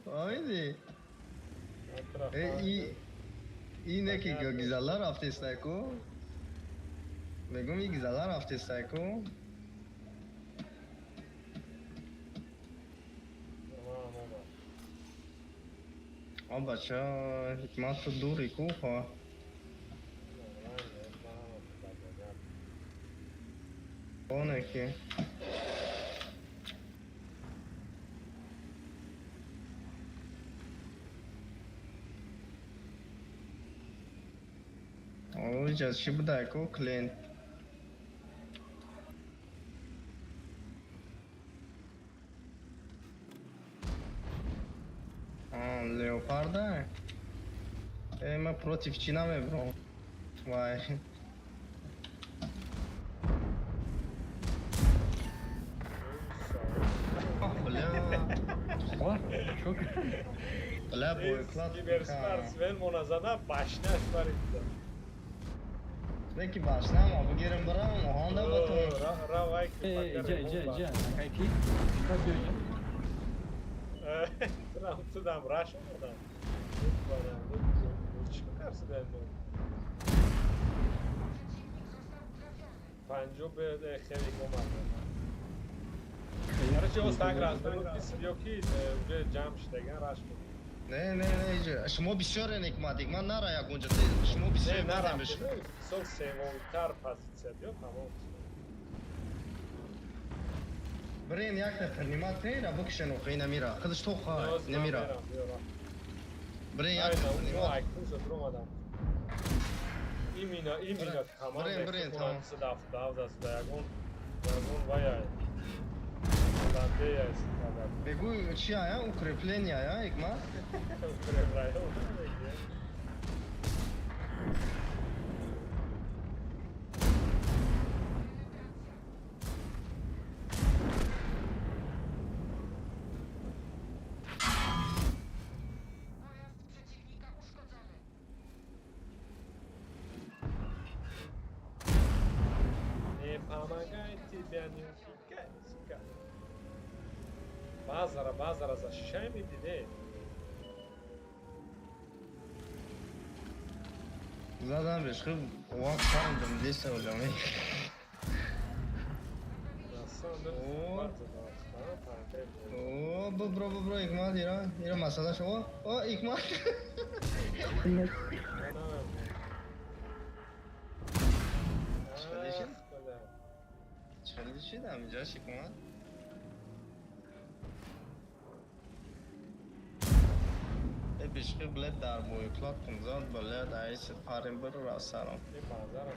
Фаҳмидӣ? Э, ине ки гизала рафтестайку, мегум, и гизала рафтестайку. А бача, ҳикмат, ту дури ку ха. Оне ки оҷа чӣ будай ку, клиент. Леопарда э, ма против чӣ намебром, вай. Бля. Чо? Бля, боеклад. Киберспортсмен мона зада, башнаш барид. Беки башнама бигирем, барам оҳанда батон. Равай. Иҷа, иҷа, иҷа, накай ки? Биё иҷа. Тудам раш омадам. Чӣ карсидаем? Панҷо хеле омад. Короче, оз так разберут, ё ки уже ҷамъ шудаган, раш. Не, не, не, иҷа шумо бисёре некмадик, ман нара ягонҷа, шумо бисёр. Сол севумтар позиция биё, тамом. Брен, якта принимат кунед, бикшен, охи намира худаш то хай намира. Брен, якта принимат. Именно команда. Брен, брен, тамом. Ягон ягон вая ландея. Бегу, чи ая, укрепление ая, икма. Укрепление. Pojazd przeciwnika uszkodzony. Не помогай тебя, не убегай, сука. Базара, базара защищай медине. Задам беш, хуб вақт фаҳмидам, деса олами. На самом деле, О. базара. О, бубро, бубро, икмат, ира ира масалаш, о, о, икмат. Чӣ шид? Чӣ шидам инҷа, икмат? Э, бишқи, блед, дар боюклад кунзад, блед, айси парим бир расарам. Базара.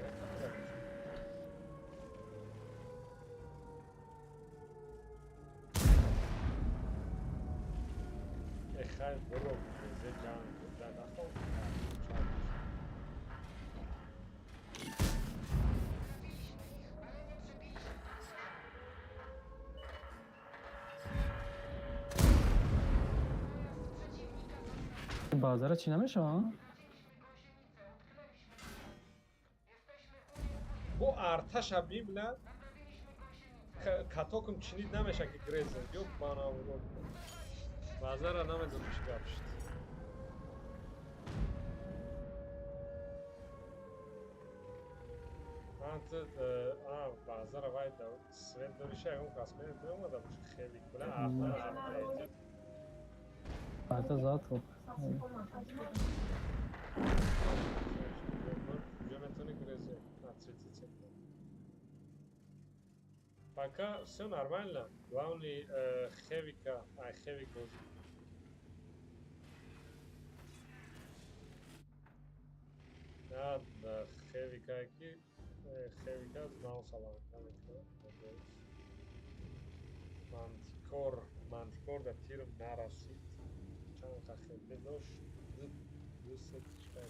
Хай, буро, зе ҷанг да нахо. Trafiliśmy ich, ale nie przebiliśmy pasu. Pojazd przeciwnika został. Базара чӣ намешава? Trafiliśmy gąsienicę, utknęliśmy na niej. Jesteśmy unieruchomieni. Бо арташа библа. Naprawiliśmy gąsienicę. Катокум чинид намеша ки грезен. Ё бана. Базара намедонам чӣ гап шуд. Ман ту а базара вай да свет дориша, ягон кас меомада боша, хеле кула артара. Арта зад хуб. Уже метавони грезе на 30 секунд. Пока все нормально. Главный хевика, ай хевик бозӣ. На хевика ки хевика мауса намекунад. Мантикор, мантикор да тирм нарасид. Чанд қа хеле дошт? Ду се тичка.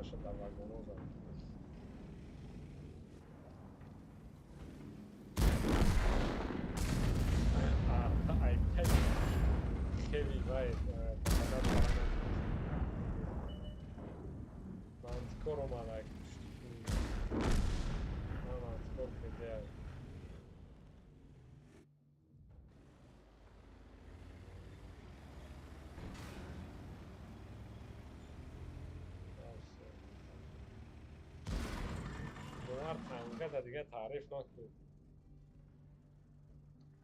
Ҳамаша дар вагонҳо зад. Хеви вай мантикор омада, мантикор кедеа. Бовар танкада дига таъриф накун.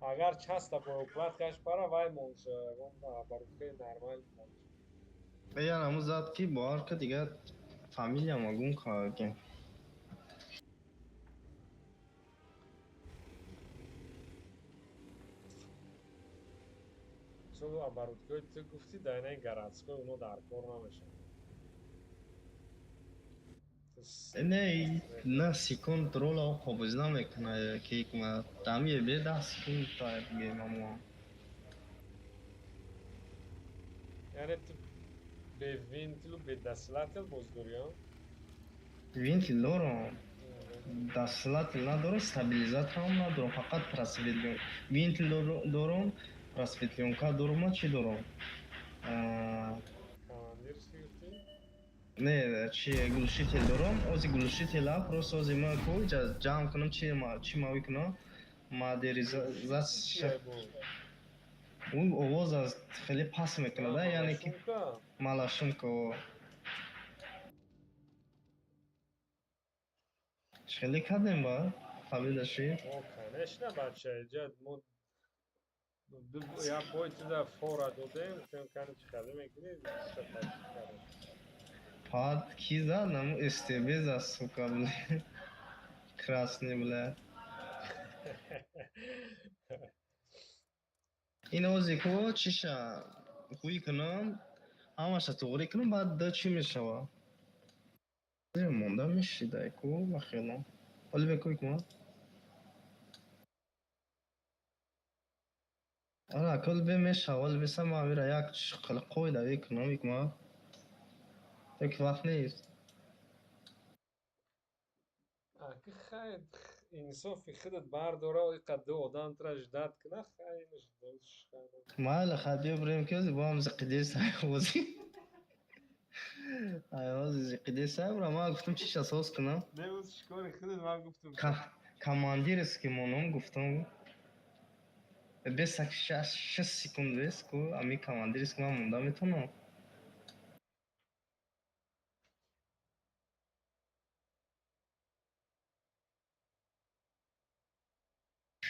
Агар часто бо укладкаш пара вай монша, барукаи нормал монша. Ян ҳамун зад ки бовар ка дига фамилияма гум кардем. Чун оборудкаи ту гуфтӣ дар инаи городской оно дар кор намешавад. Не, на секунд рола қобиз намекунад, ки дами бе 10 секунд та геймамо. Яъне ту бе винтилу бе дасилател боз дорӣ, а? Винтил дорам. Дасилател надорам, стабилизаторам надорам, фақат просветлен. Винтил дорам, просветлёнка дорам, ма чӣ дорам? Командирский гуфтӣ? Не, чи глушитель дорам, ози глушителя просто ози ма ку ҷамъ кунам, чи мави кунам, модернизация. Ӯ овоз аз хеле паст мекунад, яъне ки малашумка. Хеле кардем ба фамилияши? Конечно, бача, иҷа мо як бой туда фора додем, гуфтем кани чӣ хеле мекунӣ? Пад ки зад, наму СТБ зад, сука, бля. Красный, бля. Ин ози ку чиша ҳуй кунам, ҳамаша туғрӣ кунам, баъд да чӣ мешава? Монда мешидай ку бахелам. Оли бекӯй кума? Ара, кол бе мешава, оли беса ма амира як қоида викунам, икма. Як вақт нест. Аки хай инсофи худат бардора, иқа ду одам тра ждат куна, хай Майли, хай биё бирем ки ози бо ҳам зиқидеса ози. Ай ози зиқидеса бира, ман гуфтам чиша соз кунам. Не, оз шикори худат ман гуфтам. Командирский монам гуфтам. Бес 6 секунд бес ку ами командирский ман монда метавонам.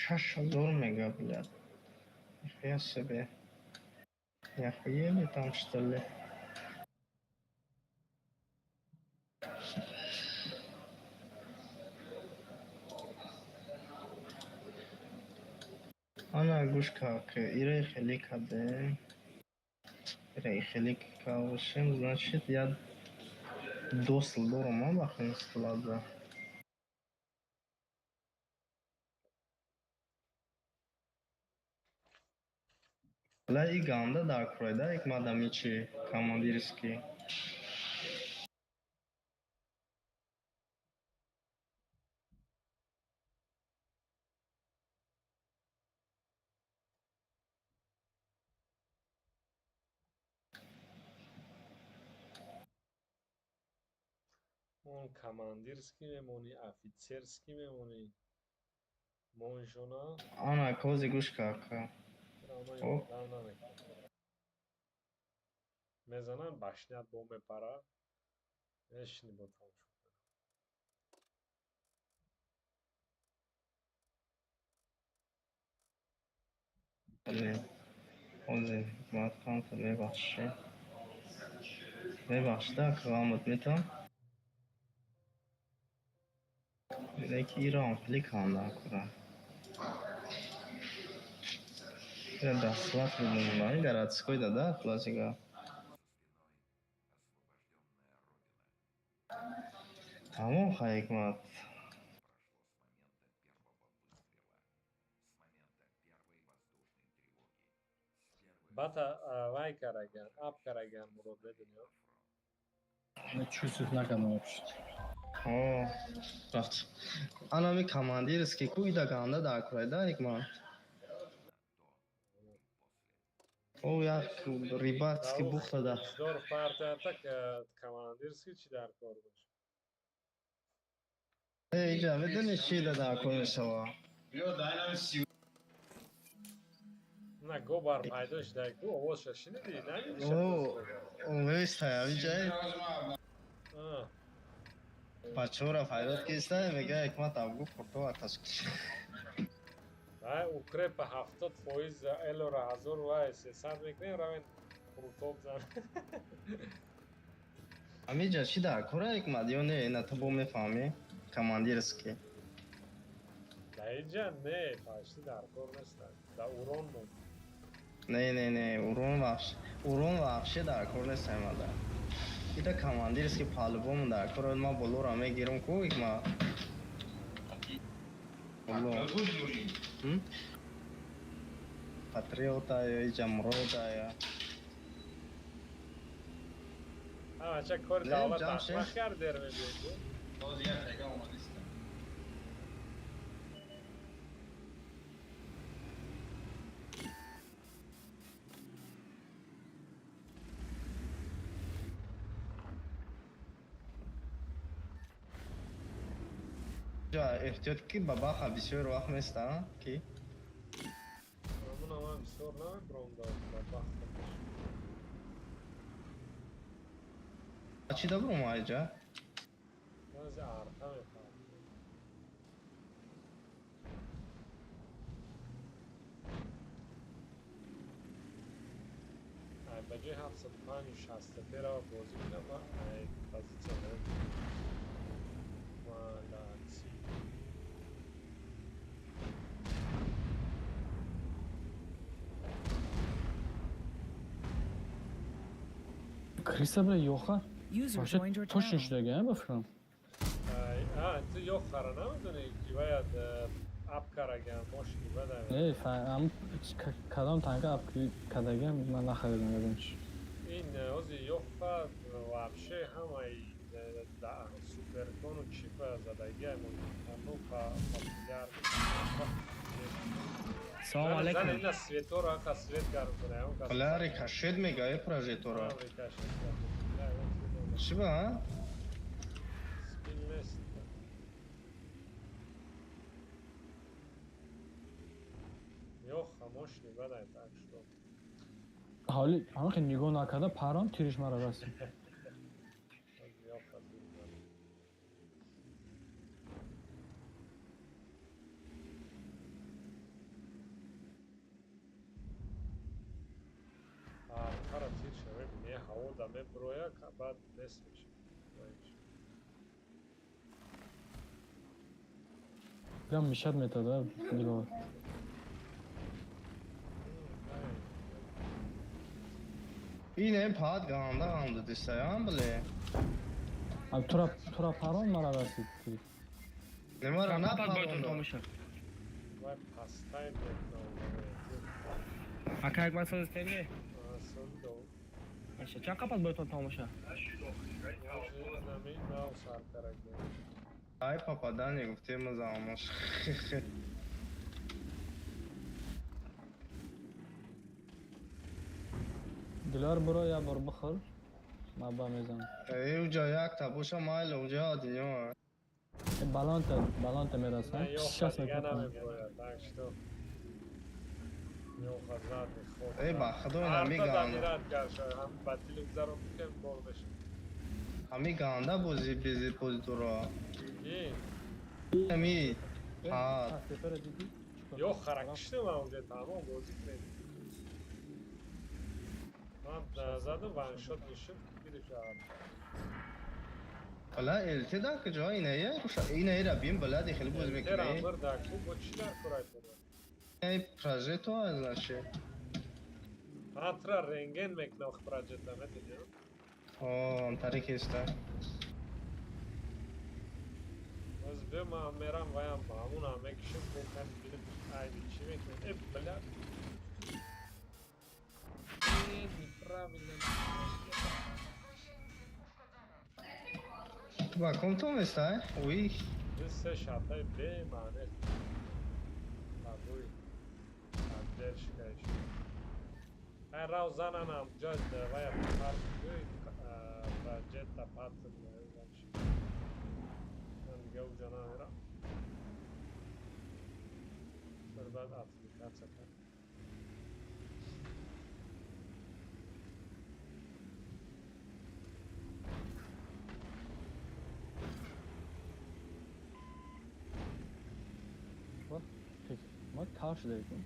6000 мега, блядь. Нихуя себе. Не охуели там, что ли? Ана гӯш ка, ира хеле каде. Ира хеле кавшем, значит, я досл дорам, а бахин склада. Бля, и ганда дар курайда, як мадамичи командирский. Он командирский мемонӣ, офицерский мемонӣ. Моншона. Ана, кози гӯш ка. Мезананд, башнят бо мепара. Мешини бо тамошо. Ози, мат канта мебахши. Мебахшида, қамат метам. Леки Ирон хеле канда кура. Даслат будем, городской да, да, классика. Тамом ҳикмат. Бата вай караган, ап караган мурод медунё. Ман чувствовать накардам вообще. О, рафт. Анами командирский ку ида ганда дар курайда икма. О, як рибатский бухта да. Здор партията командирский чӣ дар кор бош? Э, иҷа медони чӣ да дар кор мешава? На гобар пайдо шуда ку овозша шинидӣ? Намедиша? О, оместа, иҷа бачаҳоро файрод киста, мега ҳикмат абгу пурто аташ. Ай укрепа 70% элора ҳазор вай 300 мекунем, равен қурутоб зан. Амиҷа чӣ дар кора ҳикмат ё не, на ту бо мефаҳмӣ? Командирский. Да иҷа не, почти дар кор нест. Да урон мон. Не, не, не, урон вообще, урон вообще дар кор нест аймада. Ида командирский по-любому дар кор, ма болора мегирам ку ҳикмат. Боло. Патриота ё иҷа мурода ё. Ҳамача кори Не, давлат Ҷамшед. ахмақ кард дер мебиёд. Ҷа эҳтиёт ки ба баха бисёр вақт места, ки? Ҳамуна ман бисёр намебурам да ба бахта. Чӣ да бурум айҷа? Баъзе арта мефаҳмам. Ай ба ҷои 75 63 рава бозӣ кунам, ман ай позитсия намебурам. Молодцы. Криса бля ёха. User Вообще joined your точно channel. шудага, ба фикрам. Ай, а, ту ёхара намедонӣ ки бояд ап карагам, мошини бадай. Не, ам кадом танка ап кадагам ман нахаридам ягон чиз. Ин ози ёха вообще ҳамаи суперкону чипа задагиам ну популяр. Салом алейкум. Зан ина светора ака свет гарм кунам. Бля, рикошет мега, э прожектора. Рикошет гарм. Да, вот. Чӣ ба? Спин нест. Ёха мошини бадай, так что. Ҳоли ҳамин хел нигоҳ накарда паром тириш мара расид. Ёха зуд зад. Артара тир шава мебинӣ, ҳаво да меброя, баъд нест мешавад. Прям мешат метада нигоҳ. Ин пад ганда ганда дисаям биле. Ам тура паром мара расид тириш. Немара на Чанд бойтон паронда. томоша? Вай пастай мекунам. Ака як ман соз темне? Соли дов. Аша, чанд қапат бойтон томоша? Нами нав сар карагем. Ай попадание гуфтем замош. Диловар буро як бор бихӯр. Ман ба мезанам. Э, уҷа якта боша майла уҷа динё. Э, баланта баланта мерасам. Не, ёха Щас дига мекунам. намеброяд, так что. Ёха задний ход. Э, ба худо ина Арта меган. дамират карша, ҳам ба дили гузарон бикем бор мешавад. Ҳами ганда бози бизи бози туро. Ки? Ами ҳа Сепера дидӣ? Ёхара киштем ман унҷа тамом бозӣ кунем. Ман задам ваншот нишид, гирифт арта. Бала ЛТ да куҷо инае руша инаера бим бала ди хеле бози мекунӣ. Амр да ку бо чӣ дар курай туро? Ай прожето значи. Атра рентген мекунам проҷета медонӣ? О, тарик иста. Боз биё ман мерам ваям ҳамун мекишем бо кани бинем айби чӣ мекунем. Э, бля. Э, неправильно. Ту ба ком тонестай? Уи. Ду се шартаи бемаъне табуи поддержкаиш. Ай рав зананам ҷа вая паркуи ба ҷетта патр ман дига уҷа намерам. Бир баъд отвлекаться кард. Ма кар шуда кун.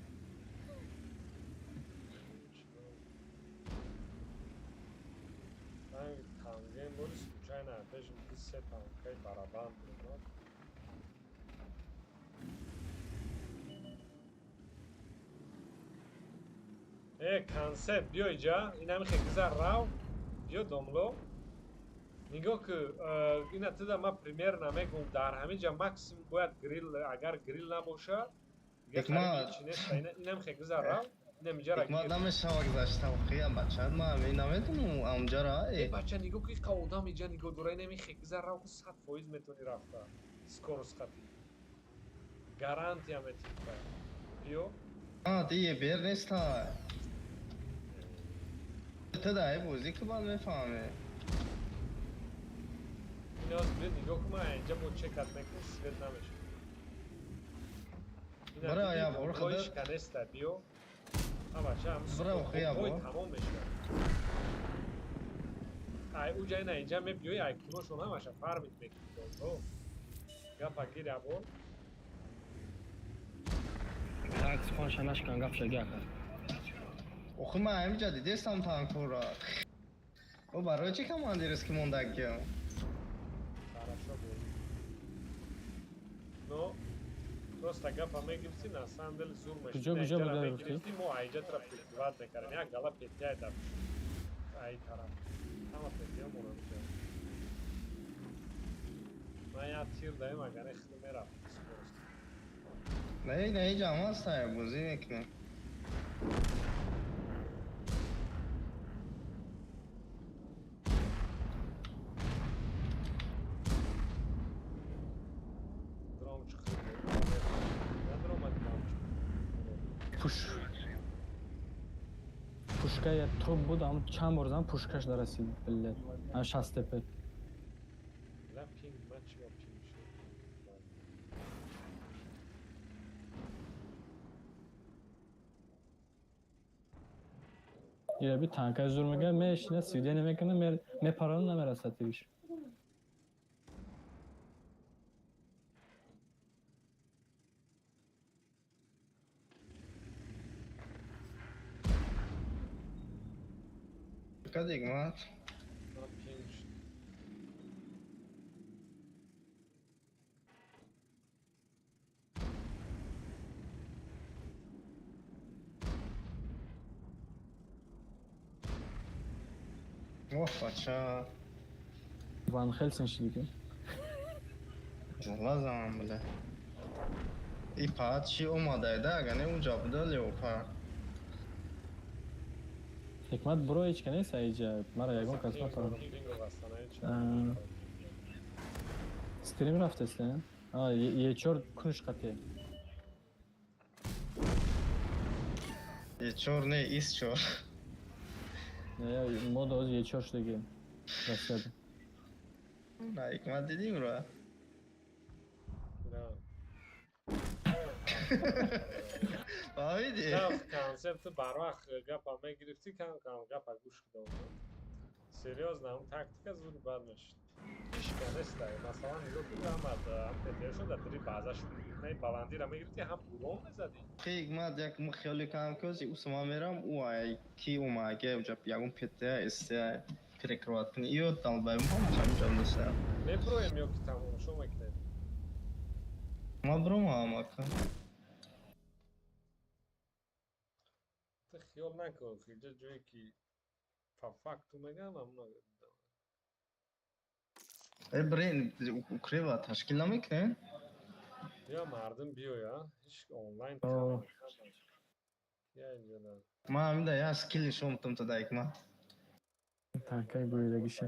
Танк танген бори случайно пешим ду се танкаи барабан буд. Э, концепт, биё иҷа, инами хе гузар рав, биё домло. Нигоҳ ку, ина туда ма примерно мегум, дар ҳамин ҷа максимум бояд грил, агар грил набоша, дига Ҳикмат. хариби чи нест, инам хе гузар рав, инам иҷара Ҳикмат гир. намешава гузашта охия бача. Ман намедонам амҷара. Э, бача, нигоҳ ку, иқа одам иҷа нигоҳ дора, инами хе гузар рав ку 100% метавонӣ рафта. Скорость хати. Гарантия метиҳта. Биё. А, ти бер неста. Ту дай бозӣ ки баъд мефаҳмӣ. Иноз биё нигоҳ ку, ман инҷа бо чекат мекунам, свет намешавад. Ина Бара, диди, я бор углои хада- шиканеста, биё. Ҳа, бача, ҳам Бара, охия, углои бор. тамом мешавад. Ай, уҷа ина инҷа мебиёи, ай куношон ҳамаша фармид мекунӣ, донто. Гапа гир абор. Так, суханша нашкан, гапша гака. Охи ман ҳаминҷа дидестам танкора. О барои чӣ командирс ки мондагиам? Хорошо бозӣ. Но просто гапа мегирифти, на самом деле зур мешуд. Куҷо, куҷо Инҷара буда гуфтӣ? мегирифти, мо айҷа тра прикрывать мекардем. Як гала петяй дар ай тараф. Ҳама петя моро мекард. Ман як тир даем, агар не хеле мерафт скорость. Не, не, иҷа ҳам ҳастай, бозӣ мекунем. Дрон чиқdi. Надромад дрон чиқdi. Пуш. Пушка я топ буд, ам чанд бор зан пушкаш нарасид, блядь. Ам 60 тепе. Ла пинг, ман чӣ ба пинг шуд? Я би танка зур мега, мешина, свидание мекана, мепарана намерасад тивиш. Кад Ҳикмат? Ман пинг шуд. Оҳ, бача. Ван Хелсен шиди ки. Залазам, бля. И паат чӣ омадайда, агар не унҷа буда леопард. Ҳикмат буро ҳеч ка нест аиҷа. Мара ягон кас напарад. Пинг вастанаи чӣ? А. Стрим рафтест, э? А, Е4 кунш қате. Е4 не, ИС-4. Не, мо доз Е4 шудаги. Россияда. На, Ҳикмат дидим ро. На. Фаҳмидӣ? Кам концепт барвақт гапа мегирифтӣ, кам кам гапа гӯш кидом. Серьёзно, ҳам тактика зуд бад мешуд. Ҳеч нест. Масалан, нигоҳ кун, ҳам ҳам ПТшон дар три база шуд. Не баландира мегирифтӣ, ҳам урон мезадӣ. Ҳикмат як хиёли кам кӯзи усма мерам, ӯ ай ки омаге уҷа ягон ПТ СТ перекрывать кунӣ. Иё далбаем ҳамаш ҳаминҷа неста. Меброем ё ки тамошо мекунем? Ма бромам ака. Ту хиёл накун, инҷа ҷое ки по факту мегам, ҳамуна. Э, брен, укрыва ташкил намекунем? Ё мардум биёя, ҳеч онлайн О. я инҷа да. Ман ҳаминда як скилл нишон метам тада Ҳикмат. Танкаи буидагиша.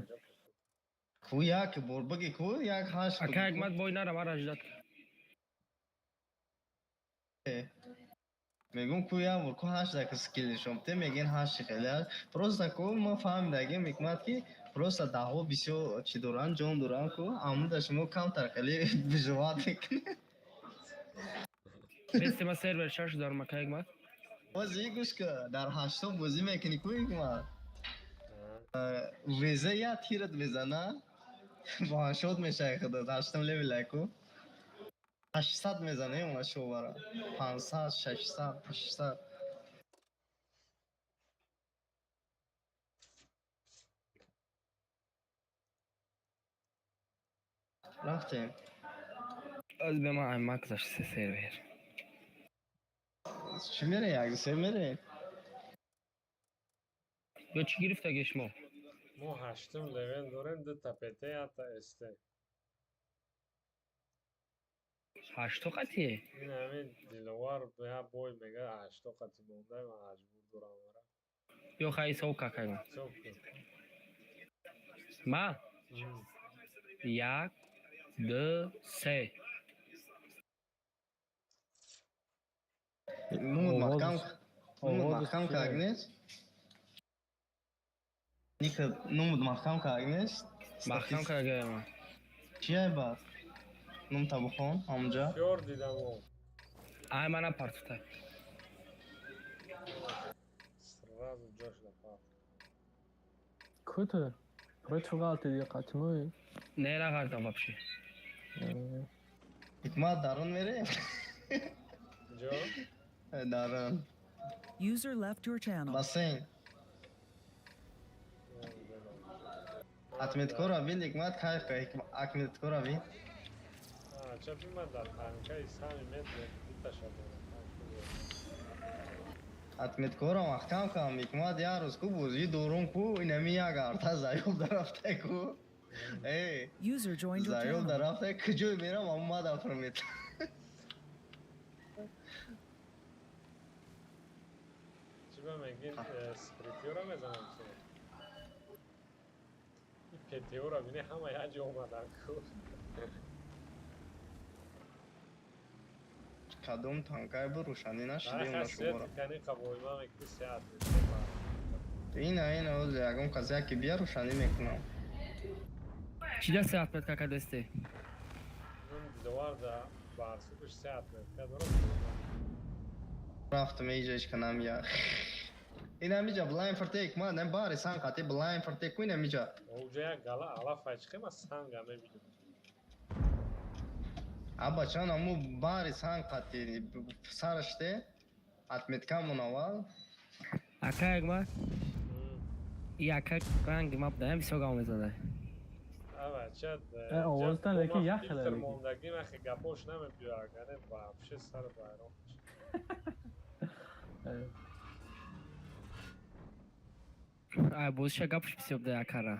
Ку як бор биги, ку як ҳашт. Ака Ҳикмат, бой нара, мара ждать. Мегум, ку як бор ку ҳашт дака скилл нишон бите, мегин ҳашти хеле. Просто ку ма фаҳмидагим, Ҳикмат, ки просто даҳо бисёр чӣ доранд, ҷон доранд, ку амуда шумо камтар хеле выживать мекунед. Бести ма сервер шаш дорам, ака Ҳикмат. Бозӣ гӯш ка, дар ҳаштом бозӣ мекунӣ ку, Ҳикмат, везе я тират мезана, ваншот мешавӣ худат. Ҳаштам левела ку 800 мезана, она шовара 500, 600, 800. Рафтем. Аз бе ма аймак заш се сервер. Чӣ мере, як се мере? Ё чӣ гирифтаги шумо? Мо ҳаштум левел дорем, дута ПТ, якта СТ. Ҳашто қатие? Ин ҳамин Диловар я бой мега, ҳашто қати монда, ман маҷбур дорам ара. Ё хай ҳисоб какайма. Ҳисоб кун. Ма? Як, ду, се. Нумуд маҳкам, нумуд Овоз маҳкам чие? Кард нест, ника, нумуд маҳкам кард нест. Маҳкам кардагаема. Чия баъд нумта бухон ҳамунҷа. Фёр дидам о. Ай, мана партута. Сразу ҷош напарт. Куто? Против ғалтиди қатимои? Не, нағардам вообще. Ҳикмат, дарун мере? Ҷо? Дарун. User left your channel. Бассейн. Отметкора бин, Ҳикмат, кайф ка, отметкора бин. Чапи ман дар танкаи сами метр дуташа дорам. Отметкора маҳкам кам, Ҳикмат, як рӯз ку бозии дорум ку, инами як арта заёб дарафта ку. Э, User joined your заёб channel. дарафта, куҷой мерам, омада фурмет. Чӣ ба мегин, скрипёра мезанам ту. И ПТО-ра бини, ҳама як ҷо омадан ку. Кадом танкай бу рӯшанӣ нашиди Ха она шумора. свет кани қабоима мекунӣ сеат. Ина, ина, оз ягон кас яке бия, рӯшанӣ мекунам. Чӣ даст сеат метка кадесте? Нун Диловар да барсукаш сеат метка дорам. Рафтам, иҷа ҳеч канам я. Ина миҷа блайн форте, Ҳикмат, не бари сан қати блайн форте ку, ина миҷа. Оҷа як гала алаф айчхема санга мебинам. Аба чан аму бари сан қати сараште отметкамон аввал. Ака Ҳикмат, и ака ранги ма будаям, бисёр гав мезада. Ава чад. Э, овозтан лекин як хела филтр лекин. мондагӣ махи гапош намебиё, агане вообще сар байрон. Ай, бозиша гапш бисёр буда акара.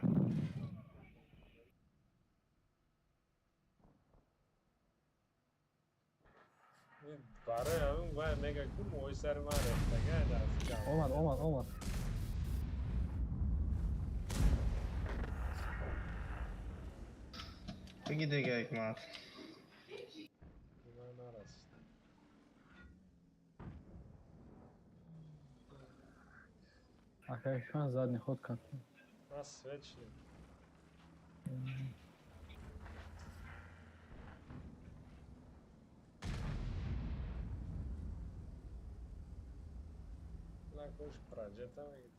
Барои ҳамин вай мега ку моҳи сари ман рехтага дар. Омад, омад, омад. Биги дига, Ҳикмат. Ман нарасид. Ака Ҳикмат задний ход кард. Ман свет шидем. Накош праджета меги.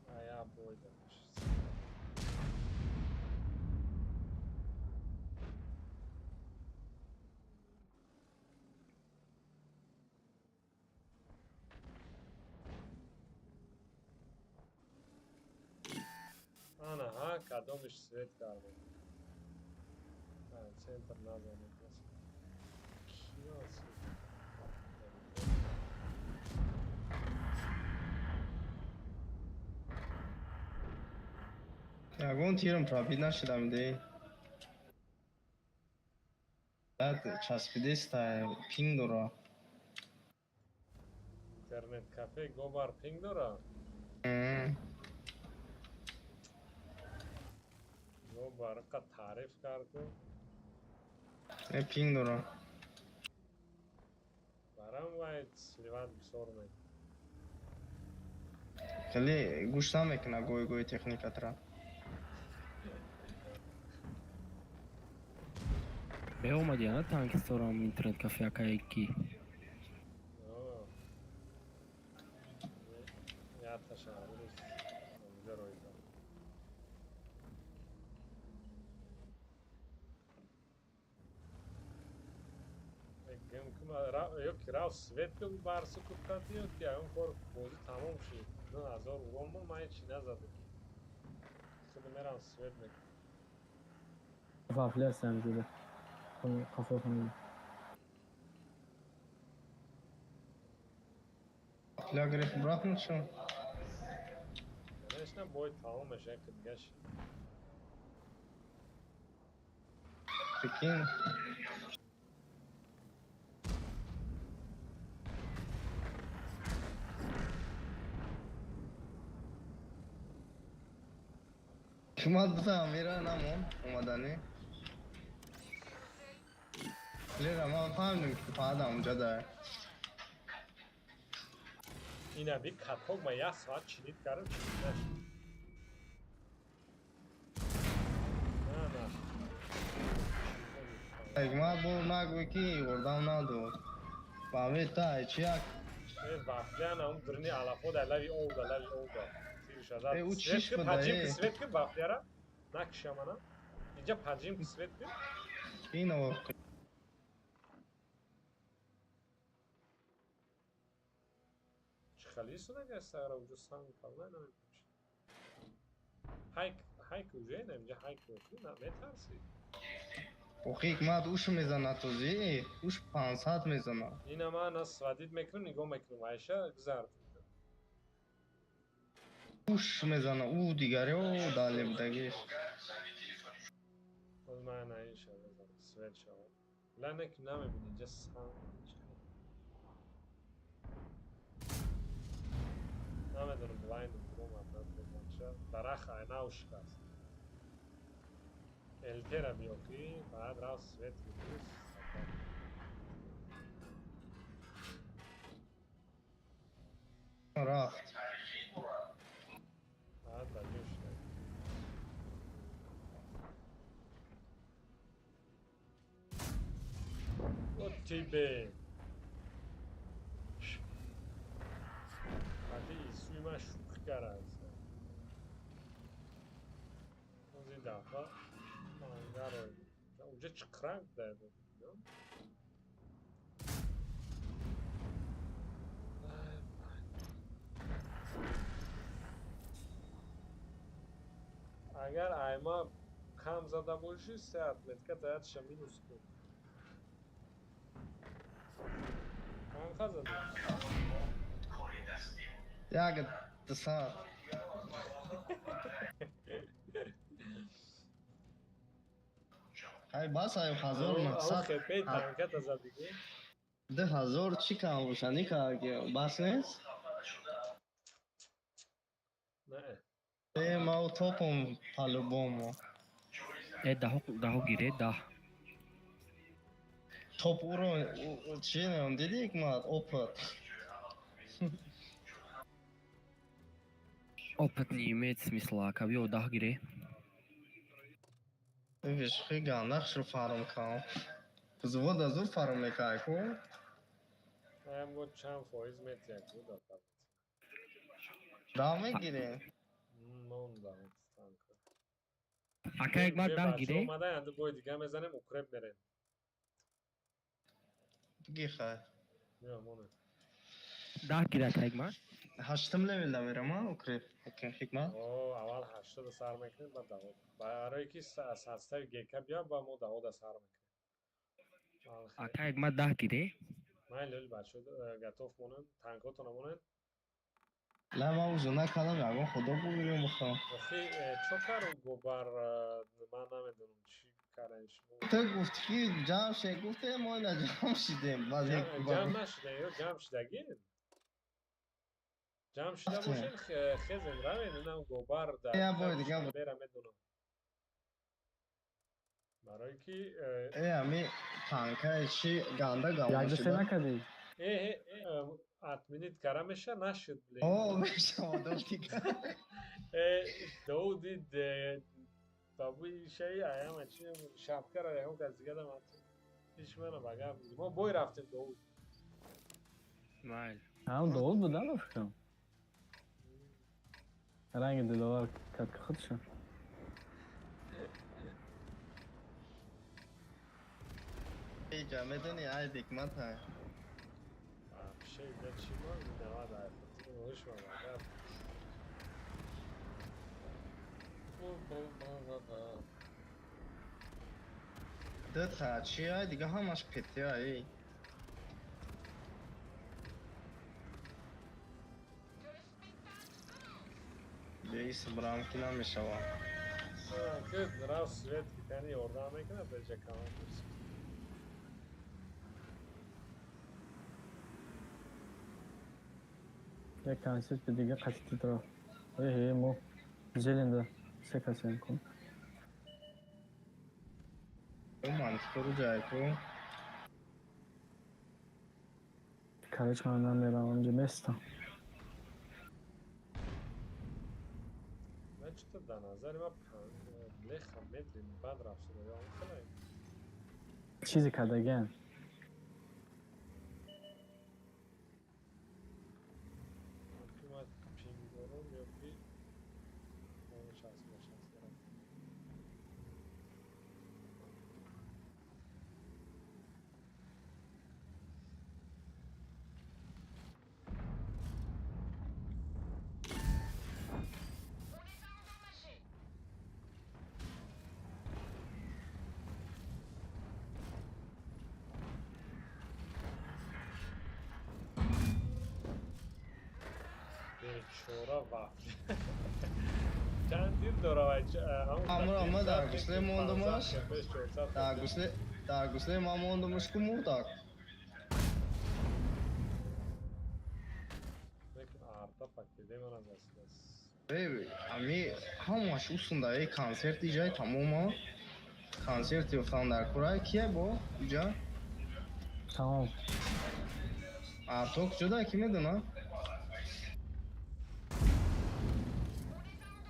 А я бойда мешист. Ана, ҳа, кадомиш свет кардем? Центр назанед. Киё свет? Ягон тирам пробить нашидам де. Баъд часпидеста, пинг дора. Интернет кафе гобар пинг дора? Гобар қа таъриф карду. Э, пинг дорам. Барам вай сливать бисёр мекунад. Хеле гӯш намекунад гоҳи-гоҳи техникатра. Беомади ана танкисторам интернет кафе акай ки. Яташа рӯз онҷо рой дод. Ёки рафт свет ки барсу куптати, ёки ягон кор бозӣ тамом шуд. 2000 урон мон, ман ҳечи назадам. Худ мерам свет мекунам. Вафли ҳастам ҷуда. Қафо кунед. Ля гирифт рафт шо. Конечно, бой тамом мешавад, яке дига шид. Прикинь. Шума бизан мера намон омаданӣ. Лера ман фаҳмидам ки фақат ҳамонҷа дар. Ина би каток ма як соат чинид кардам, чинид нашуд. На, на. Ма бо нагӯй ки ёрдам надод. Фаҳмид та чи як Э, вафляна он дурни алафо дар лави ов да, лави ов да. Тирша зад. Э, ӯ Свет чиш ки буда, поджим э? ки свет ки вафляра накишамана. Инҷа поджим ки свет ки. Ино. Чӣ хали судага сара уҷо санг кална намепӯши. Хайк, хайк уже на инҷа хайк ки на метарси. Охи ҳикмат уш мезанад този, уш 500 мезанад. Ина ман на сводить мекунам, нигоҳ мекунам. Айша гузар. Уш мезанад, ӯ дигаре о дале будагиш. Боз ман на ин шава мезанам, свет шава. Ла не ки намебини инҷа санг. Намедонам блайнд омад надонча. Дарах айна шикаст. Элтера биё ки баъд рафт свет мекунӣ. Рафт. Баъд ба ҷо шуда. Вот тебе. Ати исуи ман шӯхӣ кард. Оз ин дафъа ангаро уҷа чӣ кранк дар. Агар айма кам зада бошӣ, се отметка даятша минус кун. Канқа задӣ? Як 200. Ҳай бас ай ҳазор мақсад. Хепе танката задигӣ? 2000 чӣ кам боша, ника бас нест? Не. Э, ма топом по-любому. Э, даҳо даҳо гире даҳ. Топ уро чи немам диди ҳикмат опыт. Опыт не имеет смысла, ака биё даҳ гире. Виш хи ганда хушру фарм кам. Взвода зуд фарм мекай ку? Мо чанд фоиз метиҳад ку да. Да мегирем. Мондам танка. Ака як мар даҳ гире. Омада янда бой дига мезанем, укреп мерем. Буги хай. Биё монем. Даҳ гире ака як мар. Ҳаштум левелда мерам, а укреп. Окей, ҳикмат. О, аввал ҳаштода сар мекунем, баъд давода. Барое ки состави ГК биёд, ба мо давода сар мекунем. Ака як мар даҳ гире. Майли, оли бачаҳо готов монем, танкотона монем. Ла ман узу накардам, ягон худо бугирем бихоҳам. Охи, чо кард гобар, ман намедонам чӣ кардан шумо. Ту гуфтӣ ки ҷамъ ше, гуфтем мо ина ҷамъ шидем. Баъд як Ҷамъ нашуда ё ҷамъ шудагӣ? Ҷамъ шуда бошед, хезем равем, инам гобар дар Я бой дига бера медонам. Барое ки Э, ами танкаи чи ганда Як ду гамон се шуда. накардӣ? Отменить кара меша, нашид, блин. О, мешава, дошти. Доуди бабуи шаи аяма чи шапкара ягон кас дига дам ҳеч мана ба гап мо бой рафтем, Доуд. Майли. Ҳам Довуд буд, ба фикрам. Ранги Диловар кард ки худшон. Иҷа медони, ай ҳикмат ҳай. Вообще да чӣ мо навад ай хотир ба гап. Дута чи ай дига ҳамаш пети ай. Беис брамки намешава. Ки рафт свет ки кани ёрдам мекунад беҷа команда. Як консерти дига қатити дора. Эҳе, мо зеленда се касем кун. Мантикору ҷайку. Короче, ман намерам, онҷо местам. Ман чито дар назари ман леха медленно бад рафт шуда ё хеле. Чизе кардагиам. Ки ман пинг дорам ё ки шаст дорам. On les a endommagés. Бечора вафли. Чанд дир дора. Амро ма дар гусле мондумаш. Дар гусле ма мондумаш ку мурдак. Арта пакеде мана застас. Бе, ами ҳамаш усунда э консерт иҷай тамома. Консерти ёфтан дар курай кия бо иҷа? Тамом. Арто куҷода, ки медона?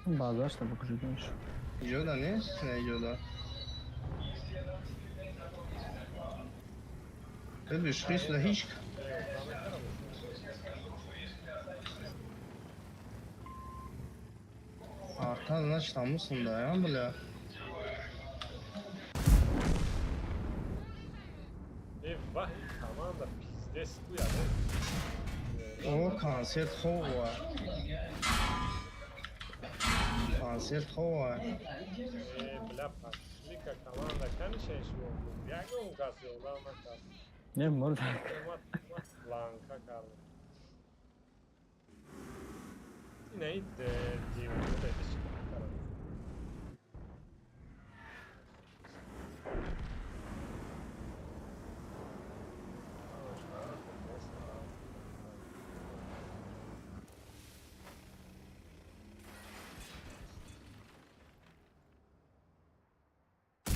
Баъзашта ба куҷо дониш? Иҷода нест, не иҷода. Бе, ҳеч. Арта, значит, тамусунда, я, бля. Э, ваҳ, команда пиздец куя. О, консерт хова. Консерт хова. Э, бля, пашлика команда каниша шумо. Ягон кас ёрдам накард. Не, мурдак. Ланка кардам. Ина и девона чӣ кардам.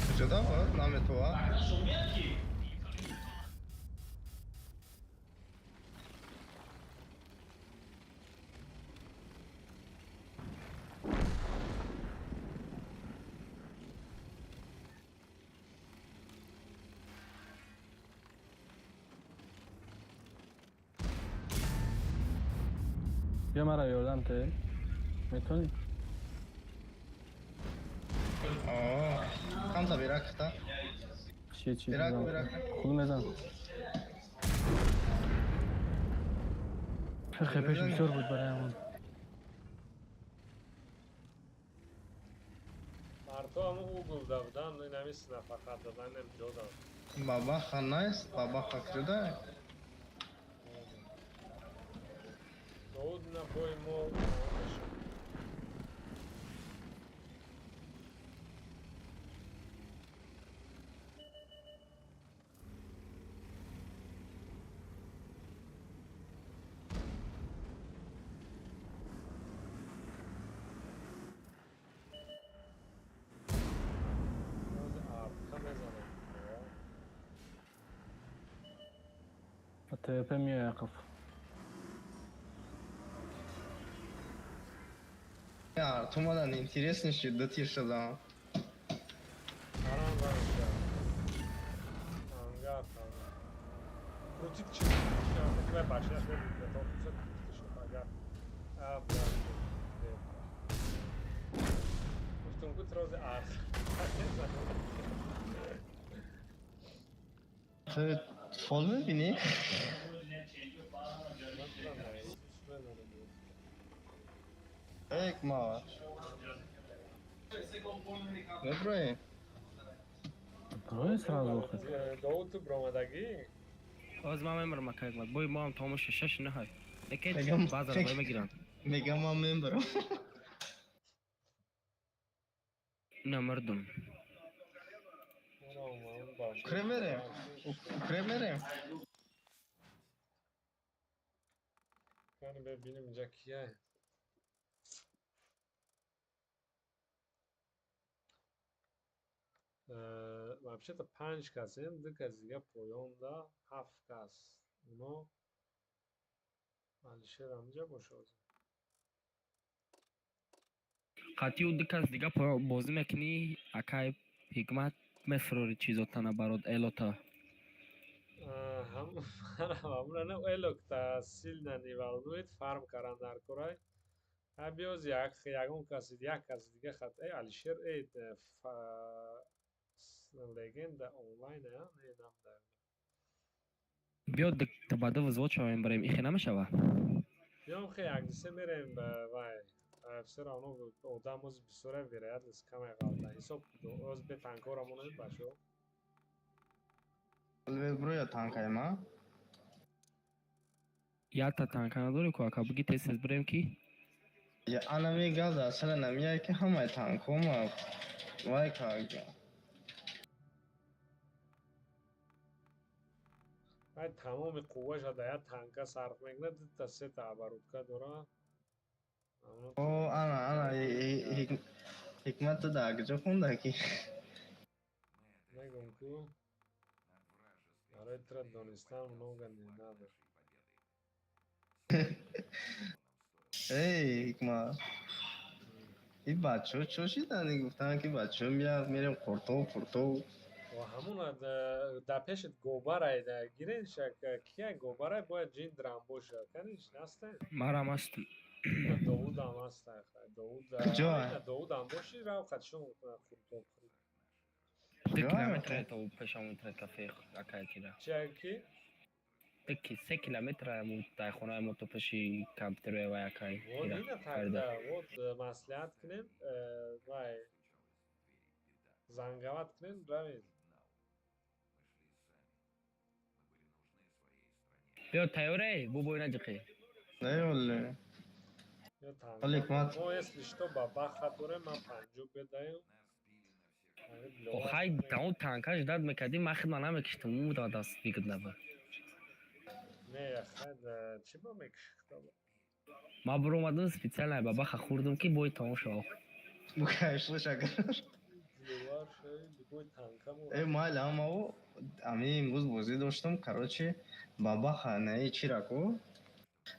Куҷода буд наметова? Бیا мара ёрдам те. Метавонӣ? О, камта биракта. Чи чи? Бирак, бирак. Худ мезан. Хепеш бисёр буд барои ҳамон. Арто ҳамун угол да будан, инами снафақат дадан ҷодан. Бабаха нест, бабаха куҷода? Довуд на бой мо мешуд. ТВП меояқов. Артумадан интересно шуд, ду тир шудам. Арам бароша. Ангар там. Крутит чи? Такая башня готов все крутит агар. А, бля. Гуфтум ку трози арс. Ту фол мебинӣ? Ек ма. Меброем. Брой сразу охи. Довуд, ту бромадагӣ? Ҳозир ман мемирам, ака Ҳикмат. Бой мо ҳам тамом шуд, шаш наҳай. Лекин Мегам- баъзан бой мегиранд. Мегам ман мембарам. На мардум. Куре мерем? Куре мерем? Кани бибинем, инҷа кия? Вообще-то панҷ касем, ду кас дига поёнда, ҳафт кас. Уно Алишер ҳаминҷа боша ҳозир. Қатъию ду кас дига бозӣ мекунӣ, акай Ҳикмат, мефурори чизотана барод элота. Ҳамуна элокта сильно не волнует, фарм каран дар корай. Ҳа, биёз як ягон каси, як каси дига хат. Э, Алишер, э, легенда онлайн, а? Не, набуда. Биё баъда взвод шавем, барем, ихе намешава? Биём хе, якдисе мерем вай. Все равно одам оз бисёра, вероятность камай ғалта. Ҳисоб оз бе танкора монем, бачо. Броя танкайма? Якта танка надорем ку, ака, буги тез тез бирем ки. Я анами гап дар сара намеяд, ки ҳамаи танкома вай кард. Вай тамоми қувваша дар як танка сарф мекунад, дута сета оборудка дора. О, ана, ана, Ҳикмат, ту дар куҷо хонда ки? Мегум ку барои тра донистан много не надо. Эй, Ҳикмат. Ин бачаҳо чо шиданд? Гуфтанд ки бачаҳо меяд, мерем қуртоб, қуртоб. Ва ҳамуна дар пешит гобарай гирен шак, кия гобарай бояд ҷин драм боша. Каниш ҳастен? Марам ҳастам. Довудам ҳаста. Довуд. Куҷо? Довудам боши, рав қадшон қуртоб. Ду километр то пешам интернет кафе, акай кира. Чия ки? Ду ки се километр дар хонаи мо то пеши компютери вай акай. Вот ина тогда, вот маслиҳат кунем, вай занговат кунем, равед. Биё, тайёре, бу бой наҷиқӣ. Не, оле. Ҳикмат. Мо если что ба баха дорем, ман панҷо бедаем. Охай, таун танка ждать мекардим, ман хидма намекиштам, ӯ да даст выгодно ба. Не, хай, чӣ ба мекишиктам? Ман биромадам специально ба баха хӯрдам, ки бой тамом шава. Букайшло шакар. Э, майли, аммо ами имрӯз бозӣ доштам, короче, ба баха наи чира ку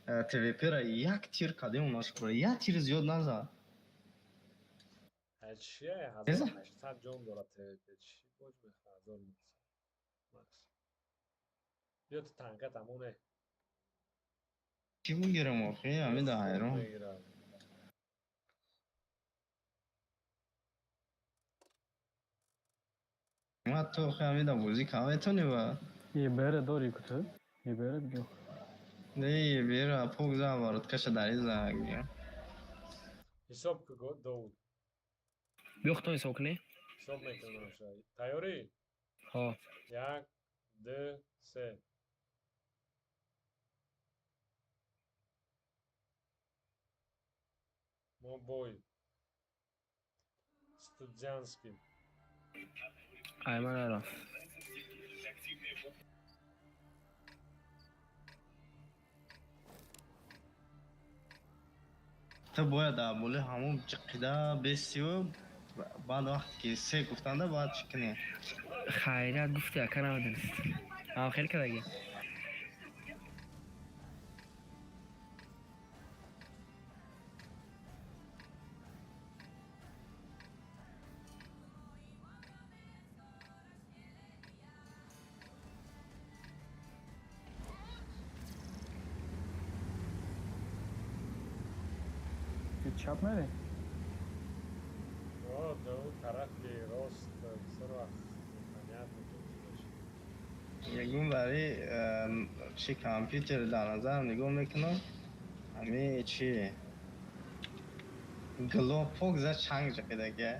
ТВП-ра як тир кардем, унашкура як тир зиёд назад. Чия, 1800 ҷон дорад ТВП, чӣ боҷ мехоҳад? 1900 макс. Биё, ту танка тамоме. Чӣ бигирам охи, ами да ҳайрон. Мегирам. Ма ту охи ами да бозӣ кам метонӣ ба? ЕБР дори ку ту? ЕБР бигир. Не, бера пок за ворот каша дари за. Ҳисоб ку, Довуд. Биё, худтон ҳисоб кунӣ. Ҳисоб мекунам. Тайёрӣ? Ҳо. Як, ду, се. Мо бой. Студзянский. Ай, ман нарафт. Ту бояд дар болои ҳамон ҷиқида бесиву, баъд вақте ки се гуфтанда, баъд чӣ кунӣ? Хайрият гуфти, ака, намедонист. Ам хел кардагӣ. Тарафи чап мерӣ? О, да тарафи рост бисёр вақт непонятно бозӣ мешавад. Ягон бари чи компютер дар назарам нигоҳ мекунам, ҳами чи глопок за чанг ҷақидака.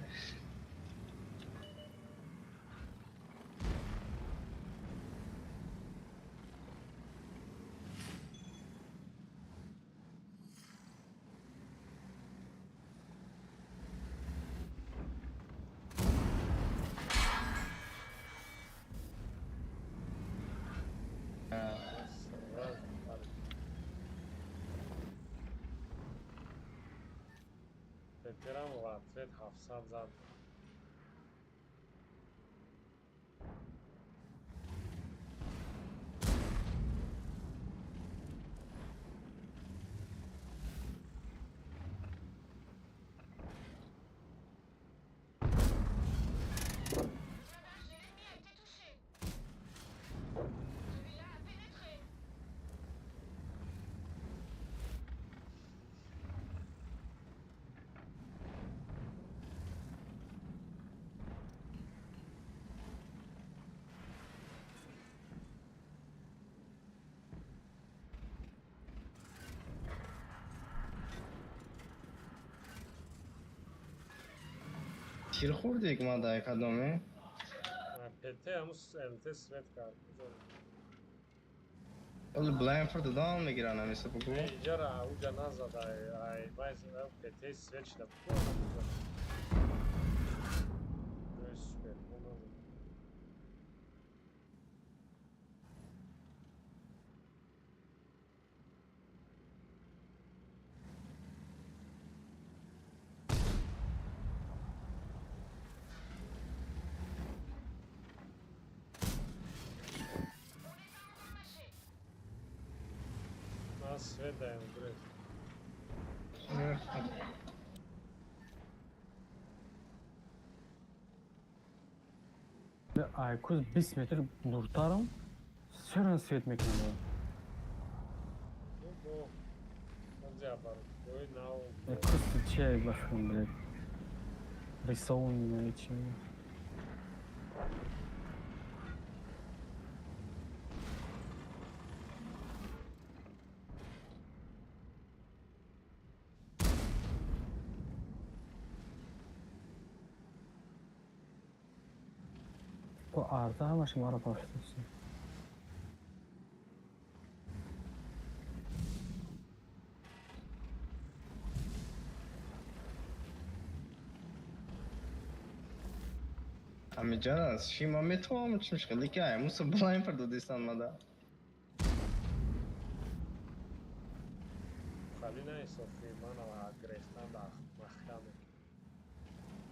Сразу пари. Петерам в ответ 700 зад. Blindage de l'ennemi a été touché. Celui-là a pénétré. Тир хӯрдӣ ки ман дар кадоме? ПТ ҳамун ЛТ свет кард. Оли блайнфорд додам мегиран ҳамеса бугу. Иҷара уҷа назад, ай май ПТ свет шуда буд. Ҷои супер назад. On les a endommagés. Ман свет даем гурез. Айкуз 20 метр дуртарам, серан свет мекунам. Ну, бо онзя барои нав. Айкуз чи бахм, блядь. Рисован чи. Бо арта ҳамаш маро пафтаст. Ҳамиҷарас ши ман метавонам чи мушкил ки аймуса блайнфорд додистан мада. Хали наисофи мана грехтан да маҳкам.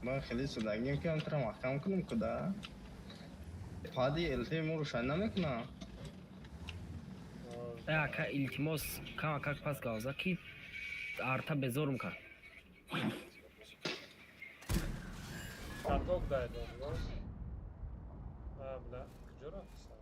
Ман хеле судагим ки ман тура маҳкам кунам куда? Пади ЛТ мо рӯшан намекунам. Э, ака, илтимос, кама как пас гавза ки арта безорум кард. Каток дай донго. А, бля, куҷо рафтисан?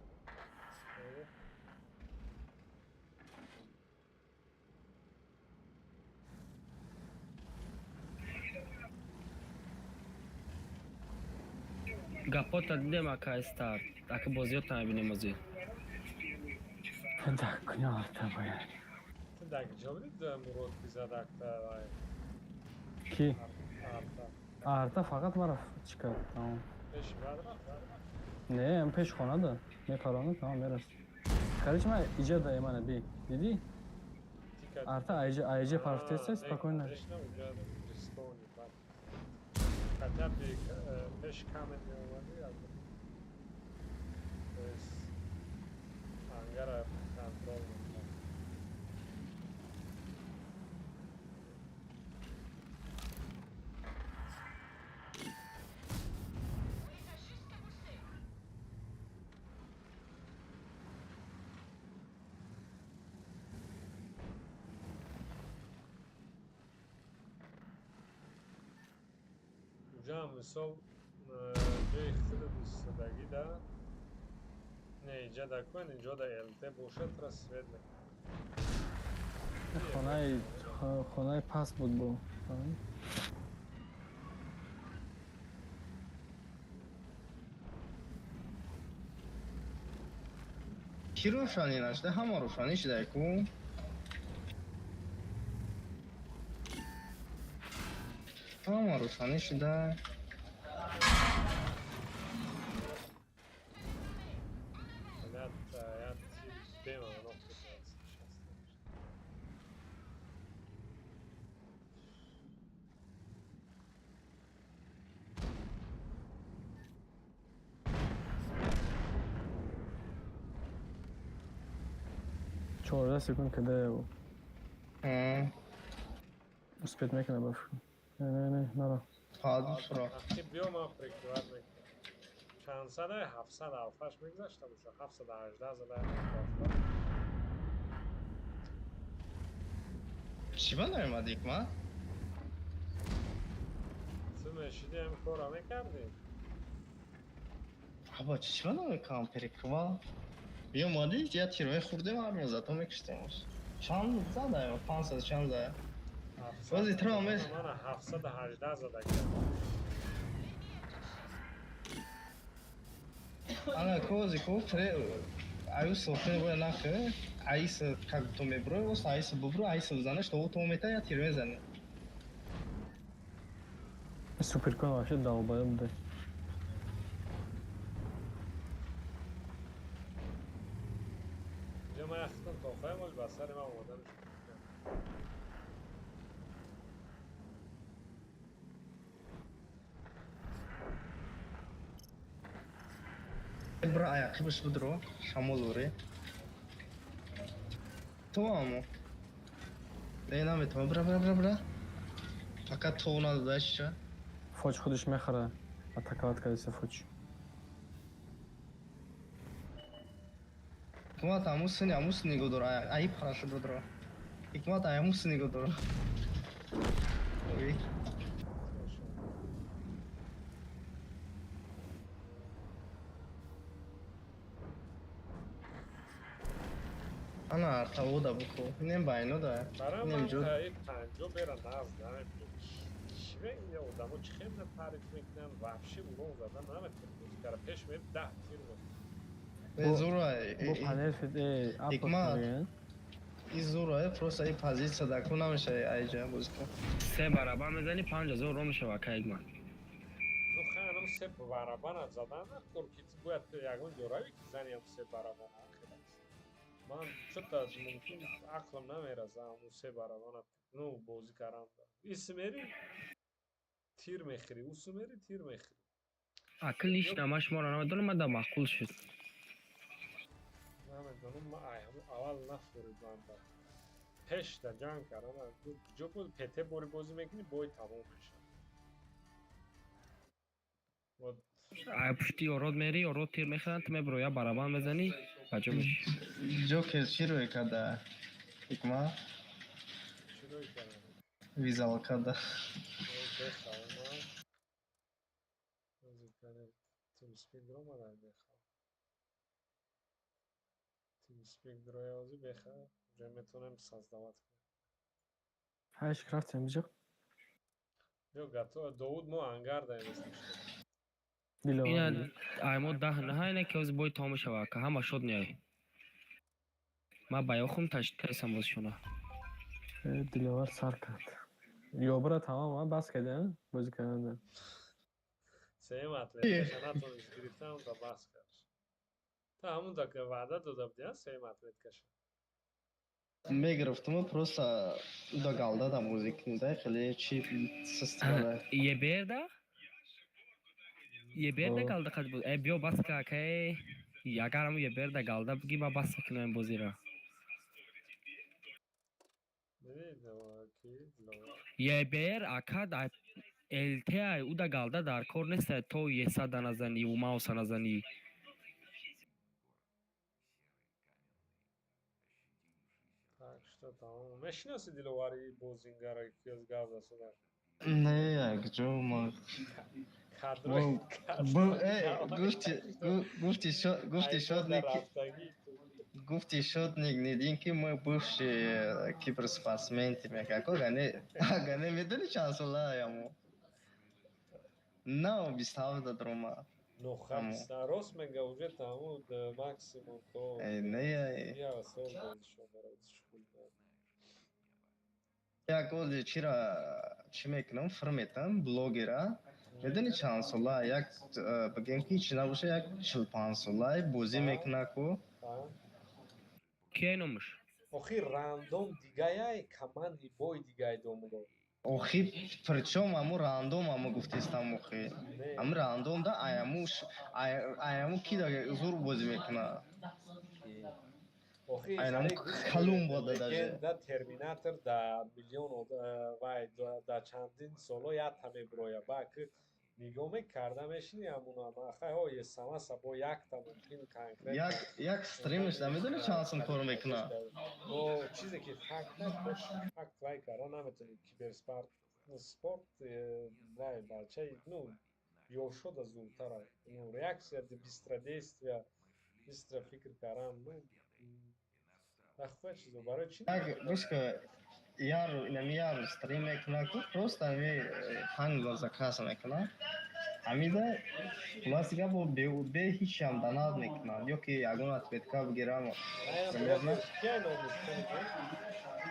Гапота дидем, ака Стар. Ака, бозиёта мебинем озӣ. Да, куня арта бояд. Ту дар куҷо будӣ, Мурод, ки задакта вай? Ки? Арта. Арта фақат мара чӣ кард, тамом. Пеши бад рафт? Не, ам пеш хона да. Мепарона, тамом, мерас. Короче, ман иҷа да мана би. Дидӣ? Тика. Арта айҷа айҷа парафтеса спокойно. Конечно, уҷа рискованный бад. Хотя бы пеш камен меомадӣ, то есть ангара контрол мекард. On les a juste cabossés. Уҷа мисол ҷои худат истодагӣ да не иҷа да кун, инҷо да ЛТ бошад, тра свет мекунад. Хонаи паст буд бо. Ки рӯшанӣ нашуда? Ҳама рӯшанӣ шуда ку. Ҳама рӯшанӣ шуда. Я бемаъно худнашаста. 14 секунд каде Ҳм. Успеть мекунад ба фикр. Не, не, не, наро. Ҳадфро. Вақти биё ман прикрывать мекунам. Чанд сада? 700 алфаш мегузашта боша. 718 зада. Чӣ ба наомад Ҳикмат? Ту мешиди ҳамин корро мекардӣ? Аба чӣ ба намекунам перекрывал? Биёмадӣ, я тирмаи хурдем армия зато мекуштемаш. Чанд зада? 500 чанд зада? Бози тро Мана 718 зада. Ана кози ку пре аю сохте боя нахе, айс как ту мебро, ос айс бубро, айс бизанеш, то ту мета я тир мезане. Суперкон вообще долбоёб да. Инҷа ман яхтам тохаем, оз ба сари ман омода мешуд. Бра аяқибаш будро, шамол оре. То амо. Не наметавон, бра бра бра бра. Фақат то надодаша. Фоч худаш мехара. Атаковать кардиса фоч. Ҳикмат аму сини аму сини годор, аи парашу будро. Ҳикмат аму сини годор. Ой. Ана артавода буку. Инем байно да. Барои Инем ман ҷо. таи 50 бера наз намебинам. Чӣ ин одамо чӣ хел таъриф мекунанд? Вообще урон зада наметавонад бозӣ кара. Пеш меб 10 тир мехӯрд. Э, зура. Бо панел фит э Ҳикмат. апп. И зура, просто и позиция да ку намеша айҷа бозӣ кун. Се барабан мезани 5000 ром мешава ака Ҳикмат. Ну хайрам се барабана задан накор ки ту бояд ягон ҷо равӣ ки зани ҳам се барабана ахир аст. Ман чӯта мумкин ақлам намераса ҳамун се барабана ну бозӣ карам. Ис мери тир мехӯрӣ, усу мери тир мехӯрӣ. Ака лично ман шуморо намедонам, ман да маъқул шуд. Намедонам, ман ай ҳамун аввал нафурид ман ба. Пеш да ҷанг кардан ҷо буд ПТ бори бозӣ мекунӣ бой тамом мешавад. Вот. Ай пушти ород мери, ород тир мехӯранд, ту мебро я барабан мезанӣ, ба ҷо мешӣ. Ҷокер чӣ рӯй карда? Ҳикмат? Чӣ рӯй кардам? Визал карда. Бехавам. TeamSpeak омада бехав. TeamSpeak дроя ози беха. Уже метавонем создавать кунем. Ҳаш крафтем биҷа. Ё готово. Довуд мо ангар даем если что. Диловар. Ина ай мо даҳ наҳа ина ки ҳозир бой тамом мешава ака, ҳама шод неай. Ман ба ёхум ташкилсам бозишона. Э, Диловар сар кард. Ёбра тамом, а бас кардем бозӣ кардан. Сеюм отметкаша натонист гирифтан да бас кард. Та ҳамун да ваъда дода будӣ, а сеюм отметкаша. Мегирифтум, просто да галда да музик да хеле чи система. Еберда? Еберда О. галда қад буд. Э биё бас ка ака э. Агар ҳамун еберда галда буги ма бас мекунам бозиро. Дидӣ ки Диловар. Ебер ака да ЛТ ай уда галда дар кор нест то есада назанӣ ю мауса назанӣ. Так что тамом. Мешиноси Диловари бозингара ки аз гап засода? Не, як ҷо ма Кадрои Бу э гуфти гуфти шод гуфти шод не ки рафтагӣ. Гуфти шотник недин ки мы бывшие киберспортсменты мега. Ко гане гане медони чанд сола яму? На 27 дрома. Ну Ҳамо. Рост мега, уже таму максимум то Э, не, э. я сол бозишон барои шуғл. Як ози чира чӣ мекунам, фир метам блогера. Медони чанд сола? Як бигем ки ҳеч набоша, як 45 солаи бозӣ мекуна ку. Кияй номаш? Охи, рандом дигаяй, команди бой дигай домуло. Охи, причём аму рандом, аму гуфтистам, охи. Аму рандом да аяму аяму ки да зур бозӣ мекуна. Охи, Айнаму калум бода даже. Легенда Терминатор да миллион вай да чандин соло якта меброя, ба ки нигоҳ мекарда мешини ҳамуна хай ҳо есамаса бо якта мумкин конкрет. Як як стримш да медони чанд сум кор мекуна? Но чизе ки факт, факт вай карда наметавонӣ, киберспорт спорт вай бачаи, ну, ёшо да зудтара, ну, реакция, быстродействия, быстро фикр кардан, ну, нахуя чизо барои чӣ? Як гӯш ка, яру инами яру стрим мекуна ку, просто ами панг заказ мекуна. Ҳамида хулоси гап, бо бе ҳичам донат мекунам ё ки ягон ответка бигирам. Примерно.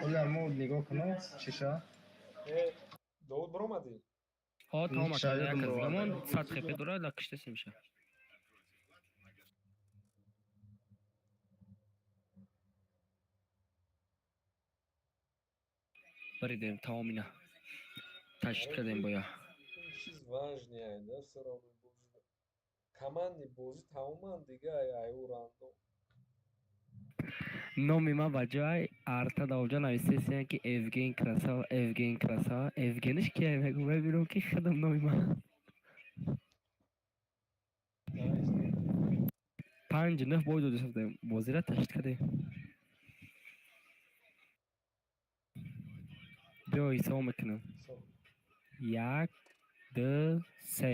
Оля мо нигоҳ кунам чиша. Довуд, биромадӣ? Ҳо, тамом. Шояд як аз муровада. замон 100 хп дорад, ла киштесем ша. Баридем, тамом, ина. Ташид кардем боя. Ин чиз важный да, всё равно бозӣ команди бозӣ тамоман дига аю рандом. Номи ман ба ҷой арта давҷа нависесиян ки Евген красава, Евген красава, Евгениш кия мегӯ, мебинам ки худам номи ман. 5-9 бой дода шудем. Бозира ташид кардем. Биё, ҳисоб мекунам. Як, ду, се.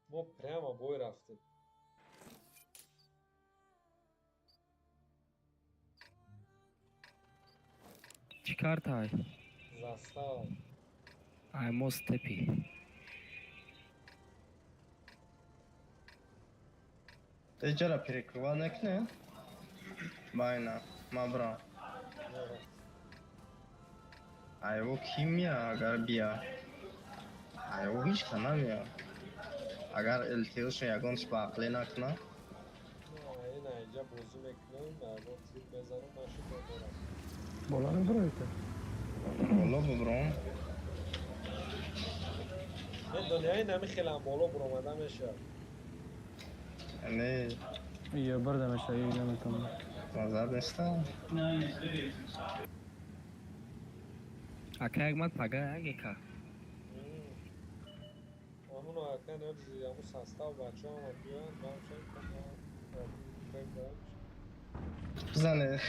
Мо прямо бой рафтем. Чӣ картай? Застава. Ай мо степи. Эҷара перекрыва накне? Байна, ма брам. Айво ки мия, агар бия? Айво ҳеч ка намея. Агар ЛТОшо ягон чӣ ба ақле накуна? Ина инҷа бозӣ мекунам, ягон тир мезанам, нашуд, дорам. Боло мебуроите? Боло бубром. Медони, ай нами хелам боло буромада мешавад. Не. Ё бурда меша, ё наметавонам. Назар неста? Ака, як мат пага як ека. Ҳамуно ака набзи, ҳаму состав бачаҳо ама биёянд, бамшан. Бизане.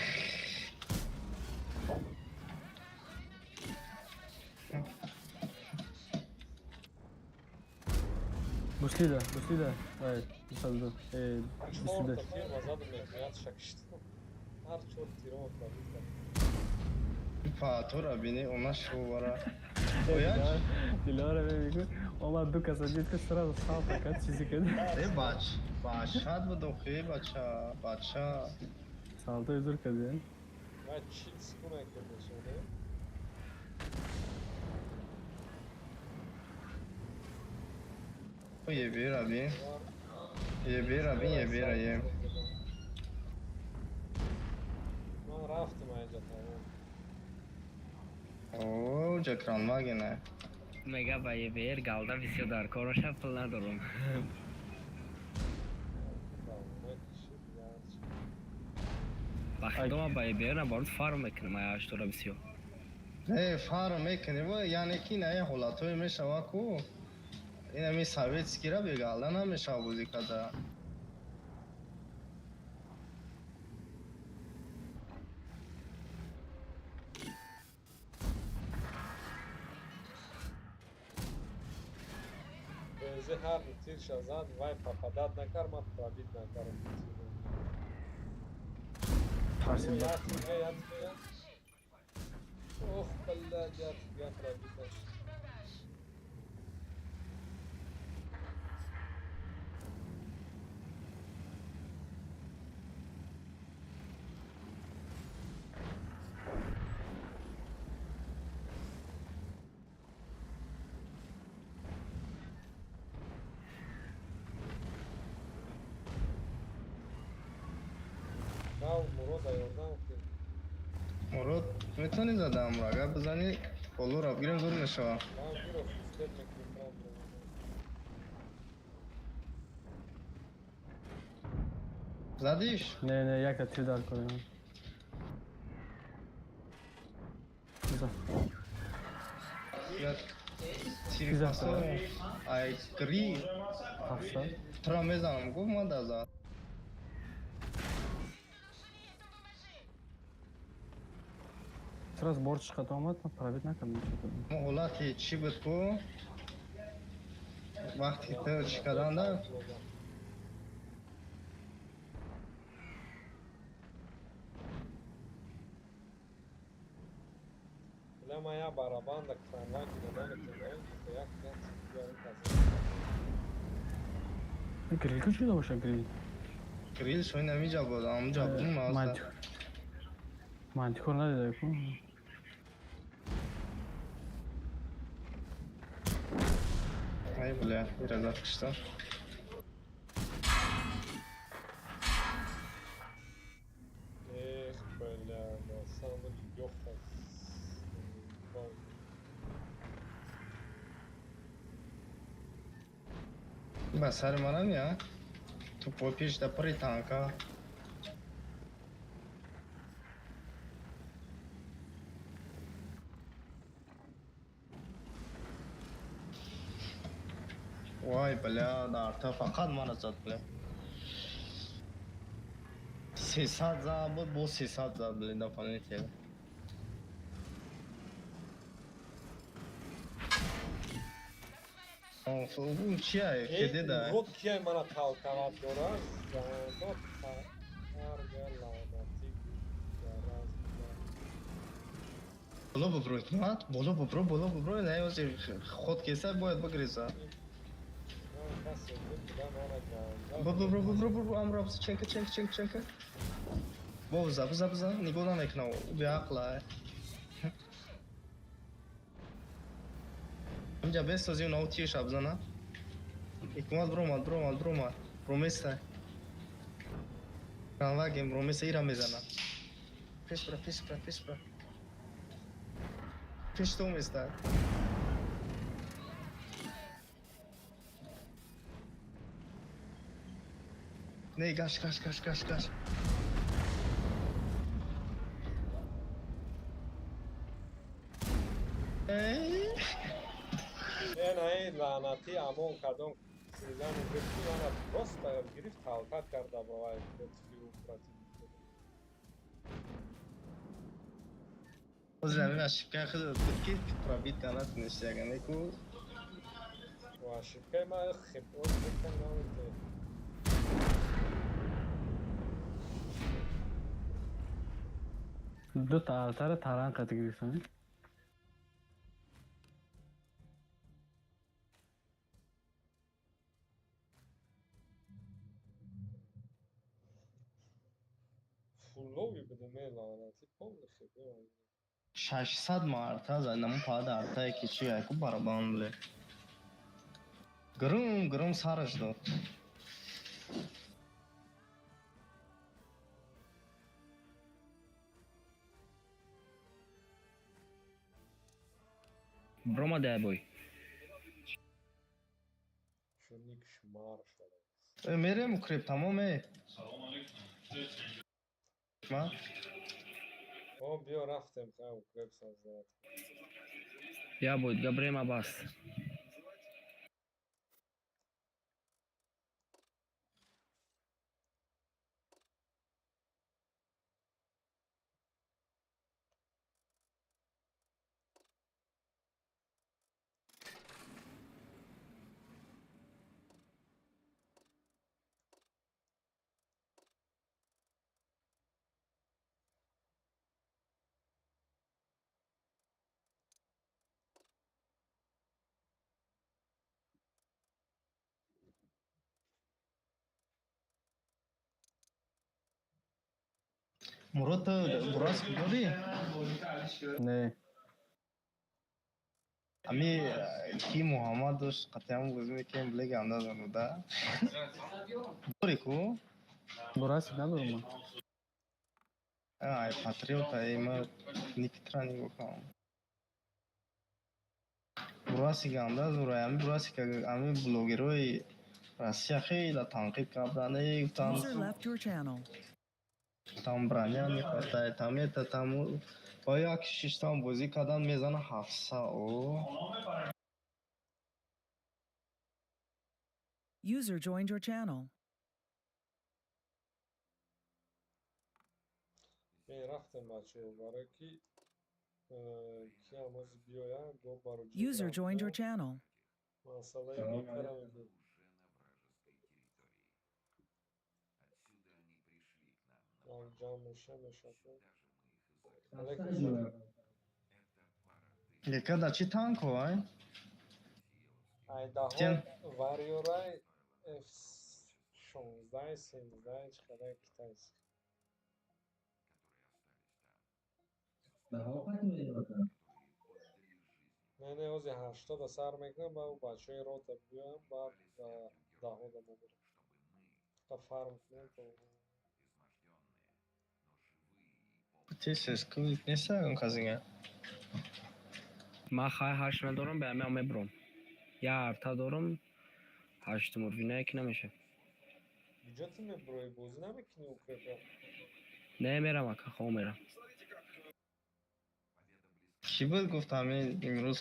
Буслида, буслида. Ай, 202. Э, 22. Чорта тир задум, меҳнат шакиштам. Ҳар чор тиро пробил кард. Патура бини, она шувара. Дилора мегӯ, омад, ду каса дид, ки сразу салта кард, чизе кард. Э, бач, бачат буд охи, бача, бача. Салтои зур кардӣ. Ва 40 секунд кардашоне. Ебира би. Ебира би, ебира е. Ман рафтам инҷа, тамом. О, ҷакран магина. Мега ба ЕБР галда бисёр дар короша пул надорам. Давона кишид, ярчи. Ба хидома ба ЕБР наоборот фарм мекунам, ай ҳаштора бисёр. Не, фарм мекунӣ, во, яъне ки на ҳолатҳое мешава ку. Инами советскийра бегалда намешава бозӣ карда. Бозӣ ҳар ду тирша зад, вай попадать накард, ман пробить накардам. Тарсид. Я тига, я тига. Ох, блядь, я тига пробить нашид. Мурод, метавонӣ задамро? Агар бизанӣ, болоро бигирем, зур мешавад. Задиш? Не, не, якта тир дар кунем. Бизан. Я тири пасо, ай гри. Ҳафтсад. Туро мезанам, гуфт ман да зад. Сразу борт чиқат омад, ман пробить накардам. Мо ҳолати чӣ буд ку? Вақте ту чӣ карданда? Бля, моя барабанда кранваги наметавонам, як Грил ку чида боша грил? Грил шои намиҷа буд, амҷа бум аст. Мантикор надида ку? Ай, бля, ира зад киштам. Эх, бля, на самом деле ёхта. Ба сари манам я? Ту по пеш да пари танка. Вай, бля, дарта фақат мана зад, бля. 300 зад буд, бо 300 зад, бля, дополнительно. Ӯ чия, кедеда? Род кияй мана талкават дорад, зандот тарга лаънатӣ гараз. Боло бубро, ҳикмат, боло бубро, боло бубро, не, ози ход кеса бояд бигреза. Бубро, бубро, бубро, амро, ченка, ченка, ченка, ченка. Бо, биза, биза, биза, нигоҳ намекунам, ӯ беақла. Инҷа бесозӣ, нав тирша бизана. Ҳикмат бромад, бромад, бромад. Ромеса. Ранвагем, ромеса ира мезана. Пеш бра, пеш бра, пеш бра. Пеш то места. Не, гаш, гаш, гаш, гаш, гаш. Эй! Эй, лаънатӣ амон кардон сезани гирифти мана просто гирифт ҳалкат карда ба вай против против. Ҳозир ҳамин ошибкаи худат буд ки пробить карда натунисти ягане ку. Ошибкаи ман хеб намете. Ду та алтара таран қати гирифтам. Фуллови будем, э, лаънатӣ, полный хеб. 600 марта зад, наму пада артае ки чи яку барабан, бле. Грум, грум сараш дод. Бромада бой. Чуник шмар шуда. Э, мерем укреп, тамом, э. Ма? О, биё рафтем, хай укреп сазад. Я бой, габрема бас. Мурод, ту бурас дорӣ? Не. Ами ки Муҳаммад дошт, қатъиан бозӣ мекунем, блеги андазану да. Дорӣ ку? Бурасик надорам ман. Ай, патриот, ай, ма никитра нигоҳ кунам. Бурасик андазура, ами бурасик, ами блогерои Россия хеле танқид карданд, эй, гуфтанд, User left your channel. Там броня не хватает, там это, там. Ба як шиштан бозӣ кардан мезана ҳафтса, о. User joined your channel. Мен рафтем, бачаҳо, барое ки киам ози биёя го баро. User joined your channel. Масъалаи Салом бекара алейкум. мегӯ. Як ҷамъ меша мешад. Алейкум салом. Лека да чӣ танко, ай? Айдаҳо. Чен? Вариорай F 16, 17, чӣ қадар китайский. Баҳо қати медиҳад? Не, не, ози 80 сар мекунам, ба бачаҳои рота биёям, баъд ба даҳода мебарам. Та фарм кунем то. Тез ку неста он казига. Ман хай ҳашт надорам, ба ҳамеам мебурам. Я арта дорам, ҳаштум урвинае ки намеша. Куҷо ту мебуроӣ? Бозӣ намекунӣ укрепа? Не, мерам, ака, хоб мерам. Кӣ буд гуфт, ҳамин имрӯз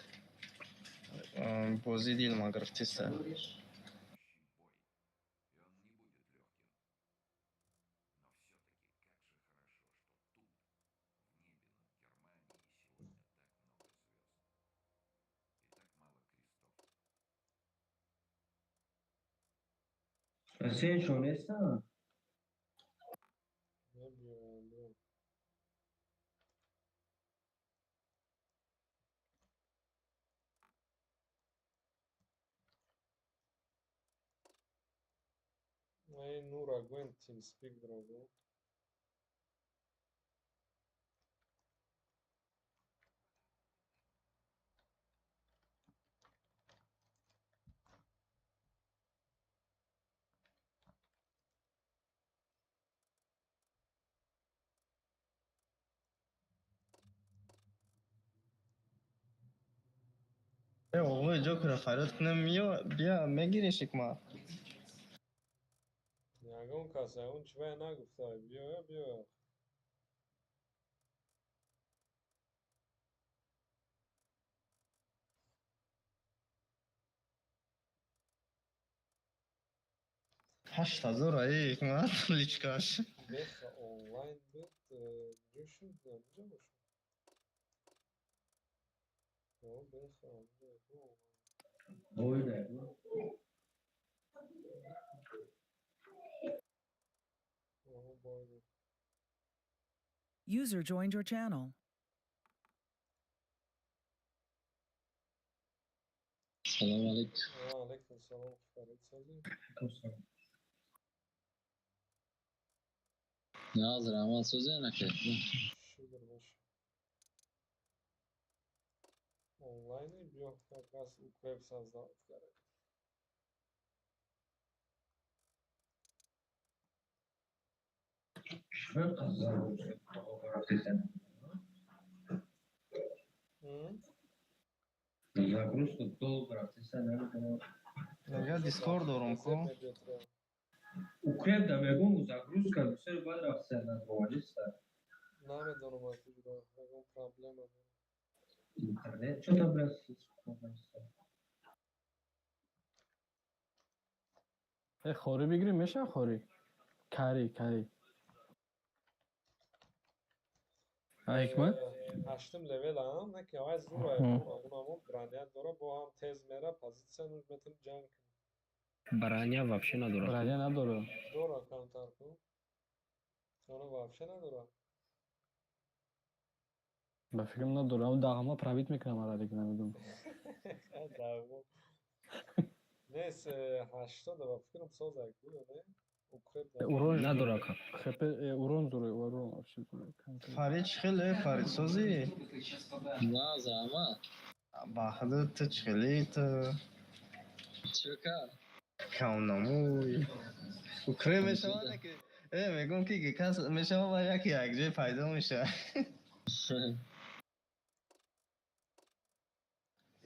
бозӣ дилма гирифтиста? Сеншо нестан? Небиёям, биём. Эй, Нура, гӯем, TeamSpeak дорогу. Э, оғои Ҷокера фарёд кунем, ё бия мегириш, ҳикмат. Ягон кас ягон чивая нагуфта, биёя, биёя. 8000, эй, ҳикмат, личкаш. Беха онлайн буд, ҷо шуд, ҷо бошад. О, беха онҷо бу онлайн. Ой, да. О, бойда. User joined your channel. Салом алейкум. Ва алейкум салом, Фарид, созӣ? Наз, раҳмат, созӣ, ака. Шукр бош. Онлайни биё, как раз укреп создавать кардем. Чӣ қазар рафтесан? М? Загрузка долго рафтесан, намедонам. Я Дискорд дорам ку. Мебиёд ра. Укреп да мегум, загрузка бисёр бад рафтесан, надровалиста. Намедонам, аз куҷо ягон проблема дорам. Интернет чё там, блядь, с Э, хорӣ бигирем, мешава хорӣ? Кари, кари. А, ҳикмат? Ҳаштум левелам, не ки авай зура, амон броня дора, бо ҳам тез мера, позитсия нуж метавонӣ ҷанг кунӣ. Броня вообще надорад. Броня надорад. Дора камтар ку. Оно вообще надора. Ба фикрам, надорад. Ам дағама пробить мекунам ара, лекин намедонам. Дағмо. Нес, 80 ба фикрам созак бу ё не? Укреп Урон Надора ака. ХП урон зуре, урон вообще зуре. Фарид чӣ хеле, Фарид созӣ? Нағз, раҳмат. Баҳда ту чӣ хеле ту? Чӣ кар? Камнамӯй. Укреп мешавад ки мегӯм ки кас мешавад ва яке якҷой пайдо мешавад.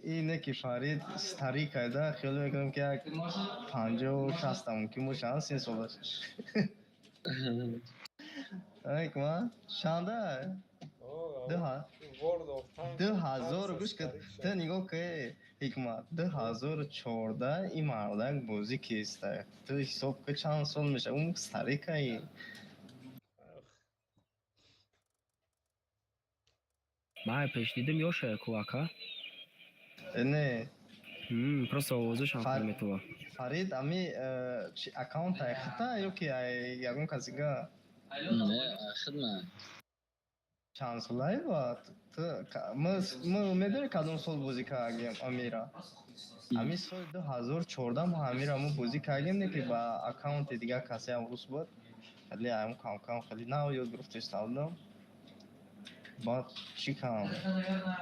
Ине ки Фарид старик айда, хиёл мекунам ки як 50-60 мумкин бошад, 30 солаш. Ҳикмат, чанда? 2000 гӯш кун, ту нигоҳ ки Ҳикмат, 2014 ин мардак бозӣ киста. Ту ҳисоб кун чанд сол мешавад, ӯ старик ай. Ман пеш дидим ёша ку ака. Не. Просто овозашам метова. Фарид, ами аккаунт ай хита ё ки ай ягон касига? Не, хидма. Чанд солаи ба? Мо медонӣ кадом сол бозӣ кардем Амира? Ами соли 2014 мо Амира мо бозӣ кардем, не ки ба аккаунти дигар касе ҳам рус буд. Хеле ам кам кам хеле нав ёд гирифта будам. Баъд чӣ кардам?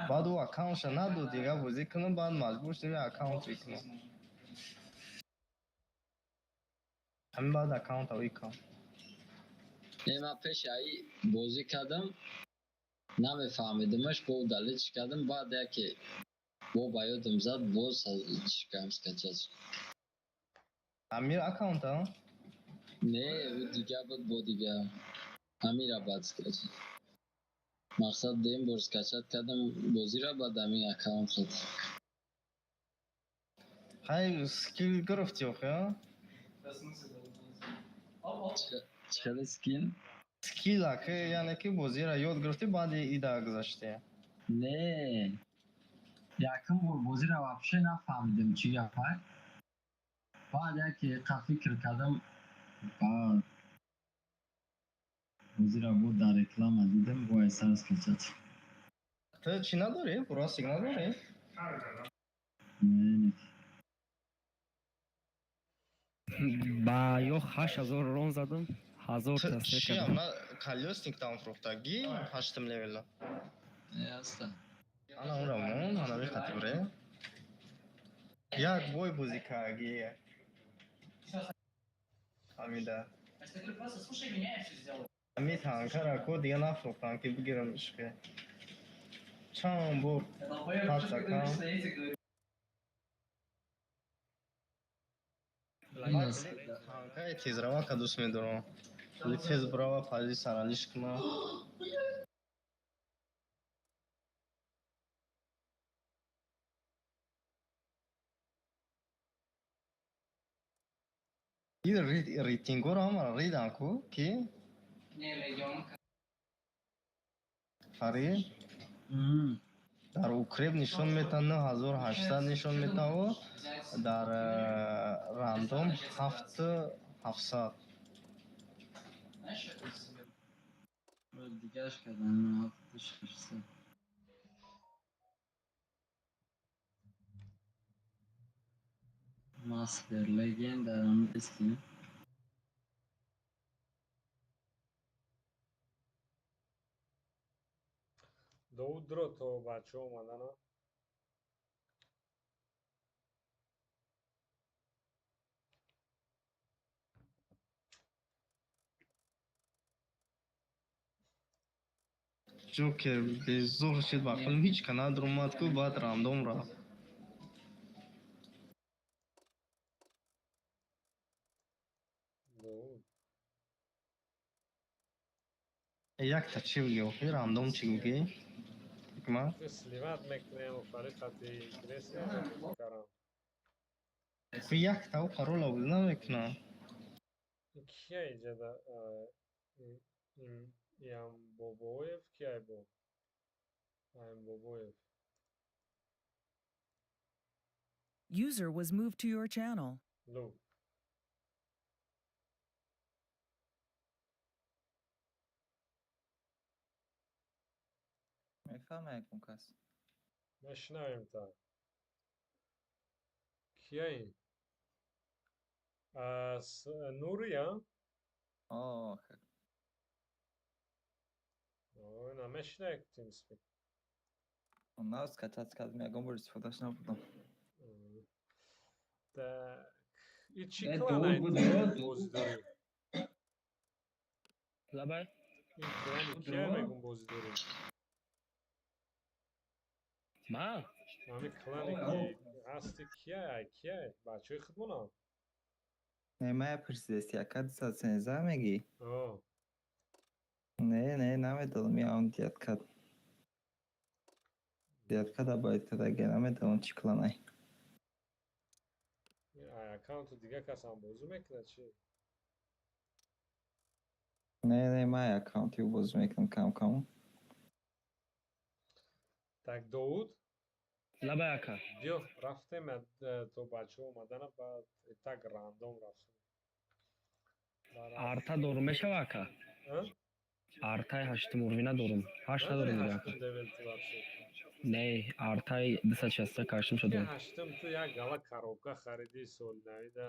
Баъд ӯ аккаунтша надод дигар бозӣ кунам, баъд маҷбур шудем аккаунт бикунам. Ҳамин баъд аккаунта викам. Не, ман пеши аи бозӣ кардам, намефаҳмидимаш, бо удалить кардам, баъд яке бо ба ёдам зад, боз чӣ кардам, скачать. Амир аккаунта? Не, ӯ дигар буд, бо дигар. Амира баъд скачать. Мақсад дем бор скачать кардам бозиро, баъд ҳамин аккаунт шуд. Хай, скилл гирифтӣ охи, а? Чӣ хеле скилл? Скилл аки, яъне ки бозиро ёд гирифтӣ, баъди ида гузаштӣ. Не. Якум бор бозиро вообще нафаҳмидем чӣ гапа. Баъд яке қа фикр кардам, баъд бозиро бо дар реклама дидам, бо сар скачать. Ту чӣ надорӣ? Бурасик надорӣ? Не, не. Ба ё 8000 рон задам, 1000 та се Чӣ кардам. ама колёсник там фурӯхтагӣ ҳаштум левела? Не, аста. Ана ура мон, ана бихати бре. Як бой бозӣ кардагӣ. Ҳамида. Ами танкара ко дига нафурӯхтам ки бигирам ишқи. Чанд бор пасакам. Танкаи тезравака дӯст медорам. Хеле тез бирава, пази саралиш кунам. Ин рейтингҳоро ҳамаро ридам ку ки? Фарид? Дар укреп нишон метавад 9800 нишон метавад, дар рандом 7700. Дигараш кардам, 7600. Мастер, легенда, ҳамисти. Довуд дро то бачаҳо омадана. Ҷокер безор шид ба қулм, ҳеҷ ка надромад ку, баъд рандом рафт. Довуд. Якта чӣ бигӣ охи, рандом чӣ бигӣ? Ҳикмат? Сливать мекунем, Фарид хати интересно карам. Ку якта ӯ парола бозӣ намекунам. Кия иҷада Иам Бобоев, кияй бо? Аим Бобоев. User was moved to your channel. Лу. Мефаҳма ягон кас? Мешунавем та. Кияи? Нури, а? О, Ой, намешинак TeamSpeak. Нав скачать кардем, ягон бор истифодаш набудам. Так. И чӣ клан бозӣ дорӣ? Лабай? Ин клани кия мегум бозӣ дорӣ? Ма? Ҳамин клане ки ҳасти кия, кия? Бачаҳои худмонам? Не, мая пурсидест, яка 213 мегӣ? О. Не, не, намедонам, я он дядка. Дядка добавить кадаге, намедонам чӣ кланай. Аккаунту дига касам бозӣ мекунад чӣ? Не, не, ман аккаунти бозӣ мекунам кам-кам. Так, Довуд? Лабай, ака. Биё, рафтем то бачаҳо омадана, баъд так рандом рафтем. Арта дорум мешава, ака? Артаи ҳаштум урвина дорум. Ҳашт надорум дига, ака. Не, артаи 260 ҳаштум шудум. Ҳаштум ту як гала коробка хариди соли навида,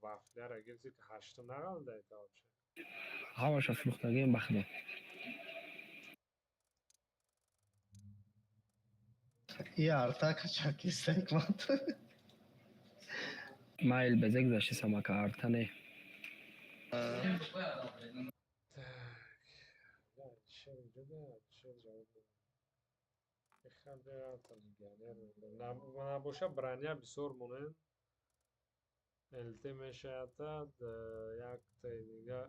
вафляра гирифти, ки ҳаштум нағалда это вообще. Ҳамаша фурӯхтагием, ба худо. И арта качакиста, Ҳикмат. Майл безе гузаштисам, ака, арта не. Набоша броня бисёр монем. ЛТ мешаятад, яктаи дига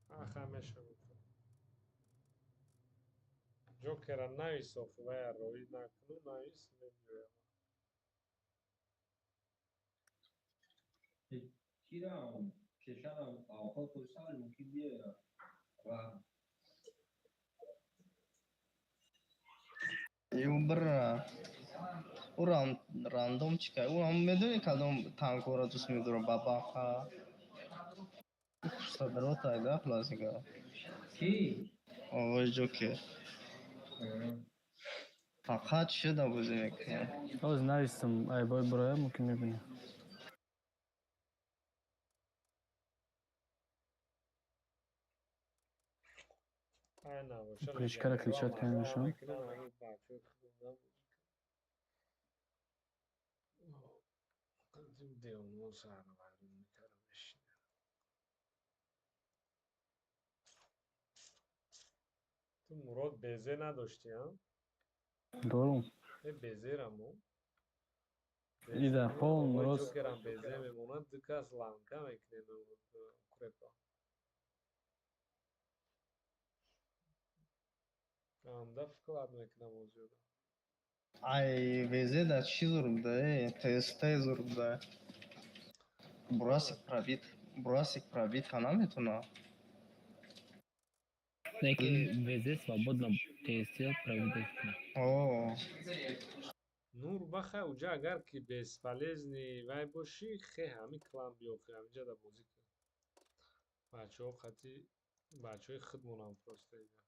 аха мешавад. Ҷокера навис, охи вая роӣ накуну, навис мебиёям. Кирам, шешанам, авқот қӯйсам, мумкин биёяд. Ва Ю бира. Ӯ рандом чӣ кар? Ӯ ҳам медонӣ кадом танкҳоро дӯст медорам? Бабаха. Садрота гап лазига. Ки? Овои Ҷокер. Фақат шуда бозӣ мекунам. Ҳоз навистам, ай бой буроя, мумкин мебинем. Кличкара кличат кунем нишон. Ту Мурод безе надошти, а? Дорум. Э, безерамо. Ида, пол рост. Ҷокерам безе мемонад, ду кас ланка мекунем укрепа. Анда вклад мекунам озиёда. Ай, везе да чӣ зур буда, э? ТСТ зур буда. Бурасик пробит, бурасик пробит ка наметуна. Не ки везе свободно ТСТ пробит кунад. О. Нур баха, уҷа агар ки бесполезный вай бошӣ, хе ҳами клан биё, хе ҳамиҷа да бозӣ кун. Бачаҳо қати бачаҳои худмонам просто ига.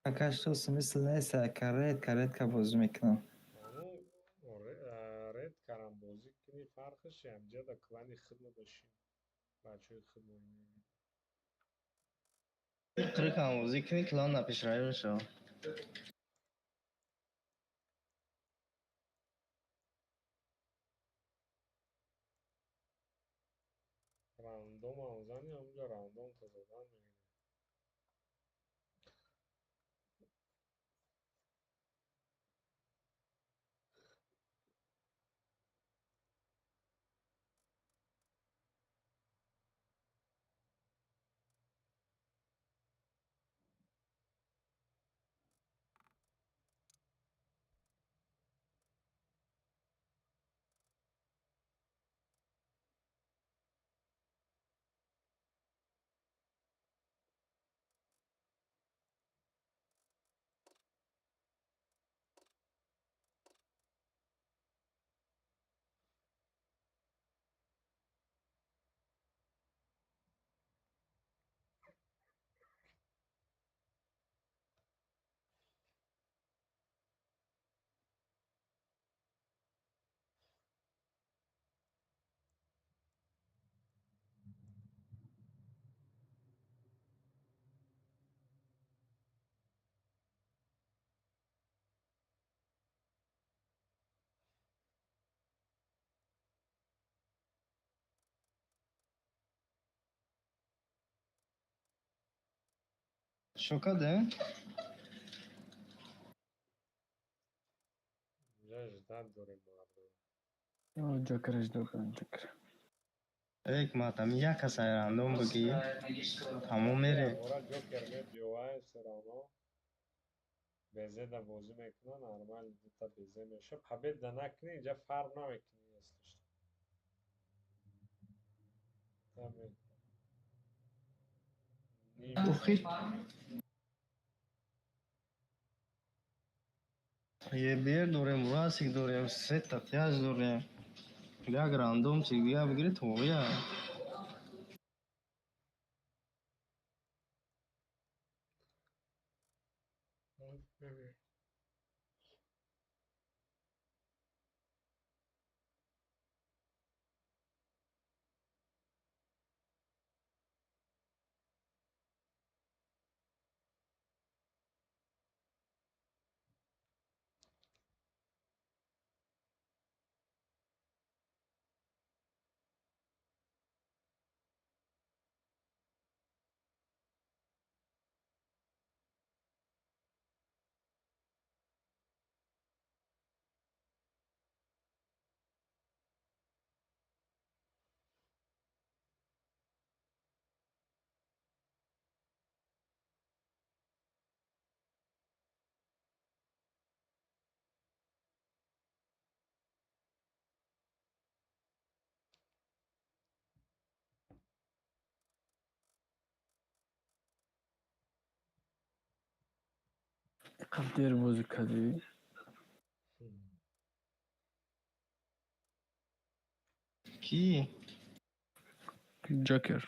Ака, что смысл нест, ака, редко, редко бозӣ мекунам. Редкарам бозӣ кунӣ, фарқаш ҳамиҷа да клани худмо бошӣ. Бачаҳои худмо. Қирқам бозӣ кунӣ, клан напешравӣ мешавад. Рандом ам зани, ҳамунҷа рандом та задан мегирӣ. Шо каде? Инҷа ждать дорем, мардум. Ҷокера ждать кардам, Ҷокер. Ҳикмат, ами як каса рандом бигӣ, тамом, мерем. Ора Ҷокер мебиёвай, всё равно. Безеда бозӣ мекунад, нормально, дута безе меша. Победа накунӣ, инҷа фарқ намекунӣ, если что. Там Ухи. ЕБР дорем, Расик дорем, сета тяж дорем. Як рандом чиз дига бигирӣ, тоғия. Қабл дер бозӣ кардӣ. Кӣ? Ҷокер.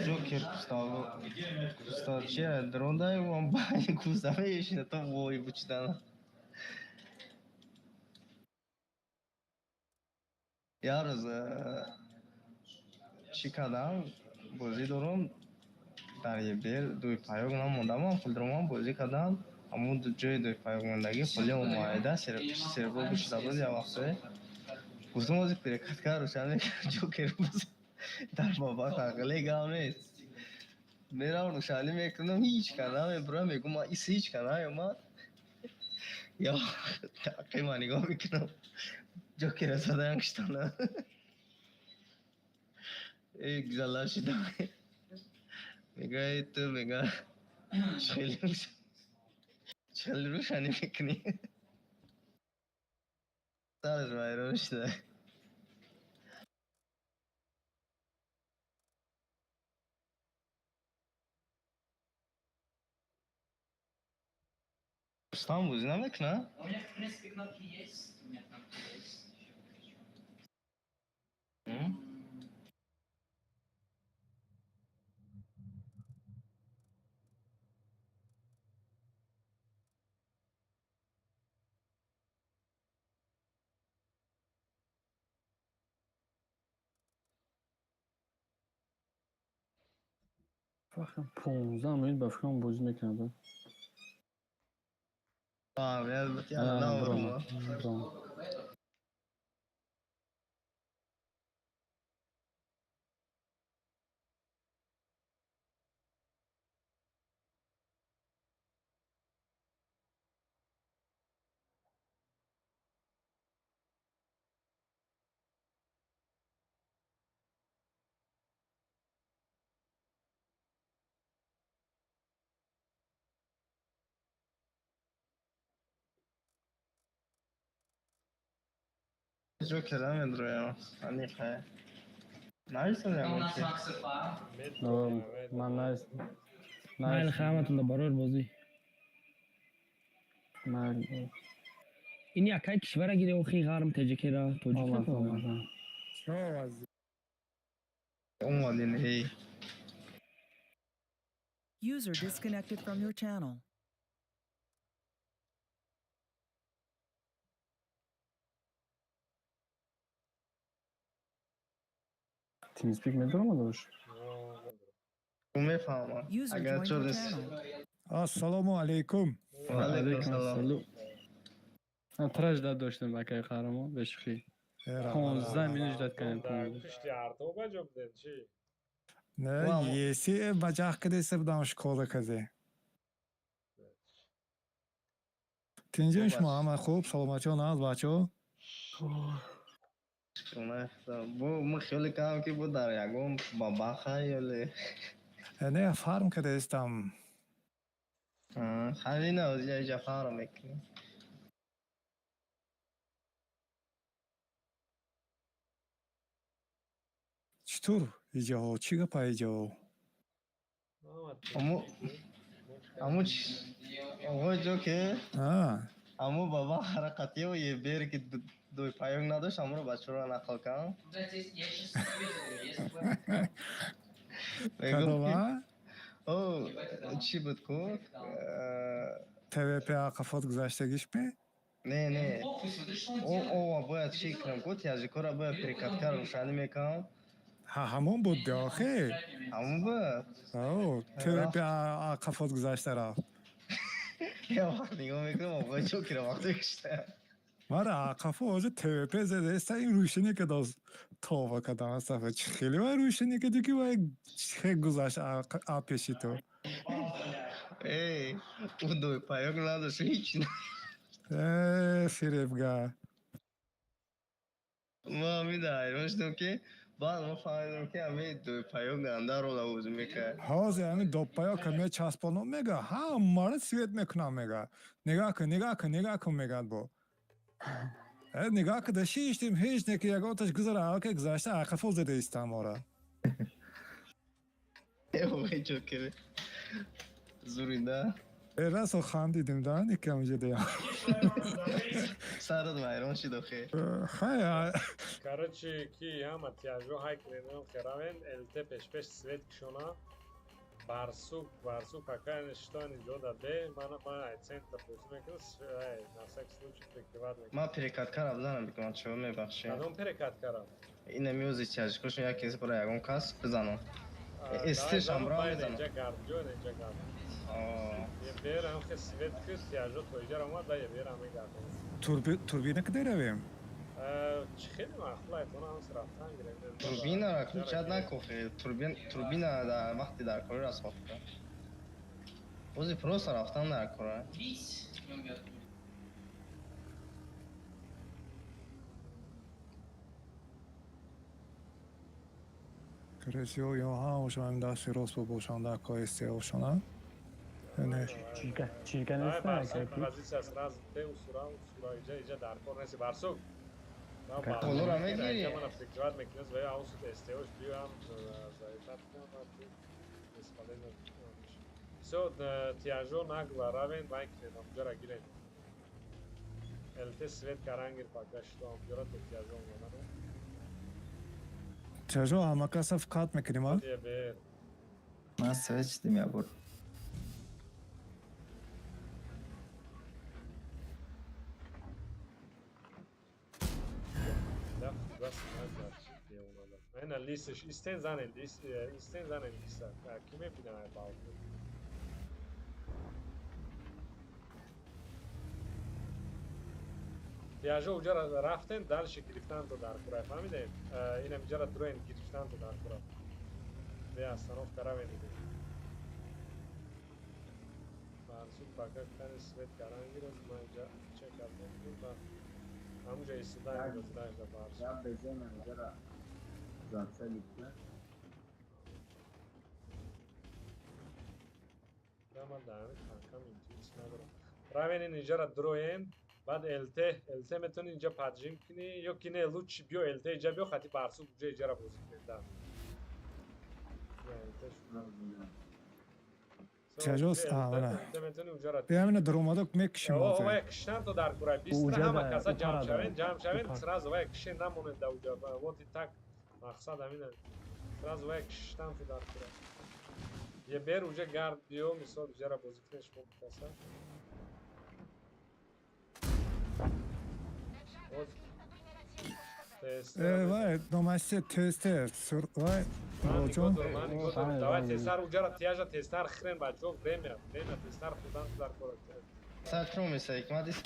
Ҷокер Густаво. Густав чия? Дрондай вам бани Густав ешина то вой бучидана. Як рӯз чӣ кардам? Бозӣ дорум дар ЕБР, дуи паёк намондам, ман хулдроман бозӣ кардам. Ҳамун ҷои дуи паёк мондагӣ холи омаида серво бучида буд як вақтое. Гуфтам, ҳозир перекатка рӯшан мекунам, Ҷокер боз дар баба ҳақле гап нест. Мерам, рӯшанӣ мекунам, ҳеҷ ка намебурам, мегӯм, ис ҳеҷ ка наёмад. Я тақима нигоҳ мекунам. Ҷокера задаям, киштана. Эй, гузала шида. Мега, эй, ту, мега, хеле рӯшанӣ мекунӣ. Сараш вайрон шуда. Рустам бозӣ намекунад? У меня, в принципе, кнопки есть. У меня кнопки есть. Ещё выключу. М? Вақт 15 минут ба фикрам бозӣ мекунад. А, я наурма. Бром. Ҷокер намедроям. Аниқа. Нависам У нас ягон чи. Макс ФА. Ман найс. Майли, ҳаматонда барои бозӣ. Майли. Ин якай кишвара гире, охи ғарм теҷикера тоҷик. Омад, омад. Омадин, эй. User disconnected from your channel. TeamSpeak медаромад бош? Мефаҳмам. User Агар joined чор your нест. channel. Ассалому алайкум. Алайкум салом. Тра ждать доштем, акай қаҳрамон, бешухӣ. 15 минут ждать кардем. Дар пишти арто ба ҷо будем, чӣ? Не, еси баҷах кадеса будам, школа каде. Тинҷем шумо ҳама хуб, саломатиён ҳаст бачаҳо? Бо ма хиёле кардам, ки бо дар ягон бабаха ёле. Не, фарм кардаистам. Ҳамина ҷа фарм мекунӣ. Чӣ тур иҷаҳо? Чӣ гапа иҷаҳо? Аму оғои ҷо ки аму баба ҳаракатиё ебер ки дуй паёк надошт, амуро бачаро нақл кардам. Кадома? О, чӣ буд ку? ТВП қафот гузаштагиш ме? Не, не. Ова бояд чӣ кунам ку, тяжикора бояд перекаткар рӯшанӣ мекунам. Ҳа, ҳамон буд охе. Ҳамон буд? О, ТВП қафот гузашта рафт. Я вақт нигоҳ мекунам, оғои чокира вақте кишта. Мара қафо ҳозир ТВП задаиста, ин рӯшанӣ кадоз това кадам астафа. Чӣ хеле вай рӯшанӣ кади, ки вай хе гузашт а пеши ту. Эй, ӯ дуй паёк надошт ҳеч. Э, фиребгар. Ма ҳамида ҳайрон шудам, ки баъд ма фаҳмидам, ки ҳами дуй паёк ганда рола бозӣ мекард. Ҳозир ҳами доппаёка мечаспонам, мега, ҳамаро свет мекунам, мега. Нигоҳ кун, нигоҳ кун, нигоҳ кун, мегад бо. Э, нигоҳ куда шиштем, ҳеҷ не ки ягонташ гузара, аллакай гузашта, ақафо зада истам мора. Оғои ҷокер зурида. Э, расо хандидим да, никам ҷидаям. Сарат вайрон шид охе. Хай. Короче, ки ҳама тяжо ҳай кунем, херавен ЛТ пешпеш свет кишона. Барсук, барсук пока что инҷо даде, мана ма ай центр бозӣ мекунам, ай на всякий случай прикрывать мекунам. Ман перекаткара бизанам, бикунам, чиво мебахшед. Кадом перекаткара? Ина мюзи тяжикошон яке бара ягон кас бизанам. Эстешам бра мезанам. Инҷа гард, ҷо инҷа гард. Ебер ҳам хе свет ки тяжо то иҷа омад, да ебер ҳам мегардам. Турбина каде равем? Чӣ хеле маъқул айтона ҳам рафтан гирем. Турбинара включать накохе. Турбина дар вақти дар кори расход кунад. Бози просто рафтан дар кора. Короче, ё ҳамашон ҳам дасти рост бо бошанд дар кори сеошона. Не. Чилка, чилка нест. Позиция сразу те усура, усура, иҷа, иҷа дар кор нест, барсук. Қолора мегирӣ? Мана прикрывать мекунад ва аусут СТОш биёам заитат кунам, бесполезно. Всё, тяжо нагло равен, вай кунед, амҷора гирен. ЛТ свет карангир пока что амҷора то тяжо омадану. Тяжо ҳамакаса вкат мекунем, а? Ебер. Ман свет шидим як бор. Ина лисш истен занен лис, истен занен лиса. Ки мебинам ай балкон? Тяжо уҷара рафтен, дальше гирифтан то дар кура, фаҳмидем? Инам иҷара дроен гирифтан то дар кура. Бе остановка равен дига. Барсук пока кани свет карангир, ман инҷа чек кардем ба ҳамуҷа истодан гузашта барсук. Я безем инҷара зацелить, да? Ман дар танкам интуитс надорам. Равен ин инҷара дроен, баъд ЛТ, ЛТ метавонӣ инҷа поджим кунӣ ё ки не, лучше биё ЛТ инҷа биё, хати барсук уҷа иҷара бозӣ кунед, да. Тяжо, а, мана. Биямина даромада мекушем. О, вай киштан то дар кура. Бистра ҳама каса ҷамъ шавен, ҷамъ шавен, сразу вай кише намонед да уҷа. Вот и так мақсад ҳамина. Сразу вай киштан то дар кура. Ебер уже гард биё, мисол иҷара бозӣ кунед шумо каса. Э, вай, номасте тесте, вай, Роҷон. Давай тестар уҷара тяжа тестар хрен бачо, время, время тестар худан дар кор. Сар чо меса ҳикмат ист?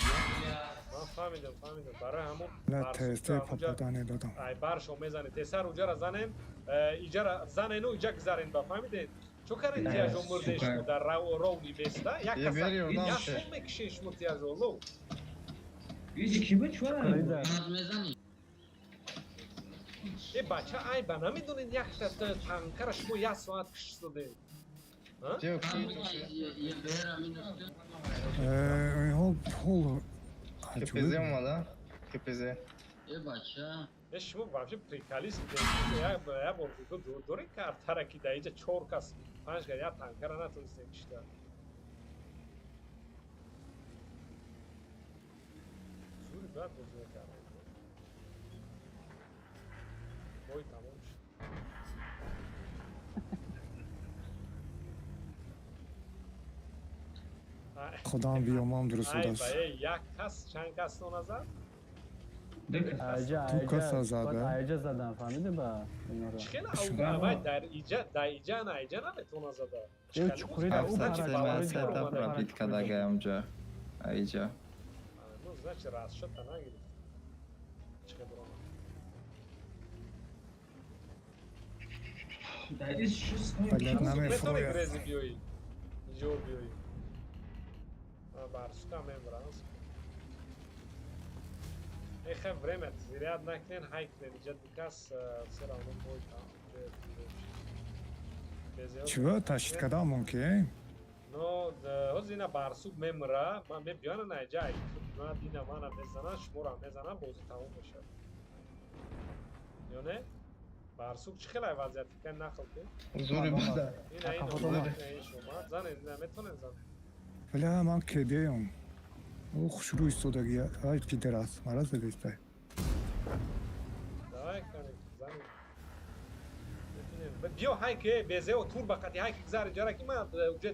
Ман фаҳмидам, фаҳмидам. Барои ҳамон На тесте попадание додам. Ай баршо мезане. Тестар уҷара занем, иҷара занену иҷа гузарен ба, фаҳмидед? Чо карен тияжо мурден шумо дар ровни места? Як Е, каса бери, ёрдам як ше. сум мекишен шумо тияжо лоу. Ҳеҷ ки ба чуа? Мезанӣ? Э, бача, айба намедонед, якта танкара шумо як соат киштодед. Биё, ки Инҳо ҳол КПЗ омада. КПЗ. Э, бача. Э, шумо вообще приколист. Я бор доред картара, ки дар инҷа чор кас, панҷ кас як танкара натонистем кишта. Зури бад бозӣ мекардем. Бой тамом шуд. Худам биёмам дуруст Ай, будааст. ба, э, як кас чанд кас ноназад? Айҷа, Ду каса айҷа, зада. баъд айҷа задан, фаҳмиди, ба инора. Чӣ хела вай дар иҷа, дар иҷа на иҷа наметавона зада. Э, чуқурида ӯ Ҳафтсад пара се ман чуқурида сета ӯ пара пробит чуқурида. кардагай онҷа. Аиҷа. Ну, значит, расчёта нагирифт. Чӣ хел баромад? Блядь, Метавонӣ намефурӯяд. грези биёӣ? Иҷо биёӣ. Барсука мебарам. Эхе, время зиряд накунен, ҳай кунен. Иҷа ду кас все равно бой там. Чиба ташид кардан мумкин? Но ҳозир ина барсук мемра, ман мебиёна на иҷа, ман дина мана мезанам, шуморо мезанам, бозӣ тамом мешавад. Ё не? Барсук чӣ хелай вазъият кан, нақл кун. Зури буда. Ина ин омад, ина ин шомад. Занед, ина метонед занед. Бля, ман кедеям. Ӯ хушрӯ истодаги. Ай, пидерас, мара задистай. Давай, кани, занед. Бибинем. Биё, ҳай ки безео тур ба қати ҳай ки гузари ҷара, ки ман уҷа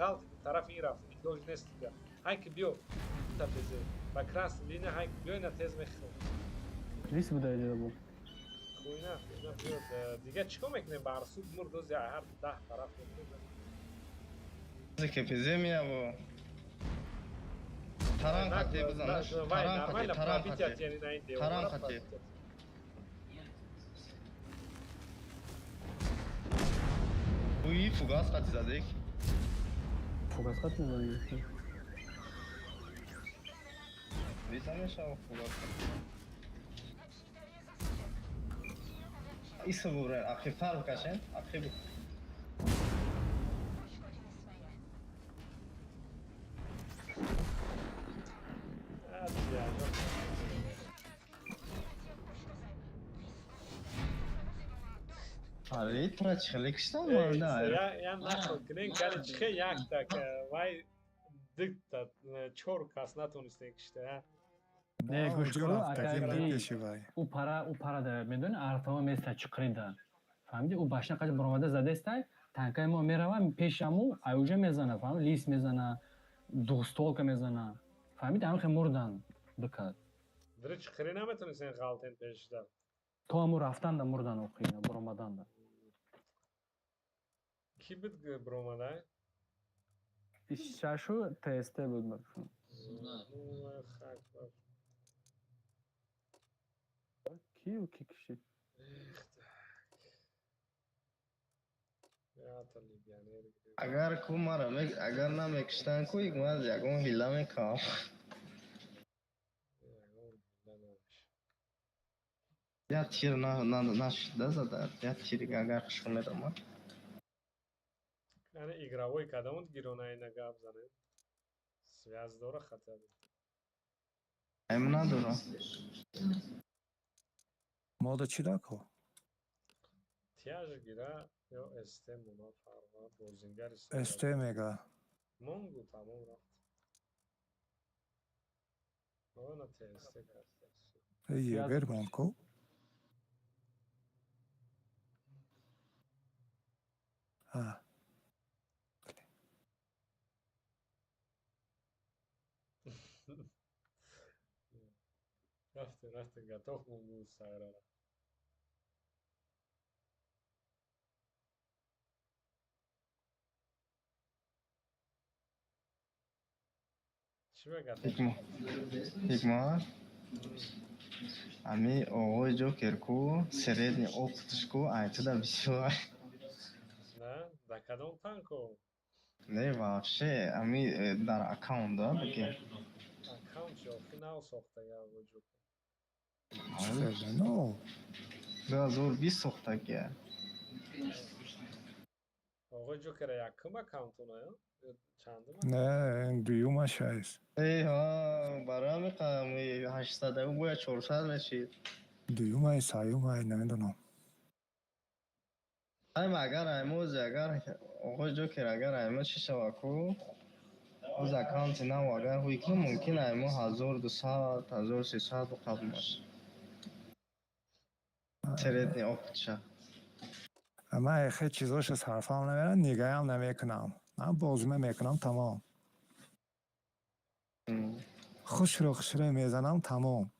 ғалти тарафи ин рафт. Илоҷ нест дига. Ҳай ки биё. Та безе. Ба красный линия ҳай ки биё, ина тез мехӯрам. Лис буда иҷа бу. Хуйна, хуйна, биё. Дига чӣ кор мекунем? Барсук мурд, ози ҳар 10 тараф мекунем. КПЗ мияво. Таран қати бизан. Вай, Таран қати, нормально таран пробитие қати. яъне на ин Таран девора қати. пробитие. Уи, фугас қати задек. Фугас қати мезанӣ. Виса мешава фугас. Иса бубрен, ақибтар бикашен, ақиб. Ад, Аре, тура чӣ хеле киштан манда. Я нақл кунем, кани чихе якта вай дикта чор кас натонистем кишта. Не, гӯш Онҷо кун, рафтагим ака, ки пеши вай. Ӯ пара да медони, артава места чиқрида. Фаҳмиди? Ӯ башна қаҷ баромада задестай, танкаи мо мерава пешаму, аюҷа мезана, фаҳмиди? Лис мезана, двухстволка мезана. Фаҳмиди? Ҳамин хел мурдан ду кас. Дри чиқири наметонистем ғалтен пешда. То ҳаму рафтанда мурдан охирина, баромаданда. Ки буд биромада? Шашу ТСТ буд маршун. Ну, хак. Ки ки кишид? Ята легионер. Агар ку мара агар намекиштан ку, ман ягон ҳила мекардам. Ягон ҳила намешад. Як тир нашуда зада, як тир агар хушо медомад. Яъне игровой кадамуд гирона ина гап занем. Связь дора хотя бы. Айм надорам. Мода чӣ дако? Тяж гира ё СТ муна фарма бозингари. СТ мега. Монгу тамом рафт. Она ТСТ кард. Егер монко. А, Рафтем, рафтем, готов монгу сайрара. Чӣ мегӯяд? Ҳикмат. Ами оғои Ҷокер ку средний опытш ку айтуда бисёр. На, да. Кадом танко? Не, вообще, ами дар аккаунт да, бигем. Аккаунт чӣ, охи нав сохтага вуҷуд. Ну, 2020 сохтагия. Оғои Ҷокера якум аккаунтона ё? Ё чандум? Не, дуюмаш аст. Эй, ҳа, барои ҳамин 800 бояд 400 мешид. Дуюмай, сеюмай, намедонам. Айма агар аймози агар оғои Ҷокер агар аймо чӣ шава ку? Оз аккаунти нав агар ҳуй кунам, мумкин аймо 1200, 1300 қабл бошад. Средний опытша. Ман хеле чизоша сарфам намерам, нигаҳам намекунам. Ман бозима мекунам, тамом. Хушро хушро мезанам, тамом.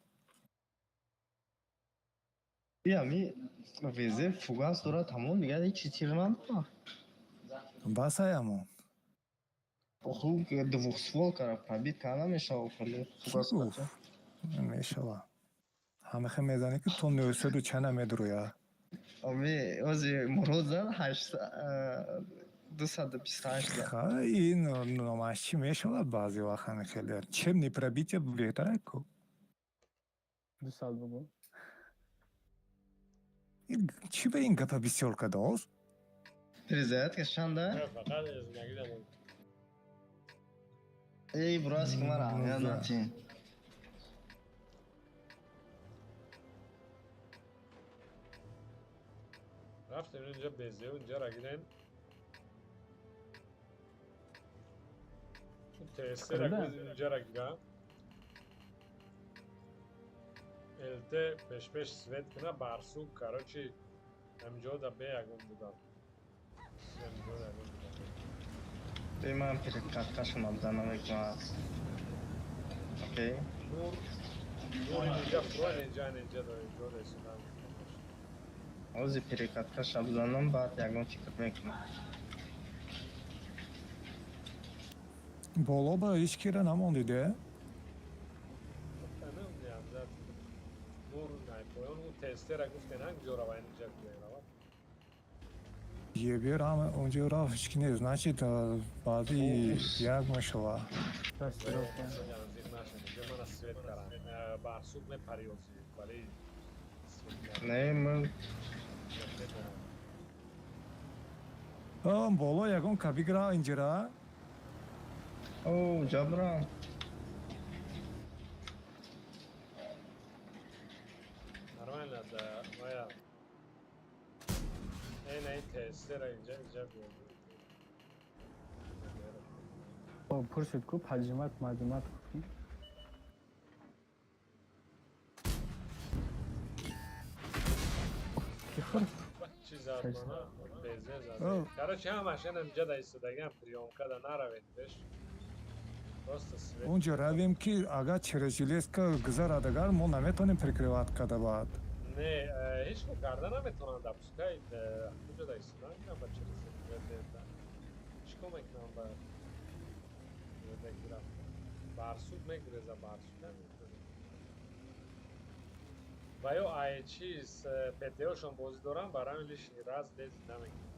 Ами везе фугас дорад, тамом, дигар ҳеҷ чиз тир надорад. Бас ай амон. Хуб, двухстволкара пробить карда намешавад фугас. Гуфт? Мешава. Ҳамахе мезанӣ, ки то нӯҳсаду чанда медурӯя. Ами ози Мурод зад 228 зад. Ха, ин номаш чӣ мешавад, баъзе вақт ҳами хеле. Чем не пробитие беҳтар ку. 2 саат бугу. Ин чӣ ба ин гапа бисёр кадост? Перезарядка чанда? Фақат эзмагидам. Эй, браси, ки мара аҳамият натин. Рафтем инҷа безе, инҷара гирем. ТС-ра инҷара гира. ЛТ пешпеш свет куна барсук, короче, ҳаминҷо да бе ягон будам. Ҳаминҷо ягон будам. Эй, ман перекаткашон абзана мекунам. Окей. Нур, нур инҷа фурон, инҷа инҷа до инҷо ресонам. Ози перекаткаш абзанам, баъд ягон фикр мекунам. Боло ба ҳеҷ кира намондиде? Нур най поён у тестера гуфтен ҳанг рава инҷа рава. Ебер ҳама онҷо рафт, ҳеҷ ки нест. Значит, баъди як мешава. Мана свет карам. Барсук мепари ози, вале свет карам. Не, ман Боло ягон кабигра инҷира. О, ҷабра. Нормально, да, моя. Эй, най тестера инҷа инҷа биё. Пурсид ку, поджимать маҷимат гуфтӣ. Ки хӯрд? Чӣ зад мана? Безе зад. Короче, ҳамашан инҷа да истодагиам, приёмка да наравед беш. Просто свет. Онҷо равем, ки агар через железка гузарад, агар мо наметавонем прикрывать карда баъд. Не, ҳеҷ ко карда наметавонанд, пускай куҷо да истодан ба через чӣ кор мекунам ба барсук мегуреза, барсук ва ё ай чиз ПТОшон бозӣ дорам, барои лишний раз лезить намекунам.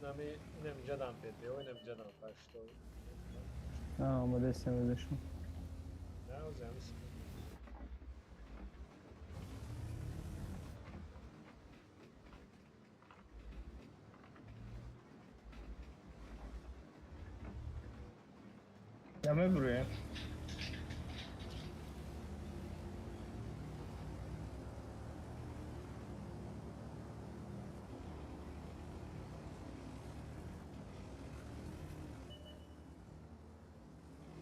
Нами инам ҷадам ПТО, инам ҷадам пашто. Омадастем озашон. Не, ози ҳамис. Я мебурем.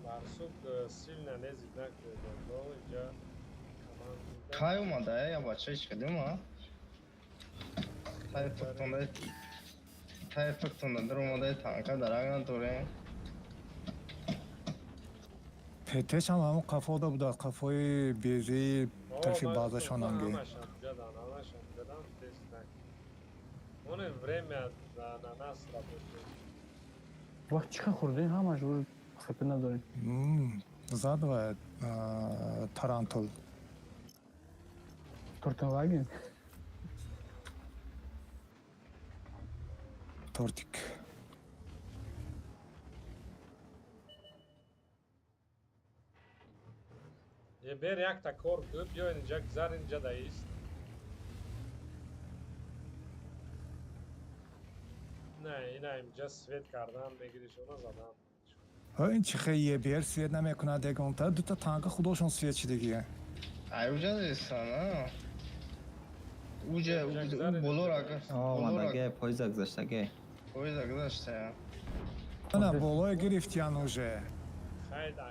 Барсук сильно лезет накунед, инҷа команда. Кай омада, я бача ҳеҷ кадима? Тай фактонда, тай фактонда дар омадаи танка дарак надорем. ПТшам ҳамон қафода буда, қафои безии тарафи базашонанги. Ҳамашам ҷадан, ҳамашам ҷадан, тест накун. Он время на нас работает. Вақт чӣ хӯрдем, ҳамаш уже хп надорем. Зад ва тарантул. Тортенваген. Тортик. Бер якта кор ку, биё инҷа гузар, инҷа даист. Не, ина инҷа свет кардан мегириш, она задан. Ин чи хе ЕБР свет намекунад ягонта, дута танка худошон свет шидагия. Ай уҷа зестан, а? Уҷа болора. Омадаге, поиза гузаштаге. Поиза гузашта. Ана болое гирифтиян уже.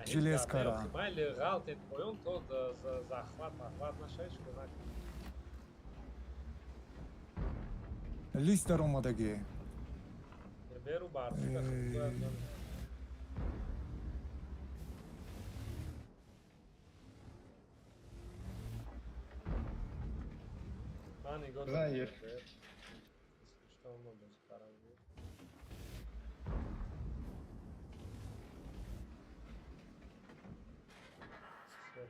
Железкара. Майли ғалтед поён то захват махват нашавед, шумо накунед. Лист дар омадагӣ. Беру барсука. Ман нигоҳ Заев.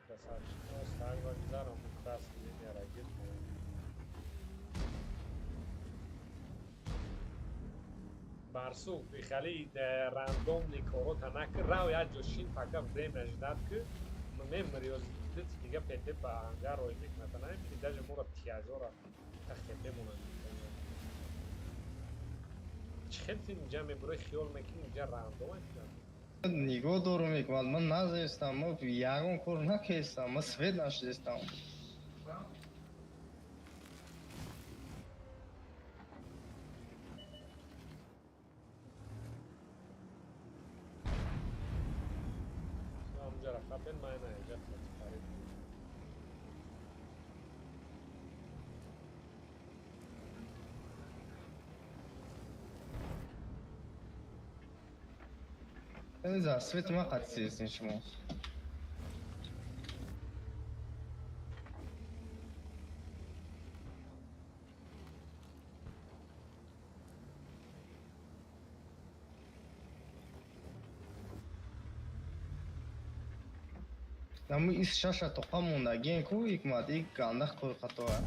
Красавчик. Ну, так гузарам, красный линия рагир. Барсук, хали рандомный корота накр, рав як ҷо шин, пока время ждать ки мемри ёз дит дига пете ба ангар рой мекунад, намебини даже мора тиажора тахтепе монанд. Чӣ хел ти инҷа мебурӣ, хиёл мекунӣ инҷа рандом аст? Нигоҳ дорум мекунад, ман назестам, ман ягон кор накестам, ман свет нашидестам. Ҳамҷара хапен, ман ина инҷа харид. За свет ма қатисестин шумо. Наму ис шаша тоқа мондагиен ку ҳикмат, ик гандах кор қатоа.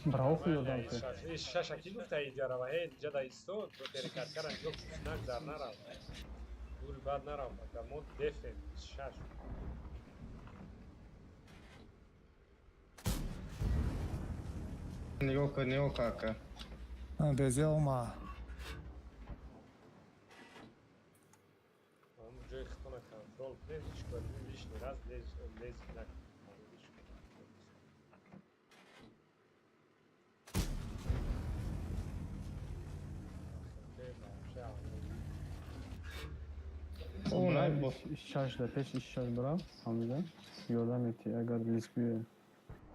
Браво ёдам ки. Ис шаша ки гуфта иҷара ва ҳе инҷа да истод, перекаткара нигоҳ нагзар нарав. Дури бад нарав, пока мо дефем ис шаш. Нигоҳ кун, нигоҳ кун ака. Безе ома. Ҳамун ҷои худтона контрол кунед, ҳеҷ кор лишний раз лез накунед. Шаш да пеш иш шаш бирав, ҳамида. Ёрдам мети, агар лис биёе.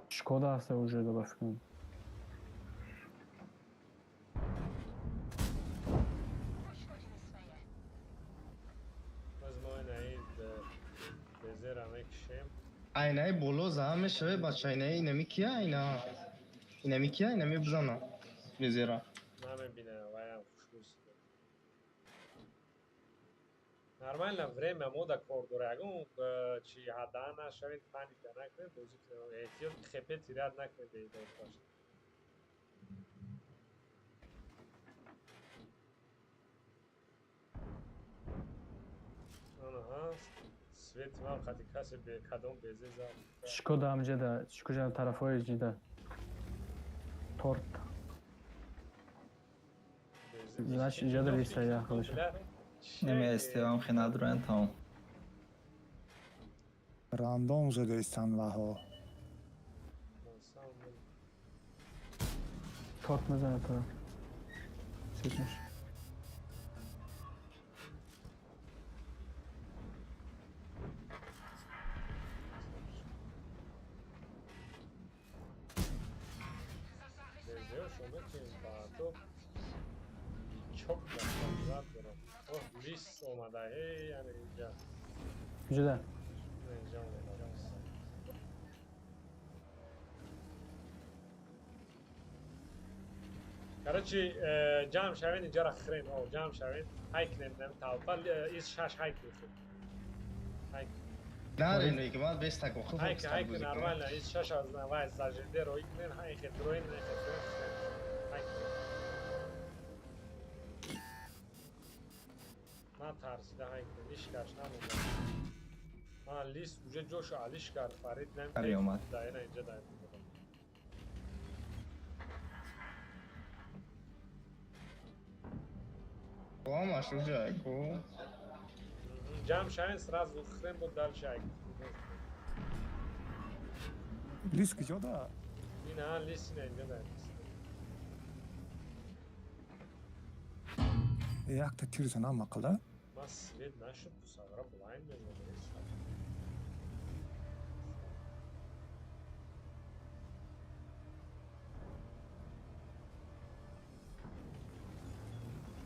Шкода аста уже да ба фикрам. Боз мо инаи безера мекушем. Айнаи боло заа мешаве, бача, айнаи инами кия айна? Инами кия, инами бизана. Безера. Намебинам, ваям хушрӯст. Нормально время мода кор дора. Ягон чи ҳада нашавед, паника накунед, бозӣ кунед. Эҳтиёт хепе тиряд накунед беидод бошед. Анаҳа, свети ман қати касе бе кадом безе зад. Шкода ҳамҷа да, шкода тарафҳои ҷида. Торт. Значит, инҷа да листа я худаш. Неме СТО-ам хе надроян тамом. Рандом задестан ваҳо. Торт мезанад тора. Сетнаш. Безеошо метавонем ба то чок зад дорам. Оҳ, лис омада. Эй, яъне инҷа. Ҷуда. Инҷа омада. Короче, ҷамъ шавед, инҷара хӯрен. О, ҷамъ шавед. Ҳай кунед, нами талпа, ис шаш ҳай кунед. Ҳай. Нарен ҳикмат, бес тако хуб. Ҳай ҳай нормально, ис шаш аз навай зажиде рой кунед, ҳай хе дроин, ҳай хе дроин. Ҳай. Натарсида ҳай ишкаш намонда. А лис уже ҷошо алиш кард, Фарид. Ари омад. Даина инҷа даина. Ҳамаш уже ку. Ҷамъ шавен, сразу хрен буд дальше ай. Лис куҷо да? Ина лис ина инҷа даина. Якта тир занам мақала. Ма свет нашуд, пусагра блайн мезанад.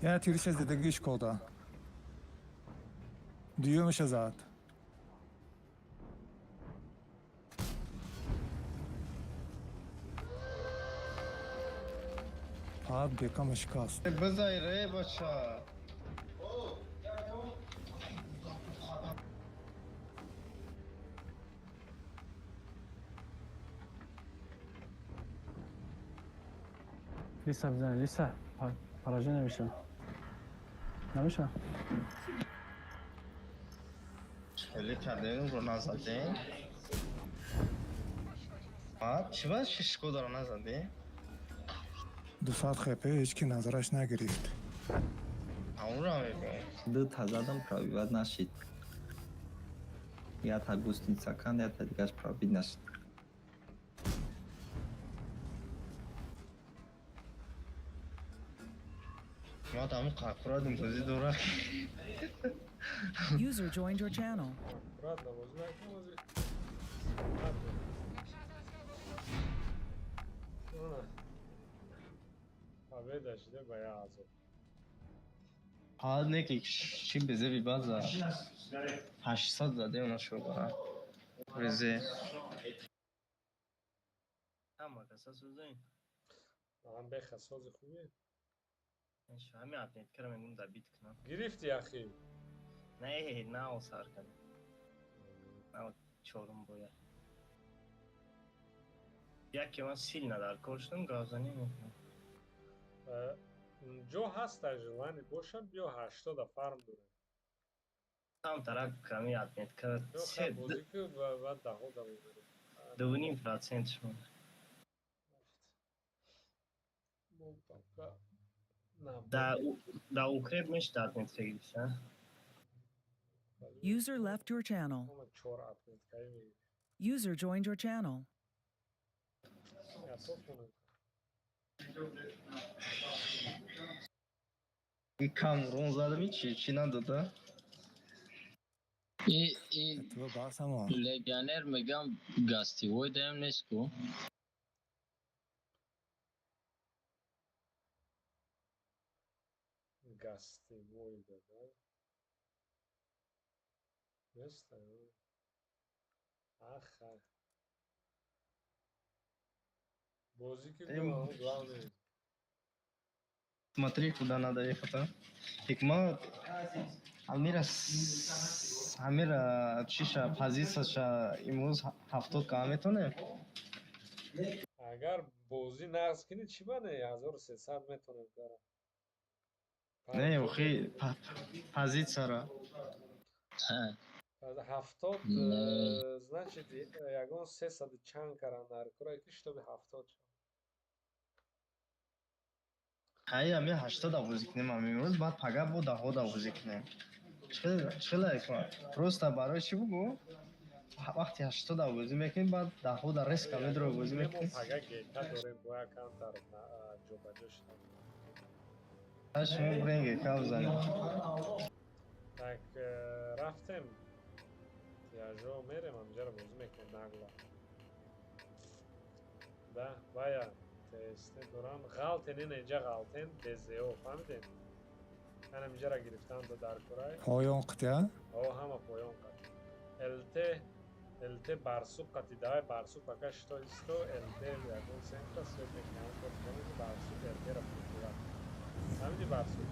Я тириша задагиш кода. Дуюмаша зад. Пад бекама шикаст. Бизай ре бача. Лиса бизан, лиса. Поражение намеша. Намеша? Хеле кардем ро назадем. А, чӣ ба шишкодаро назадем? 200 хп ҳеҷ ки назараш нагирифт. Ҳамонро мегӯям. Ду та задам, пробивать нашид. Якта гусеница канд, якта дигаш пробить нашид. Ма таму қакура бозӣ дора. User joined your channel. Аккуратно, бозӣ накун, бозӣ. Ана. Победа шида ба я азоб. Ҳа, не ки чӣ безеби база. 800 задем нашуда. Безе. Ҳама каса созаин. Ман беха сози хубе. Ҳами отметкара мегум добить кунам. Гирифти ахи? Не, нав сар кардам. Нав чорум бояд. Яке ман сильно дар кор шудам, гавзанӣ мекунам. Ҷо ҳаста, желание боша, биё 80-а фарм дорем. Камтарак ками отметка Биё хай бозӣ ку, баъд даҳо да мебарем. 2,5% шуд. Мо пока на Да, укреп мешид отметка гирифта. User left your channel. Ҳама чор отметкаи мегирем. User joined your channel. Я тоф монем. Ин кам урон задами чӣ чӣ надода? И Ту басамо. легионер мегам, гостевой даем нест ку. Гостевой да, да? Нест, аха. Бозӣ ки Эм. главное. Смотри, куда надо ехать, а? Ҳикмат, Амира, Амира, чиша, позицияша имрӯз 70 ка метонем? Агар бозӣ нағз кунӣ, чӣ бане, 1300 метонем дара. Не, охи, позицияра. 70. Не. Значит, ягон 300 чанд каран дар кора ки чтобы 70 шавад. Ҳай, ами 80 бозӣ кунем ами имрӯз, баъд пага бо даҳо да бозӣ кунем. Чӣ хела, Ҳикмат? Просто барои чӣ бугӯ? Вақти 80 бозӣ мекунем, баъд даҳо да резко медро бозӣ Мо мекунем. пага гека дорем, бояд камтар ҷобаҷо шудам. Шумо бурен гека бизанем. Так, рафтем, тиажо мерем, амҷаро бозӣ мекунем нагла да вая ТСТ дорам, ғалтен, ина инҷа ғалтен ДЗО, фаҳмидем, анам инҷара гирифтам до дар курай. Поён қитя? О, ҳама поён қат. ЛТ, ЛТ барсуқ қати, давай барсуқ пока что исто, ЛТ ягон центра свет мекунам, кор барсуқ ЛТ ра прикрывать. Фаҳмиди, барсуқ?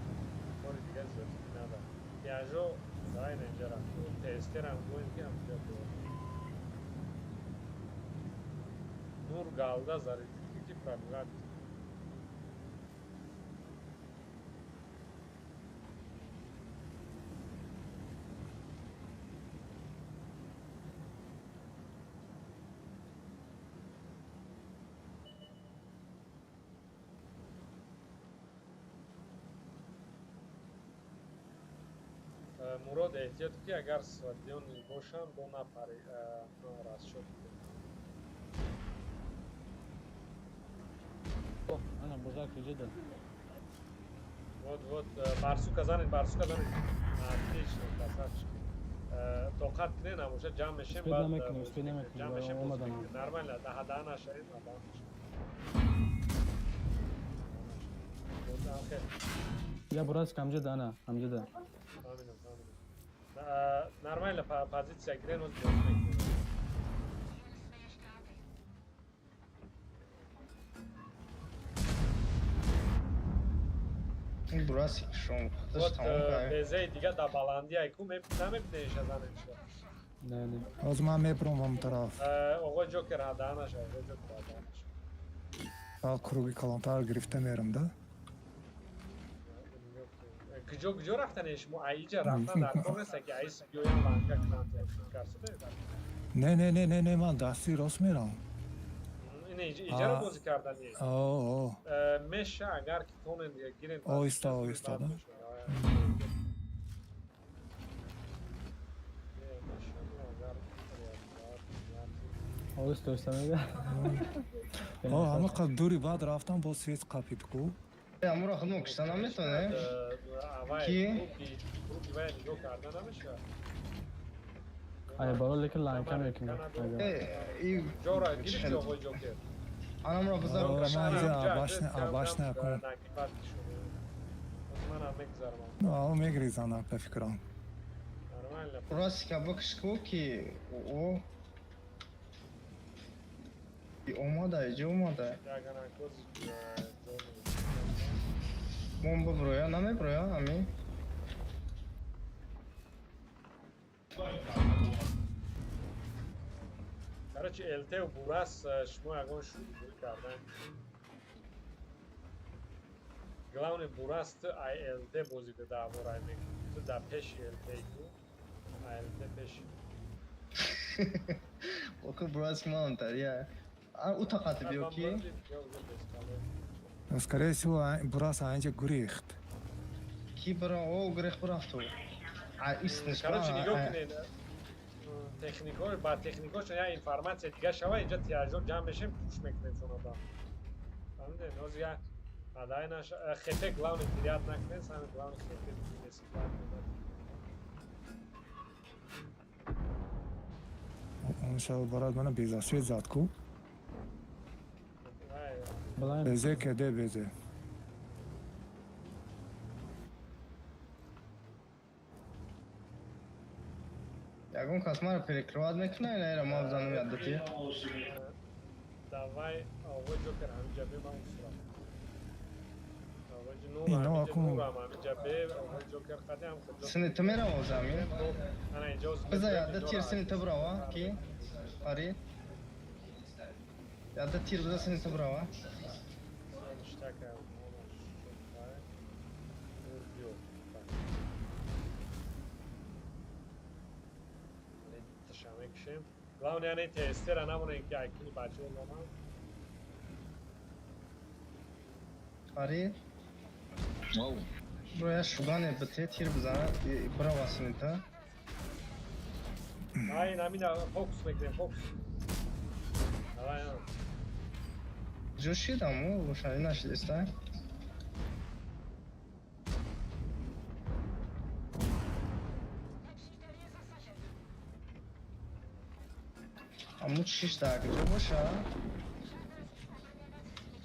Кори дигар зиёдӣ надорам. Тиажо, давай ина инҷара. ТСТ рам гӯем ки ҳамҷа биё. Нур галда зарядить ки пробивать. Мурод, эҳтиёт ки агар свадиони бошанд, бо напари расчёт. Ана бурдак иҷода. Вот, вот, барсука занед, барсука занед. Отлично, красавчики. Тоқат кунед, ҳамоша ҷамъ мешем, Успеть баъд намекунем, бозӣ успеть мекунем. намекунем, Ҷамъ мешем, бозӣ омадан. мекунем. Нормально, даҳа нашавед, даҳа нашавед. Вот, охир. Я бурас камҷада, ана ҳамҷада. Фаҳмидам, фаҳмидам. Нормально позиция гирен, оз бозӣ мекунем. Ин бураси шом худаш Вот тамом кард. безаи дига дар баландӣ айку намебинеша занеша. Не, не. Ҳозир ман мебурам он тараф. Оғои Ҷокер, ҳадаҳ наша, оғои Ҷокер, ҳадаҳ наша. Баъд круги калонтар гирифта мерам да. Куҷо, куҷо рафтане шумо? Аиҷа рафтан дар кор неста ки аис биёям ланга кунанд карсуде. Не, не, не, не, не, ман дасти рост мерам. Ин иҷаро бозӣ кардани. О, о. Меша, агар ки тонен гирен. Оҳиста, оҳиста, да? Оҳиста, оҳиста мега. О, ҳамақа дури баъд рафтам, боз свет қапид ку. Амуро худмо кушта наметонем. Ки? Круги вай нигоҳ карда намешавад. Ай баро, лекин ланка мекунем. И Ҷора гирифти, оғои Ҷокер. Анамро бизар. О, ман инҷа абашна, абашна ку. Манам мегузарам. О, мегризанам ба фикрам. Нормально. Ростика бикш ку ки о и омада, иҷо омада. Яганакоз ҷо. Мон биброя, намеброя, ами. Короче, ЛТ Бурас, шумо ягон шурӯъ кардан. Главный, Бурас, ту ай ЛТ бозӣ даъворай мекунӣ. Ту дар пеши ЛТ ку. Ай ЛТ пеши. Оку бурас ки ман тария. А у тақати биё ки. Скорее всего, бурас анҷа гурехт. Ки бира, о гурех бурафту. А истнеш. Короче, нигоҳ кунед. Техникҳо ба техникҳошон як информация дига шава, инҷа тиражор ҷамъ мешем, пуш мекунем шунода. Фаҳмидед? Ҳозир як адай наш хт, главный, терять накунед, самый главный хт дисциплина. Он шав барад мана безасвет зад ку. Безе кеде безе. Ягон кас маро перекрывать мекуна ина ира ма бизанам яддати. Давай, оғои Ҷокер, ҳаминҷа бе, ман усурам. Оғои Нур, Ино ҳаминҷа акун. Нурам, ҳаминҷа бе, оғои Ҷокер қадам худ. Сини ту меравозам ин. Ана инҷо. Биза ядда тир сини ту брава ки. Ари. Ядда тир биза сини ту брава. Ништака. Нур биё. Таша мекушем. Главное, яъне тестера намонем ки айкини бачаҳо номам. Ари. Вау. Бро я шугане бите тир бизана брава сини ту. Ай, намина фокус мекунем, фокус. Давай, на. Ҷӯшидам ӯ рӯшанӣ нашидиста. Аму чиш дар куҷо боша?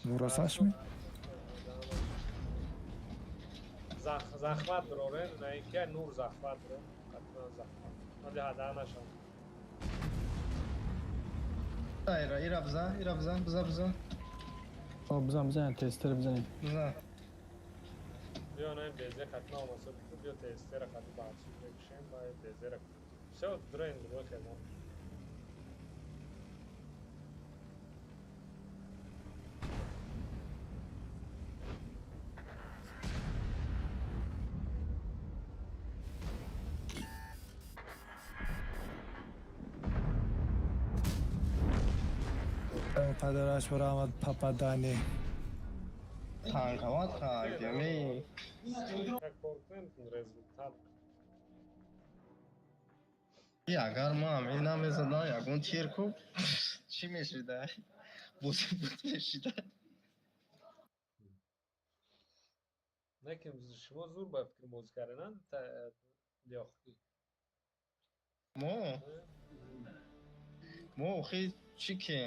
Бурасаш ми? Захват дорен, на ки нур захват дорен, ҳатман захват. Ҳоли ҳада нашам. Ира, ира биза, ира биза, биза, биза. О, бизан, бизан, тестер бизанем. Биза. Биё, на безе хатма омасо бику, биё тестера хати барсу мекушем, ба безера. Всё, дрен другой хелам. Падараш барамад пападани. Танковат ка, геми. Как кор кунем результат. Агар ман ҳамин намезадам, ягон тир ку чӣ мешида? Бозӣ буд мешида. Не ки шумо зур ба фикр бозӣ кардед, лёгкий. Мо? Мо охи чӣ ки?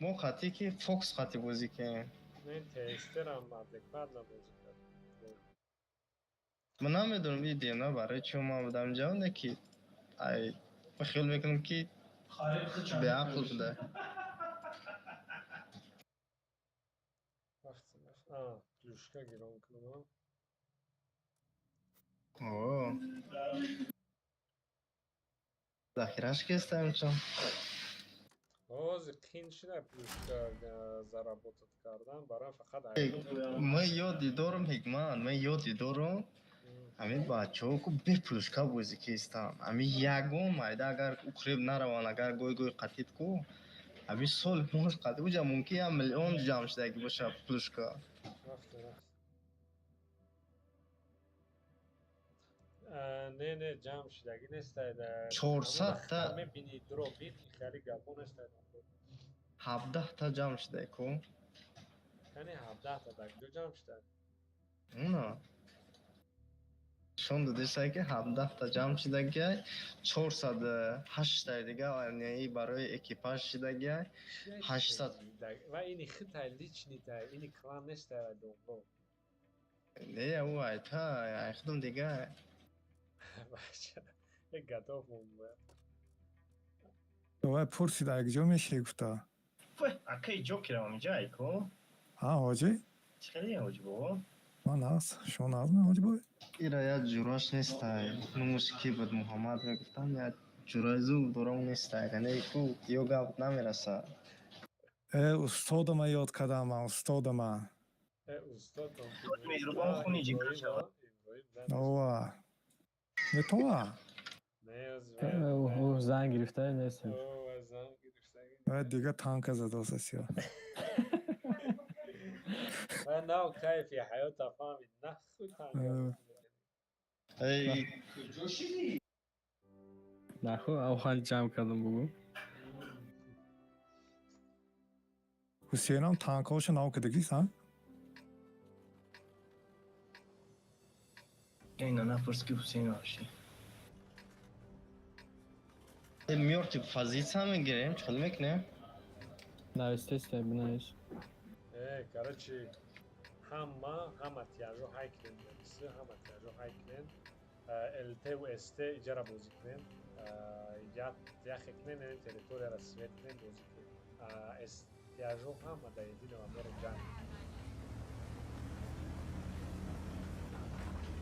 Мо хати ки Фокс хати бозӣ кем. Не, тестерам адекватно бозӣ кард. Ман намедонам ин дена барои чӣ ман будам ҷо, не ки ай ман хиёл мекунам ки беақл буда. Вақт плюшка гирон кунам. О. Захираш кестам чон. Ҳозир қин шуда плюшка заработать кардан, барои фақат Ман ёди дорам, Ҳикмат, ман ёди дорам. Ҳамин бачаҳо ку бе плюшка бозӣ кестам. Ҳамин ягон майда агар укреп нараванд, агар гой-гой қатид ку, ҳамин сол мош қатид, уҷа мумкин 1 миллион ҷамъ шудаги боша плюшка. Рафт, рафт. Не, не, ҷамъ шудагӣ нестай. 400 та. Мебини, дробит хеле гапо нестай. 17 та ҷамъ шуда ку. Яъне 17 та дар куҷо ҷамъ шуда? Уна. Нишон додисай ки 17 та ҷамъ шудагиай, 408 таи дига неи барои экипаж шудагиай, 800. Ва ини хитай личный тай, ини клан нестай ва донбо. Не, ӯ айта, ай худам дига. Бача, готов мон. Вай пурсид, ай куҷо мешавӣ, гуфта. Акаи ҷокерам инҷа айко. Ҳа, ҳоҷӣ? Чӣ хеле, ҳоҷи бобо? Ман ҳаст, шумо нағзме, ҳоҷи бой? Ира як ҷураш нестай. Номуш ки буд, Муҳаммад мегуфтам, як ҷураи зур дорам нестай. Яъне ку ё гап намераса. Э, устодама ёд кардам ман, устодама. Э, устод. Меҳрубон хуни ҷигар шавад. Ова. Метова? Ӯ занг гирифта нестем. Вай дига танка задоса сиё. Ва нав кайфи ҳаёта фаҳмид, нахуй танка. Эй, Нахуй оҳан ҷамъ кардам, бугӯ. Ҳусейнам танкҳоша нав кардагист, ҳа? Ина напурс ки Ҳусейн вообще. Мёртвый позиция мегирем, чӣ хел мекунем? Навистесте, бинавис. Э, короче, ҳама ҳама тиражо ҳай кунем, нависи, ҳама тиражо ҳай кунем. ЛТ ва СТ иҷара бозӣ кунем. Яхе кунем, яъне территорияра свет кунем, бозӣ кунем. С тиражо ҳама да единого мерем ҷанг.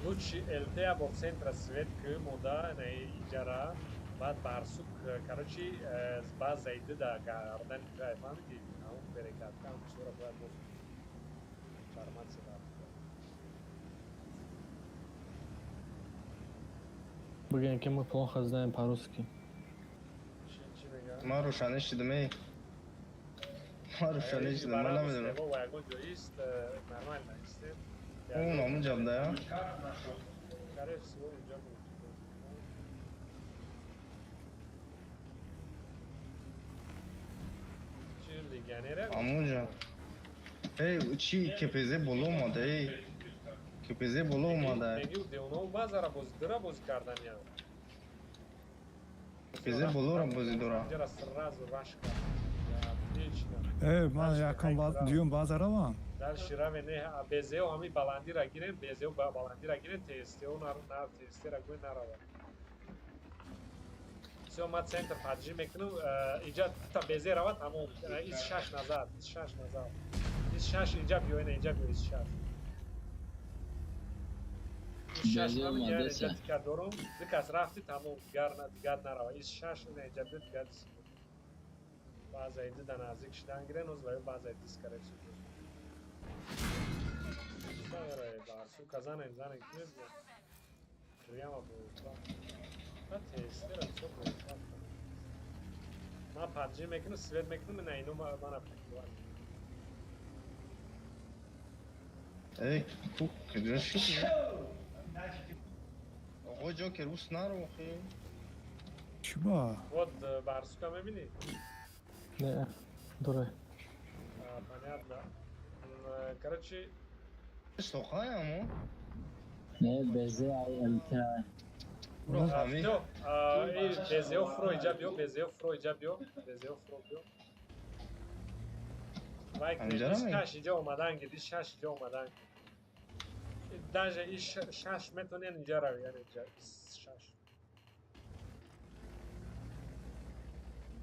Лучше ЛТ бо центра свет ки мода на иҷара, баъд барсук, короче, базаи дуда гардани туай, фаҳмидӣ? Ҳамон перекатка, ҳам чизора бояд боз информация рафт. Бигӯем ки мы плохо знаем по-русски. Чӣ чӣ мегӯяд? Ман рӯшанӣ шудам, эй. Ман рӯшанӣ шудам, ман намедонам. Ва ягон ҷо ист, нормально истем. Он ҳамун ҷабда, я? Скорее всего, инҷа буд. Чӣ легионера? Ҳамунҷа. Эй, чӣ КПЗ боло омада, эй. КПЗ боло омада. Меги девонао базара бозӣ дора, бозӣ карданиям. КПЗ болоро бозӣ дора. Инҷара сразу раш кард. Отлично. Э, ман якум дуюм база равам. Дальше раве, не, БЗО ҳами баландира гирем, БЗО баландира гирем, ТСТО на ТСТ-ра гӯй нарава. Всё, ма центр паджи мекунам, инҷа та БЗ рава, тамом. Из шаш назад, из шаш назад. Из шаш инҷа биё, ина инҷа биё, из шаш. Из шаш БЗ ҳами я омадеса. инҷа тика дорум, ду кас рафти, тамом, дигар на, дигар нарава. Из шаш ина инҷа биё, дигар баъзаи ду да наздик шидан гирен, оз ва баъзаи ду скорее всего. Барсука занем, занем, ки мебинам. Прямо бо Ма тестера всё бо. Ма паджи мекунам, свет мекунам, ина ино мана прикрывать. Эй, ку куҷо шуд? Оғо Ҷокер, ус наро охи. Чӣ ба? Вот барсука мебинӣ? Не, дуре. Понятно. Короче, Сохаямо? Не, безе ай МТ. Всё, безео фро иҷа биё, безео фро иҷа биё, безео фро биё. Вай, шаш иҷа омадан гир, шаш иҷа омадан гир. Даже и шаш метонен иҷа рави, яъне иҷа шаш.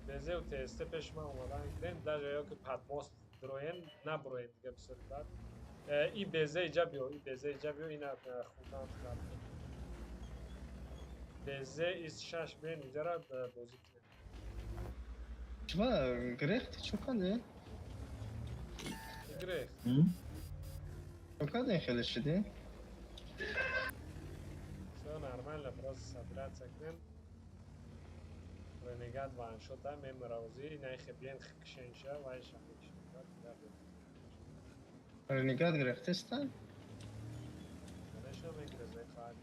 Безео ТСТ пеш ман омадан гирен, даже ё ки подмост дроен, наброен дига бисёри бад. И безе иҷа биё, и безе иҷа биё, ина хурдан хурдан. Безе из шаш бен иҷара бозӣ кунем. Чиба гирехти чо каде? Гирехт. Чо каде хеле шиди? Всё нормально, просто собираться кунем. Ренегат ваншота мемравзи, найхе бен кшенша, вайша мекшенша. Ренегат гирехтеста? Конечно, мегирезай хоҳад.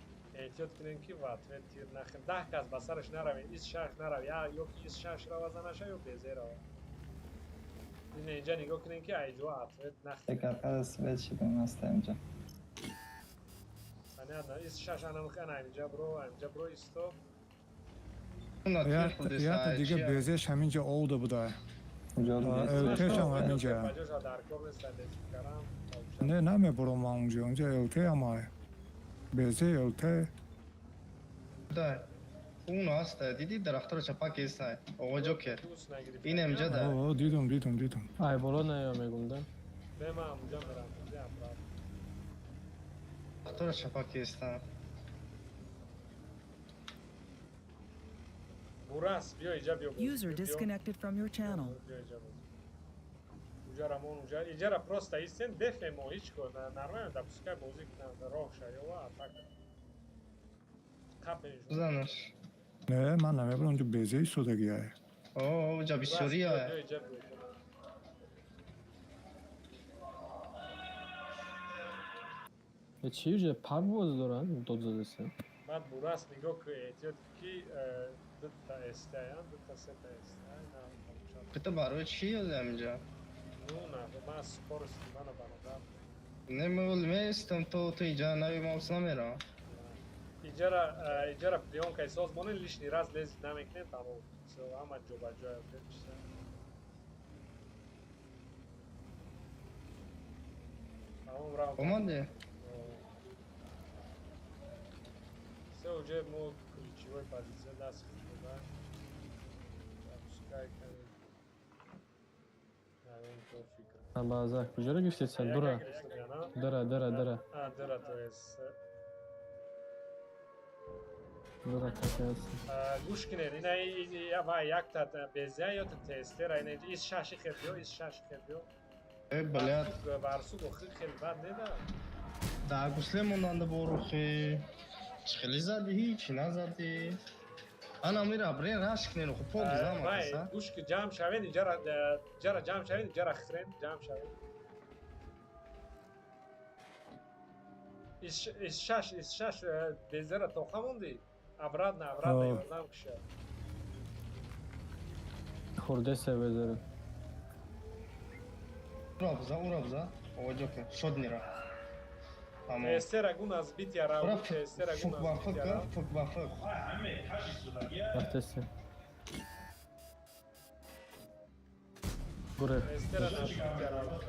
Эҳтиёт кунем ки в ответ тир нахӯрем. 10 кас ба сараш наравем, из шаш нарав, ё ки из шаш рава занаша, ё безе рава. Ина инҷа нигоҳ кунем ки айҷо ответ нахӯрем. Текаркада свет шидем аста инҷа. Понятно, из шаш анамхан инҷа бро, инҷа бро исто. Ята дига безеш ҳаминҷа овда буда. ЛТшам ҳаминҷа. Не, намебурам ман унҷа, унҷа ЛТ амай. Безе ЛТ. Да. Он аст, диди дарахтро чапак эстай. Оғо Ҷокер. Ин инҷа да. О, дидум, дидум, дидум. Ай, боло наё мегум да. Бе ман унҷа мерам, унҷа обратно. Дарахтро чапак эста. Бурас, биё иҷа биё. User disconnected from your channel. Биё иҷа боз. Уҷара мон уҷа, иҷара просто истен дефемо ҳеҷ кор нормально допускай бозӣ кунам, роҳ шаёва атака. Қапен. Занаш. Не, ман намебарам, унҷа безе истодагиай. О, уҷа бисёрия. Биё иҷа биё. Чӣ уҷа паб боз доранд, дод задаса. Баъд Бурас нигоҳ ку, эҳтиёт ки дута СТ-ян, дута сета СТ. Кита барои чӣ ёдам инҷа? Ну, на, ман скорости мана бародар. Не, ман местам, то инҷа нави маус намерам. Иҷара, иҷара плёнкаи соз монен, лишний раз лез намекунем, тамом. Всё, ҳама ҷо ба ҷоя чиса. Тамом рав. Омаде? Всё, уже мо ключевой позиция даст хушуда. Запускай кани. Баъза куҷоро гирифтед? Дура. Дара, дара, дара. А, дара, то есть. Дура капец. Гӯш кунед, ина ва якта безя ё тестера, ина из шаши хел биё, из шаши хел биё. Э, блядь. Барсук охир хел бад неда. Да, гусле монанда борухи. Хеле зади, ҳичи назади. Ана мира брен раш кунед, хуб пок зама Вай, гӯш ки ҷамъ шавед, иҷара, иҷара ҷамъ шавед, иҷара хирен, ҷамъ шавед. Из шаш безера тоха монди? Обратно, обратно, ёрдам киша. Хурдеса безера. Ура бза, ура бза. Оғо Ҷокер, шод нира. Тестера гун аз битя рав, тестера гун аз битя рав. Фук ба фук. Рафтеса. Гуре. Тестера аз битя рав.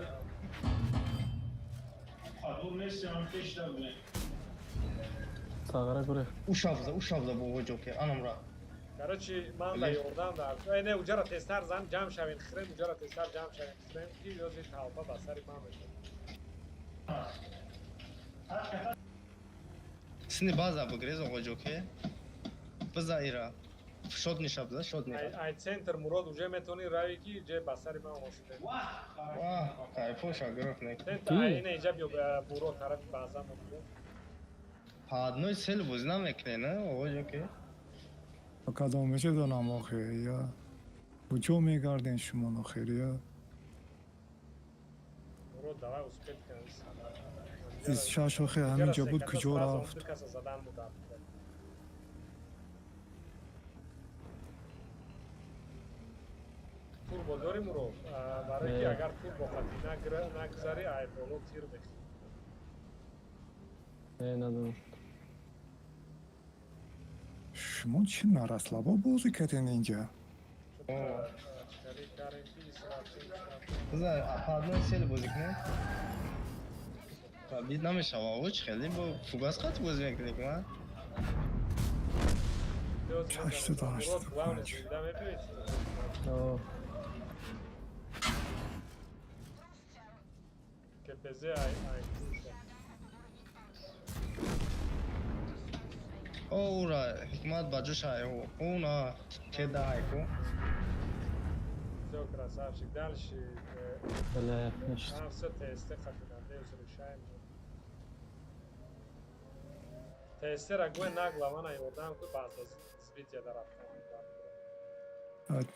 Сағара гуре. Ушавза, ушавза бо оғо Ҷокер, анам ра. Короче, ман да ёрдам дар. Эй, не, уҷара тестар зан, ҷамъ шавед, хирен, уҷара тестар ҷамъ шавед, хирен, ки ёзи талпа ба сари ман мешавад. Сини база бигрез оғо Ҷокер. Биза ира. Шод нишабза, шод нира. Ай центр Мурод уже метони рави ки ҷе ба сари ман омошида. Ваҳ, кайфоша гирифт не. Центр, ай ина иҷа биё Мурод тарафи база мо биё. По одной цели бозӣ намекунед, не, оғо Ҷокер? Кадом мешедонам охир, я. Куҷо мегарден шумо охир, я? Мурод, давай успеть кунем. Из шаш охир ҳаминҷа буд, куҷо рафт? Ду каса задан буд. Турбо дорӣ, Мурод? Барое ки агар турбо қатӣ нагузарӣ, ай боло тир мехӯрӣ. Не, надорам. Шумо чӣ нарасслабо бозӣ кардем инҷа? По одной цели бозӣ кунем. Бид намешава, оч хеле бо фугас қат бозӣ мекунем, ма? 885. Зинда мебиёед? КПЗ ай ай. О, ура, Ҳикмат ба ҷош ай, уна кеда ай ку. Все, красавчик. Дальше. Бля, значит. Там все ТСТ хатинандеус решаем. ТСТ ра гӯй нагла мана ёрдам ку баъд аз сбития дарафтан.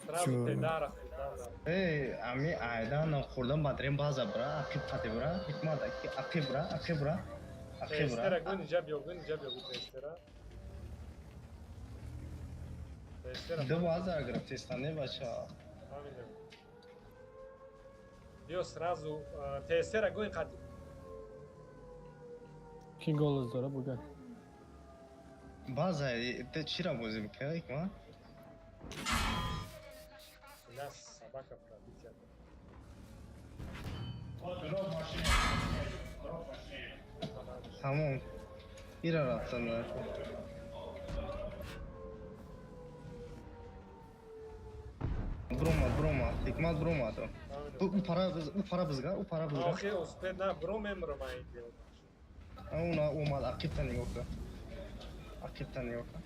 Сразу тедара хӯрдан. Эй, ами айдан хӯрдан бадрем база бра, ақиб қати бра, Ҳикмат ақиб бра, ақиб бра. Ақиб ТСТ ра бра. гӯй ниҷа биё, гӯй ниҷа биё, гӯй ТСТ ра. ТСТ ра. Ду база гирифтиста, не бача. Фаҳмидам. Биё сразу ТСТ ра гӯй қати. Ки голос дора, буга? База, те чира бозӣ мекунӣ, Ҳикмат? Нас собака пробития. Тамом. Ира рафтан. Бромад, бромад, Ҳикмат бромад. У пара, у пара бизга, у пара бизга. Охи успе на бро мемрам ай дел. Уна омад, ақибта нигоҳ кун. Ақибта нигоҳ кун.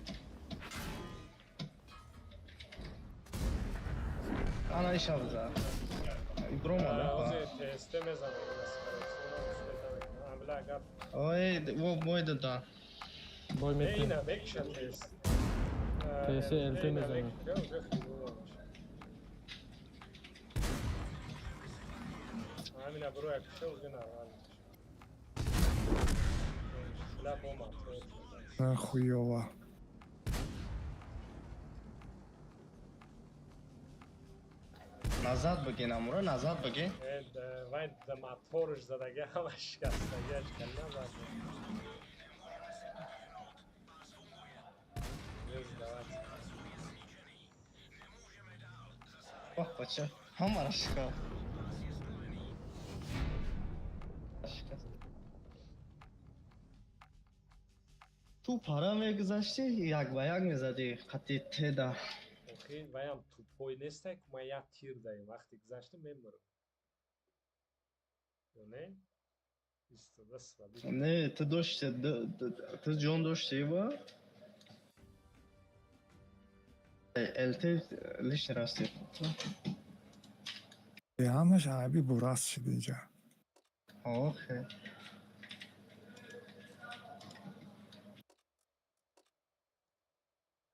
Ана иша биза. Бромад. Ози ТСТ мезанам. Амла агар. Ой, во бой дада. Бой метем. Ина мекша ТСТ. ТСТ ЛТ мезанам. Амина бро як шо уже нормально. Ла бома. Хуёво. Назад бигин, амура, назад бигин. Вай да моторш задаги ҳама шикастагиаш калла бад. Давайте. Ох, бача, ҳамаро шикаст. Шикаст. Ту пара мегузашти, як ба як мезадӣ қати теда. Охи ваям тупой нестай, ку ман як тир даем. Вақте гузаштем мемурам. Ё не? Истода слабӣ. Не, ту дошти, ту ҷон дошти ба? ЛТ лишний раз ти. Ҳамаш айби бураст шуд инҷа. Охе.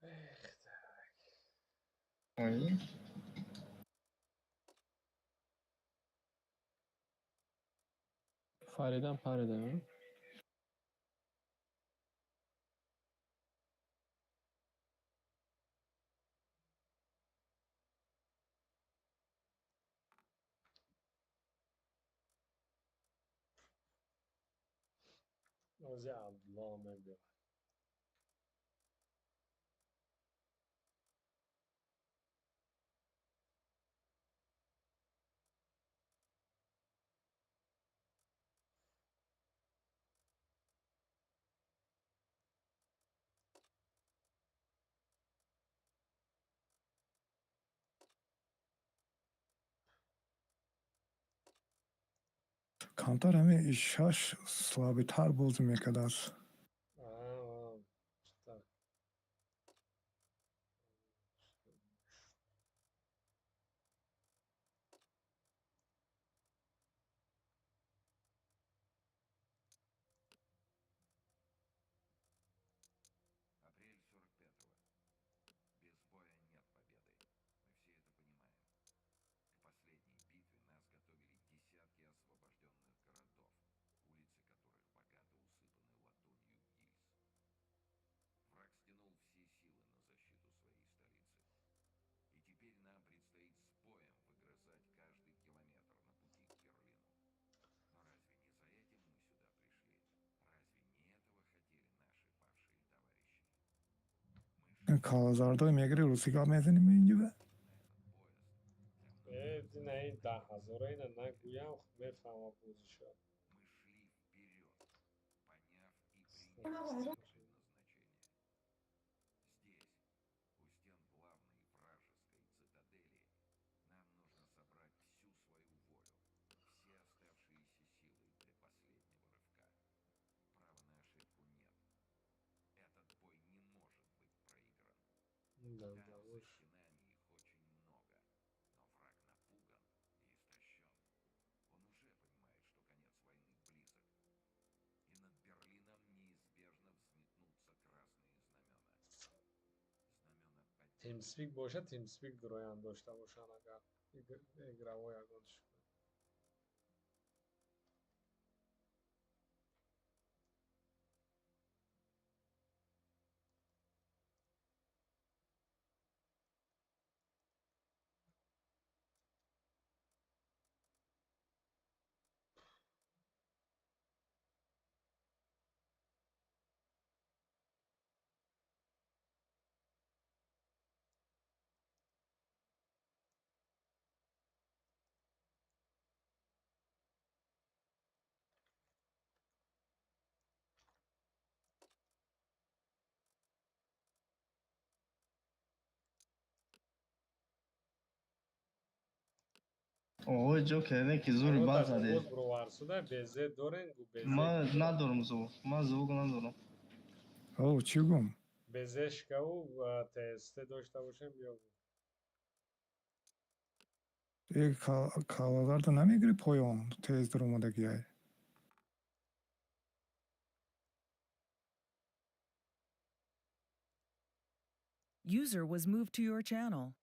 Эх, так. Ой. Фаридам парида. Ози Абдулло мебиёд. Камтар ҳамин ишаш слабитар бозӣ мекардааст. А, так. Апрель 45-го. Без боя нет победы. Мы все это понимаем. К последней битве нас готовили десятки освобожденных городов, улицы которых богато усыпаны латунью. Калазардой мегири, русӣ гап мезанем инҷа. Э, дина ин 10 000-а ина нагӯям, мефаҳма бозиша. Мы шли вперед, поняв и приняв Да, свое да, предназначение. уж. Здесь, у стен главной вражеской цитадели, нам нужно собрать всю свою волю, все оставшиеся силы для последнего рывка. Права на ошибку нет. Этот бой не может быть проигран. Да, Там да, за уж. стенами их очень много, но враг напуган и истощен. Он уже понимает, что конец войны близок. И над Берлином неизбежно взметнутся красные знамена. Знамена поддержки. TeamSpeak боша, TeamSpeak дуроян дошта бошанд, агар игровой ягонш. Ой, Ҷокер, не ки зури бад заде. Боз броварсуда безе дорен гу безе. Ман надорам звук, ман звук надорам. О, чӣ гум? Безешкаву ТСТ дошта бошем, биё. Э, калазарда намегири, поён тез дуромадагиай. User was moved to your channel.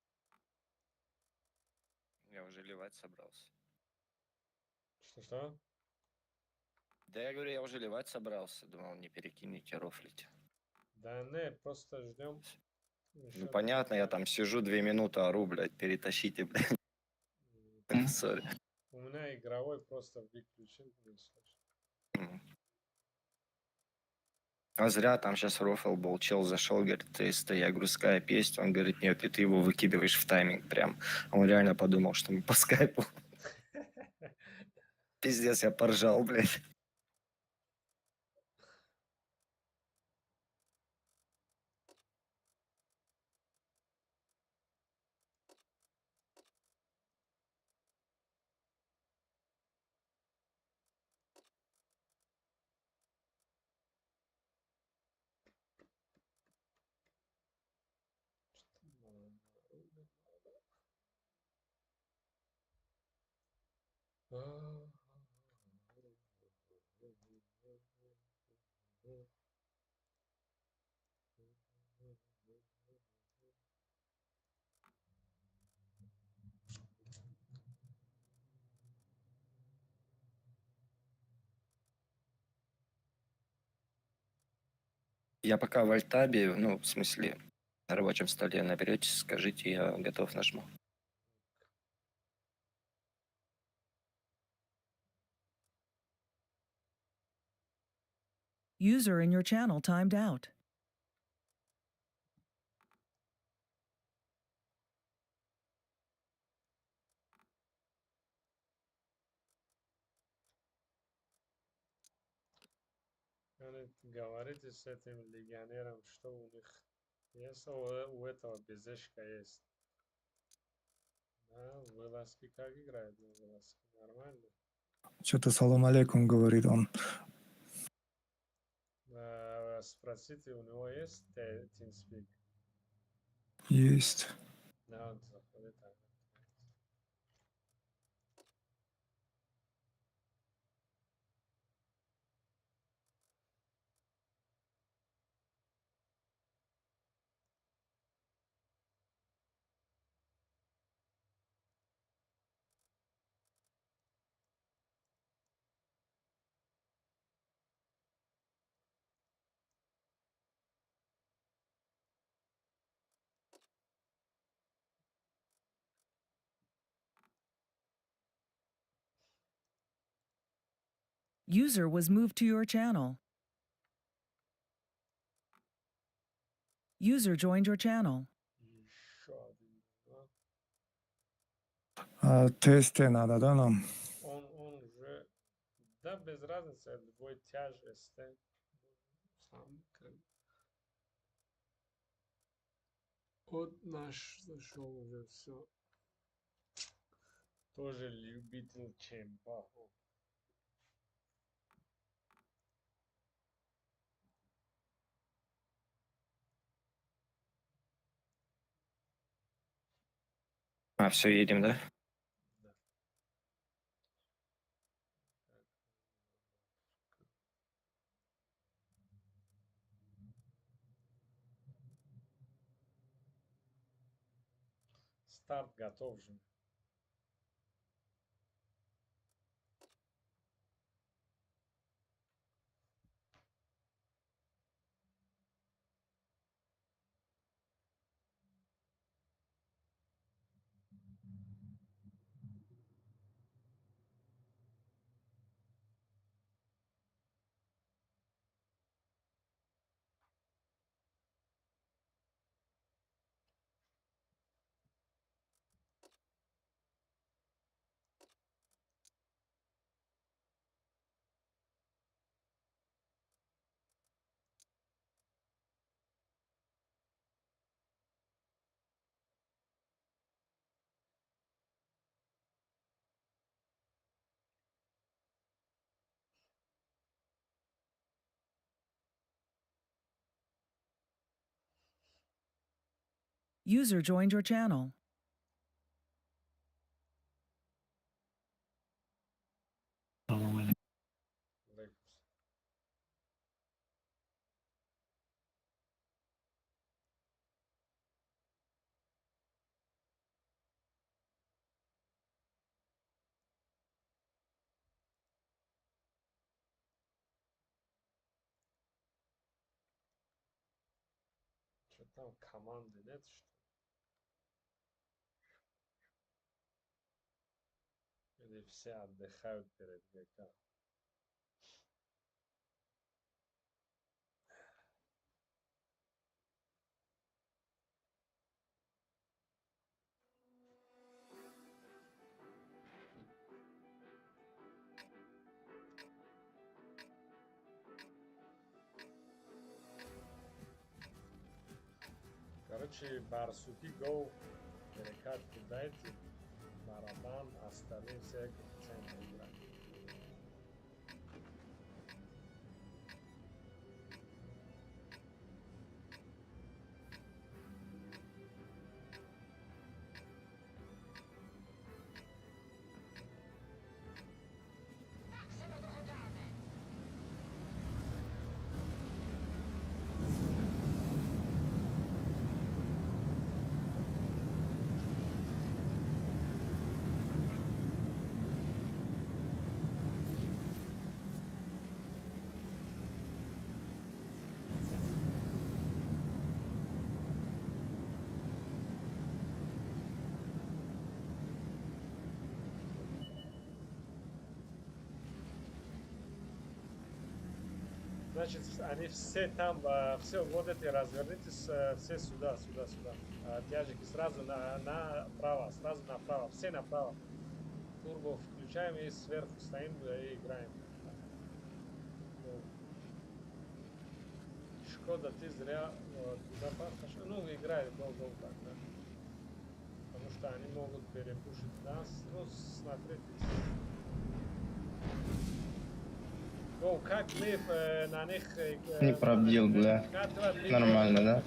Я уже ливать собрался. Что-что? Да я говорю, я уже ливать собрался. Думал, не перекинете, рофлите. Да не, просто ждем. Ну понятно, я там сижу 2 минуты, ору, блядь, перетащите, блядь. Сори. У меня игровой просто выключен, не слышно. А зря там сейчас рофл был. Чел зашел, говорит, ТСТ, я говорю, скайп есть? Он говорит, нет, и ты его выкидываешь в тайминг прям. Он реально подумал, что мы по скайпу. Пиздец, я поржал, блядь. Я пока в альтабе, ну, в смысле, на рабочем столе наберете, скажите, я готов, нажму. User in your channel timed out. Яъне, говорите с этим легионером, что у них есть, у этого безешка есть. Да, вылазки как играет на вылазки? Нормально? Что-то салом алейкум говорит он. Спросите, у него есть TeamSpeak? Есть. Да, вот заходит так. User was moved to your channel. User joined your channel. Еще один, два. А, тесте надо, да, нам? Он уже, да, без разницы, любой тяж, СТ. Сам как. Вот наш зашел уже, все. Тоже любитель чемпа. А, все, едем, да? Старт готов же. User joined your channel. Салом алейкум. Алейкум. Что там команды нет, что ли? Или все отдыхают перед ГК? Короче, барсуки гоу, перекатку дайте, барабан, остальные все включаем играть. Значит, они все там, все вот эти, развернитесь, все сюда, сюда, сюда. Тяжики сразу направо, сразу направо, все направо. Турбо включаем и сверху стоим и играем. Ну, Шкода, ты зря туда пошел. Ну, играй, гол, гол, так, да. Потому что они могут перепушить нас. Ну, смотрите. Гол, как мы на них... Не пробил, бля. Нормально, да?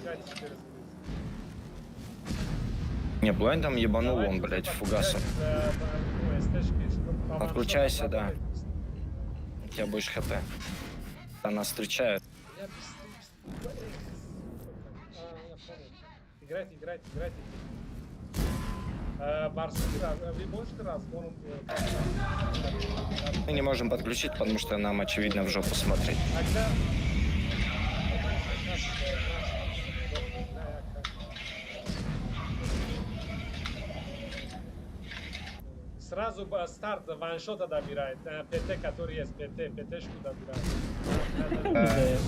Не, Блайн там ебанул он, блядь, фугасом. Отключайся, да. У тебя больше хп. Она встречает. Я быстрее, быстрее. Эх, сука. А, я понял. Играйте, играйте, играйте. Барсуки, вы можете разгоном... Мы не можем подключить, потому что нам, очевидно, в жопу смотреть. Тогда... Сразу старт ваншота добирает. ПТ, который есть, ПТ, ПТшку добирает.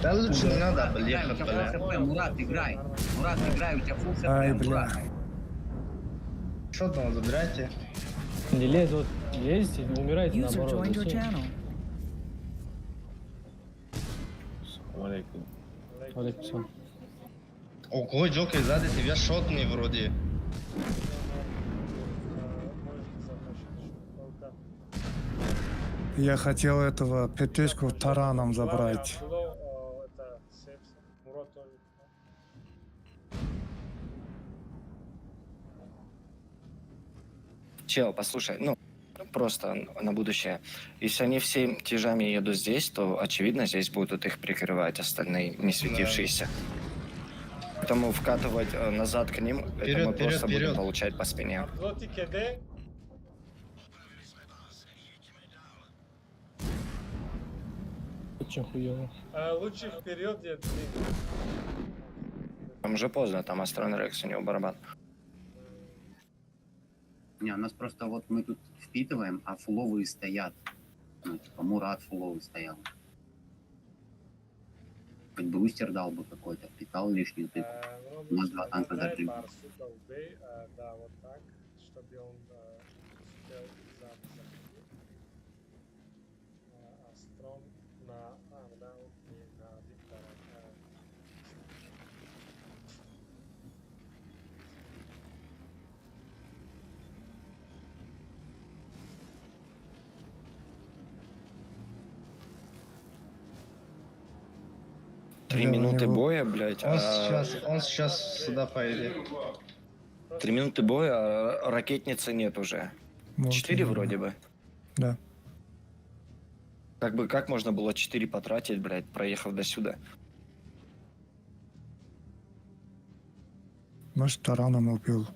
Да лучше не надо Играй, у ехать, тебя бля. фул хп, Мурат, играй. Мурат, играй, у тебя фул хп, Ай, бля. Мурат. Что там, забирайте. Не лезь, вот лезьте, умирайте User наоборот. joined your Зачем? channel. Алейкум салам. Ого, Джокер, сзади тебя шотный вроде. Я хотел этого ПТшку тараном забрать. Абдулло, это Сепс, Мурод тоже. Чел, послушай, ну, просто на будущее. Если они все тяжами едут здесь, то, очевидно, здесь будут их прикрывать остальные не светившиеся. Поэтому вкатывать назад к ним, это Вперед, мы вперед, просто будем вперед. получать по спине. Абдулло, ты КД? Очень хуёво. Лучше вперед, я Там уже поздно, там Астрон Рекс, у него барабан. Не, у нас просто вот мы тут впитываем, а фуловые стоят. Ну, типа, Мурат фуловый стоял. Хоть брустер дал бы какой-то, впитал лишнюю тыку. У нас два танка Дай зажили. Барсука убей, да, вот так, чтобы он успел сзади заходить. Астрон на... А, да, окей, на один таран. Три Бля, у минуты него- боя, блядь. Он сейчас сюда поедет. 3 минуты боя, а ракетницы нет уже. Вот 4 именно. вроде бы. Да. Как бы, как можно было 4 потратить, блядь, проехав до сюда? Может, тараном убил.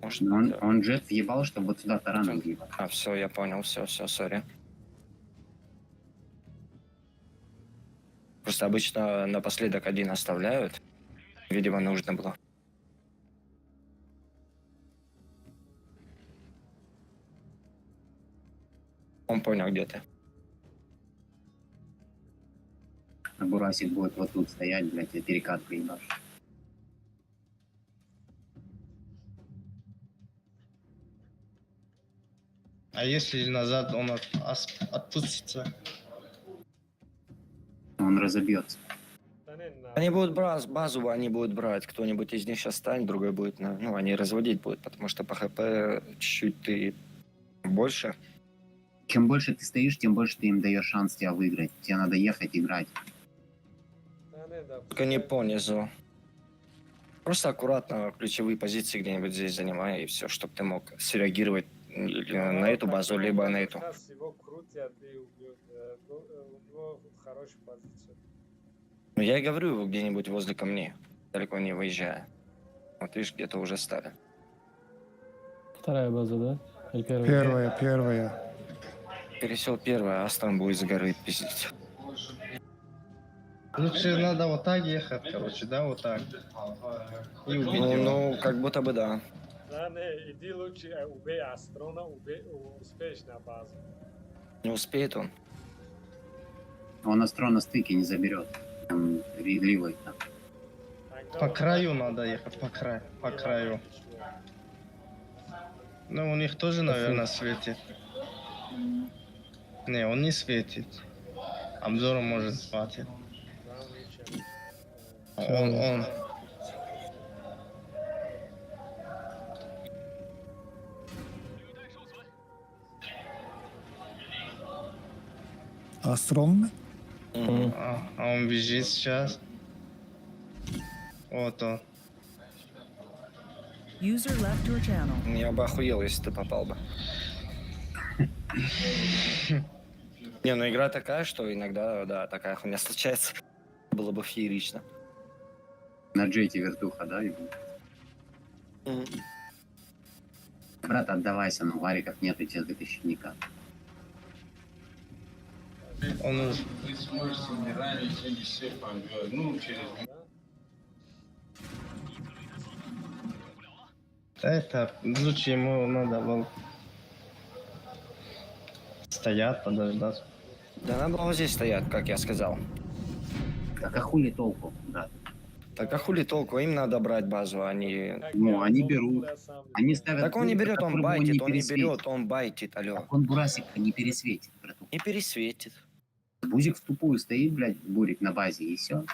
Может, Но он, да. он джет въебал, чтобы вот сюда тараном въебать. А, все, я понял, все, все, сори. Просто обычно напоследок один оставляют. Видимо, нужно было. Он понял, где ты. А Бурасик будет вот тут стоять, блядь, и перекат проебашь. А если назад он отпустится? Он разобьется. Да не, на... Они будут брать базу, они будут брать. Кто-нибудь из них сейчас станет, другой будет, ну, они разводить будут, потому что по ХП чуть-чуть ты больше. Чем больше ты стоишь, тем больше ты им даешь шанс тебя выиграть. Тебе надо ехать, играть. Да не, да, Только не по низу. Просто аккуратно ключевые позиции где-нибудь здесь занимай, и все, чтобы ты мог среагировать или на эту базу, либо на эту. Сейчас его крутят и убьют. У него хорошая позиция. Ну, я и говорю, его где-нибудь возле камней, далеко не выезжая. Вот видишь, где-то уже стали. Вторая база, да? Или первая? Первая, первая. Пересел первая, Астон будет с горы пиздить. Лучше надо вот так ехать, короче, да, вот так. И убить Ну, его. ну, как будто бы да. Да не, иди лучше убей Астрона, убей, успеешь на базу. Не успеет он. Он Астрона стыки не заберет. Там ливает там. Тогда По вот краю надо ехать, по краю, по краю. Ну, у них тоже, наверное, светит. Не, он не светит. Обзором может хватит. Он. Астрон? А он бежит сейчас. Вот он. User left your channel. Я бы охуел, если ты попал бы. Не, ну игра такая, что иногда, да, такая хуйня случается. Было бы феерично. На джете вертуха, да? его? Брат, отдавайся, ну вариков нету, тебе вытащить никак. Он уже... Вы сможете не ранить или все ну, через Да это лучше ему надо было стоять, подождать. Да надо было здесь стоять, как я сказал. Так а хули толку, брат? Так а хули толку, им надо брать базу, а не... Ну, они берут. Они ставят Так он не пункты, берет, он которым байтит, он не пересветит. берет, он байтит, алло. Так он Бурасика не пересветит, братух. Не пересветит. Бузик в тупую стоит, блядь, Бурик на базе, и все.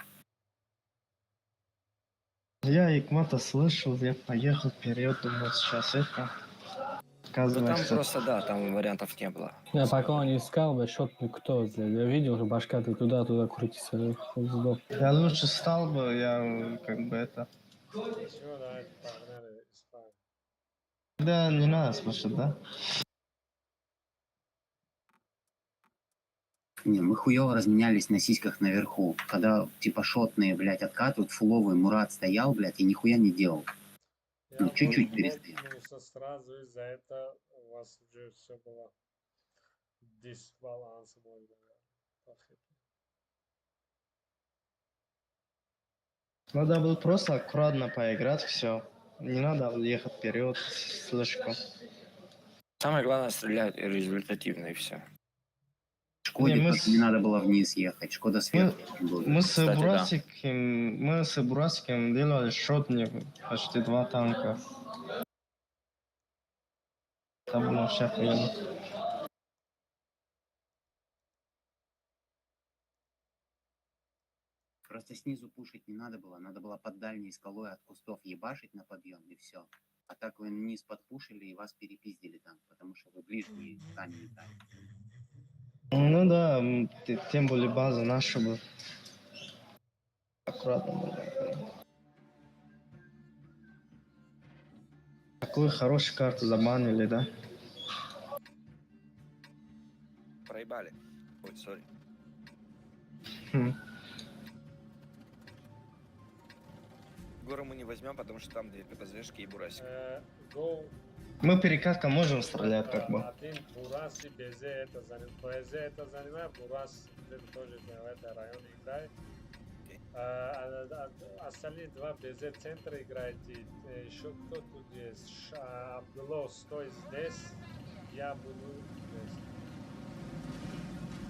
Я Икмата слышал, я поехал вперед, думал, сейчас это. Ну там Оказывается, просто, да, там вариантов не было. Я пока он искал, бы, шот кто, блядь. Я видел, что башка ты туда-туда крутится. Он сдох. Я лучше стал бы, я как бы это. Всё, давайте, погнали спать. Да, не надо слушать, да? Не, мы хуёво разменялись на сиськах наверху. Когда, типа, шотные, блядь, откатывают, фуловый Мурат стоял, блядь, и нихуя не делал. Я Ну, чуть-чуть вот перестоял. лопнулся сразу, и за это у вас уже все было дисбаланс мой, да, по хп. Надо было просто аккуратно поиграть, все. Не надо было ехать вперед слишком. Самое главное стрелять результативно и все. Шкоде Не, мы тоже с- не надо было вниз ехать, Шкода сверху был. Мы с Кстати, да. Бурасиком, мы с Бурасиком делали шотник, почти два танка. Это было вообще охуенно. Просто снизу пушить не надо было под дальней скалой от кустов ебашить на подъем и все. А так вы вниз подпушили и вас перепиздили там, потому что вы ближние сами не дали. Ну да, тем более база наша была. Аккуратно было. Такую хорошую карту забанили, да? Проебали. Ой, сори. Хм. Гору мы не возьмем, потому что там две ППЗшки и Бурасик. Go Мы перекатка можем стрелять, как бы. Один Бурас и Безе это заним... Безе это занимает, Бурас где-то тоже в этом районе играет. Остальные два Безе центра играете. Еще кто тут есть? Абдулло, стой здесь, я буду здесь.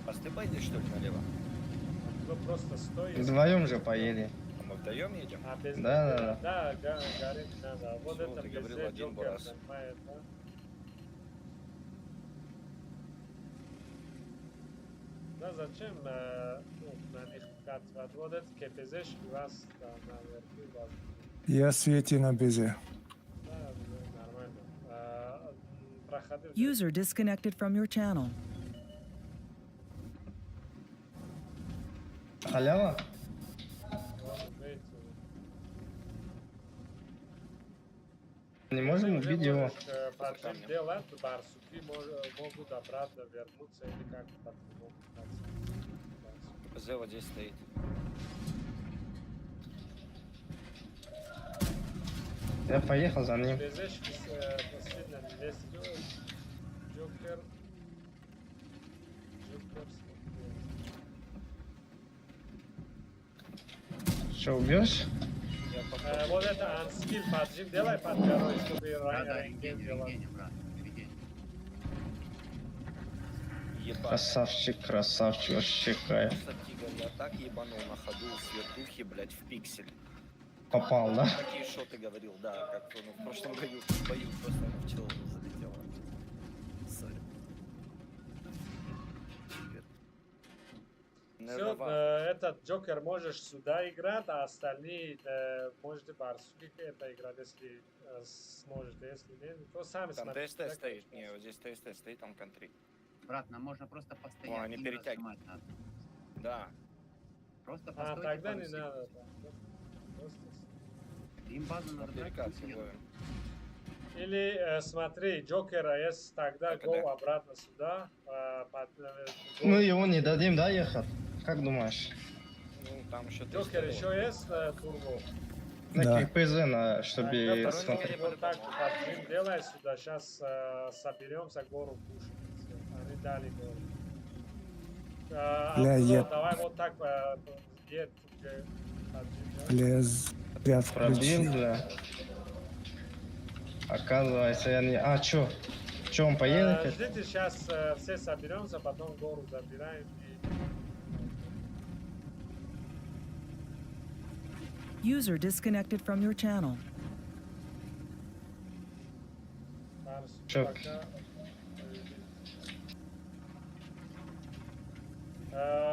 А ты поедешь, что ли, налево? Абдулло, просто стой. и Вдвоем же поедем. А мы вдвоем едем? А без Да, да, да. Да, горит надо. Вот Всё, это ты говорил, Безе один Джокер Бурас. занимает, да? Да зачем ну, на них вкатывать? Вот этот КПЗшки вас там наверху вас. Я свети на безе. Да, ну, нормально. Проходи. User disconnected from your channel. Халява? Вот, видите. Не можем Уже убить его. можешь, поджим делать, барсуки могут обратно вернуться или как-то по-другому. ППЗ вот здесь стоит. Я поехал за ним. БЗшки сильно не лезть. Джокер. Джокер смотри. Что, убьешь? Вот это анскилл поджим делай под горой, чтобы Да, да, рентген рентген, делать. рентген, брат, рентген. Ебать. Красавчик, красавчик, вообще кайф. Просто тигр, я так ебанул на ходу с вертухи, блядь, в пиксель. Попал, да? Такие шоты говорил, да, как ну, в прошлом году в бою просто в чело залетело. Сори. Все, этот Джокер можешь сюда играть, а остальные можете барсуки это играть, если сможете. Если нет, то сами Там смотрите. ТСТ да, стоит, не, вот здесь ТСТ стоит, там контри. Брат, нам можно просто постоять. О, они им перетягивают. разжимать надо. Да. Просто А, постойте тогда пару не секунд. надо. Да. Просто Им базу На надо брать, перекат пусть едут. ловим. Или смотри, Джокера, если тогда Так, го да. обратно сюда. Go. Мы его не дадим, да, ехать? Как думаешь? Ну, там еще Джокер еще есть турбо? На Да. КПЗ, на, чтобы Тогда смотреть. Вот так поджим делай сюда, сейчас соберемся, гору пушим. Всё, они дали гору. Бля, Абдулла, я- давай вот так едь, поджим делай. Бля, зря Пробил, включил. бля. Оказывается, я не... А, чё? Чё, он поедет? Ждите, сейчас все соберемся, потом гору забираем и User disconnected from your channel. Чё?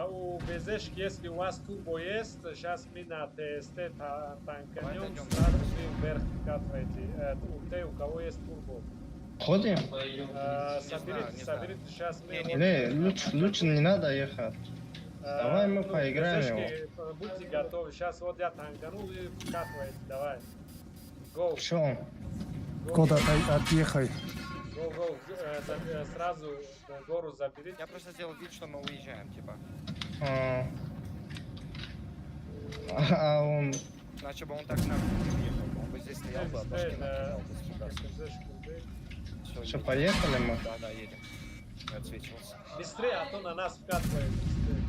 У БЗшки, если у вас турбо есть, сейчас мы на ТСТ танканем, сразу вы вверх вкатываете. У те, у кого есть турбо. Ходим? Соберите, соберите, сейчас мы... Не, лучше не надо ехать. Давай мы Ну, поиграем его. БЗшки, будьте готовы. Сейчас вот я танканул и вкатываете, давай. Go. Чё? Куда отъехай. Go, go, сразу гору заберите. Я просто сделал вид, что мы уезжаем, типа. А он... Иначе бы он так нахуй не уехал. Он бы здесь стоял бы, а башки накидал бы сюда. Всё, Что, едем. поехали мы? Да, едем. Я отсвечивался. Быстрее, а то на нас вкатывает. Быстрее.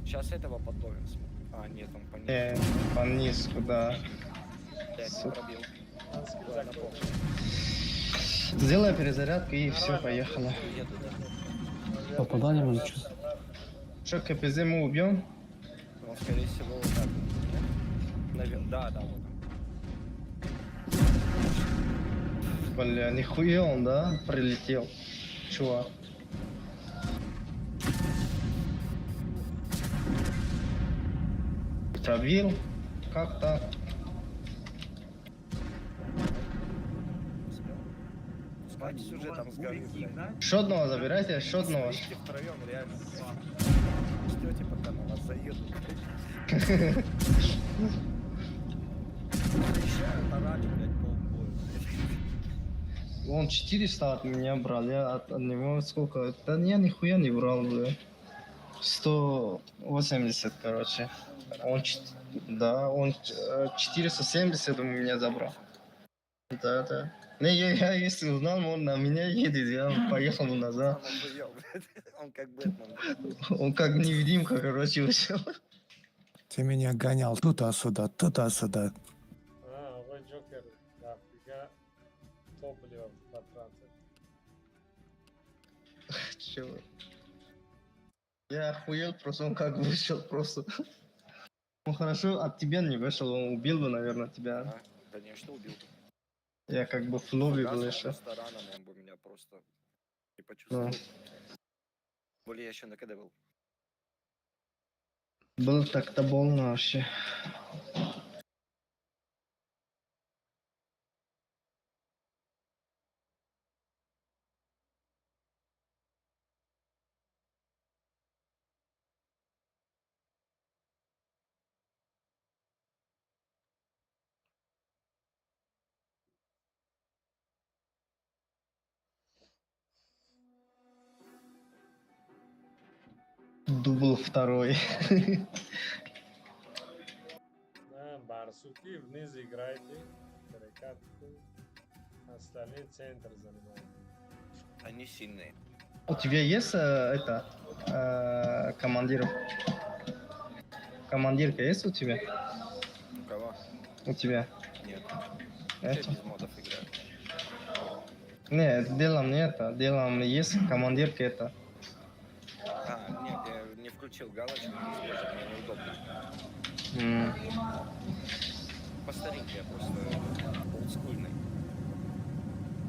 Сейчас этого подловим. А, нет, он по низу. По низку, да. Блядь, не Сука. пробил. Ладно, похуй. Сделай перезарядку и все, поехали. Еду, да. Попадание может что? Что, КПЗ мы убьем? Он, скорее всего, вот так вот. Да, да, вот он. Бля, нихуя он, да, прилетел, чувак. Пробил? Как так? Спать уже там с горы, блядь. Еще одного забирайте, еще одного. Стоите втроем, реально. Ждете, пока на вас заедут. Заезжают, орали, блядь, полбоя, блядь. Он 400 от меня брал, я от него сколько? Да я нихуя не брал, бля. 180, короче. Он, да, он 470 у меня забрал. Да. Не, я если узнал, он на меня едет, я поехал назад. Он охуел, блядь. Он как Бэтмен. Он как невидимка, короче, вышел. Ты меня гонял туда-сюда, туда-сюда. А, вы Джокер, дофига топлива потратил. Чего? Я охуел просто, он как вышел просто. Ну хорошо, от тебя не вышел, он убил бы, наверное, тебя. А, конечно, убил бы. Я как бы в лобби был Фугасом еще. просто раном он бы меня просто не почувствовал. Более я еще на КД был. Было так-то больно вообще. Дубл второй. Да, барсуки вниз играйте, перекатку. Остальные центр занимают. Они сильные. У тебя есть это командир? Командирка есть у тебя? У кого? У тебя? Нет. Я Это? без модов играю. Не, делом не это, делом есть командирка это. А, нет, я не включил галочку, не использую, мне неудобно. По старинке я просто олдскульный.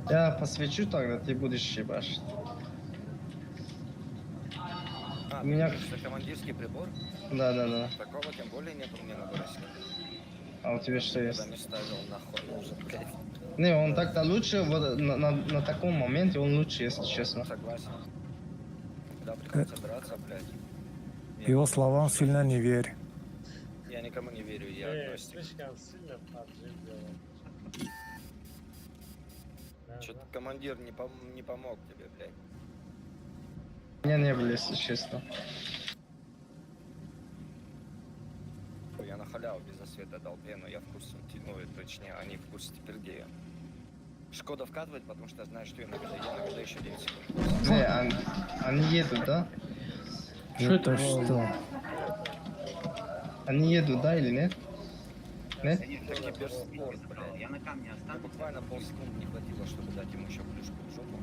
Я посвечу тогда, ты будешь ебашить. А, У меня- ты говоришь, что командирский прибор? Да. Такого тем более нет у меня на Бориске. А у тебя что есть? Когда не ставил, нахуй нужен, блядь. Не, он так-то лучше, вот на таком моменте он лучше, если честно. Согласен. Когда приходится драться, блядь. Его словам сильно не верь. Я никому не верю, я агностик. Слишком сильно поджим делал. Чё-то командир не помог тебе, блядь. Меня не было, если честно. Я на халяву без засвета дал Б, но я в курсе, ну, точнее, они в курсе теперь, где я. Шкода вкатывает, потому что я знаю, что я на ГД. Я на ГД еще 9 секунд. Не, они едут, да? Что это? Что? Они едут, да или нет? Нет? Это киберспорт, блядь. Я на камне останусь. Буквально полсекунды не хватило, чтобы дать ему еще плюшку в жопу.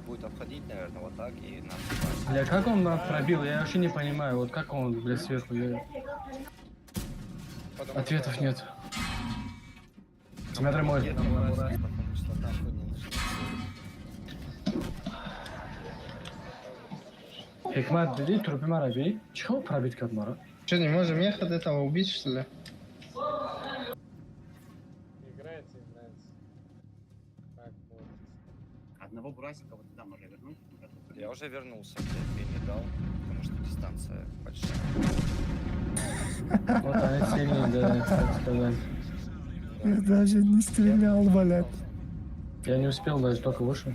Будет обходить, наверное, вот так и нас ебать. Бля, как он нас пробил? Я вообще не понимаю, вот как он, бля, сверху. Я... Потому Ответов что- нет. Смотри мой. Потому что нахуй не нужны. Ҳикмат, диди трупи мара би? Чӣ хел пробить кард мара? Что, не можем ехать этого убить, что ли? Играйте, играйте. Как можете. Одного Бурасика вот туда можно вернуть. Он готов. Я уже вернулся, блядь, я не дал, потому что дистанция большая. Вот они сильные, да, так сказать. Я даже не стрелял, блядь. Я не успел даже, только вышел.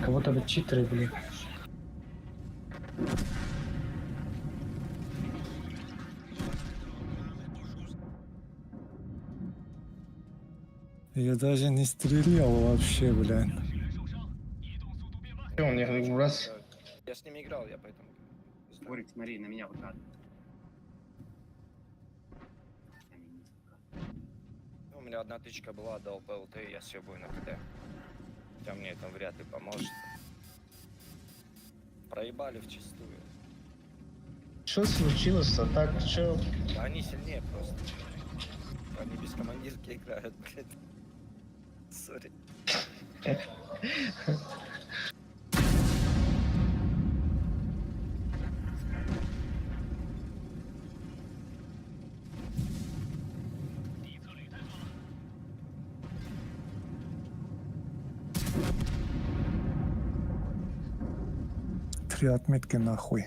Как будто бы читеры были. Я даже не стрелял вообще, блядь. Чё, у них раз. Я с ними играл, я поэтому... Борик, смотри, на меня выкатывает. Ну, у меня одна тычка была, дал ПЛТ, и я съебаю на КД. Хотя мне это вряд ли поможет. Проебали вчистую. Что случилось-то? Так, чё? Да они сильнее просто. Они без командирки играют, блядь. Сори. Три отметки нахуй.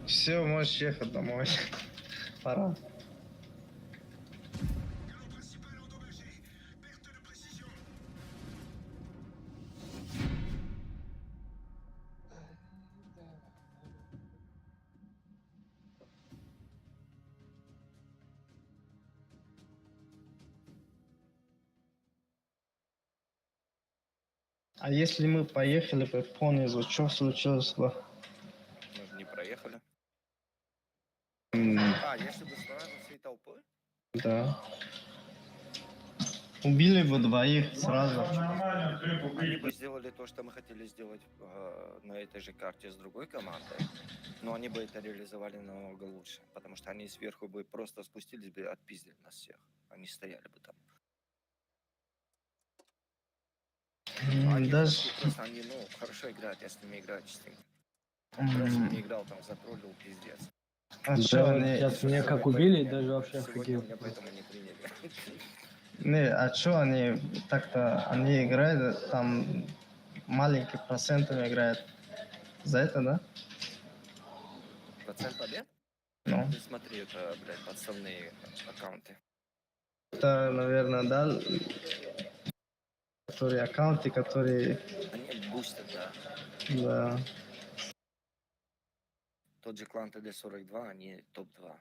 Все, можешь ехать домой. Пора. А если мы поехали бы понизу, что случилось бы? Мы же не проехали. А, если бы сразу всей толпой? Да. Убили бы двоих сразу. Они бы сделали то, что мы хотели сделать на этой же карте с другой командой, но они бы это реализовали намного лучше, потому что они сверху бы просто спустились бы и отпиздили нас всех. Они стояли бы там. Они Даже... просто, они, ну, хорошо играют, я с ними играю частенько. Я с ними играл, там, затроллил, пиздец. А Да, чё вот они... сейчас меня как убили, даже вообще Сегодня офигел. меня поэтому не приняли. Не, а чё они так-то... Они играют, там маленький процентом играют. За это, да? Процент побед? Ну. Ты смотри, это, блядь, подставные аккаунты. Это, наверное, да, которые аккаунты, которые... Они бустят, да. Да. Тот же клан ТД-42, они топ-2.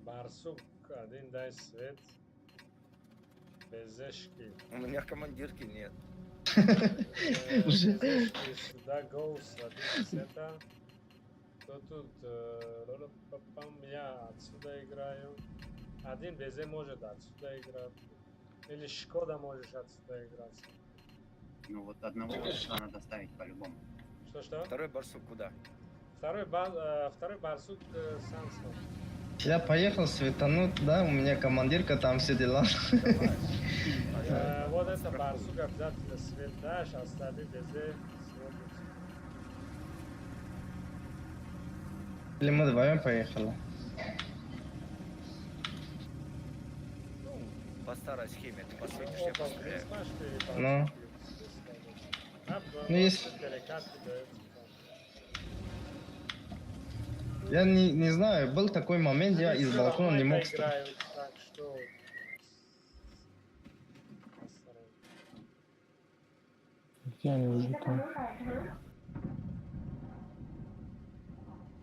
Барсук, один дай свет. Безешки. У меня командирки нет. Уже. Безешки сюда, гоус, один сета. Кто тут? Ла-ла-па-пам, я отсюда играю. Один БЗ может отсюда играть. Или Шкода можешь отсюда играть. Ну вот одного барсука надо ставить по-любому. Что-что? Второй барсук куда? Второй барсук сам сам. Я поехал светануть, да, у меня командирка там все дела. Вот это барсук обязательно свет дашь, остальные БЗ смотрят. Или мы вдвоем поехали? Ну, по старой схеме, ты посветишь, я Опа, постреляю. вниз машешь или барсук Ну. здесь надо? А, Ну, если- перекатки дается. Я не знаю, был такой момент, я Они из всё балкона равно не мог... это играют, так что... Где они уже там?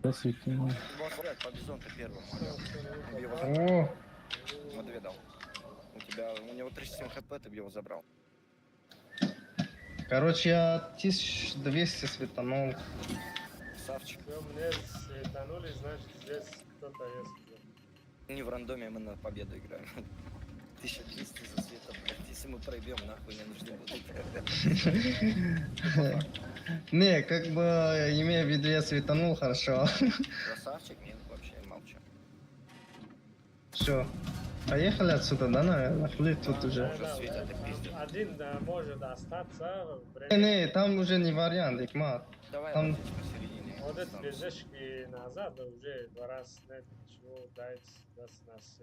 Да, светило. Вот, блядь, по бизонту первому. алё. Его О, забрал. На две дал. У тебя, у него 37 хп, ты бы его забрал. Короче, я 1200 светанул. Красавчик. Всё, мне светанули, значит, здесь кто-то есть уже. Не в рандоме, мы на победу играем. 1300 за света, блядь. Если мы пройдем, нахуй не нужны будут. Не, как бы, имея в виду, я светанул хорошо. Красавчик, нет, вообще молчу. Все. Поехали отсюда, да, наверное? Хули тут уже. Уже светят и пиздят. Один, да, может остаться. Не, не, там уже не вариант, Икмат. Давай Там вот здесь посередине. Вот это останусь. безешки назад уже два раз нет чего дать, даст нас.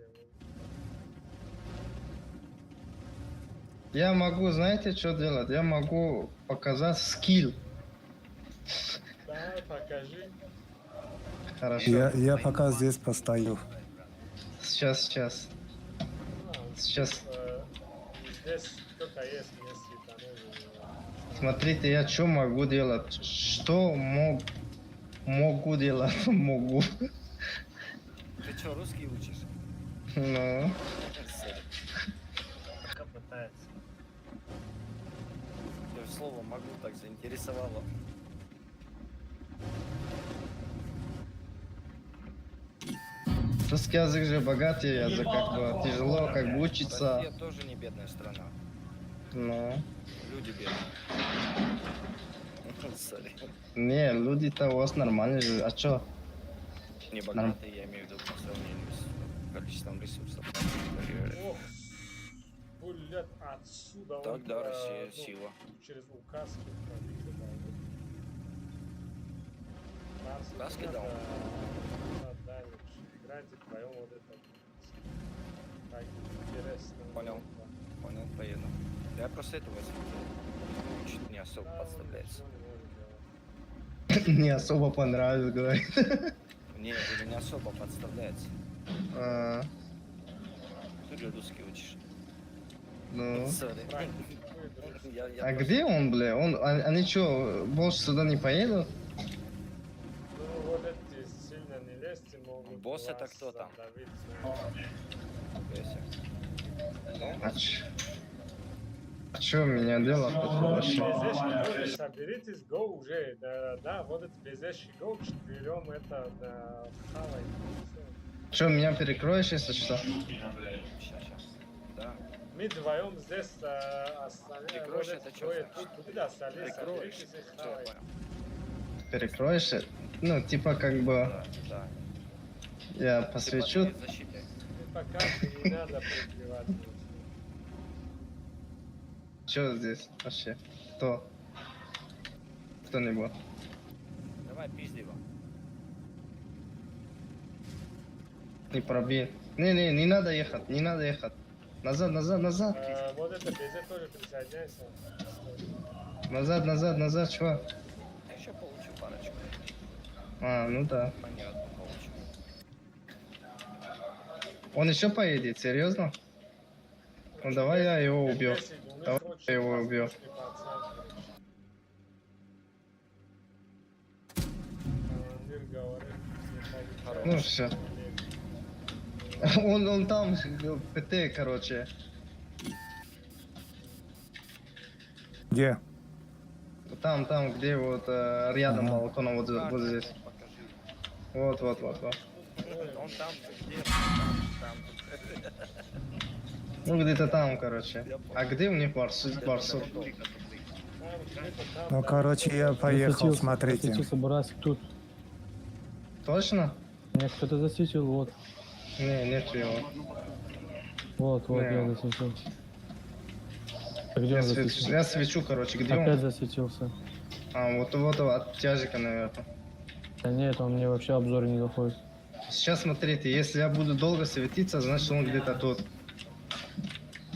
Я могу, знаете, что делать? Я могу показать скилл. Давай, покажи. Хорошо. Я пока здесь постою. Сейчас, сейчас. Сейчас. Здесь кто-то есть, мне светанули. Смотрите, я что могу делать? Что могу делать? Могу. Ты чё, русский учишь? Ну. Сори. Пока пытается. Я слово могу так заинтересовало. Русский язык же богатый язык, как бы тяжело, как бы учиться. Россия тоже не бедная страна. Ну. Люди бедные. Сори. Не, люди-то у вас нормальные же. А чё? Не богатые, я имею в виду по сравнению с количеством ресурсов. Ох, блядь, отсюда он, Так, да, Россия ну, сила. Через указки пробить дал. Барс, Указки надо, дал? Да, да, лучше. Играйте вдвоем вот это. Так, интересно. Понял. Понял, поеду. Я просто этого светил. Чуть не особо подставляется. Не особо понравилось, говорит. Не, или не особо подставляется. А, Ты же русский учишь. ну. Сори. Я А просто- где он, бля? Они что, больше сюда не поедут? Ну, вот эти сильно не лезьте, могут Босс это вас кто там? задавить. А чё меня делать тут вообще? Безешки тоже соберитесь, go уже, да, да, вот это безешки, go, четверем это, да, хавай. Всё. Чё, меня перекроешь, если что? Ща, ща. Да. Мы вдвоем здесь остались, Прикроешь, вот это эти чё трое значит? тут будут, остались, Прикроешь? соберитесь и Всё, я хавай. понял. Перекроешь? Ну, типа, как бы, Да. я Ты посвечу. под защитой. И пока не надо прикрывать. Чё здесь вообще? Кто? Кто-нибудь? Давай, пизди его. Не пробей. Не-не, не надо ехать, не надо ехать. Назад, назад, назад. Вот это БЗ тоже присоединяйся. Назад, назад, назад, чувак. Я еще получу парочку. А, ну да. Понятно, получу. Он еще поедет, серьезно? Ну давай я его убью. Давай я его убью. Командир говорит, не Ну все. Он там, ПТ, короче. Где? Там, там, где вот рядом балконом, вот, вот здесь. Вот, вот, вот, вот. Он там, где? Там, там. Ну где-то там, короче. А где у них барсук? Барсук? Ну, короче, я поехал, Засветился, смотрите. Засветился Барасик тут. Точно? Меня кто-то засветил, вот. Не, нет его. Вот, вот, Не. я засветился. А где Я, он свечу, засветился? я свечу, короче, где Опять он? засветился. А, вот, вот от тяжика, наверное. Да нет, он мне вообще обзор не заходит. Сейчас смотрите, если я буду долго светиться, значит он где-то тут.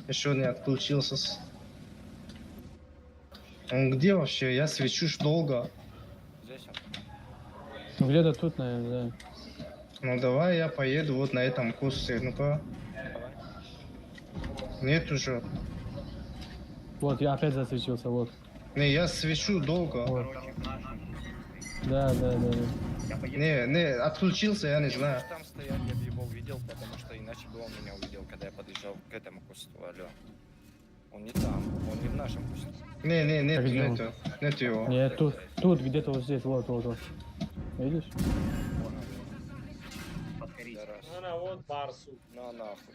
Еще не отключился. Он где вообще? Я свечу ж долго. Здесь он. Ну где-то тут, наверное, да. Ну давай я поеду вот на этом курсе. Ну-ка. Нет уже. Вот, я опять засветился, вот. Не, я свечу долго. Да, да, да, да. Не, не, отключился, я не знаю. Там стоять, я бы его увидел, потому что иначе бы он меня увидел, когда я подъезжал к этому кусту. Алло. Он не там, он не в нашем кусту. Не, не, нет, А где он? нету, нету его. Нет, тут, тут, где-то вот здесь, вот, вот, вот. Видишь? Она вот вот Барсу. На нахуй.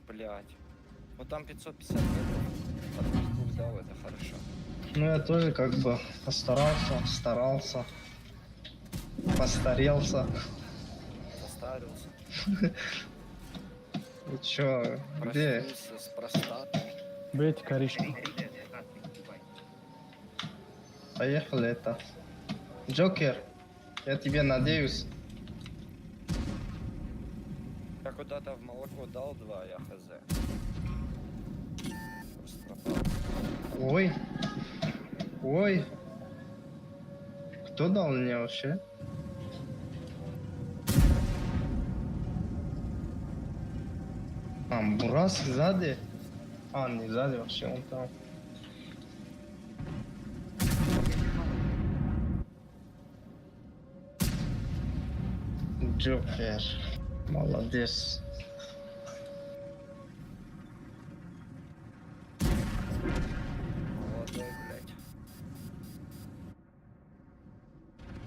Блять. Вот там 550 метров. Одну из двух дал, это хорошо. Ну, я тоже как бы постарался, старался, постарелся. Состарился. И чё, где? Проснулся с простатой. Бейте коричку. Поехали это. Джокер, я тебе надеюсь. Я куда-то в молоко дал два, я хз. Просто пропал. Ой. Ой. Кто дал мне вообще? А, Бурас сзади? А, не сзади вообще, он там. Джокер. Молодец. Молодой, блядь.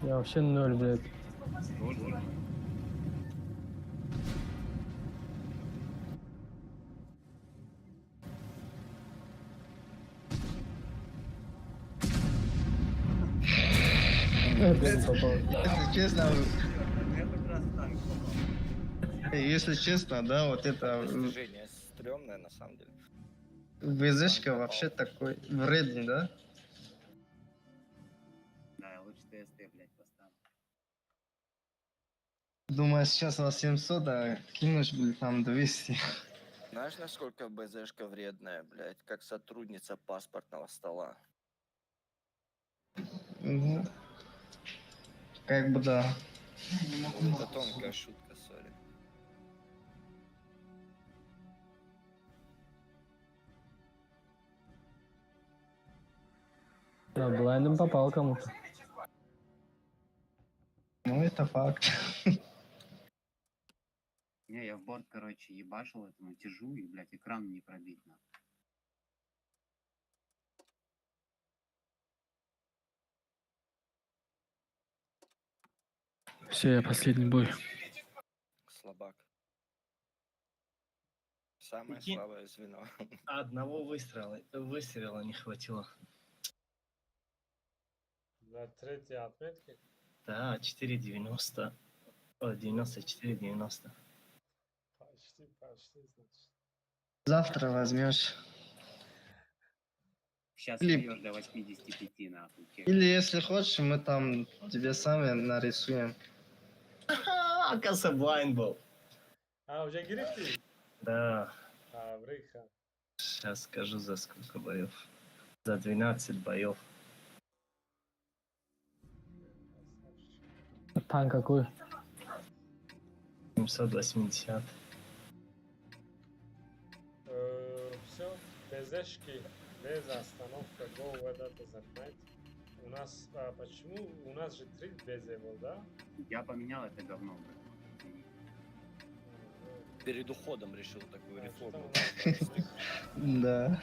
Я вообще ноль, блядь. Блин, попал. Если честно, если честно, да, вот это Движение стрёмное на самом деле. ВЗшка вообще такой вредный, да? Да, я лучше ТСТ, блядь, поставлю. Думаю, сейчас на 700, а кинешь, блин, там 200. Знаешь, насколько БЗшка вредная, блядь, как сотрудница паспортного стола? Ну, как бы да. Это тонкая шутка, сори. Да, блайндом попал кому-то. Ну, это факт. Не, я в борт, короче, ебашил этому тяжу и, блядь, экран не пробить, нахуй. Все, я последний бой. Слабак. Самое Прикинь. слабое звено. Одного выстрела не хватило. На третьей отметке. Да, 4,90. О, 94,90. Почти, почти, значит. Завтра возьмешь. Сейчас Или- бьешь до 85, нахуй. Чек. Или если хочешь, мы там тебе сами нарисуем. Ха, оказывается, блайнд был. А, уже гирифти? Да, А, вриха. сейчас скажу, за сколько боев. За 12 боев. Танк какой? 780. Все, БЗшки, без остановка, go, вот это занимает. У нас, а, почему? У нас же три БЗ был, да? Я поменял это говно, блядь. Перед уходом решил такую реформу. Да.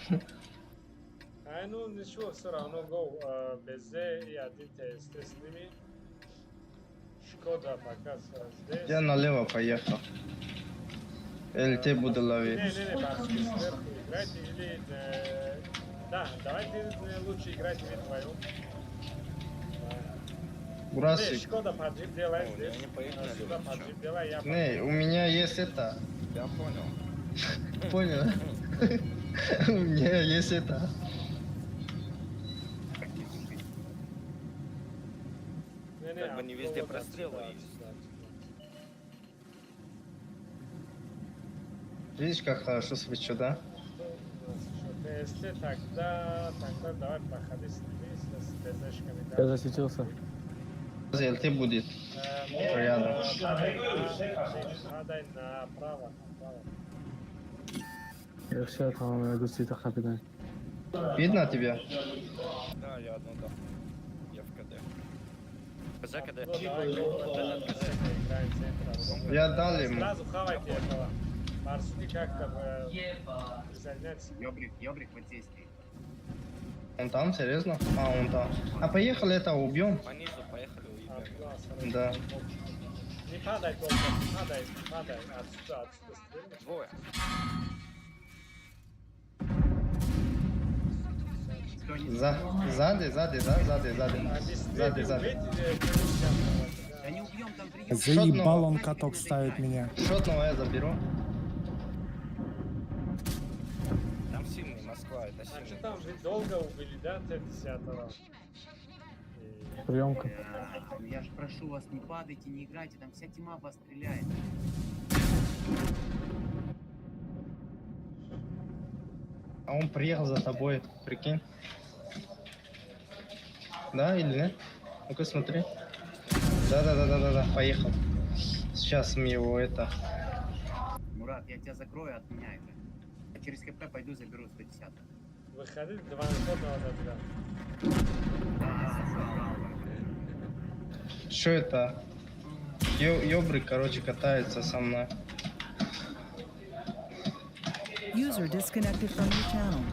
А, ну ничего, все равно go, БЗ и один ТСТ с ними. Шкода пока здесь. Я налево поехал. ЛТ буду ловить. Не, не, не, Барсуки сверху играйте или... да, давайте лучше играйте вдвоем. Да. Не, Бурасик. Шкода поджип делай О, здесь. я не поеду А, налево, сюда ты чё? поджип делай, я Не, у меня есть это. Я понял. Понял? У меня есть это. Не, не, Как бы не везде вот прострелы отсюда, есть. отсюда, отсюда. Видишь, как хорошо свечу, да? Что у нас еще? ТСТ, тогда давай проходи с ними, с БЗшками. Я засветился. ЛТ будет. Рядом. Падай направо, направо. Я все там, я гусита хапидай. Видно тебя? Да, я одну дам. Я в КД. КЗ, КД. Ну, давай, играем центра. Я дал ему. Сразу хавайте этого. Барсуки как-то присоединяйтесь. Ёбрик, ёбрик вот здесь стоит. Он там, серьезно? А, он там. А поехали это убьем. По низу поехали, уебем. Да. Не падай только, не падай, не падай. Отсюда, отсюда стрельни. Двое. За, сзади, сзади, да, сзади, сзади. Сзади, сзади. Да не убьем, там прием. Заебал он каток ставит меня. Шотного я заберу. Там сильный, Москва, это А что сильный. там, вы долго убили, да, Т-10? Приемка. Ну я же прошу вас, не падайте, не играйте, там вся тьма вас стреляет. А он приехал за тобой, прикинь. Да или нет? Ну-ка смотри. Да, поехал. Сейчас мы его это. Мурат, я тебя закрою, отменяй это. Я через КП пойду заберу 110. Выходи, два шотного забирай. Что это? Ёбрик, короче, катается со мной. User disconnected from your channel.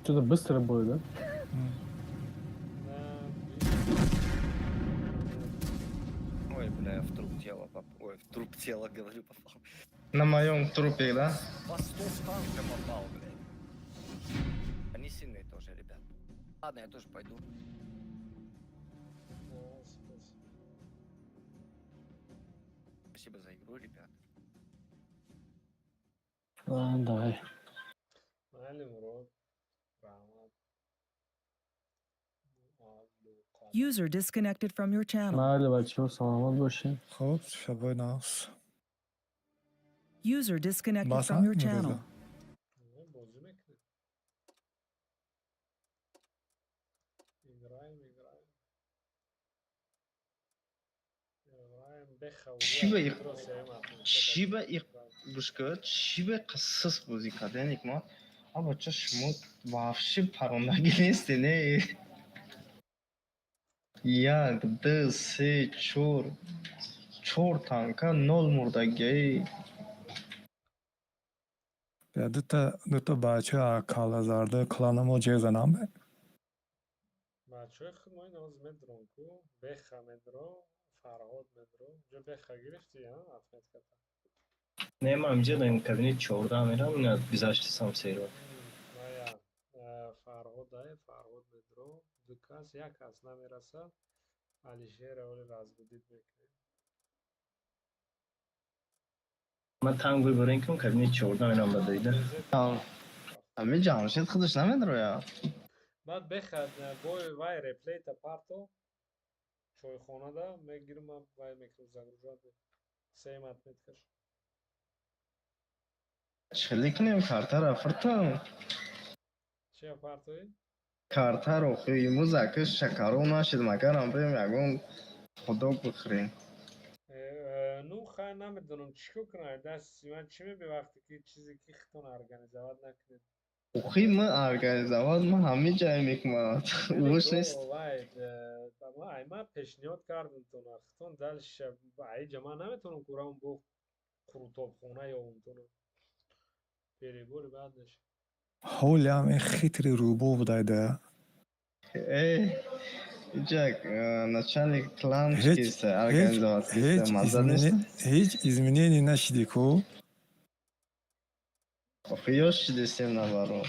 Что-то быстро будет, да? Ой, бля, я в труп тела попал. Ой, в труп тела, говорю, попал. На моем трупе, да? Во 100 с танка попал, блядь. Они сильные тоже, ребят. Ладно, я тоже пойду. Спасибо за игру, ребят. Ладно, давай. Майли, Мурод. Раҳмат. User disconnected from your channel. Майли, бачаҳо, саломат бошед. Хуб, шабои нағз. User disconnected Бас from your муреза. channel. Бозӣ мекунем. Играем, играем. Играем. Беха. Чиба их гӯш кун, чиба қиссис бозӣ кардем икма. А бача, шумо вообще парондагӣ несте, не? Як, ду, се, чор. Чор танка, нол мурдагӣ. Я дута бача калазарда кланамо ҷеғ занам. Бачаҳои худ мо ин ҳоз медрон ку, Беха медро, Фарҳод медро. Ҷо Беха гирифтӣ, а, отметката? Не, ман инҷа дар кабинет 14 мерам, ина 28 сам серо. Вая Фарҳод ай, Фарҳод медро, ду кас, як кас намерасад. Алишера оли разбудить мекунем. Ман танк выборен кун, кабинет 14 мерам ба доида. Ами Ҷамшед худаш намедроя. Баъд Беха бой вай реплейта парто чойхонада мегирам, вай мекунам, загружать сеюм отметкаш. Чӣ кунем, картаро фуртам? Чия партои? Картаро имрӯз ака шакарон нашид, магарам бирем ягон хот-дог бихӯрем. Ну хай, намедонам чӣ кор кунам, дасти ман чӣ мебе, вақте ки чизе ки худтон организовать накунед. Охи, ма организовать, ма ҳами ҷай мекунам. Уш нест. Вай, ай ма пешниҳод кардамтон, худтон дальше айҷа ман наметавонам курам бо қурутобхона ёвумтон. Перебори баъд мешавад. Ҳолиам ин хитри рӯбо будайда. Э, иҷа начальник клан Ҳеҷ кист организовать ҳеҷ кист, маза нест. ҳеҷ изменение нашиди ку. Охи, ёш шидистем наоборот.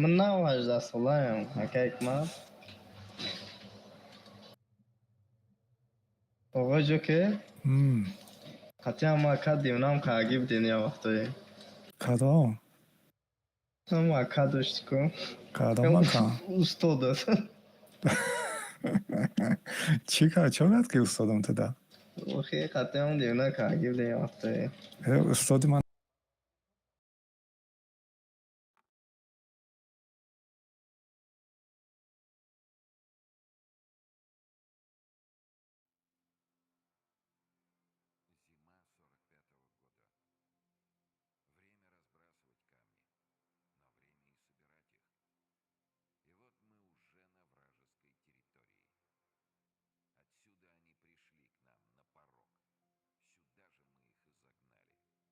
Ман нав 18 солаям, ака Ҳикмат. Оғои ҷоке? Қатъиян ма ака димнам каагӣ будем я вақтое. Кадом? Ама ака дошти ку. Кадом ака? Устодат. Чӣ кар, чо кард ки устодам туда? Охи, қатъиян димна каагӣ будем я вақтое. Э, устоди ман. Зима 45-го года. Время разбрасывать камни, но время и собирать их. И вот мы уже на вражеской территории. Отсюда они пришли к нам на порог. Сюда же мы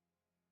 их и загнали.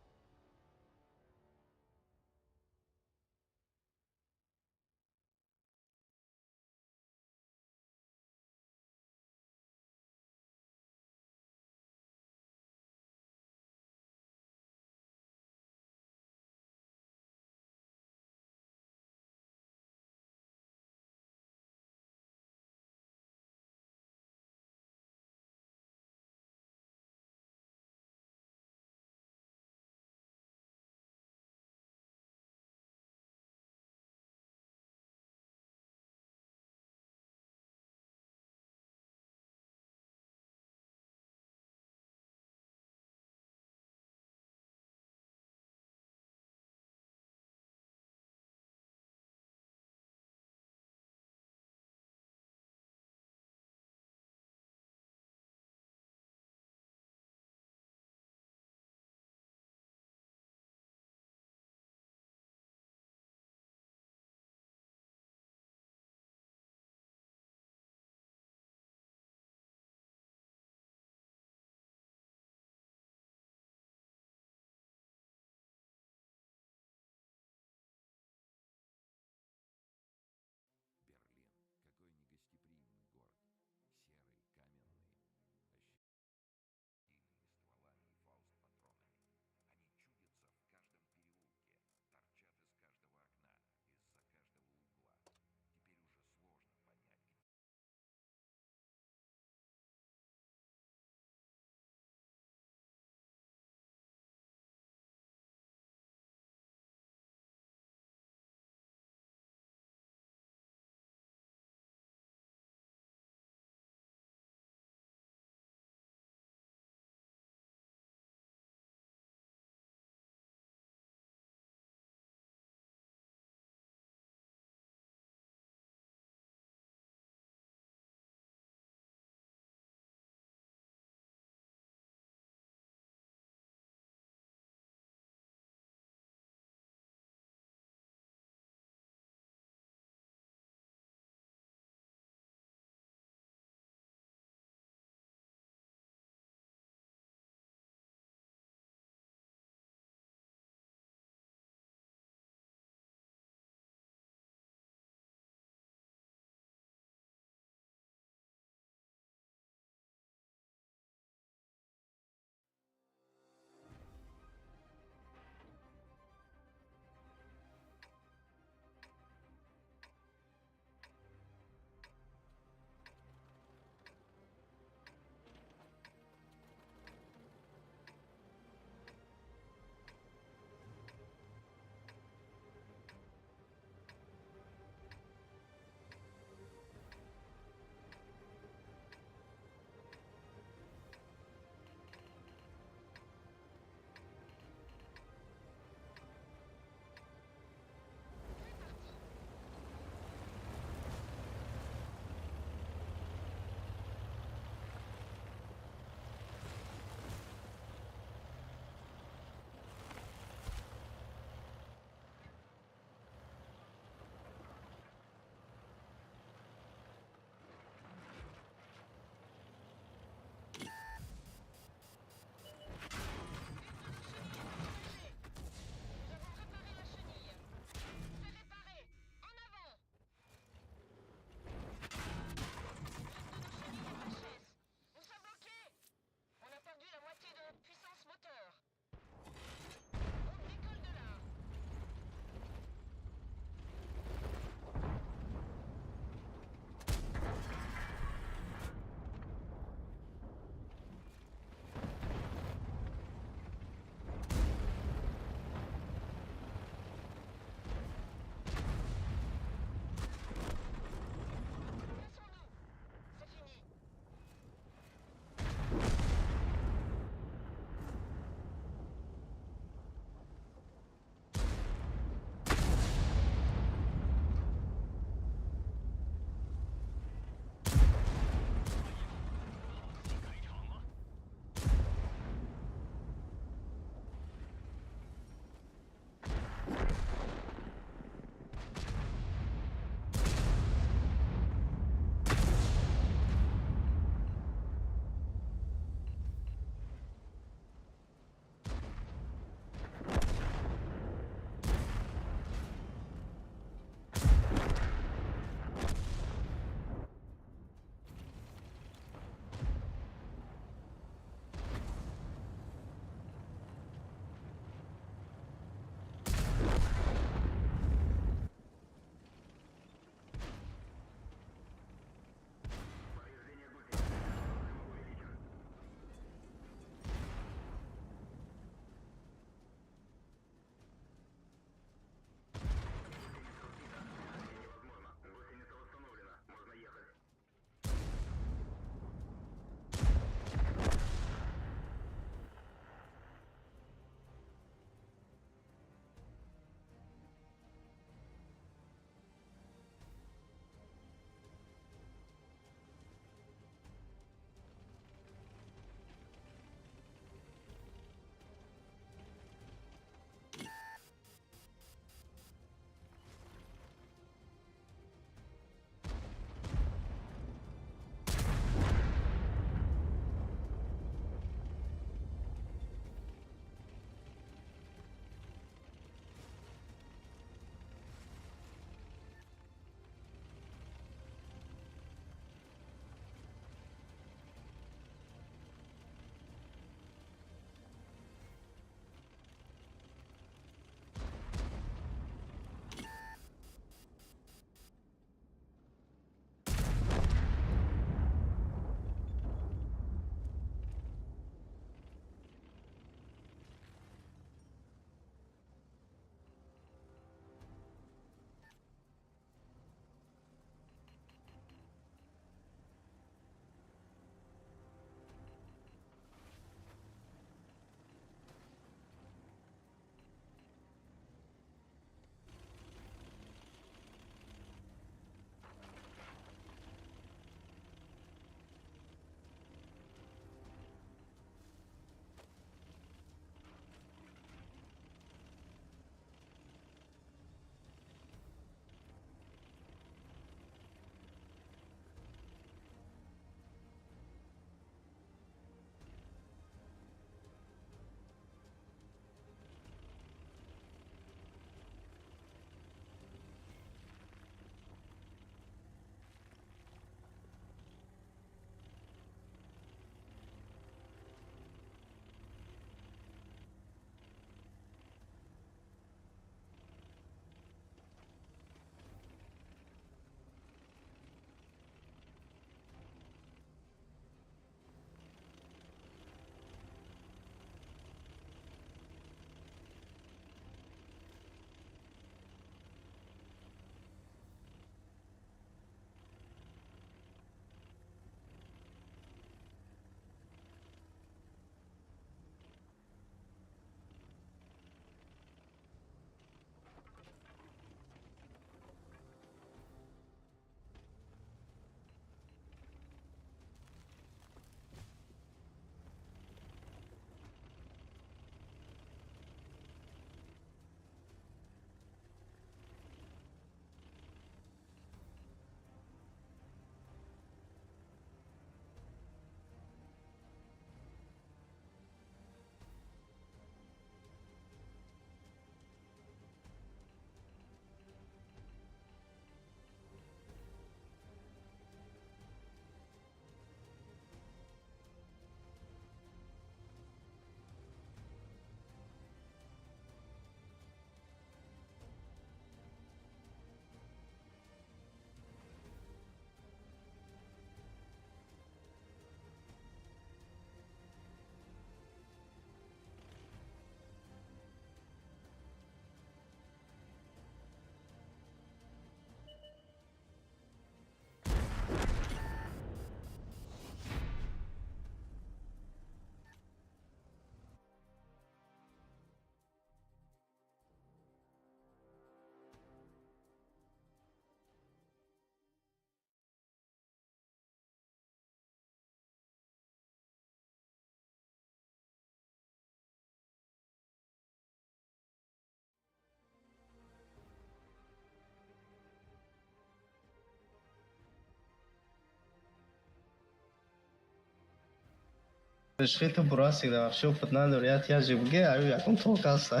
Ишқи ту бурасик да вообще опыт надори, я тия жибге, аю якун толк аста.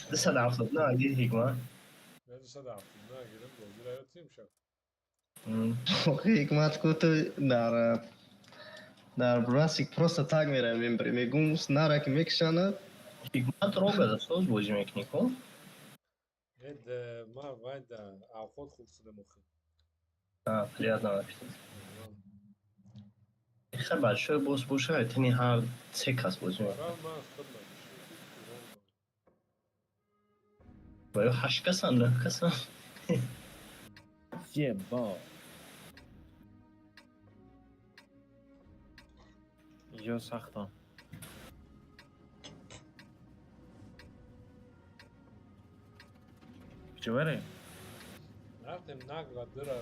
279 агир ҳикмат. Не 279 гирем бозира ё тим шав. Охи ҳикмат ку ту дар бурасик просто так меравем мембри. Мегум нара ки мекушанад. Ҳикмат рога да соз бозӣ мекунӣ ку? Эд ма вай да авқот хурсидам охи. А, приятного аппетита. Хай большой босс боша, тини ҳар се кас бозӣ мекунад. Барои ман худман. Ва ё ҳашт касан, нӯҳ касан. Еба. Ё сахта. Куҷо мерем? Рафтем нагла дыра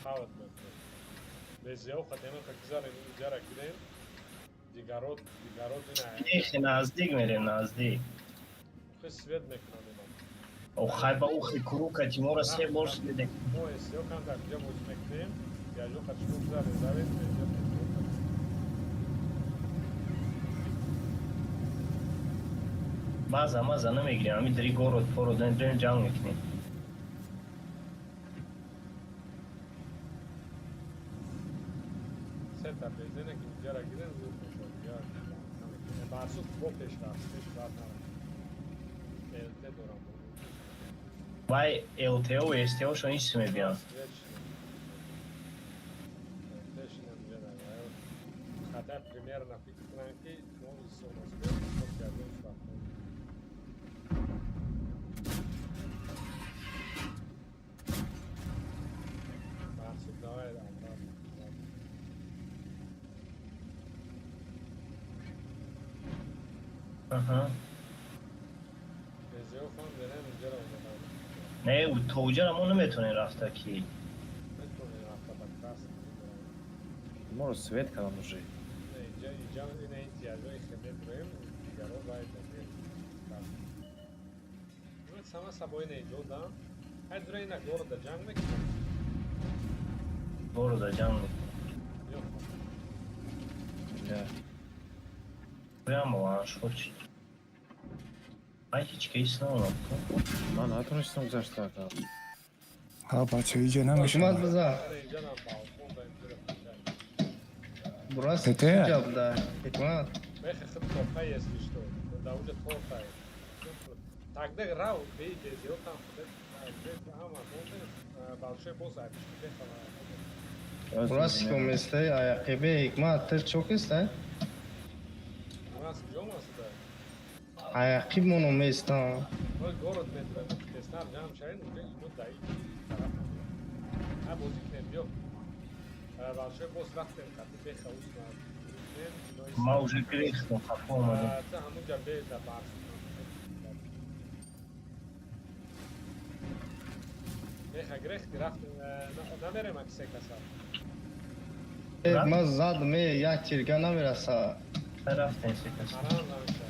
хават мекунем. Безео хатема гузарем инҷара гирем. Дигарот дигарот ина. Ехе наздик мерем, наздик. Охи свет мекунам ина. О хай ба ухи курука тимора се бор свет. Мо эсео кам дар ҷо бозӣ мекунем. Яжо хатшо гузарем равем безео. Маза маза намегирем, ами дри город пород дрем ҷанг мекунем. Сета безене ки инҷара гирем зуд мешавад. Я барсуд бо пеш рафт, пеш баъд нарафт. ЛТ дорам. Вай ЛТО СТО шон ҳеч мебиён. Хата примерно фикр кунам ки шумо исонасбе ягон вақт. Барсуд давай обратно. Аҳа. Безео хон берем инҷара омадан. Не, то уҷара мо наметонем рафта ки. Метонем рафта ба красный. Моро свет кардам уже. Не, инҷа инҷа ина эҳтиёҷои хеле дорем, дигаро вай дамем. Сама собой не идёт, да? Ай дура ина города ҷанг мекунем. Города ҷанг мекунем. Да. Прямо ваншот. Ай ҳеч кейс наомад. Ман натонистам гузашта ака. Ҳа бача иҷа намешавад. Ҳикмат биза. Инҷа нам балкон да инҷа. Бурасик Тете? инҷа буда. Ҳикмат. Мехе хид тоқа если что. Да уже тортай. Тогда рав бей безео там худет. Ама монде большой босс айпишки бехала. Бурасик оместай аяқибе ҳикмат тир чокистай? Бурас ҷом аст да. Аяқиб мон оместам. Ой город метра. Теснар ҷам шаин уже ино даи тараф. А бозӣ кунем биё. Большой босс рафтем қати беха усна. Ма уже гирехтам, хафо омадам. Та ҳамунҷа бе да барс. Беха гирехти рафтем намерем ак се каса. Ма зад ме як тирга намераса. Рафтем се каса. Таран намеша.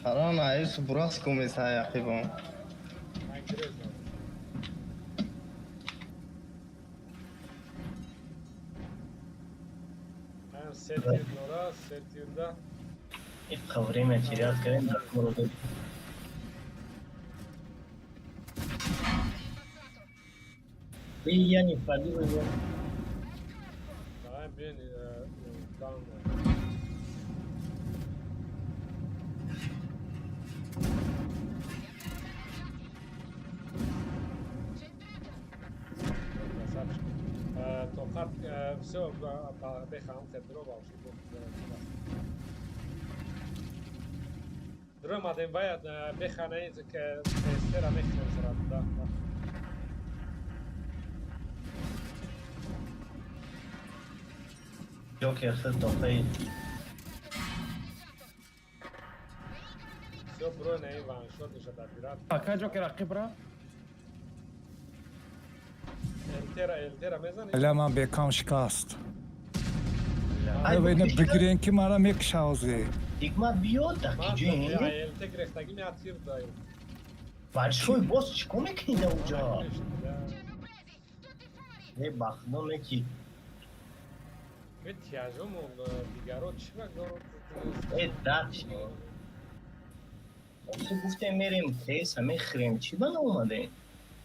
Таран айс бурасик оместа аяқибон. Ай гирехтам. Се тир дора, се тир да. Ипха время терять кардем дар города. Я не пробил его. Давай, блин, там. Красавчик. Тоқат, всё, бехам хедро боши. Дромадем баяд бехана ки тестера мехнем сразу, да. Ҷокер хид тоқаи. Всё, бро, на ин ваншот меша добират. Ака ҷокер ақиб ра? Элтера, элтера мезани? Ля ман бекам шикаст. Ина бигирен ки мара мекушавзе. Ҳикмат биёд да Ман ки ҷои. ЛТ гирехтагӣ меяд тир да. Большой босс чикор мекунӣ да уҷа? Э бахно неки. Э, тяжомон дигаро чӣ ва горо? Э, дат. Охи гуфтем мерем теса мехӯрем, чӣ ба наомадем?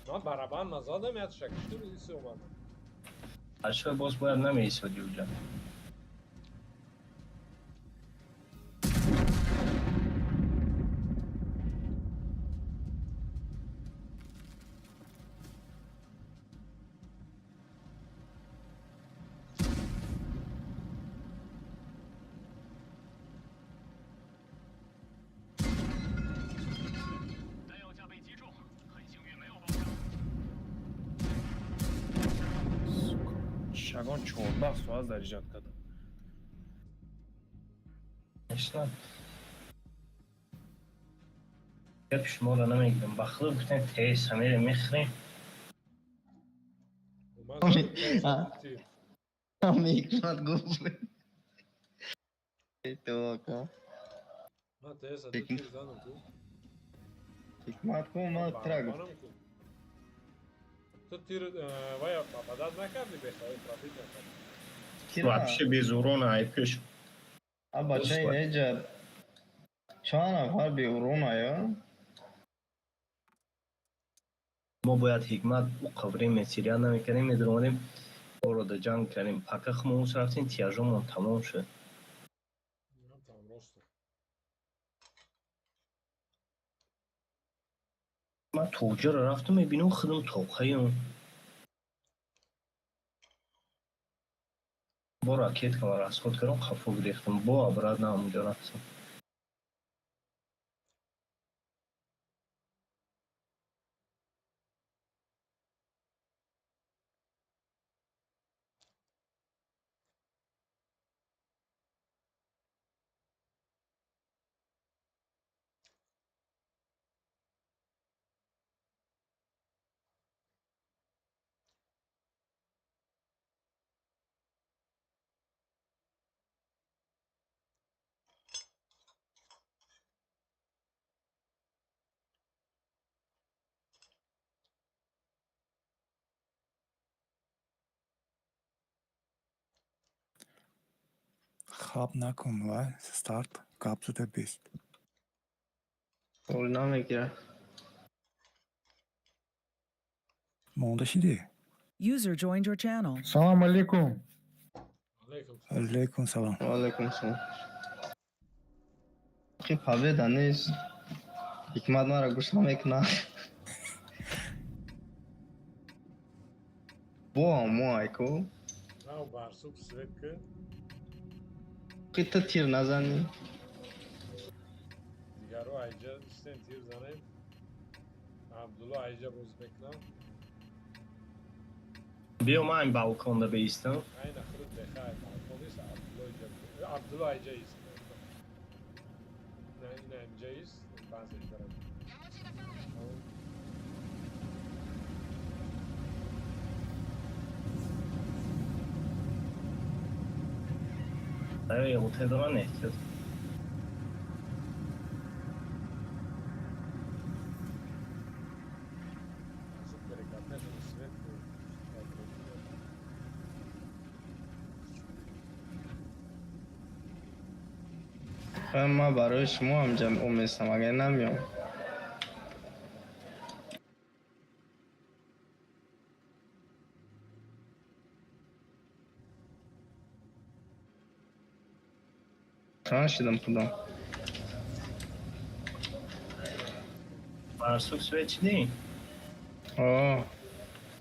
Ман барабан назадам, ятша киштум иси омадам. Ашо боз бояд намеисоди уҷа. Ягон 14 соат заряжать кардам. Конечно. Гапи шуморо намегирам. Ба худо гуфтем теса мерем мехӯрем. Ҳикмат гуфт. То ака. Ман теса ду тир занам ку. Ҳикмат ку ма тра гуфт. Ту тир вая попадать накарди, бехавай пробить накарди. Вообще без урона айпеш. А бачаи неҷа чанд нафар беурона ё? Мо бояд ҳикмат уқа время терять намекардем, медаромадем, орода ҷанг кардем. Пока хумон ус рафтем, тяжомон тамом шуд. Там росто. Ман тоҷаро рафтам, мебинам худам тоқаем. Бо ракеткама расход кардам, хафо гирехтам, бо обратно ҳамунҷо рафтам. Хаб накун, вай старт гап зада бист. Ол намегира. Монда шидӣ? User joined your channel. Салам алейкум. Алейкум салом. Алейкум салом. Хи победа нест. Ҳикмат маро гӯш намекунад. Бо мо айку. Ав барсук свет ки. Хи ту тир назанӣ. Дигаро айҷа истен тир занем. Абдулло айҷа боз мекунам. Биё, ман ин балконда беистам. Айна худат бехай балкон ист, Абдулло иҷа. Абдулло айҷа ист. На, ина инҷа ист, баъзе иҷара. Ай, ЛТ доран, эҳтиёт. Барсук перекатнешон свет ку. Ман барои шумо ҳамҷа оместам, агар намеом. Чанд шидам худам. Барсук свет шидӣ? О.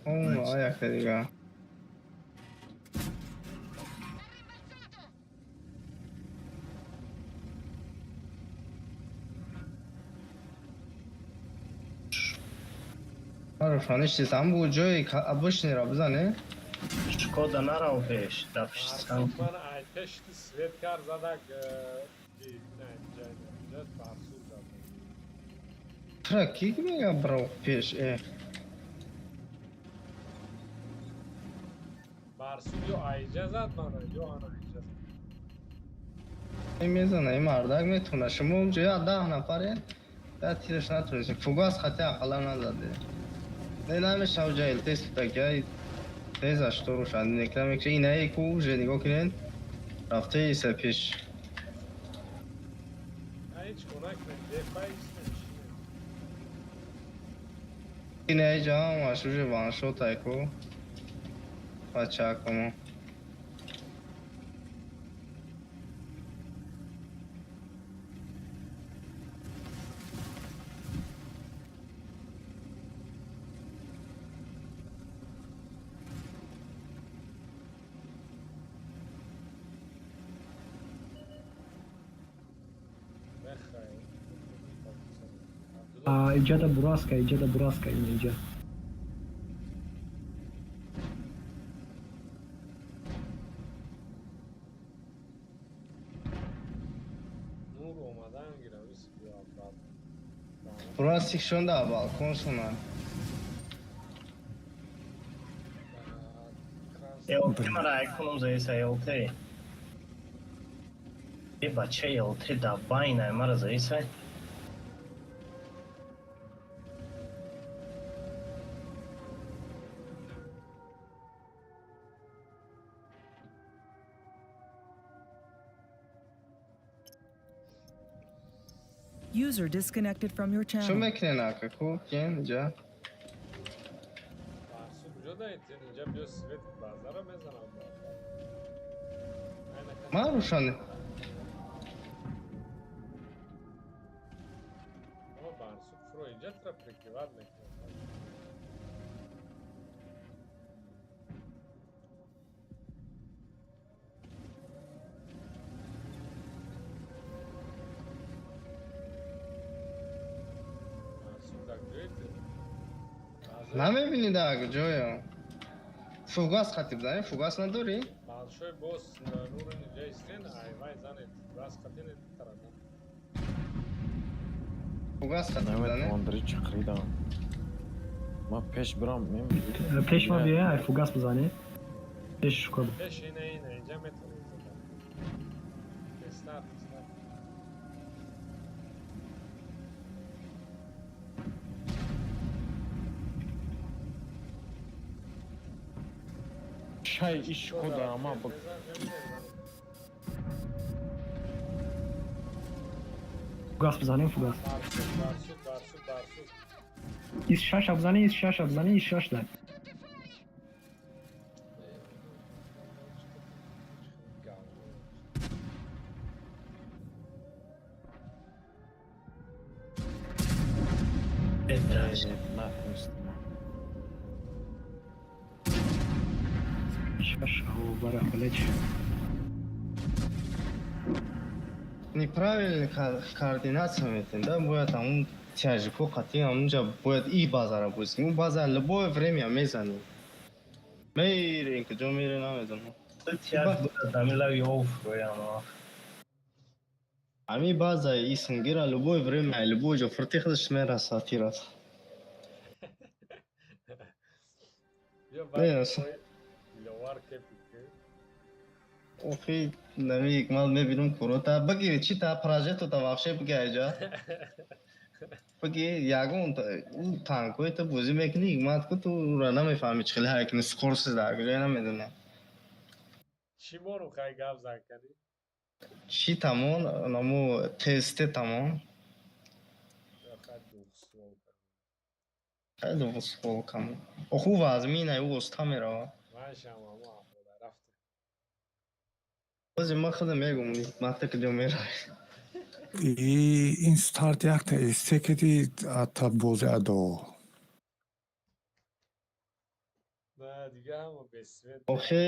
О, якта дига. Равшаниш чиз ҳам бу ҷои обычныйро бизане. Шкода нарав пеш, дар пишти санг. Барсук ман ай пешти свет кар задак ки ина инҷа ина инҷа барсук зад. Тра ки мега бирав пеш э. Барсук ё айҷа зад мана, ё ана айҷа зад. Ин мезана, ин мардак метавона. Шумо онҷо я 10 нафаре, я тираш натонистем. Фугас хати ақаллан назаде. Не намешава ҷа ЛТ спитак, я тезаш то рӯшан некра мекша. Инаи ку уже нигоҳ кунед. Рафта иса пеш. Ҳеҷ кор накунем, дефа истем. Инаиҷа ҳамаш уже ваншот айку. Бачакамо. Иҷада бураска, иҷада бураска, ина иҷа. Нур омадан гиравис биё обратно. Бурасик шонда балкон шона. ЛТ мара айконом заиса ЛТ. Е бача ЛТ да байна мара заиса. User disconnected from your Чо channel. мекунен ака ку кен иҷа? Барсу куҷо даитен? Инҷа биё свет базара мезанам. Ман рӯшан. Ама Барсу фуро инҷа тра прикрывать мекунам. Барсу дар куҷои Намебинӣ дар куҷоё? Фугас хатиб занӣ, фугас надорӣ? Большой босс нур инҷа истен, айвай занед, бас хатине тарафа. Фугас хатиб занӣ? Андрей чиқридам. Ман пеш бирам, мем. Пеш ма биё, ай фугас бизанӣ. Пеш шукр. Пеш ина ина инҷа метавонед задан. Тестар, тестар. Шай иш кода ама б Фугас бизанем, фугас. Барсу, барсу, барсу, барсу. Ис шаша бизанӣ, ис шаша бизанӣ, ис шаш дар. Натонистам. Шаша, бара, блядь. Неправильно координация метем, да? Бояд ҳамун тяжко қатъи ҳамунҷа бояд и базара бозӣ. Ун база любое время мезанӣ. Мерем куҷо мере намедонам. Тяж бояд дамила ёф рояма. Ҳамин база иснгира любое время, любое ҷо фурти худаш мераса тирас. Биё Мераса. Диловар кепик. Охи нами ҳикмат мебинам курота. Баги чи та пражето та вообще баги айҷа. Баги ягон ӯ танкои та бозӣ мекунӣ ҳикмат ку ту ӯра намефаҳмӣ чӣ хеле ҳайкни скорси дар куҷое намедонам. Чӣ бору хай гап зан кардӣ? Чӣ тамон наму тесте тамон. Хай двухствол. Хай двухствол камон. Оху вазмина ӯ оста мерава. Ман шам амо ахода рафтем. Бози ман худам мегум ҳикмат та куҷо меравӣ. И ин старт якта истекеди ата бози адо. На дига ҳама бесвет. Охе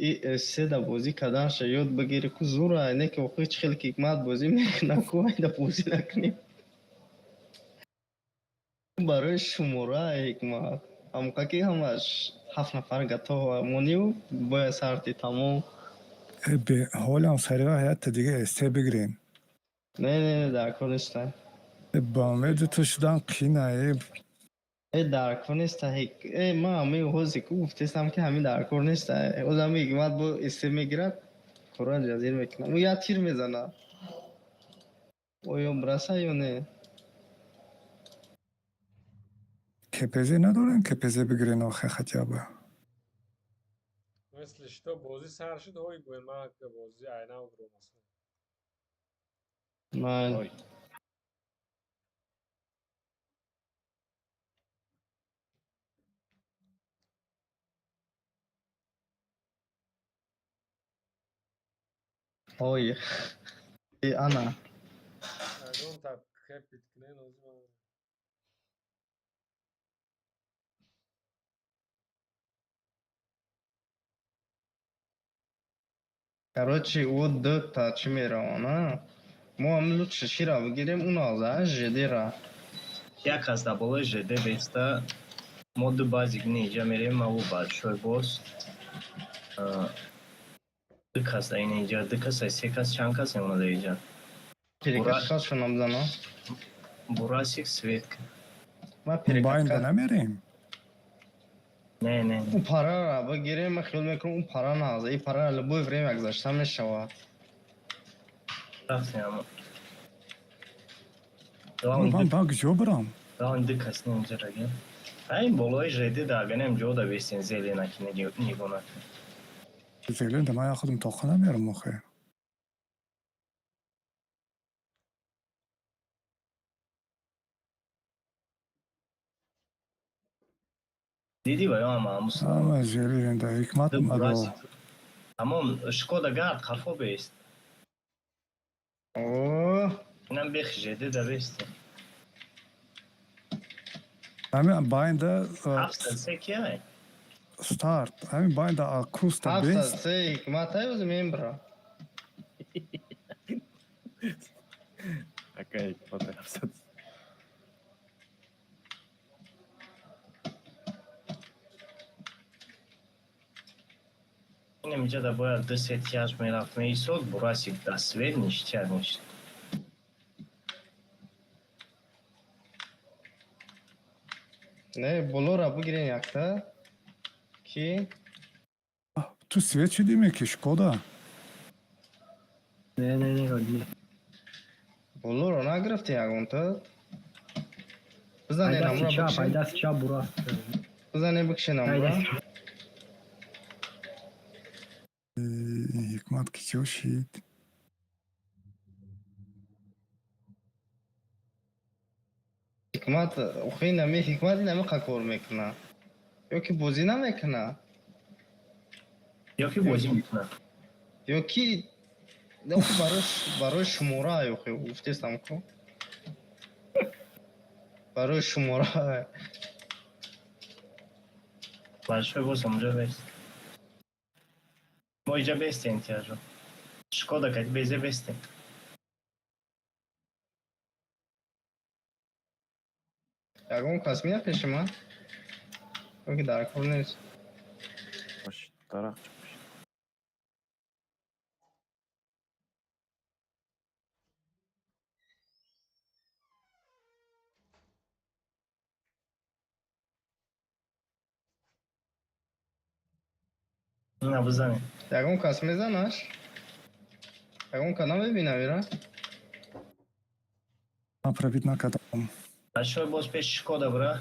и седа бозӣ карданша ёд бигирӣ ку зура не ки охи чӣ хеле ки ҳикмат бозӣ мекунам ку айда бозӣ накунем. Барои шумора ҳикмат. Ҳамқа ки ҳамаш ҳафт нафар готов монию бояд сарти тамом. Э, бе ҳолам сари вақт якта дига эсте бигирем. Не, не, не, дар кор неста. Э, ба умеди ту шудан қина э. Э, дар кор неста ҳик. Э, ман ҳамин ҳозе ку гуфтестам ки ҳамин дар кор неста. Ҳоз ҳамин ҳикмат бо эсте мегирад, кора ҷазир мекунам. Ӯ як тир мезана. Оё бираса ё не? КПЗ надорем, КПЗ бигирен охе хотя бы. Если что, бозӣ сар шуд, ҳой гӯен, ман бозӣ айнав гуромасам. Ман ой. И ана. Ягон та кепит кунен, ози ман. Короче, ӯ ду та чӣ меравона? Мо ҳам лучше чира бигирем, уно за ЖД-ра. Як кас дар болои ЖД беста, мо ду базик не иҷа мерем, маву большой босс. Ду кас дар ин иҷа, ду кас, се кас, чанд кас омада иҷа? Перекашкашонам зано. Бурасик свет. Ма Байнда намерем. Не, не. Ӯ парара бигирем, ман хиёл мекунам, ӯ пара нағза. И пара любое время гузашта мешавад. Рафтем ама. Ман ба куҷо бирам? Даон ду кас не инҷа раги. Ай болои ЖД да аганем ҷо да бестен зелена ки нигоҳ накун. Зелен да ман худам тоқа намерам охе. Диди ва ё ама амус. Ама зелен да ҳикмат мадо. Тамом, Шкода гард қафо бест. О, Инам бех ЖД да бестен. Ҳамин байнда 73 кияй? Старт. Ҳамин байнда куста ҳафтсад бест. се ҳикмат ай ози мембра. Ака ҳикмат 700. Инам иҷа да бояд ду се тяж мерафт меисод, Бурасик да свет ништяк мешид. Не, болора бигирен якта. Ки Ту свет шудӣ ки Шкода? Не, не, не, не. Болоро нагирифти ягонта? Бизанен Ай дасти амра чап, ай бикшен. дасти чап бураст. Бизанен бикшен Ай амра. дасти чап. Ҳикмат ки чӣ шид? Ҳикмат, охи нами ҳикмат инами кор мекуна. Ё ки бозӣ намекуна. Ё ки бозӣ мекуна. Ё ки охи барои шумора охи гуфтестам ку. Барои шумора. Большой босс онҷо бест. Мо иҷа бестем тяжо. Шкода кати безе бестем. Ягон кас меяд пеши ман? Ё ки дар кор нест. Дарахт. На бизанем. Ягон кас мезанаш? Ягон кас намебинам ира? Ман пробит накардам. Большой босс пеши Шкода бура.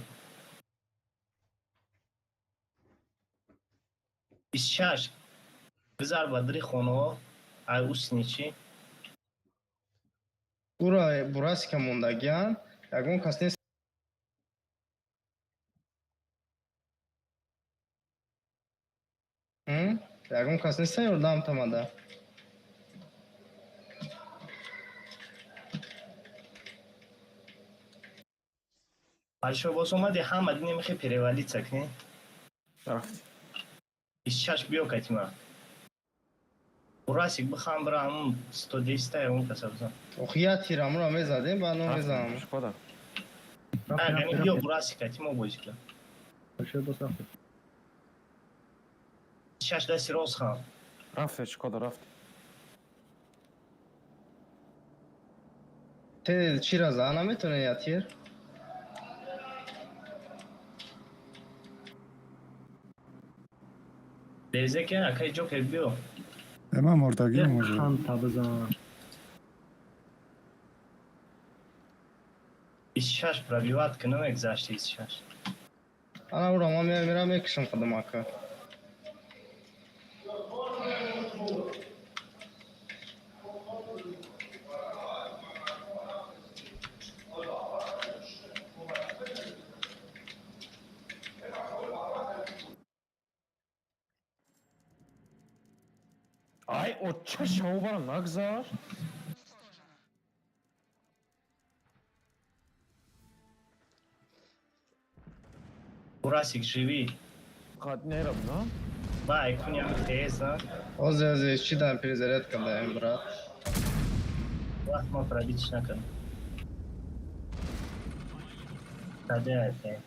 26 гузар ба дри хонаҳо, ай усничи. Ура бурасика мондагиан, ягон кас нест. Ягон кас нест ёрдам тамада. Большой босс омади, ҳама динем мехе перевалиться кунӣ. Рафт. 26 биё катима. Бурасик бихам бира ҳамун 110 та ягон каса бизан. Охи я тирамура мезадем, баъд намезанам. Шкода. Яъне биё Бурасик катима бозӣ кунам. Большой босс рафт. 26 дасти рост хам. Рафт, Шкода, рафт. Те чира за наметоне я тир? Лезе ки акай Ҷокер биё. Ман мурдагиам уже. Ханта бизан. 26 пробивать кунам гузашти 26. Ана ура ман мемирам, мекушам худам ака. Оча шаво бара нагзашт. Бурасик, живи. Қад нераб, на? Бай, куня хеза. Озе, озе, чӣ дан перезарядка даем, брат. Вақт ма пробитиш накардам. Каде ате?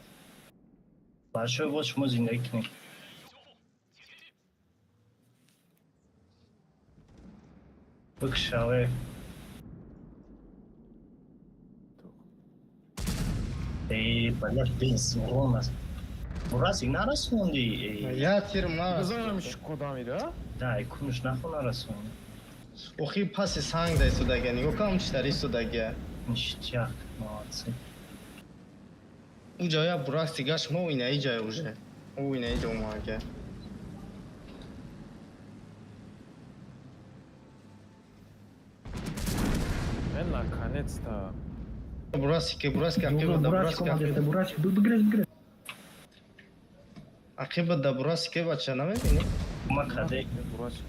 Большой вот шумо зиндагӣ кунед. Бикшаве. Эй, блядь, без урон аст. Бурасик нарасонди. Я тирм нарасонд. Бизанам шкода мида? Да, кунш нахо нарасонди. Охи паси санг да истодагия, нигоҳ кам чӣ тари истодагия. Ништяк, молодцы. У ҷоя Бурасик гашт, мо инаи ҷая уже. Ӯ инаи ҷо омага. Э, наконец-то. Бурасик, Бурасик, ақиба да Бурасик Бурасик, омадеста, ақиба. Бурасик, бигрез, бигрез. Ақиба да Бурасик, бача, намебинӣ? Ма каде? Бурасик.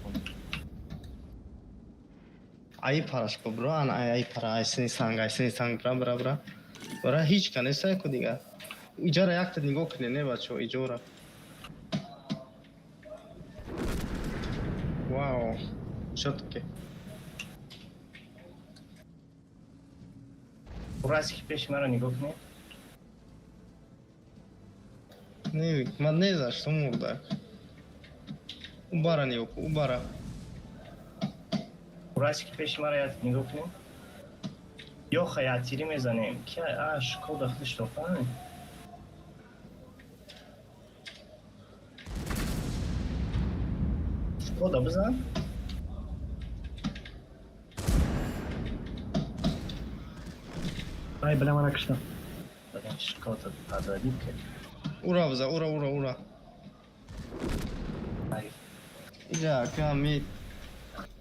Ай параш ко бро, ан ай ай пара, ай сини санг, ай сини санг, бра, бра, бра. Бра, ҳеҷ ка нестай ку дига. Иҷара якта нигоҳ кунед, не бачо, иҷора. Вау, чётки. Бурасик пеши маро нигоҳ кунед. Не, ман не за что мурдак. Убара нигоҳ кун, убара. Бурасик пеши маро як нигоҳ кунед. Ё хаятирӣ мезанем. Ки а шкода худаш тофан. Шкода бизан. Ай, бля, мана киштам. Шкода подводил ки. Ура биза, ура, ура, ура. Иҷа аками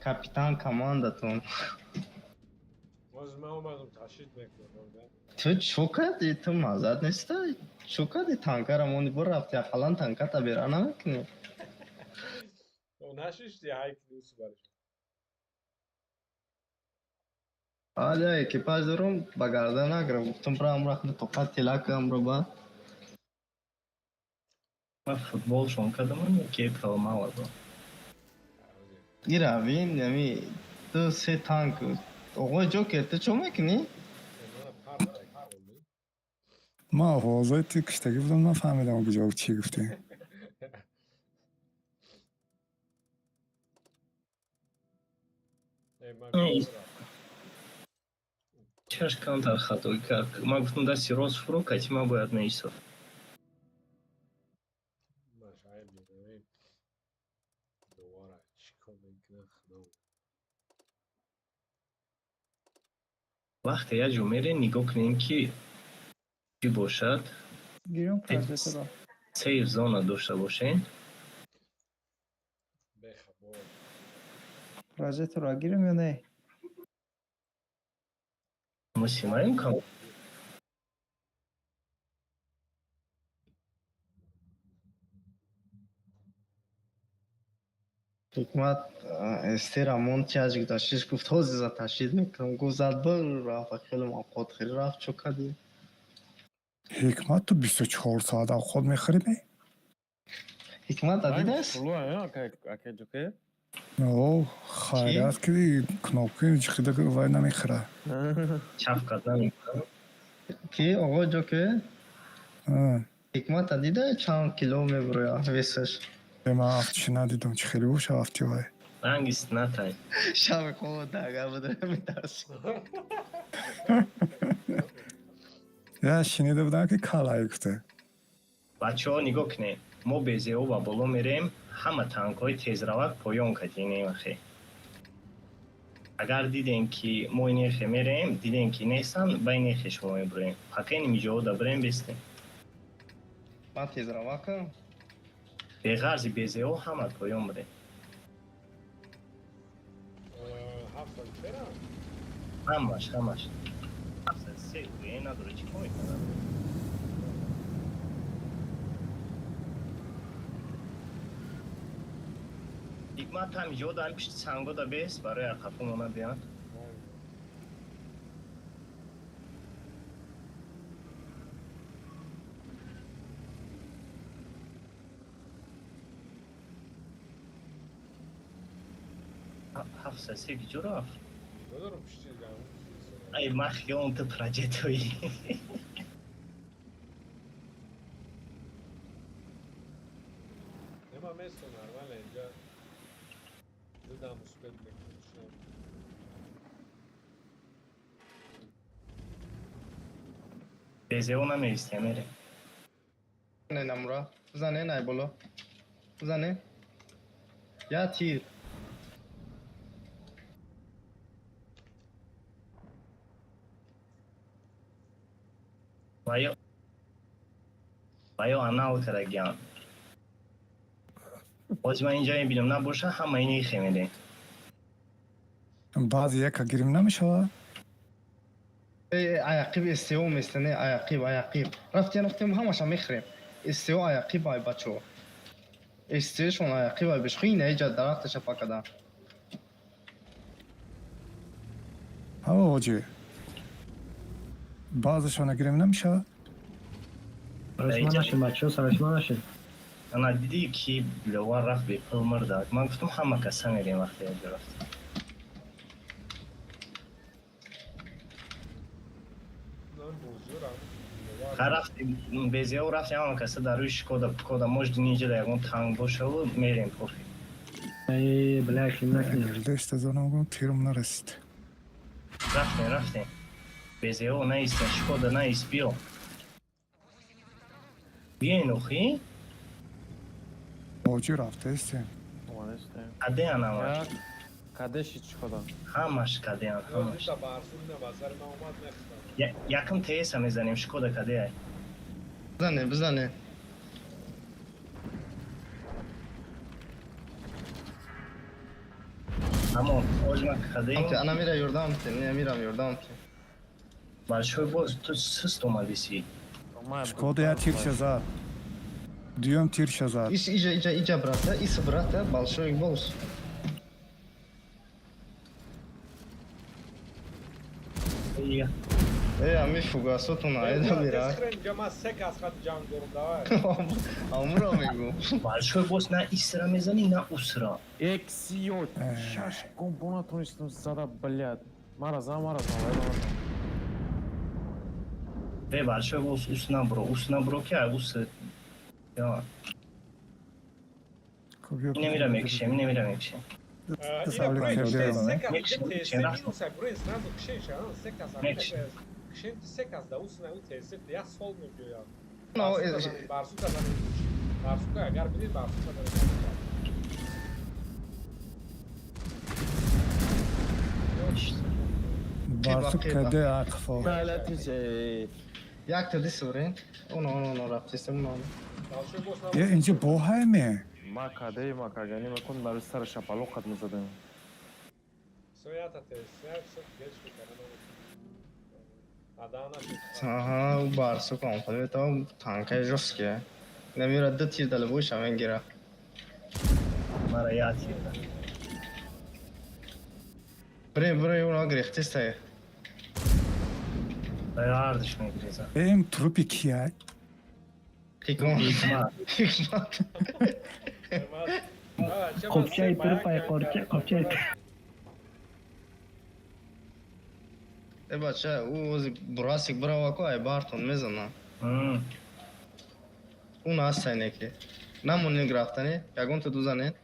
капитан командатон. Боз ман омадам ташид мекунам. Ту чо кардӣ? Ту маззат нестай? Чо кардӣ? Танкара мони бо рафти, ақаллан танката бера намекунӣ. Нашишти ҳайкли усу бариш. Аля, экипаж дорум, ба гардан нагирам. Гуфтам бирам рахна тоқат тилакам ро ба. Ман футбол шон кардам, ки мало бо. Ира бин, ями ду се танк. Оғои Ҷокер, ту чо мекунӣ? Ма овозои ту киштагӣ будам, нафаҳмидам куҷо чӣ гуфтӣ. Чаш камтар хатоӣ кард. Ман гуфтам дасти рост фурӯ кати ман бояд меистод. Вақте як ҷо мерем, нигоҳ кунем ки чӣ бошад. Гирём прожектора. Сейф зона дошта бошем. Прожектора гирем ё не? Мо симаем кам. Ҳикмат эстера монд чашк дашиш гуфт ҳозир за ташид мекунам. Гуфт зад бир рафт, хеле мавқот хеле рафт, чо кардӣ? Ҳикмат, ту 24 соат авқот мехӯрӣ ме? Ҳикмат адидааст? Ака Ҷокер? О, хайрат ки кнопки ҷиқида вай намехӯра. Чаф карда намекунам. Ки оғои Ҷокер? Ҳикмат адида чанд кило мебурояд весаш? Ман афтиши надидам, чӣ хеле боша афти вай. Рангис натай. Шаби хобо дага будра метарсӣ. Я шинида будам ки калай гуфта. Бачаҳо, нигоҳ кунед. Мо безео ба боло мерем, ҳама танкҳои тезравак поён кадинем ахе. Агар дидем ки мо инехе мерем, дидем ки нестанд, ба инехе шумо мебурем. Пока ин миҷоҳо да бурем бестем. Ман тезравакам? Беғарзи безео ҳама поён бурем. Ҳамаш, ҳамаш. 703 гӯе надора, чӣ кор мекунад? Ҳикмат ҳам ҷо дар пишти сангода бес барои ақафо мона биён. Ҳафса се киҷо рафт? Надорам пишти гам. Ай, ман хиёлам ту проҷетои. Нема место нормально инҷа. Дидам успел мекунам. Безео намеистем, мерем. Не намура. Зане най боло. Зане. Я тир. Ваё анал карагиан. Боз ман инҷа мебинам, набоша ҳама ини хемеде. Баъзе яка гирим намешавад? Э, аяқиб СТО местане, аяқиб, аяқиб. Рафтем, рафтем, ҳамаша мехӯрем. СТО аяқиб ай бачо. СТОшон аяқиб ай беш. Хуи на иҷа дарахташа пакада. Ҳаво ҳоҷӣ. Баъзешона гирим намешавад? Сарашма нашин, бачаҳо, сарашма нашин. Ана дидӣ ки Ловар рафт бепул мурдак. Ман гуфтам ҳама каса мерем вақте якҷо рафтем. Нам бозурам. Рафтем безео рафтем ҳама каса дар рӯи Шкода Кода может инҷа дар ягон танк бошаву мерем пофиг. Эй, бля, хим накунем. Дешта занам гум тирум нарасид. Рафтем, рафтем. Безео наистем, Шкода наист, биё. Биёин охи? Ҳоҷӣ рафтаистем. Кадеян ҳамаш. Кадеши чӣ хода? Ҳамаш кадеян, ҳамаш. Дида барсук на базар ман омад мехӯрам. Якм ТС мезанем, Шкода кадеяй. Бизане, бизане. Тамом, оҷ ман кадеем. Ана мира ёрдам те, не мирам ёрдам те. Большой боз ту суст омадиси. Шкода я тирша зад. Дуюм тирша зад. Ис иҷа иҷа иҷа брата, ис брата, большой босс. Э, ами фугасотон айда мира. Инҷа ман се кас хат ҷанг дорам, давай. Амура мегу. Большой босс на исра мезани, на усра. Эксио, шаш компона тонистам зада, блядь. Мара зан, мара зан, вай мара зан. Бе, большой босс ус набро, ус набро ки ай ус. Я. Инамира мекшем, инамира мекшем. Ина се минус ай брои сразу кшен ша, се кас кшен се кас да ус на ТС я сол мебиёям. Барсука занем. Барсука агар бинед барсука занем. Барсук каде ақфо. Якта дисурен. Оно оно оно рафтистем оно. Е, инҷа боҳайме? Ма каде, ма кагани, ма кун барои сари шапалоқ қад мезадем. Соята ТС, все геч мекардам. Адана. Аҳа, у барсук он фалета танкаи жёсткие. Намира ду тир дала боша мегира. Мара я тир. Бре, бре, уна грехтистай. Ардиш мегреза. Эм трупи кия? Ҳикмат. Ҳикмат. Қопчаи трупай қорча, қопчаи. Э, бача, ӯ ози бурасик бирава ку ай бартон мезана. Ун ҳастай неки. Намонед рафтане, ягон ту дузанед.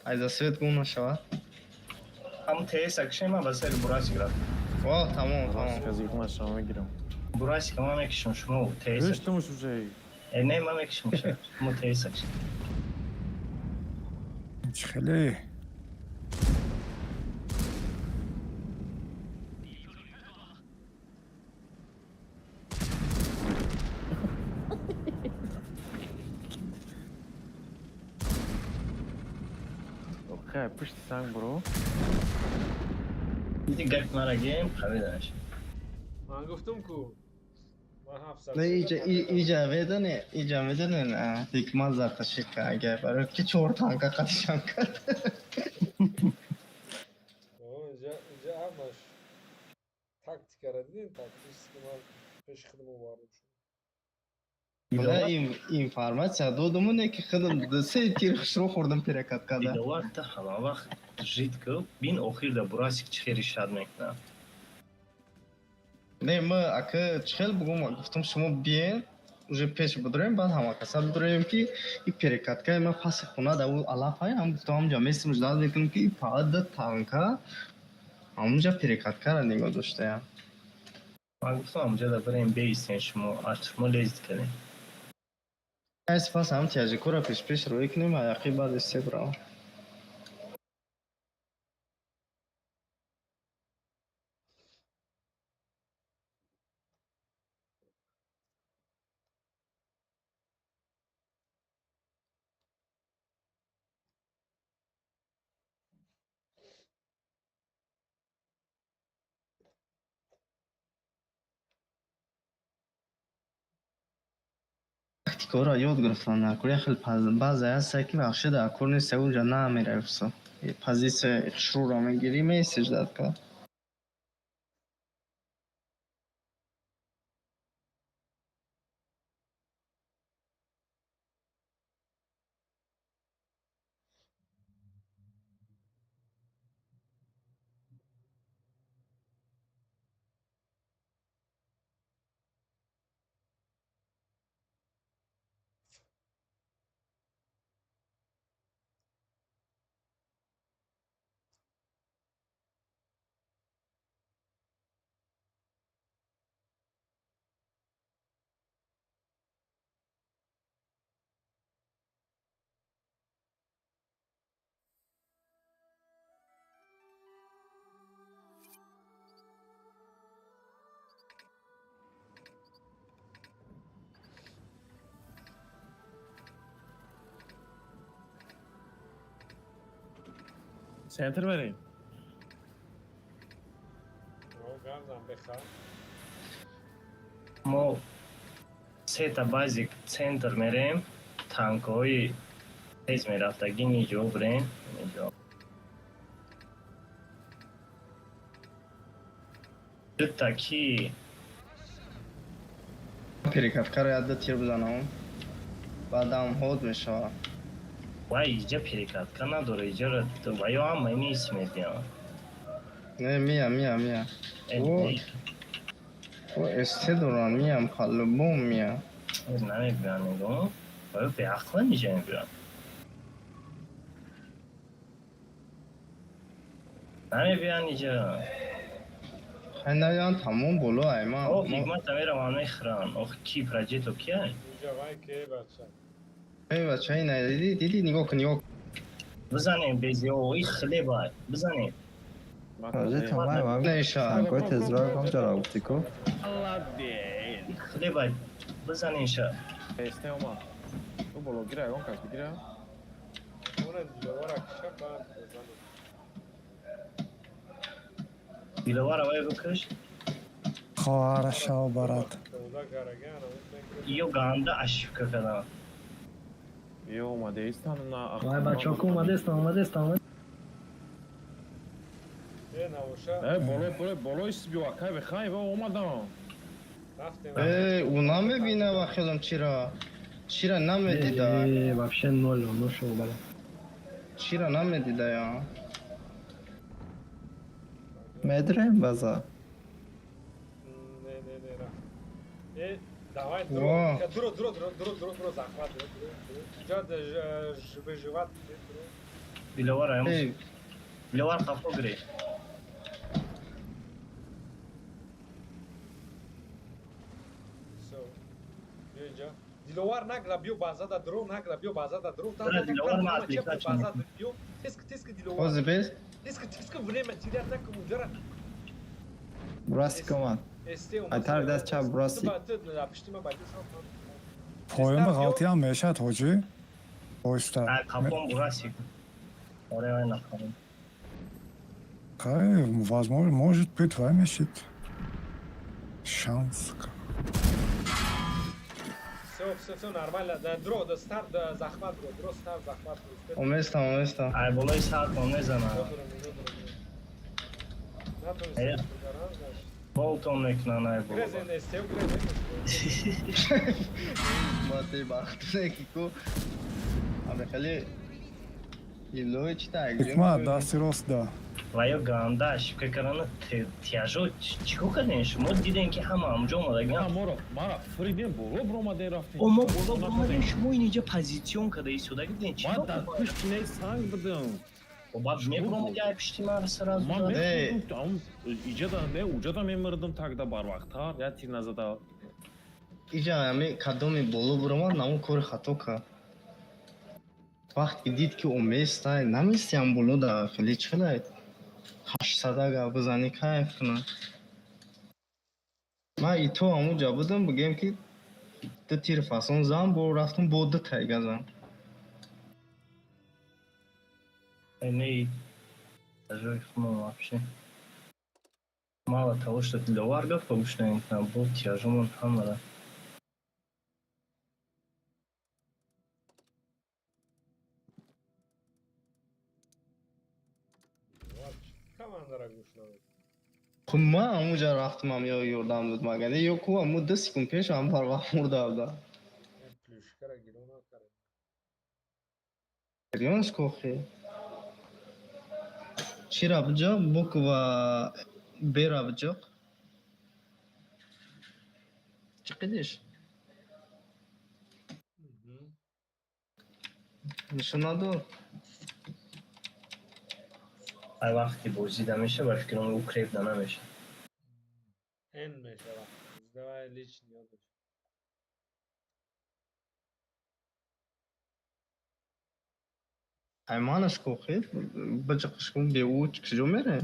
Ай за свет гум нашавад. Ҳам ТС акшем ма ба сари бурасик рафт. О, тамом, тамом. Казик ма шама мегирам. Бурасик ма мекишам шумо ТС. Гӯштамуш уже. Э, не, ма мекишам шумо ТС акшем. Чӣ хеле? Хай, пушти санг бро. Диди гапи мара гем, қавиданаш. Ман гуфтум ку. Ман ҳафтсад. Не, иҷа иҷа медоне, иҷа медоне, ҳикмат заташи агар барои ки чор танка қатишам кард. Инҷа ҳамаш тактикара дидем, тактически ман пеши худам овардам шуд. Бля, информация додуму, не ки худам се тир хушро хӯрдам перекаткада. Диловар, та ҳама вақт жид ку, бин, охир да бурасик чӣ хел решат мекунад. Не, ма ака чӣ хел бугум, гуфтам, шумо биен, уже пеш бидроем, баъд ҳама каса бидроем, ки и перекаткаи ма паси хона да ӯ алафай ҳам гуфтам, ҳамҷа местим, ждать мекунем, ки и паада танка ҳамунҷа перекаткара нигоҳ доштаям. Ман гуфтам, ҳамҷа да бирем, беистен, шумо аз шумо лезит кардем. Ай, сипас ҳам тяжикора пеш-пеш рӯй кунем, аяқи баъд исте бирав. Тактикаҳоро ёд гирифтан дар кор. Як хел баъзе ҳаста, ки вообще дар кор нест, унҷа намеравса. Позитсия хушрӯро мегирӣ, меистӣ, ждать кард. Центр берем. Гавзам беха. Мо сета базик центр мерем, танкҳои тез мерафтагӣ ниҷо бирем, ниҷо. Дута ки Перекаткаро яда тир бизанам, баъдам ҳод мешавад. Вай, иҷа перекатка надора, иҷаро ва ё ҳама низ мебиён. Не, мия, мия, мия. О, СТ доран, миям, по-любому мия. Намебиён, нигоҳ. Ва ё беақлан иҷа мебиён. Намебиён иҷа. Хай, наён, тамом, боло ай ма. Ох, ҳикмата меравам, мехӯрам. Ох, ки праҷето кия? Инҷа вай ке, бача? Эй, бача, ина диди, диди, нигоҳ кун, нигоҳ. Бизанем, безиё, и хлеба, бизанем. Танкҳои тезро ҳамҷаро гуфтӣ ку? Хлеба, бизанем ша. Эсте омад. Ӯ боло гира, ягон кас бигира. Она Диловара киша, баъд бизанем. Диловара вай бикаш. Хоҳара шав, барат. Дода гараган. Ё ганда ошибка кардам. Ё омадаистан на. Вай, бачаҳо ку омадестан, омадестан. Э, навоша. Э, боло, боло, болои биё, акай бехай, ва омадам. Рафтем. Э, ӯ намебина, ва хелам чира. Чира намедида. Э, вообще ноль, ну шо, бале. Чира намедида я. Медрем база. Не, не, не, рафт. Э, давай, дро, дро, дро, дро, дро, дро, дро, захват, дро, дро, дро. Инҷа выживать, дро. Диловара, Диловар хафо гире. Всё. Биё инҷа. Диловар нагла, биё базада дро, нагла, биё базада дро. Диловар ма отвлекать. Базада биё. Теска, теска, Диловар. Ҳозир бес. Теска, теска, время терять накун, унҷара. Бурасик омад. Эсте омад. Ай тарафи даст чап бурасик. Пишти ма баҷо шав. Поён ба ғалтиам мешавад, ҳоҷӣ. Оҳиста. Қапон бурасик. Оре, вай нахарем. Хай, возможно, может быть, вай мешид. Шанс. Все, все, все нормально. Да, дро, да старт, да захват, дро, дро старт, захват. Оместам, оместам. Ай болои сартон мезанам. Натонистем бугаран, значит. Болтон мекунан ай боло. Грезен эстев, грезен. Мати бахтуне ки ку. Ами хеле илои чита Ҳикмат, дасти рост да. Ва ё ганда шибка кардана тяжо чӣ кор кардем? Шумо дидем ки ҳама ҳамҷо омадагиам. Маро мара фридем боло биромадем рафтем. О, мо боло биромадем, шумо инҷа позицион карда истода гидем. Чӣ Ман дар пушти не санг будам. О, баъд мебиромади ай пишти мара сразу. Ман мехондам, иҷада не, уҷада мемирдам тогда барвақттар, я тир назада. Иҷа ами кадоми боло биромад, намун кори хато кард. Вақте ки дид ки оместай, наместиам боло да хеле чӣ хелай 800 гап бизанӣ кайф кунам. Ман ито ҳамунҷа будам, бигем ки ду тир фасон зан, бо рафтум бо ду тайга зан. Не, тяжои хумон вообще. Мало того, что Диловар гапа гӯш намекунам, бо тяжомон ҳамара. Командара гӯш намекунам. Хуб ман ҳамунҷа рафтумам ё ёрдам дод магар ё ку ҳамун 2 секунд пеш ҳам барвақт мурда буда. Плюшкара гирон накардем. Серьёзно кохи? Чира биҷоқ, буква Б-ра биҷоқ. Чӣ қидиш? Нишон надод. Ай вақти бозида меша, ба фикрам укреп да намеша. Н мешава. Давай личный отдых. Ай манаш кохи, биҷоқш кун беу куҷо мере?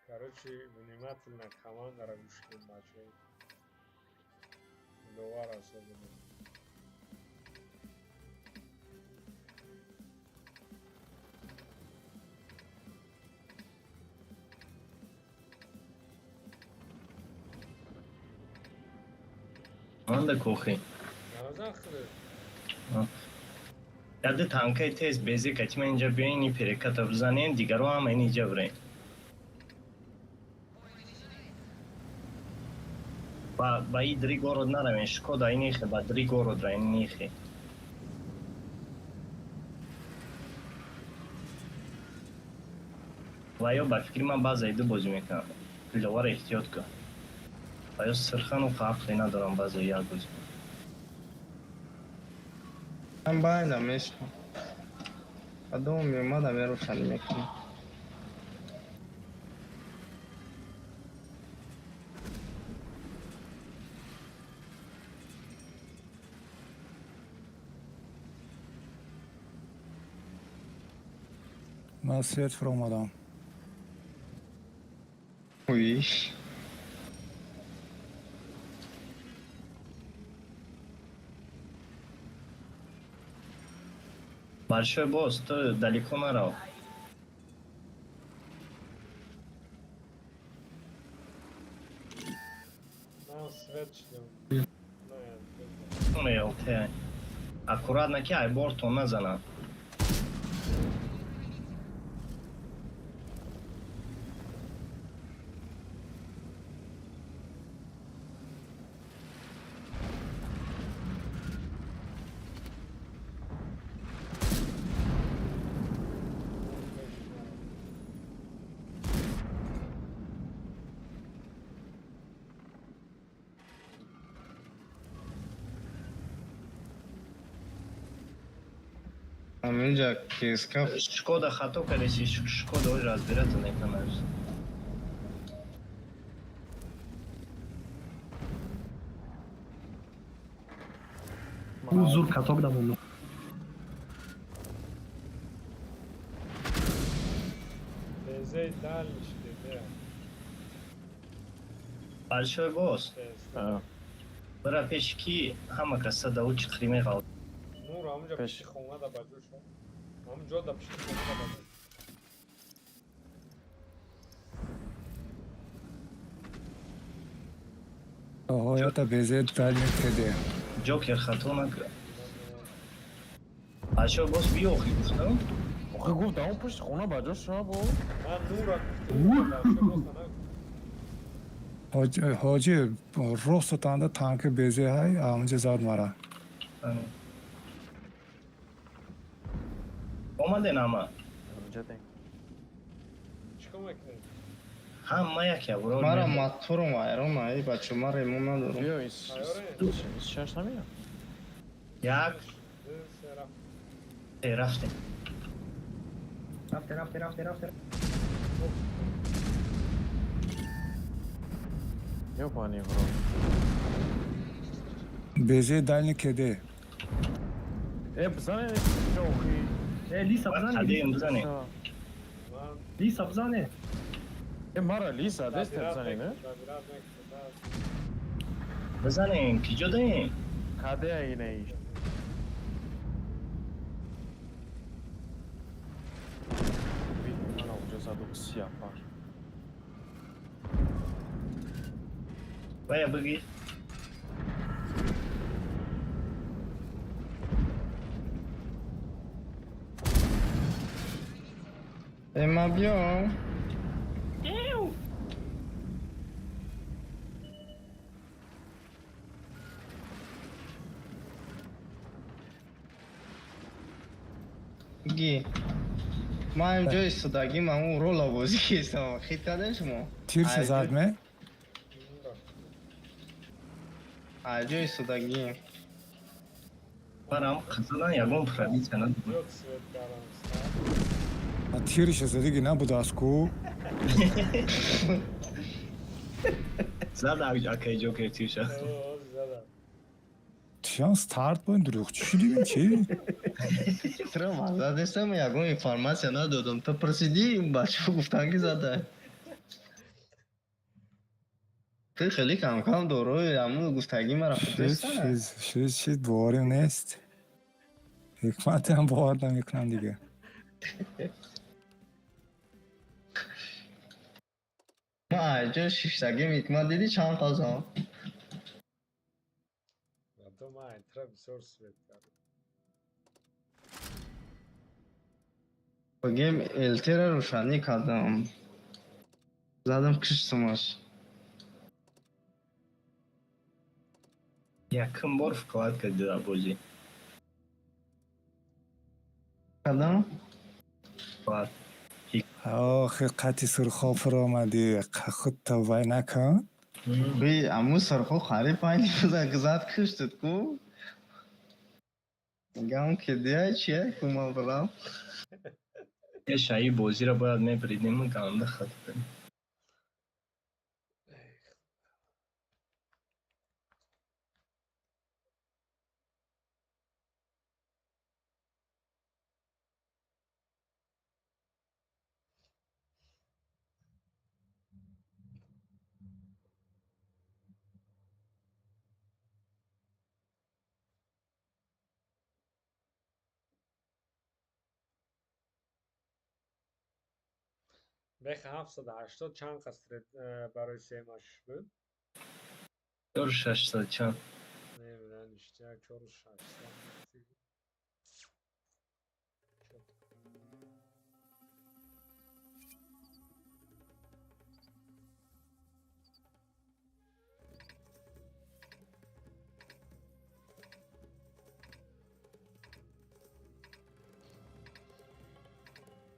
Короче, внимательно командара гӯш кун, бачаҳо. Диловар особенно. Манда кохи. Назан худет. Яде танкаи тез безе кати ман инҷа биёин и переката бизанем, дигаро ҳама ин инҷа бирем. Ба и дри город наравем, Шкода инихе, ба дри город ра инихе. Ва ё ба фикри ман баъза иду бозӣ мекунам. Диловара эҳтиёт кун. Ва ё сирхану ақле надорам баъза як бозӣ. Ман байда мешам. Кадом меомада мерӯшанӣ мекунам. Ман свет фуромадам. Уй. Большой босс, ту далеко нарав. Ман свет шудам. Не, Меёлте. Аккуратно ки ай бортон назанам. Ҳаминҷа кеска. Шкода хато кардеси, Шкода ой разбираться накунаш. Ӯ зур каток дамонду. Безей дальний шуде, Большой босс. Бира пеши ки ҳама каса да ӯ чиқри меғал. Нур ҳамунҷа пеши хона да ба ҷо шуд. Ҳамун ҷо да пишти хона базан. Оҳо, ята безе дальний кеде. Ҷокер хато накард. Бачаҳо боз биёхӣ гуфтам. Охи гуфт дар он пушти хона ба ҷо шава бо. Ман нура гуфтам. Ҳоҷи, росту танда танки безе ҳай, амунҷа зад мара. Омаден ҳама? Чикор мекунед? Ҳама як явро. Мара моторум вайрон ай бачо, ман ремон надорам. Биё, шаш намея. Як. Ду, се, рафт. Э, рафтем. Рафте, рафте, рафте, рафте. Ёбаный в рот. Безе дальний кеде. Э, бизане, охи. Э, Лиса, бизане. Қадем бизане. Лиса, бизане. Э, мара Лиса, десте бизане, не? Бизанем, ки ҷо даем? Каде инаиш? Мана уҷа заду сияпар. Вая бигир. Э, ман биём. Ги. Ман ҷои истодагим ҳамун рола бозӣ кистам. Хит кардем шумо? Тирша зад ме? Ай ҷои истодагим. Барам қызылан ягон провинсия надорам. Зиёд свет кардам. Тирша задиги набудааст ку? Зада акаи Ҷокер тирша. Зада. Чиан старт бо ин дурӯғ чӣ шудӣ чи? Тра задестам, ягон информация надодам. Ту пурсидӣ, бачаҳо гуфтанд ки зада. Ту хеле камкам дорои ҳамун гуфтагӣ мара худестана. Шуд, шуд, боварим нест. Ҳикматам бовар намекунам дига. Ман ай ҷо шиштагим ҳикмат дидӣ чанд қазон? Ту ман айтра бисёр свет кардам. Бигем элтера рӯшанӣ кардам. Задам киштумаш. Якум бор вклад кардӣ дар бозӣ. Кардам? Вклад. Охи, қати сурхо фуромадӣ, худта вай накун. Би аму сурхо қариб 5 рӯза зад киштуд ку. Мегам ки дия чия ку ман бурам. Е, шаи бозиро бояд мебридем, ганда хат кардем. Беха 780 чанд қаср барои семаш буд? 4600 чанд. Намедонам, ништяк, 4600.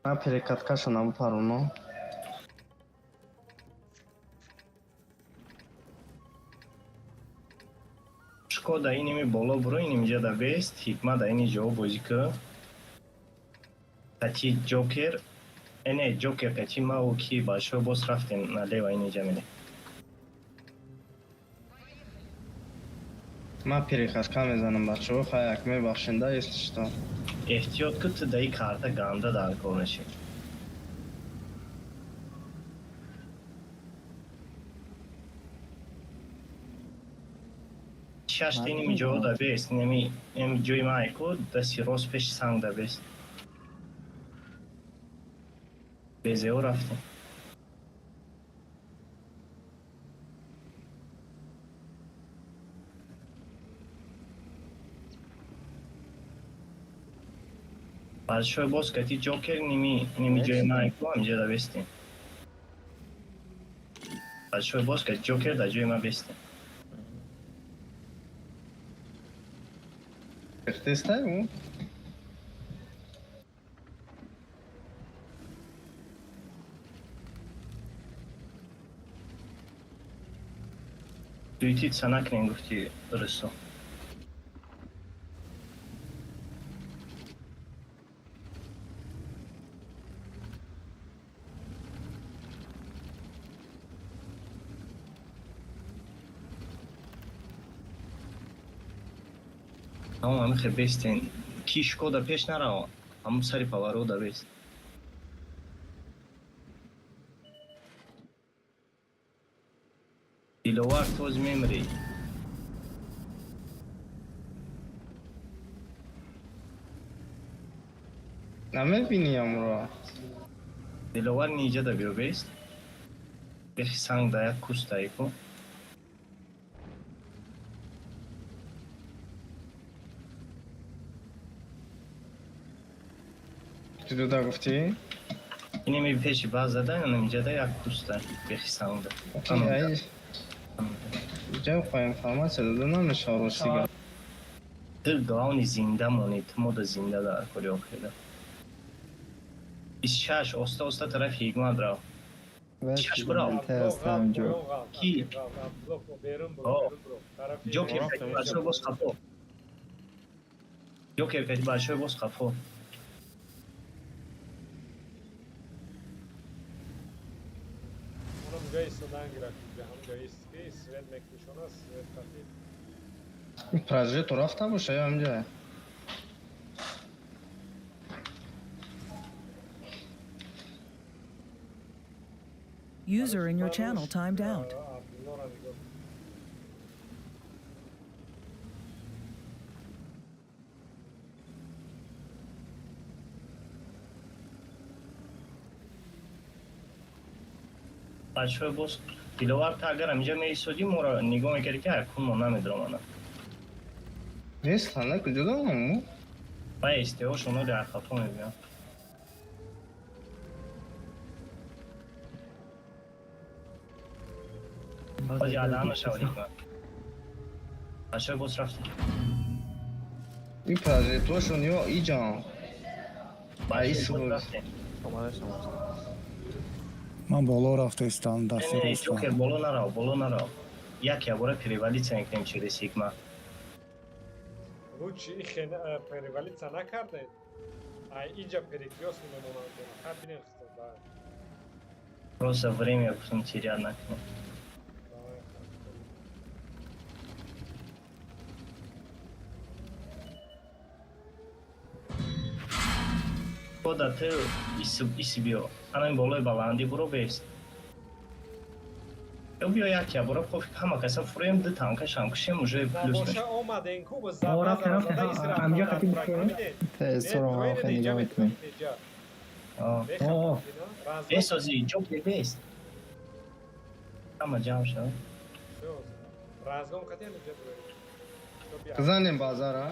Ман перекаткаша набупаруно. Шкода иними боло буро, иними ҷа да бест, ҳикмат да ини ҷо бозӣ ку. Кати Ҷокер, э не, Ҷокер кати мау ки бачаҳо боз рафтем налево ини ҷа мене. Ман перекатка мезанам бачаҳо, хай як мебахшенда, если что. Эҳтиёт ку, ту даи карта ганда дар кор мешӣ. Шашта иними ҷо да бест, инами ҷои ман айку, дасти рост пеши санг да бест. Безео рафтем. Большой босс кати Ҷокер ними ҷои ман ку ҳамҷа да бестем. Большой босс кати Ҷокер дар ҷои ман бестем. Тестай ӯ? Суетиться накунем, гуфти Русо. Тамом, ҳамихе бестен. Ки Шкода пеш нарава, ҳамун сари поворота бест. Диловар, тоз мемирӣ. Намебинӣ амро? Диловар, ниҷа да биё бест. Бехи санг да як кустае ку. Ту дуда гуфтӣ? Инеми пеши база да, инамиҷа да як куста, бехи санг да. Ҷа информация дода намешава, рости гап. Ту главный зинда монӣ, ту мода зинда дар кори охира. 26, оста оста тарафи Ҳикмат рав. Шаш бирав. Ки? Ҷокер кати большой боз қафо. Ҷокер кати большой боз қафо. Онам ҷои истодан гирад, ҳам ҷои ист ки свет мекушона, свет қати. Прожектор рафта боша ё ҳамҷа? User in your channel timed out. Абдуллоро нигоҳ. Большой босс, Диловар, та агар ҳаминҷа меистодӣ, моро нигоҳ мекардӣ, ки ҳакун мо намедиромадам. Нест, на куҷо дорам? Ба СТО-шоно дар хафо мебиён. Боз яда нашавад, Ҳикмат. Большой босс рафтем. Ин прожекторшон ё иҷан? Большой босс рафтем. Ман боло рафта истам, дасти Не, роста. Ҷокер, боло нарав, боло нарав. Як ябора перевалиться мекунем через Ҳикмат. Лучше ихе перевалиться накардем. Ай иҷа перекрёст мемонанд. Ха бинем хто да. Просто время потом терять накунем. Давай. Кода, ту иси биё. Ана ин болои баландӣ буро бест. Ё биё, як ябора пофиг, ҳама каса фурем, ду танка шам кушем, уже плюс Набоша мешавад. омаден ку ба О, рафтем, рафтем, ҳамҷа қати бикунем. Тесоро охе нигоҳ мекунем. О, бесози, Ҷокер бест. Ҳама ҷамъ шавад. Разгон қати ҳамиҷа буроем. Занем базара?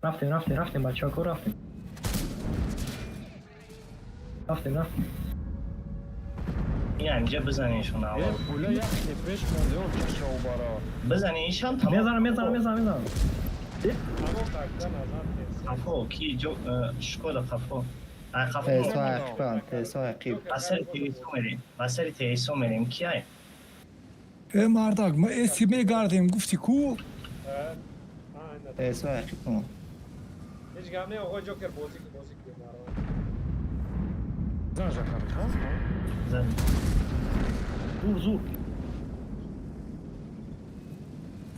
Рафтем, рафтем, рафтем, бачаҳо, ку рафтем. Рафтем, рафтем. Ин ҳаминҷа бизанешон аввал. Пуля як пеш монде, чача бара. Бизанешам, тамом. Мезанам, мезанам, мезанам, мезанам. Қафо, ки ҷо Шкода қафо. Ай қафо. Тесо ақибан, тесо ақиб. Ба сари ТСО мерем. Ба сари ТСО мерем. Ки ай? Э, мардак, ма эси мегардем, гуфти ку? Тесо ақиб. Ҳеҷ гап не, оғои Ҷокер, бозӣ ки, бозӣ ки, нарав. Зан жакар, ха? Зан. Зур, зур.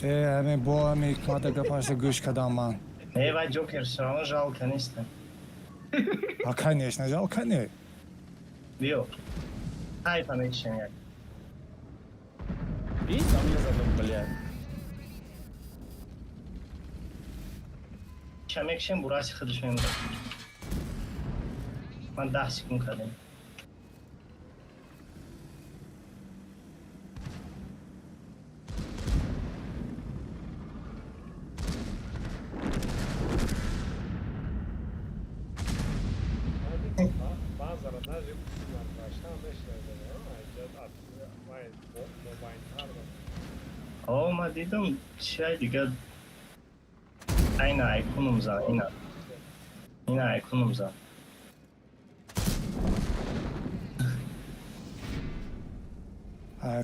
Э, ҳамин бо ҳамин Ҳикмата гапаша гӯш кардам ман. Не, вай Ҷокер всё равно жалко нест. А, конечно, жалко не. Биё. Хайфа мекишем як. И там я задам, блядь. Иша мекушем, бураси худаш мемирад. Ман 10 секунд кардем. Базара даже гаштан мобайнтар. О, ман дидам, чай дига, айна айкунум зан, ина. Ина айкунум зан.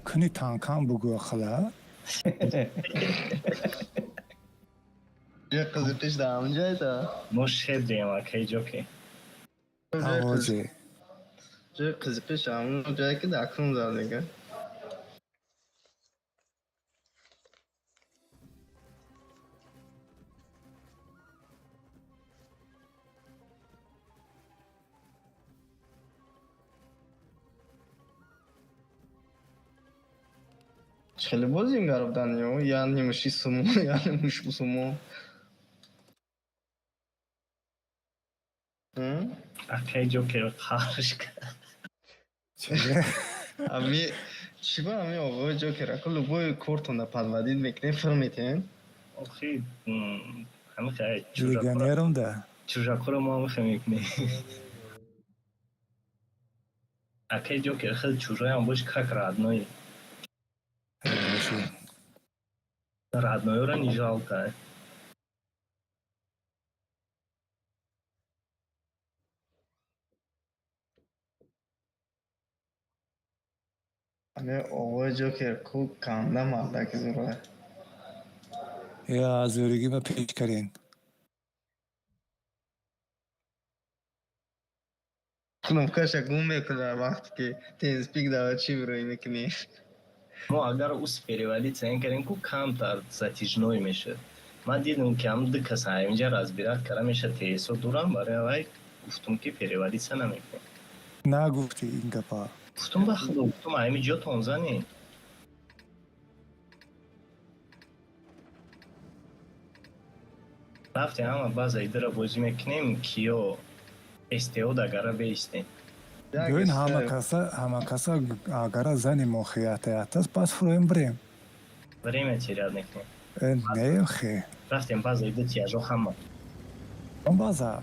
Куни танкам бугӯ хала. Ҷои қизиқиш дар ҳамҷоята. Мо шедрем, акай ҷоке. Авоҷе. Ҷои қизиқиш ҳамон ҷое ки дар кун зад дига. Хеле бозингар будан ё я нимуши сумо, я нимуш сумо. Акай ҷокеро қарш кард. Ами чӣ ба ами оғои ҷокер ака любой кортонда подводить мекунем, фир метиҳем. Охи, ҳамихе Легионерам да. чужакоро мо ҳамихе мекунем. Акай ҷокер хел чужоям бош, как родной. Роднойро не жалко. Ами оғои ҷокер ку канда мардаки зура. Я зӯригӣ ба пеш карен. Кнопкаша гум мекунад вақте ки TeamSpeak дава чӣ рӯй мекунӣ. Мо агар ус перевалиться кардем ку, камтар затяжной мешуд. Ман дидам, ки ҳам ду каса ҳаминҷа разбирать кара меша, тесо дурам, барои вай гуфтум, ки перевалиться намекунем. Нагуфтӣ ин гапа. Гуфтум, ба худо гуфтум, ҳамин ҷотон зани. Рафтем, ҳама базаи дура бозӣ мекунем, киё СТО дагара беистем. Бибин, ҳама каса, ҳама каса агара зани мо хиятаятас, пас фуроем бирем. Время терять мекунем. Не, хе. Рафтем базаи ду тияжо ҳама. Он база.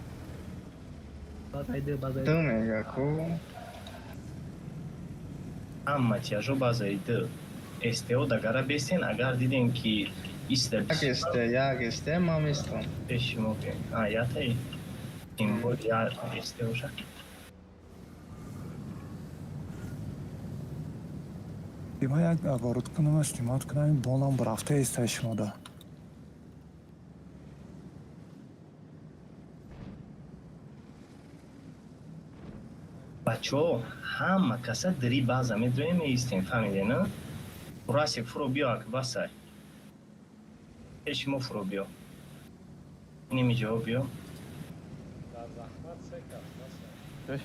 Базайды, базайды. Ту мега ку. Ҳама тияжо базаи ду. СТО дагара бестен, агар дидем, ки иста. Як СТ, як СТ ман местам. Пеши мо бе. А, ятаи. Ин бор я СТОша. Ма як ворид кунам, снимать кунам, ин болам рафта истай шумода. Бачаҳо, ҳама каса дири база медроем, меистем, фаҳмиде, на? Расе, фуро биё, ак басай. Пеши мо фуро биё. Инеми ҷавоб биё. Дар захмат се кас басай.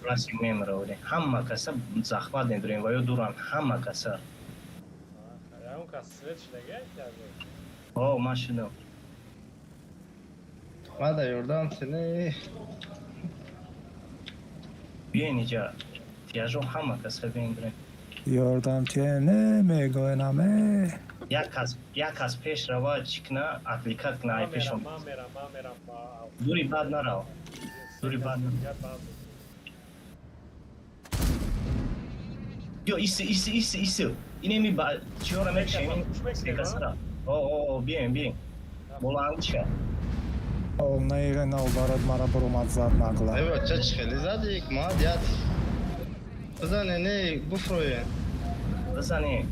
Расе мемра оре. Ҳама каса захмат медроем ва ё дуран ҳама каса. Ягон кас свет шудага тяжо. О, ман шудам. Мада ёрдам тине. Биёен иҷа. Тияжо ҳама каса биёен бирем. Ёрдам тине мегӯянаме. Як кас пеш рава, чӣ кна, отвлекать кна ай пешон. Ман мерам, ман мерам ба Дури бад нарав. Дури бад нарав. Я база. Ё, иси, иси, иси, иси. Инеми ба чиёра мекшем? Се касара. О, о, биёем, биёем. Боло ангуча. О, наига наоборот мара буромад зад нагла. Эй, бача, чӣ хеле зади, мад ят. Бизане, не, буфроен. Бизане.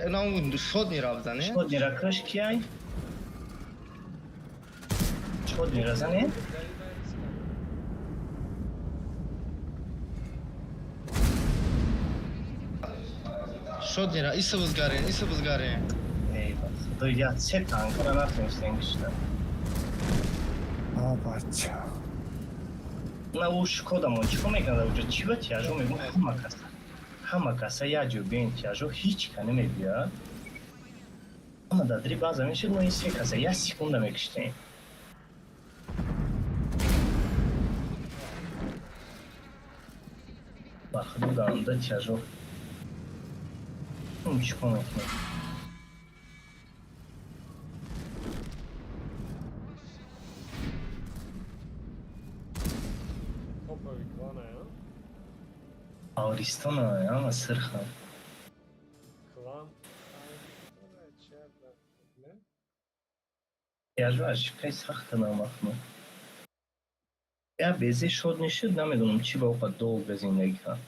На он шод нира бизане. Шод нира каш кияй? Шод нира зане? Шод нира, иса бизгарен, иса бизгарен. Эй, худо, я се танкара натонистем гишта. А, бача. На ӯ шкодамон чӣ кор мекунад уҷо? Чӣ ба тияжо мегӯм, ҳама каса. Ҳама каса як ҷо биёен, тияжо ҳеҷ ка намебиёяд. Ама дар дри база мешид, мо ин се каса як секунда мекиштем. Ба худо даронда тяжо. Чӣ кор мекунем? Топовый клан а? Ауристона ама сирха. Клан. Тяжо ошибкаи сахта намахма. Я безе шод нешуд, намедонам чӣ ба оқа долго зиндагӣ кард.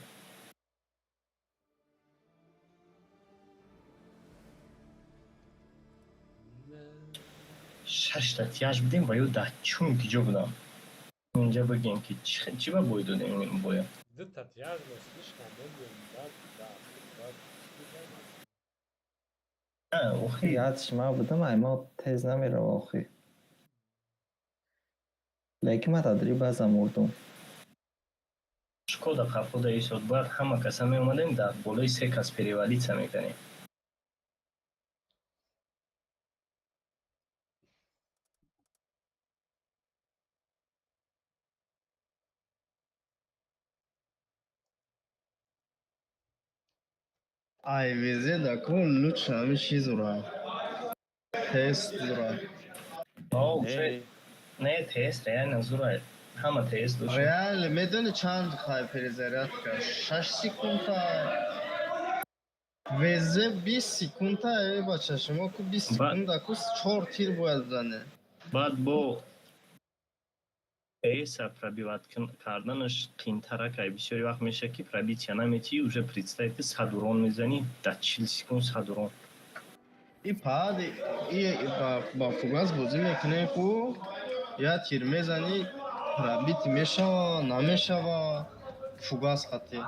Шашта тяж будем ва ё дар чун ки ҷо будам. Инҷа бигем ки чӣ ба бой додем ин боя? Дута тяж но слишком медленно, бад, бад, бад. Охи ядш ма будам, ай мо тез намерава охи. Лекин ма тадри база мурдум. Шкода қафода исод, бояд ҳама каса меомадем, дар болои се кас перевалиться мекардем. Ай везе да кун лучше ҳамин чиз ура. Тест зура. Не, тест реально зура. Ҳама тест дошт. Реально, медони чанд хай перезарядка? 6 секунда. Везе 20 секунда, эй бача, шумо ку 20 секунда ку 4 тир бояд бизане. Баъд бо ТСа пробивать карданаш қиинтарак ай. Бисёри вақт мешавад ки пробития наметиҳӣ, уже представь ки 100 урон мезанӣ дар 40 секунд 100 урон. И пад и ба фугас бозӣ мекунем ку я тир мезанӣ, пробит мешава, намешава, фугас хати.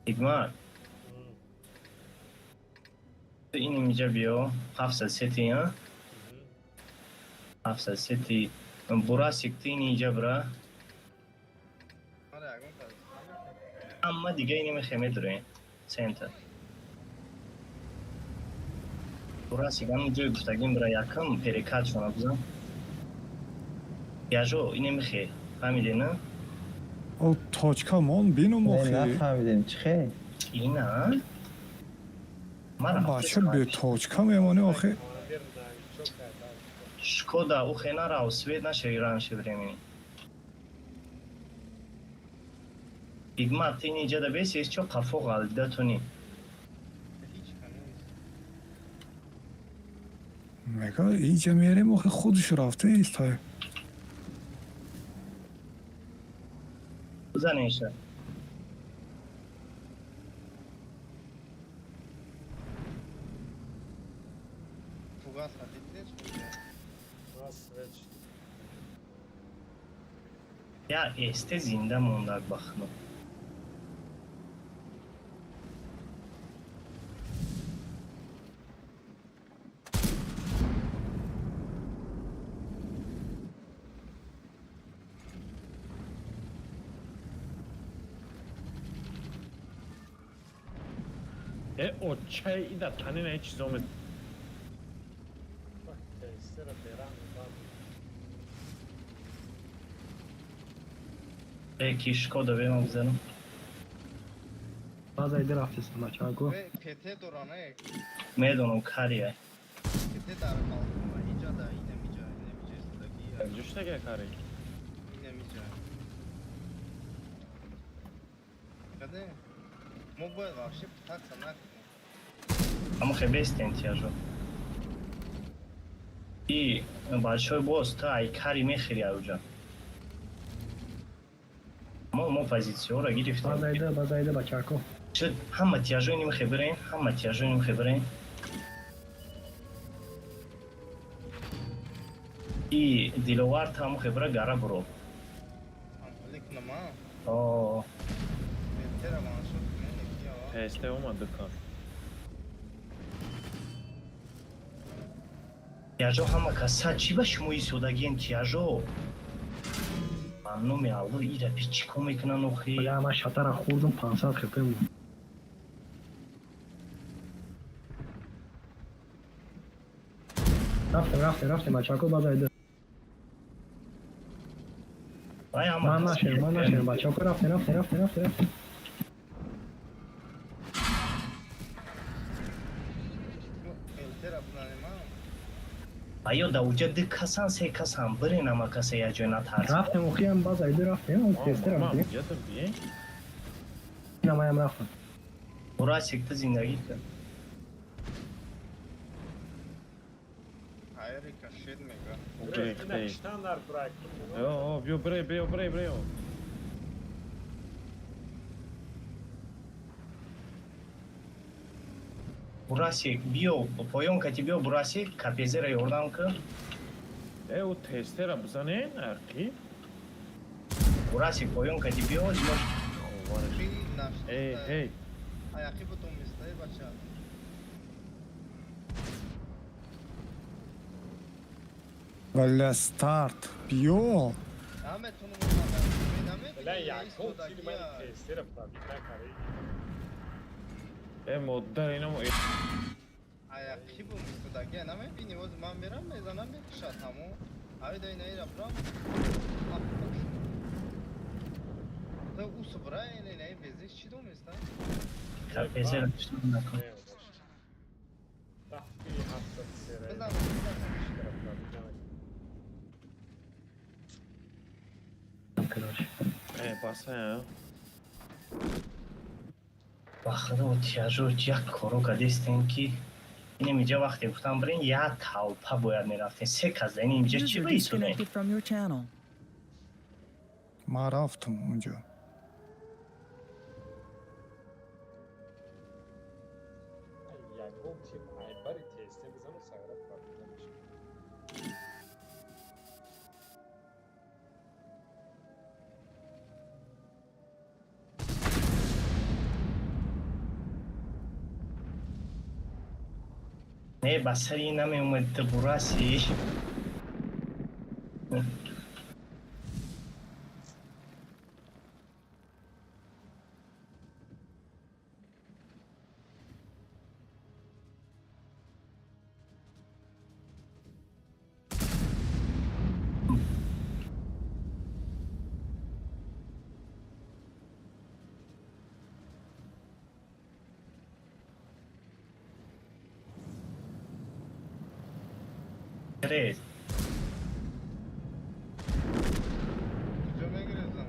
Ҳикмат. Ин инҷа биё, ҳафтсад сети, а? Ҳафтсад сети. Бурасик, ту ин инҷа бира. Ҳама дига ини мехе медурем. Центр. Бурасик, ҳамин ҷои гуфтагим бира якам перекат шона бизан. Яжо, ине мехе. Фаҳмиде, на? О, точка мон бинум Не, охи. нафаҳмидем, чӣ хел? Ина? Бача беточка мемонӣ охи. Шкода, ухе нарав, свет нашави раньше времени. Ҳикмат, ту ин инҷа да бес, ес чо қафо ғалида туни. Мега инҷа мерем охи худш рафта истай. Бизанеша. Фугас хати дидеш? Нас свеч. Я эсте зинда мондак бахно. Э, очай ида танина ҳеҷ чизо ме Тестера берам бад. Э, ки Шкода бема бизанам. База ида рафтест бачако. ПТ дорана, Медонам кария. ПТ дар балкона, инҷа да инамиҷа, инамиҷа истодаги. Ҷош тега кари. Инамиҷа. Каде? Мо бояд вообще пытаться накунем. Ама хе бестен тяжо. И большой босс, та ай кари мехири ауҷа. Мо позитсияро гирифтем. База ида, база ида бачако. Шуд, ҳама тяжои нимхе бирен, ҳама тяжои нимхе бирен. И Диловар тамухе бира гара буро. Лекинама, О, ПТ-ра ваншот кунем, леки ава. Тесте омад дукан. Тяжо ҳама каса чӣ ба шумо истодагиен тяжо? Ба номи Аллоҳ ира пи чӣ кор мекунан охи? Бля, ман шатара хӯрдум 500 хп буд. Рафтем, рафтем, рафтем, бачако, базайда. Вай ҳама Ман кас нашем, ман нашем, бачако, рафтем, рафтем, рафтем, рафтем, рафтем. Элтера бунанема. Аё да уҷа ду касан, се касан, бирен ҳама каса як ҷой, натарс. Рафтем, охиам базайда, рафтем, тезтар Ман рафтем. ҷата биен. Намаям рафтам. Бурасик, ту зиндагӣ кун. Хайри кашид мега. Гирехтей. Штандар брак. О, биё бре, биё бре, бре. Бурасик, биё, поён кати биё, Бурасик, капезера ёрдам кун. Э, ӯ тестера бизанен, ақи. Бурасик, поён кати биё, мош. Эй, эй. Аяқи бутон местай, бача. Бля, старт. Биё. Наметунам. Бля, якум тир ман тестера пробить накард. Э, модар инам. Аяқи бу мистадаги намебини, оз ман мерам, мезанам, мекушад ҳамо. Авида инаира брам. Та усбра инаи безиш чӣ доместа? Капезера куштан накун. Дафти ҳафтад сера. Бизан, Короче. Э, баса. Ба худо, тяжо як коро кадестем, ки инем иҷа вақте гуфтам бирен, як толпа бояд мерафтем, се кас да ин инҷа чӣ User ба истодем? disconnected from your channel. Ман рафтам унҷо. Ягон тир айбари тесте бизану сагра пробить намешавад. Не, ба сари ин намеомад, ту Бураси. Рез. Куҷо мегирезам?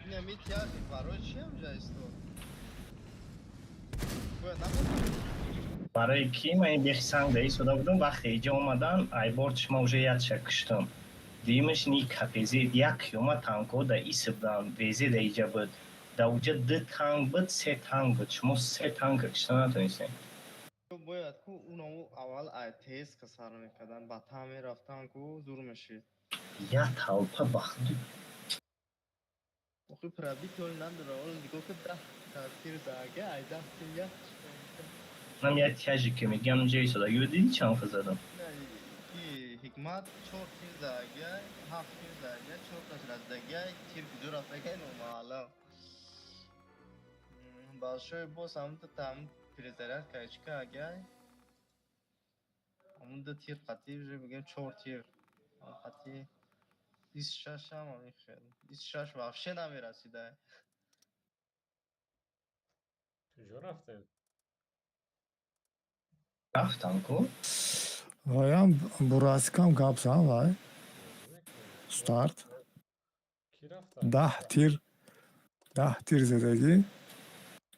Инами тяжи барои чи ҳамҷа истод? Бояд намедонам. Барои ки ман ин бехи санг да истода будам, вақте иҷа омадан, айборд шума уже якша куштам. Дуюмаш ни капези як ёма танкҳо да иси буданд, везе да иҷа буд. Да уҷа ду танк буд, се танк буд. Шумо се танка кушта натонистем. Бояд ку унаво аввал ай тез ка сар мекардан, ба та мерафтан ку зур мешид. Як толпа, ба худу. Охи пробить ол надора, ол нигоҳ ки 10 та тир зага, ай 10 тир як. Нам як тяжи ки мегам ҷа истода. Ё диди чанд фа задам? Ки Ҳикмат чор тир зага, ҳафт тир зага, чорташ раздага, тир куҷо рафтага номаълум. Большой босс ҳамта там перезарядка чика агай. Ҳамун ду тир қатӣ уже бигем чор тир. Қатӣ 26 ҳам ҳамин хел. 26 вообще намерасида. Куҷо рафтем? Рафтам ку. Ваям Бурасикам гап зан вай. Старт. Ки рафта? 10 тир. 10 тир задагӣ.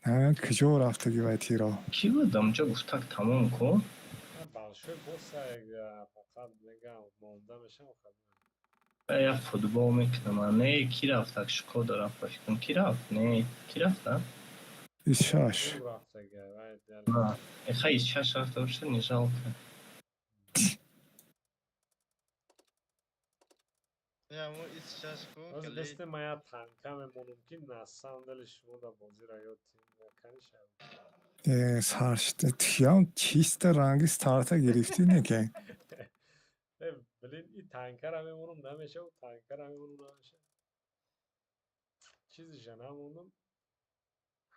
Намедонам куҷо рафтагӣ вай тиро. Кӣ буд амҷа гуфтак тамом ку? Большой босса фақат мегам монда мешам. Як футбол мекунам. Не, ки рафтак, Шкода рафт, ба фикрам. Ки рафт? Не, ки рафта? 26. Рафтага. Хай, 26 рафта бошад, не жалко. Ямо 26 ку. Оз дасти ма я танка мемонам, ки на самом деле шумо да бозиро ёд каниша. Э, саршта тиям чисто ранги старта гирифтӣ неке. Э, блин, и танкара мемонам, намеша, у танкара мемонам, намеша. Чизиша намондам.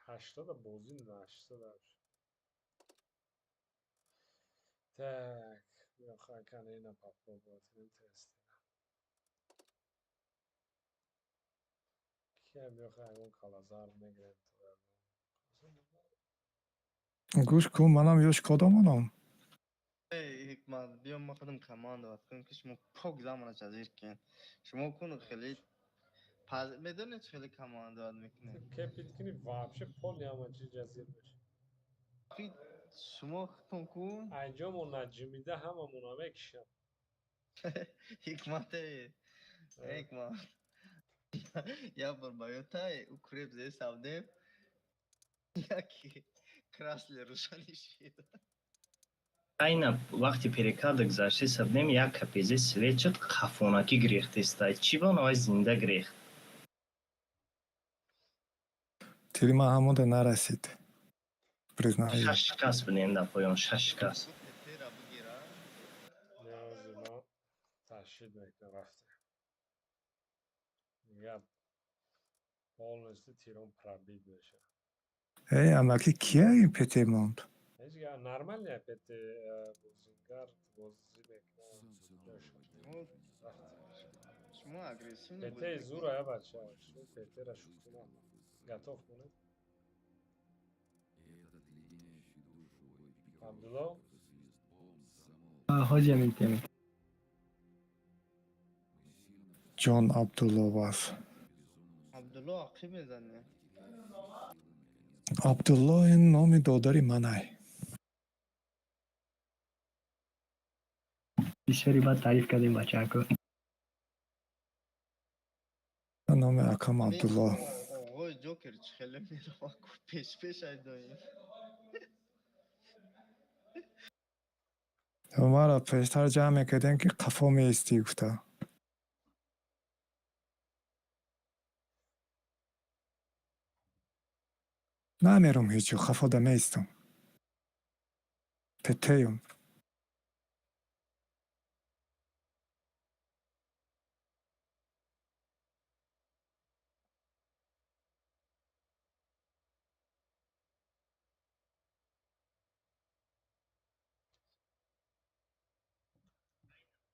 80-а бозӣ 80. Так, мехоҳам кане ина попробовать кунем, тест. Кия мехоҳам, ягон калазар мегирем. Гӯш кун, манам ёш кодомонам. Эй, Ҳикмат, биё, ма худам командовать кунем, ки шумо пок замона ҷазир кунед. Шумо кун хеле медонед, хеле командовать мекунед. Кепит кунӣ, вообще полный ҳама чиз ҷазир мешавад. Шумо худтон ку. Айҷомо наҷимида ҳамамона мекишам. Ҳикмате, Ҳикмат. Як бор ба ёдтай, укреп зе савдем. Яки красли рӯшанӣ шид. Айна вақти перекада гузашта сабдем, як капезе свет шуд, қафонакӣ гирехтестай. Чӣ ба навай зинда гирехт? Тири ман ҳамонда нарасид. Признаю. Шаш кас будем дар поён, шаш кас. Тера бигира. Ниёзи ма ташид мекунам, рафтем. Дига полностью тирон пробит мешавад. Эй, амаки, кия ин ПТ монд? Ҳеҷ га нормально, ПТ бозингар бозӣ мекунад. Шумо агрессивный. ПТ зура, я бача. Шумо ПТ-ра шӯхӣ накун. Готов кунед. Абдулло. Ҳоҷи, амин. Ҷон Абдулло бас. Абдулло ақиб мезане. Абдулло ин номи додари манай. Бисёри бад таъриф кардем, бачаако. Номи акам Абдулло. Оғои Ҷокер чӣ хеле мерава ку, пеш пеш айдоем. Маро пештар ҷамъ мекардем, ки қафо меистӣ гуфта. Намерум ҳеҷ ҷо, хафода меистам. ПТюм.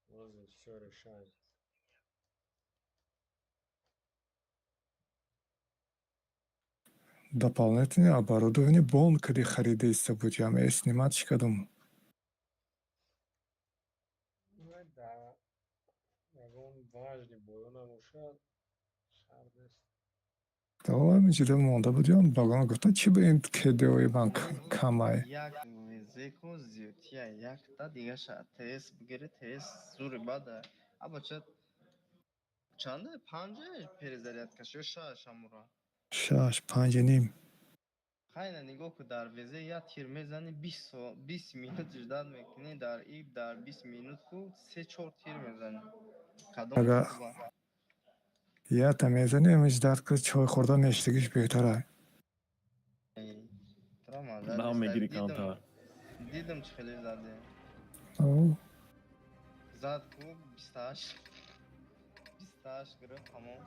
Возле все решает. Дополнительное оборудование бон кади харида буд, ям снимать кадум. Да, ягон важный бою набошад, шарт нест. Давай миҷида монда буд, ям багон гуфта, чӣ ба ин кедои ман камай. Як везеку зиёдтия, якта дигаша ТС бигири, ТС зури бада. Абача, чанда, панҷа перезарядкаш ё шаш амура? Шаш, панҷу ним. Хайна, нигоҳ ку, дар везе як тир мезани, 20 минут ждать мекунӣ, дар и дар 20 минут ку се чор тир мезанӣ. Кадом Ага. хуба? Якта мезанӣ, ждать ку, чой хӯрда мештагиш беҳтара. Тра маза Нав нест. мегири Дидам- камтар. Дидам, чӣ хеле заде. О, Зад ку 28. 28 гирифт, тамом.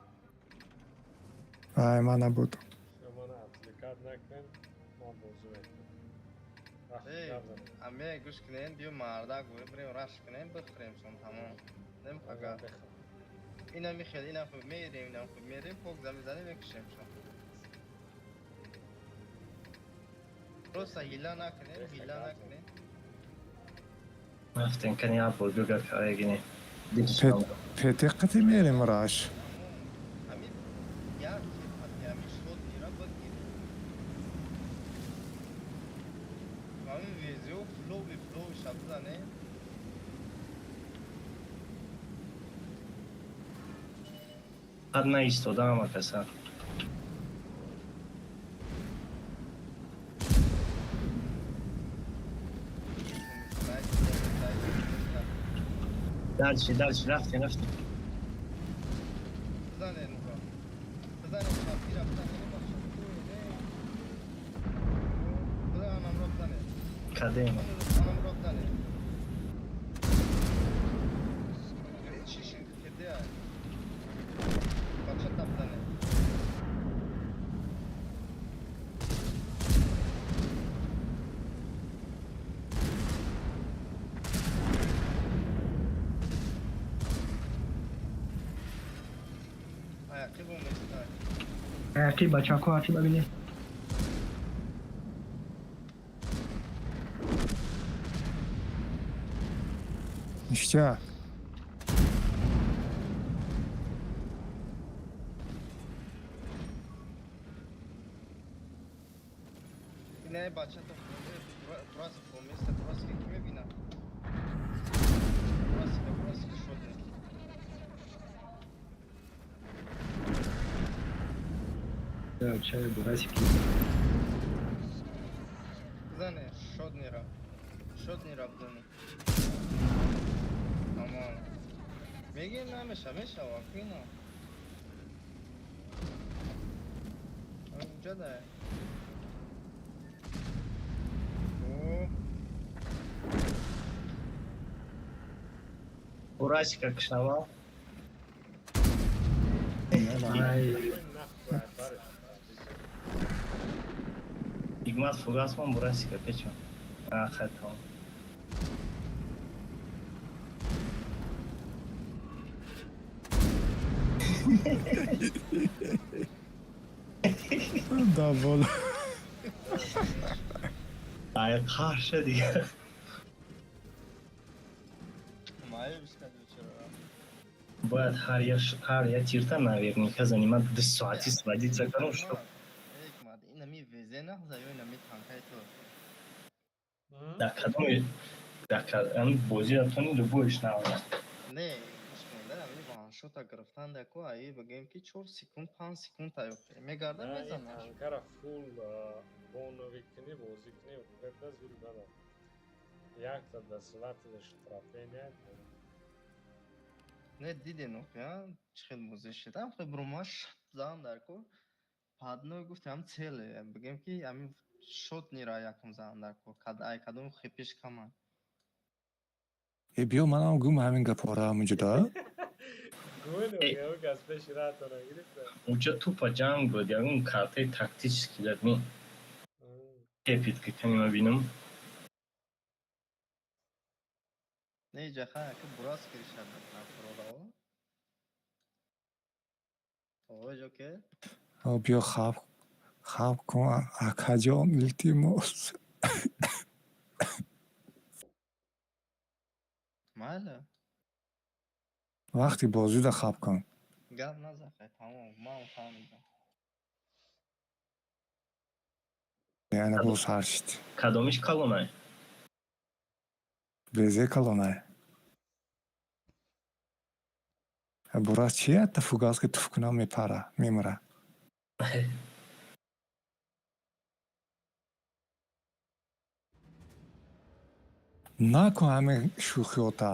Ай, ман набуд. Шумо мана отвлекать накунед, ман бозӣ мекунам. Вақти Эй, гап занем. аме, гӯш кунед, биё мардак бо бирем, раш кунем, бихӯрем шон, тамом. Нем фақат. Инам михел, инам хуб мерем, инам хуб мерем, пок замезанем, мекушем шон. Просто ҳила накунем, ҳила накунем. Рафтем, кани як бор бигар карагини. ПТ қати мерем раш. Ами як тир, ами шот мира бигирем. Ами везио флови флови ша бизанем. Ҳад наистода ҳама каса. Дальше, дальше, рафтем, рафтем. Бизанем ура. Бизанем чапира, бизанем бача. Бизан, анамро бизанем. Кадем. Анамро бизанем. Ақибо местай. Ақиб, бачако, ақиба бинед. Ништяк. Не, бачата, просто поместа, просто ки мебина. Просто, просто шотне. Чай, бурасики. Зане, шотнера. Шотнера бдони. Амон. Меги намеша, мешава, кина. Унҷа да. О, Бурасика кшавал. Ай, Ҳикмат фугасмон бурасика печон. А, хай тамом. Да, бола. Ай, қарша дигар. Маеб скади чера. Бояд ҳар як тирта наверняка занимать 2 соати сводиться кунам, что Ҳикмат, инами везе нахза ё инами танкаи ту. Дар кадоми дар кадом бозиатони любоиш навад. Не, гӯш кун, да, ами ваншота гирифтан дако, аи бигем ки 4 секунд, 5 секунд таёқ. Мегарда На, ин мезанаш. Танкара фул бонови кунӣ, бозӣ кунӣ, укрепда зури бада. Якта досылатель штрафения. Не диден охи, а? Чӣ хел бозӣ шид. Ам хел брума шап зан дар ко. Падной гуфт, ам целе. Бигем ки ами шот нира якум зан дар ко. Кад ай кадом хепиш кама. Э, биё манам гум ҳамин гапҳоро ҳаминҷода. Гӯйну, ё газ пеши раҳатона гирифта. Уҷа тупо ҷанг буд, ягон картаи тактический дад ми. Тепит ки кани ма бинам. Не ҷаха, ки бурас киришад нафродао. Ой, ҷоке. О, биё хаб хаб кун, акаҷон, илтимос. Майла. Вақти бозида хаб кун. Гап назан, хай, тамом, ман фаҳмидам. Яъне боз ҳар шид. Кадомиш калонай? Безе калонай. Бурас чия та фугас ки туф кунам мепара, мемра. Накун ҳамин шӯхиёта.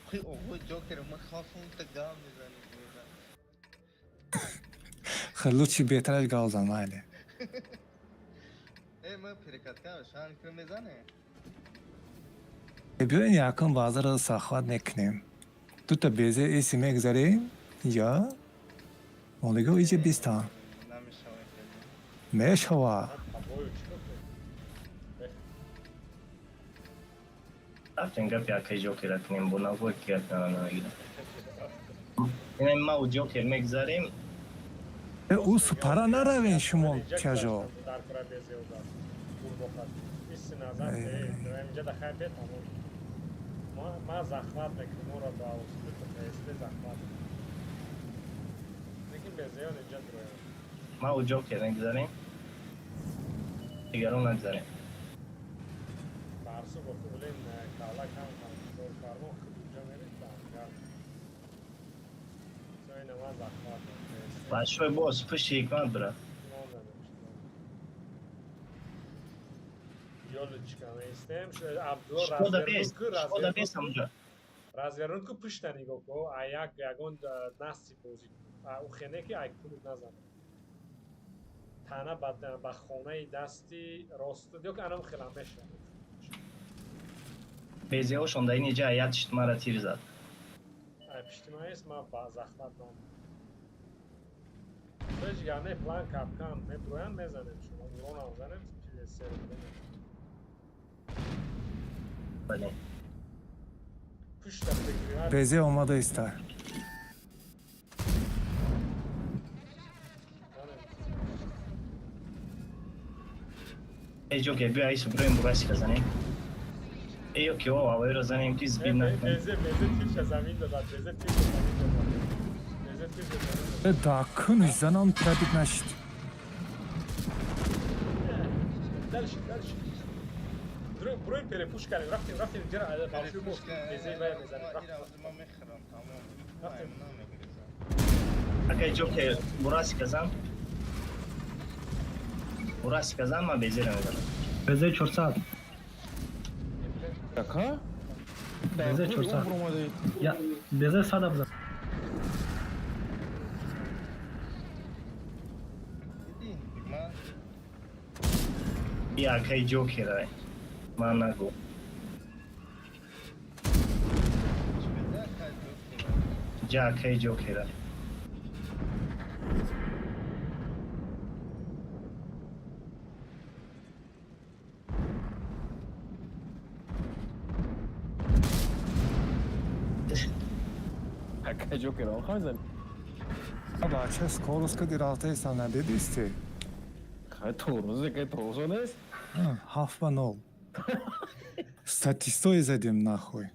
Охи, оғои ҷокер, ма хафум та гап мезанӣ. Хел лучи беҳтараш гап зан, майли. Э, ма перекатка шан ки мезане? Э, биёин якум баъзаро сахват мекунем. Дута безе эси мегзарем, я ондиго иҷа бистан. Намешава хеле. Мешава. Табою чӣ кунем? Рафтем гапи акаи Ҷокера кунем, бо навбой ки гап намегирам. Ина ма у Ҷокер мегзарем. Э, ӯ супара наравен шумо тяжо. Дар кора безеуда. Гурбохат. Исси назар, э, инҷа да хай бе тамом. Ма захват мекунем, ора ба усули ТСТ захват мекунем. Лекин безеон инҷа дуроям. Ма у Ҷокер мегзарем. Дигарон нагзарем. Барсу бо хулин кала кам кам кор фармон худ инҷа мерид бангар. Со ина ман захват мекунем. Бачаҳои боз пушти ҳикмат бира. Ёлочка меистем. Абдулло Шкода развернут бест, ку, Шкода развернут бест ку. ҳамҷа. Развернут ку, пушта нигоҳ ку, а як ягон насти бозӣ ку. А ӯ хене ки ай кунут назан. Тана ба хонаи дасти рост ё ки анам хелам мешавад. Безеҳошон дар ин ҷа як шит мара тир зад. Ай пишти ман ест, ман ба захмат нам. Ҳеҷ гап не, план капкан мебуроям, мезанем шумо. Уронам занем, сер. Бале. Пушта прикрывать. Безе омада иста. Эй, Ҷокер, биё, айсо бироем, бурасика занем. Эй, ёки о, авайро занем, ки сбит накунем. Безе, безе тирша замин додад, безе тирша замин додад. Безе тирша замин додад. Э, да куниш занам, пробить нашид. Дальше, дальше. Броем, перепуш кардем, рафтем, рафтем, ҷара балшуй мо безе вая мезанем. Рафтем. Ман мехӯрам, тамом. Рафтем. Акай Ҷокер, бурасика зан. Бурасика зан, ман безера мезанам. БЗ 400. Ака? БЗ 400. Я БЗ 100 бзан. И акай Ҷокер, ман нагу. Ҷа акай Ҷокера. Ака Ҷокер, он хам. Бача, скорость кади рафтаистам, надидисти? Хай, тормоз, кай тормоз нест? 7-0. Статистои задем, нахуй.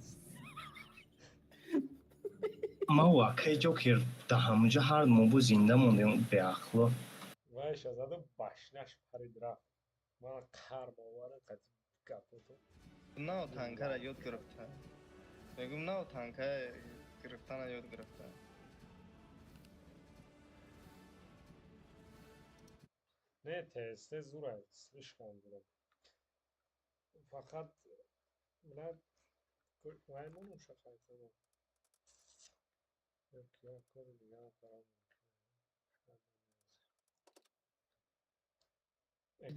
Ман акай Ҷокер да ҳамунҷо ҳар мобу зинда мондем, беақло. Вайша задам, башнаш парид, рафт. Мана қар бовара қати гапото. Нав танкара ёд гирифта. Мегум, нав танка гирифтана ёд гирифта. Не, ТСТ зура, слишком зура. Фақат блядь, вай монум шахайтано. Ёки як кори дигар карам.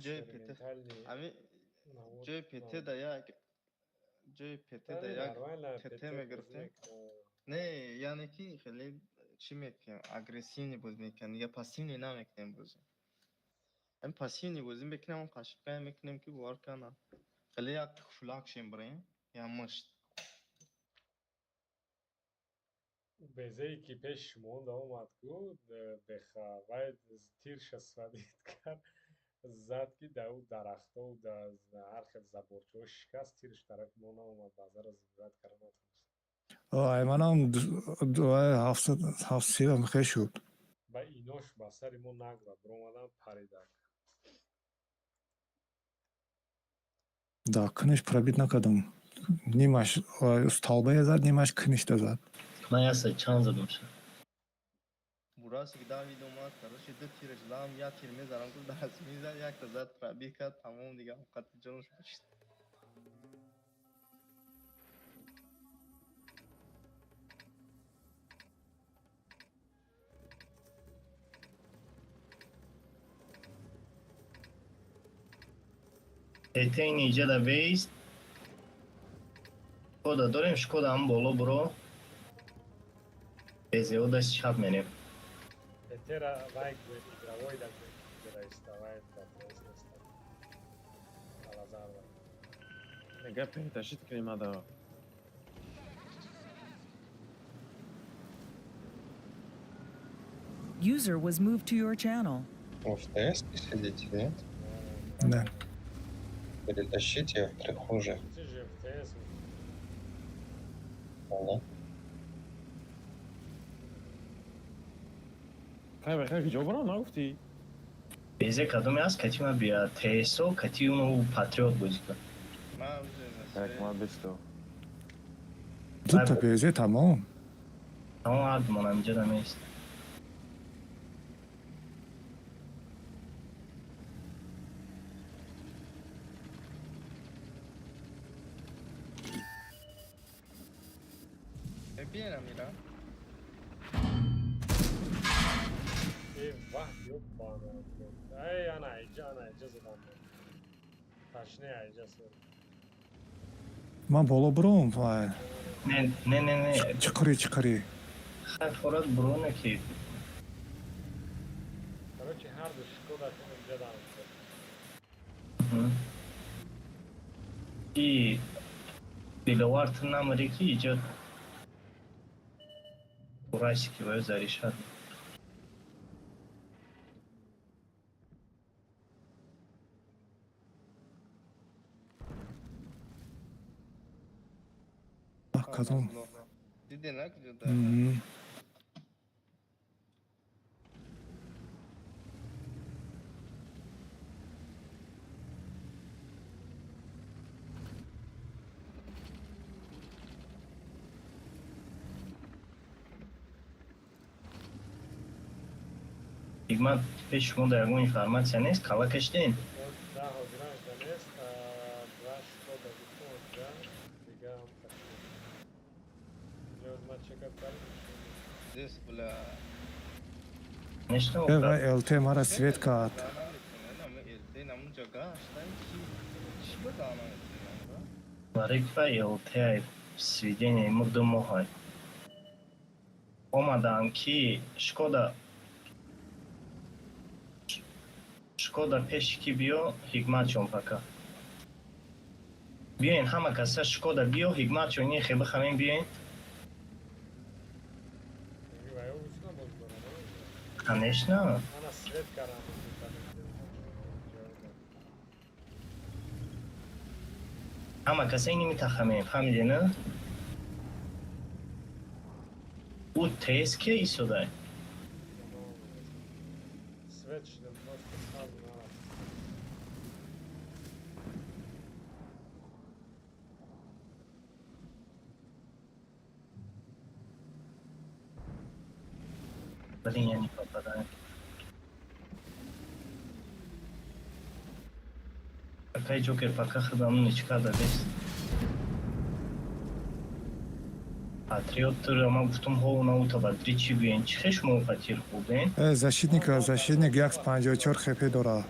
Ҷои ПТ. Ами ҷои ПТ да як ҷои ПТ да як ТТ мегирифтем. Не, яъне ки хеле чӣ мекунем? Агрессивный боз мекунем, дига пассивный намекунем бозӣ. Ами пассивный бозӣ мекунем, он қашиқая мекунем, ки бовар кана. Хеле як флаг шем бираем, як мушт. Безее ки пеши монда омад ку беха, вай тирша сводить кард, зад, ки да ӯ дарахтову да ҳар хел заборчаҳо шикаст, тирш тарафи мо наомад, базара зиёрат карда натавонист. Ай, манам ҳафт сирам хе шуд. Ба инош ба сари мо нагла биромадан, паридак. Да куниш пробить накардам. Нимаш столбае зад, нимаш кунишда зад. Ман яса чанд задам ша? Бурасик давид омад, короче, ду тираш задам, як тир мезанам, гуфт, даст мизад, якта зад, пробить кард, тамом, дига қати ҷонаш бишид. ТТ иҷа да бейст. Шкода дорем, Шкода ҳам боло буро. Безео даст чап мерем. ТТра вай игровой да гираиста, вай да ТС неста. Алазар вай. Нега перетащить кунем ада. User was moved to your channel. Вы в ТС сидите, нет? Да. Перетащите ее в прихожей. Ты же в ТС. Алло. Кай бехай куҷо барам, нагуфтӣ? Безе кадоме аст, кати ма бия ТСО, кати уну Патриот бозӣ кун. Так, ман бисто. Дута БЗ, тамом. Тамом, ҳардумон ҳаминҷа да меист. Бинам ира. Э, ваҳ, ёбана. Ай, ана айҷа, ана айҷа задам. Точнее, айҷа сор. Ман боло буром, вай. Не, не, не, не. Чиқири, чиқири. Хай, форат буроне ки. Короче, ҳар ду Шкода инҷа дар. И Диловар, ту намари, ки иҷа Урасики ваю заришад. Кадом? Диде на куҷо да? Мгм. Ҳикмат, пеш шумо дар ягон информатсия нест, кала кашидем? Да, ҳозиранш да нест, два Шкода гуфтам ҳозира, дига ҳам кашидем. Инҷо ман чекап кардам. Здесь, бля. Нешто. Э, вай ЛТ мара свет кард. ЛТ намунҷа гашт, ай чи чӣ ба дана ЛТ? Барик ва ЛТ сведение мо 2 моҳай. Омадам ки Шкода пеши ки биё, Ҳикматҷон, пока. Биёен ҳама каса, Шкода биё, Ҳикматҷон, ин хе бихамем, биёен. Ва ё усна боз дорам. Конечно. Ана свет кардам. Ҳама каса ини митахамем, фаҳмиде на? Ӯ тез ке истодай? Свет шидам, просто сразу нарафт. Блин, я не попадаю. Какай Джокер, пока худам ничка да бес. Патриот тура ма гуфтум ҳо на ута бадри чӣ гӯен? Чӣ хеш мо фатир хубен? Э, защитника, защитник 154 хп дора.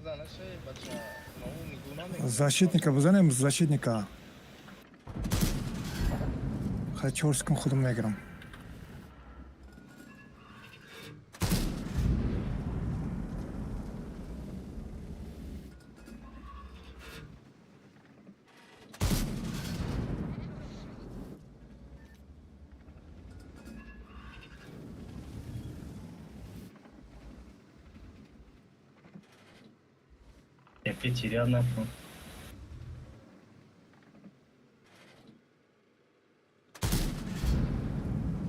Занаше бача, нау нигоҳ намекунад. Защитника бизанем, защитника. Хай, 4 секунд худам мегирам. Тепе теряд накун.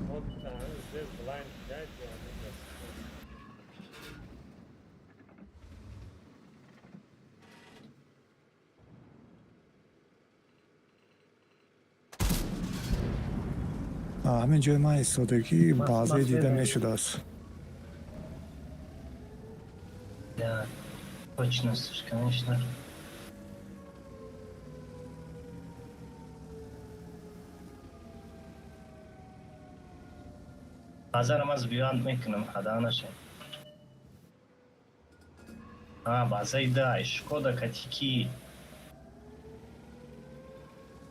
Вот здесь blind guide, я не Ҳамин ҷои ман истодагӣ баъзе дида мешудааст. Да, точно, конечно. Базарам аз биёнд мекунам, хада наша. А, базаи дай, Шкода катики.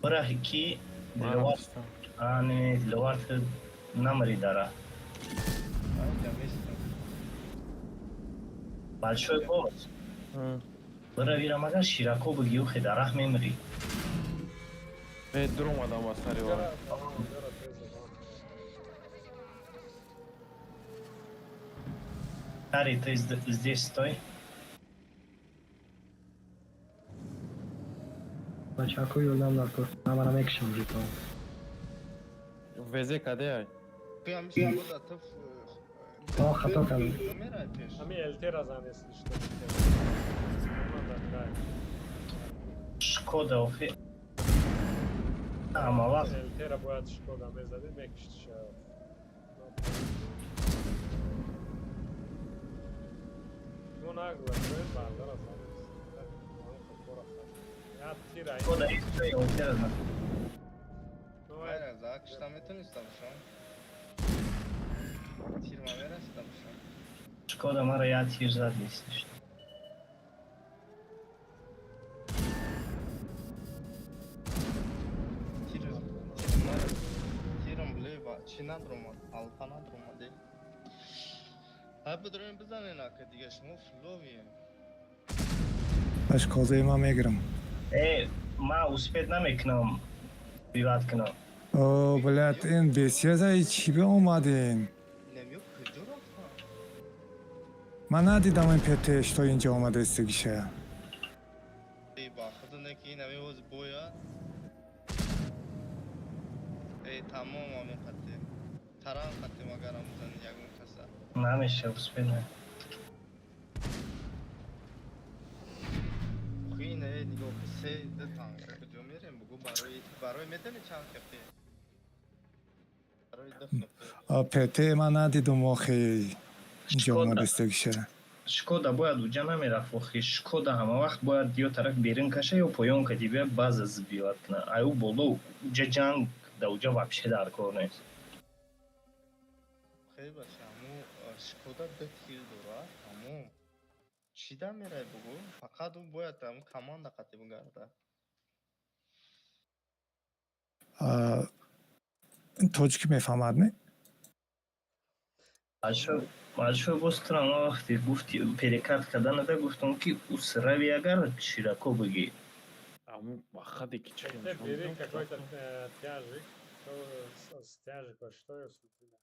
Бирахи ки Диловар. А, не, Диловар намри дара. Большой босс. Бира магар широко бигӣ, ухе дарах мемрӣ. Э, дур омадам ба сари вай. Хари, ты здесь стой. Бачако, ёрдам даркор. Намара мекушам уже то. Везе каде ай? То хато кардам. Ами ЛТ ра занесли, что Шкода охи. Ама вақт ЛТ ра бояд Шкода мезади, мекишти шояд. Ну нагло, бояд бардара занесли. Я тира. Шкода исто ЛТ ра зан. Майра, за кишта метониста бошам. Тирма мерасида бошам. Шкода мара я тир зад если что. Тир тирам бле ба чӣ надромад, алфа надромаде. Ҳай бидроем бизанен ака дига шумо фловие. Аш козаи ман мегирам. Э, ма успеть намекунам виват кунам. О, блядь, ин бесезаи чӣ биомадин? Намё куҷо рафтам? Ман надидам ин ПТ что инҷа омадаистагиша. Эй, ба худо не ки ин ҳами ҳози бояд. Тамом ҳамин қати. Таран қати магарам бизани ягон каса. Намеша, успел не. Охи не, нигоҳ ки се ду танка куҷо мерем? Бугу барои медони чанд хефте? Барои ду хефте. А ПТ ман надидум охи инҷо омадистагиша. Шкода бояд уҷа намерафт охи. Шкода ҳама вақт бояд ё тараф берун каша, ё поён кади бия база сбивать куна. Ай ӯ боло уҷа ҷанг да уҷа вообще дар кор нест. Хеле бача, ҳаму Шкода ду тир дорад, ҳаму чӣ да мерай бугу? Фақат ӯ бояд ҳаму команда қати бигарда. Тоҷикӣ мефаҳмад, не? Большой боз тура ма вақте гуфти перекат карданада гуфтам ки усрави агар широко бигӣ. Хаде ки чӣ Ты бери какой-то тяжик. Что с тяжика, что я сутила?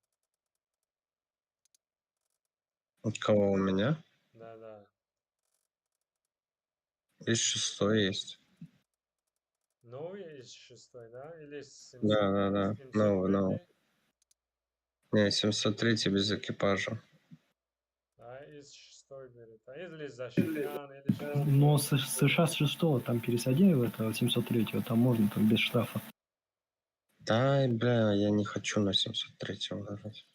У кого у меня? Да, да. Из шестой есть. Новый из шестой, да? Или с Да. 703? Новый, новый. Не, 703 без экипажа. Да, из шестой бери. Да, или защитян, или что. Но с США с шестого там пересади в это 703, там можно там без штрафа. Да, бля, я не хочу на 703 ложить.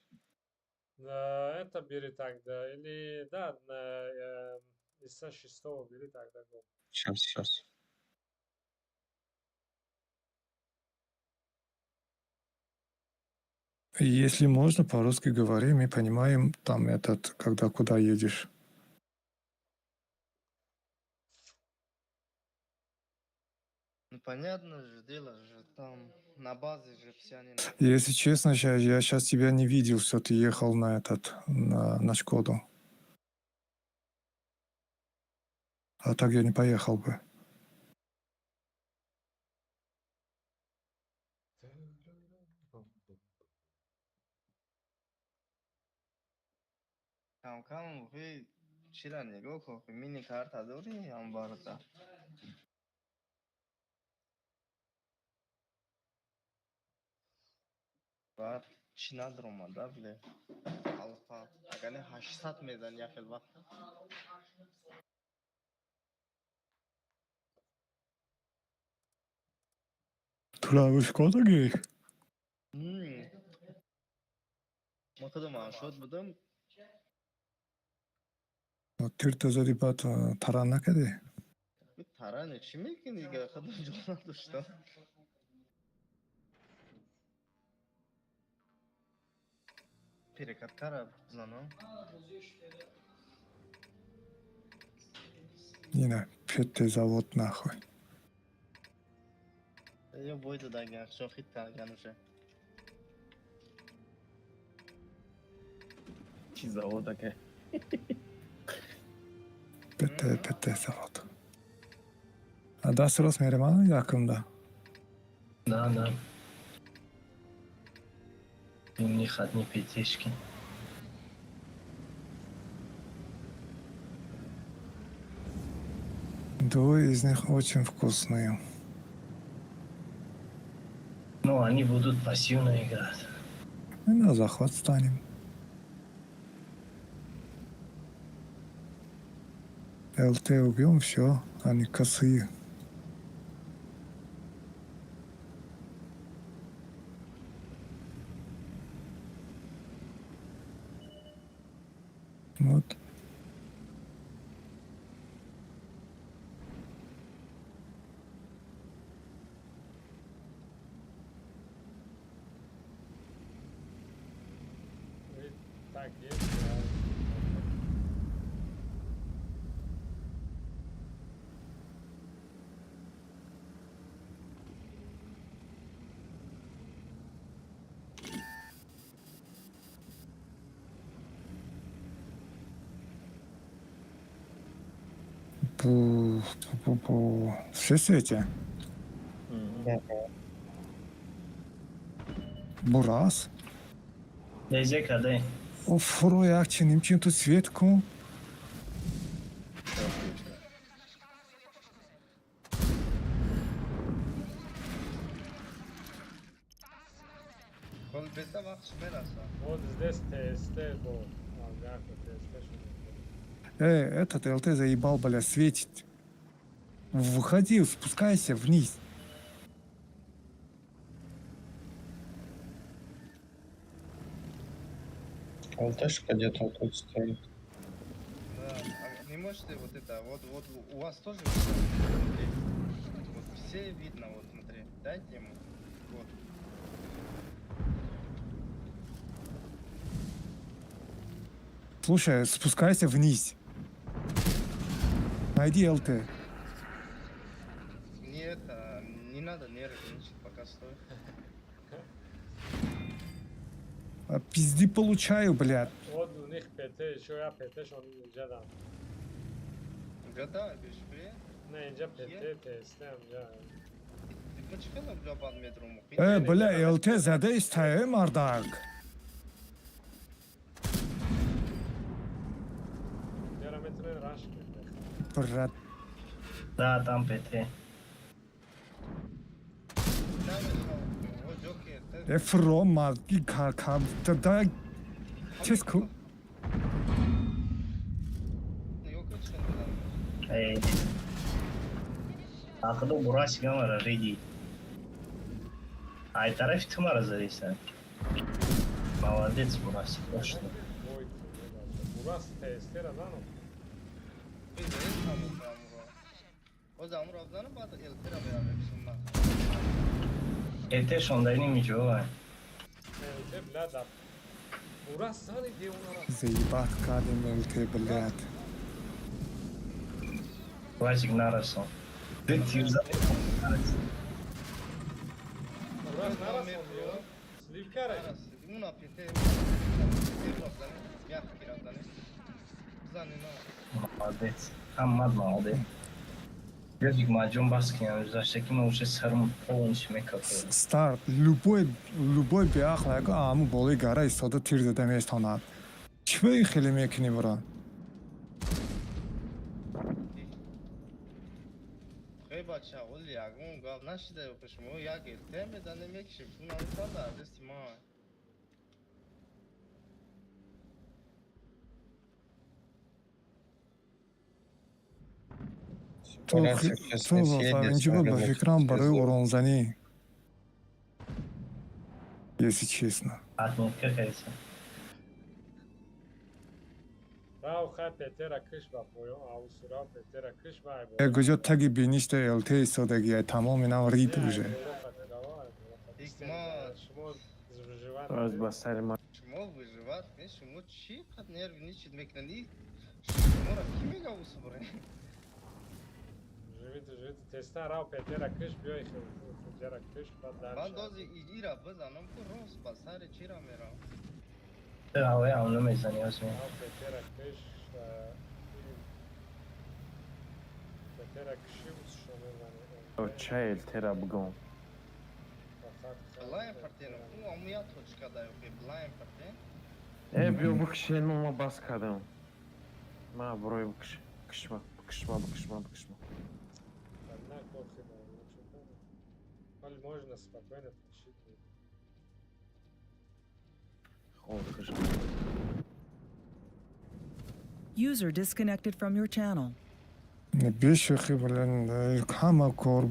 Да, это бери тогда. Или, да, на, из шестого бери тогда. Го. Сейчас, сейчас. Если можно, по-русски говори, мы понимаем там этот, когда куда едешь. Ну понятно же дело же, там на базе же все они. Если честно, я сейчас тебя не видел, что ты ехал на этот, на Шкоду. А так я не поехал бы. Кам-кам охи чира нигоҳ кун, охи мини карта дорӣ амбарда? Баъд чӣ надромада, бле? Алфа. Агар не 800 мезани як хел вақт. Тура Шкода гирифт? Ма худам шод будам. Тирта зади, баъд таран накардӣ? Таране чӣ мекунӣ дига? Худам ҷо надоштам. Перекаткара бизанам. Ина, петте завод нахуй. Ё бой додаган, шохид кардан уже. Чӣ завод ака? ПТ завод. А даст рост мерем, якумда. Да. У них одни пятишки. Двое из них очень вкусные. Ну, они будут пассивно играть. Мы на захват станем. ЛТ убьем, все, они косые. Вот. И так есть, да. Пу, пу, пу, пу. Все свете? Бурас? Дезе каде. О, фуро як чиним чин ту свет кун. Дастш мераса. Вот здесь ТСТ бо алгако ТСТ шуд. Этот ЛТ заебал, бля, светит. Выходи, спускайся вниз. ЛТшка где-то тут стоит. Да, а не можете вот это, вот, вот у вас тоже видно, смотри. Вот все видно, вот смотри, дайте ему. Вот. Слушай, спускайся вниз. Найди ЛТ. Не это, не надо нервничать, пока стой. А, пизды получаю, блядь. Вот у них ПТ, еще я ПТ шон инҷа дам. Инҷа да, бешпе? Не, инҷа ПТ, ТСТ инҷа. Мо чӣ хеле инҷа бад медрому? Бля, ЛТ задаистай, мардак. Инҷара метавонед раш кунед. Брат. Да, там ПТ. Фро мазги кар да да чиз ку. Эй. Ақыды бурасик амара реди. Ай тарафи ту мара задиса. Молодец, Бурасик, точно. Ой, Бурас ТСТ ра зано. Боз амро бзанам, баъд ЛТ ра мерам мекушам. ЛТ шондаини миҷова. ЛТ бля да. Бурас зани девонара. Заебат кадем ЛТ, блядь. Бурасик нарасон. Ды тир за. Бурас нарасон. Слив кара. Уна ПТ ра бзанем, мягкий ра бзанем. Бзани на. Молодец. Хаммад молодец. Ёзик маҷон бас кунам, заштаки ма уже сарм полностью мекапад. Старт, любой, любой беақл яко аму болои гара истода тир зада метавонад. Чӣ ба ин хеле мекунӣ, бро? Хей, бача, оли ягон гап нашида, шумо як ЛТ мезанем, мекушем, шумо намефаҳмед аз дасти ман. Ту Сейчас не съедет, инҷо ба наверное, фикрам барои пизду. оромзанӣ. Если честно. Отметка кайса. Рав хай ПТ ра киш ба поён, авусу рав ПТ ра киш ба ай. Куҷо таги биништа ЛТ истодагия, тамом инам рид уже. Ҳикмат. Шумо выживать. Аз ба сари ман. Шумо выживать, не, шумо чӣ қад нервничать мекунед? Шуморо кӣ мега усубре? Живите, живите, теста рав ПТ ра киш биёй хел, ра киш баъд Ман дальше. дози ира бизанам ку рост ба сари чира мерам. Аве ам намезани озми. Рав ПТ ра киш, ПТ ра киши усшо мезани. Ча ЛТ-ра бигом? Блайн партен, ку аму я точка дай, окей, блайн партен. Э, биё бикшен, ма бас кардам. Ма брои бикш. Кишма, бикшма, бикшма, бикшма. Одна кофе, да, лучше понял. Оль, можно спокойно тащить. Хоб, кишма. User disconnected from your channel. Бешӯхӣ, блин, ҳама кор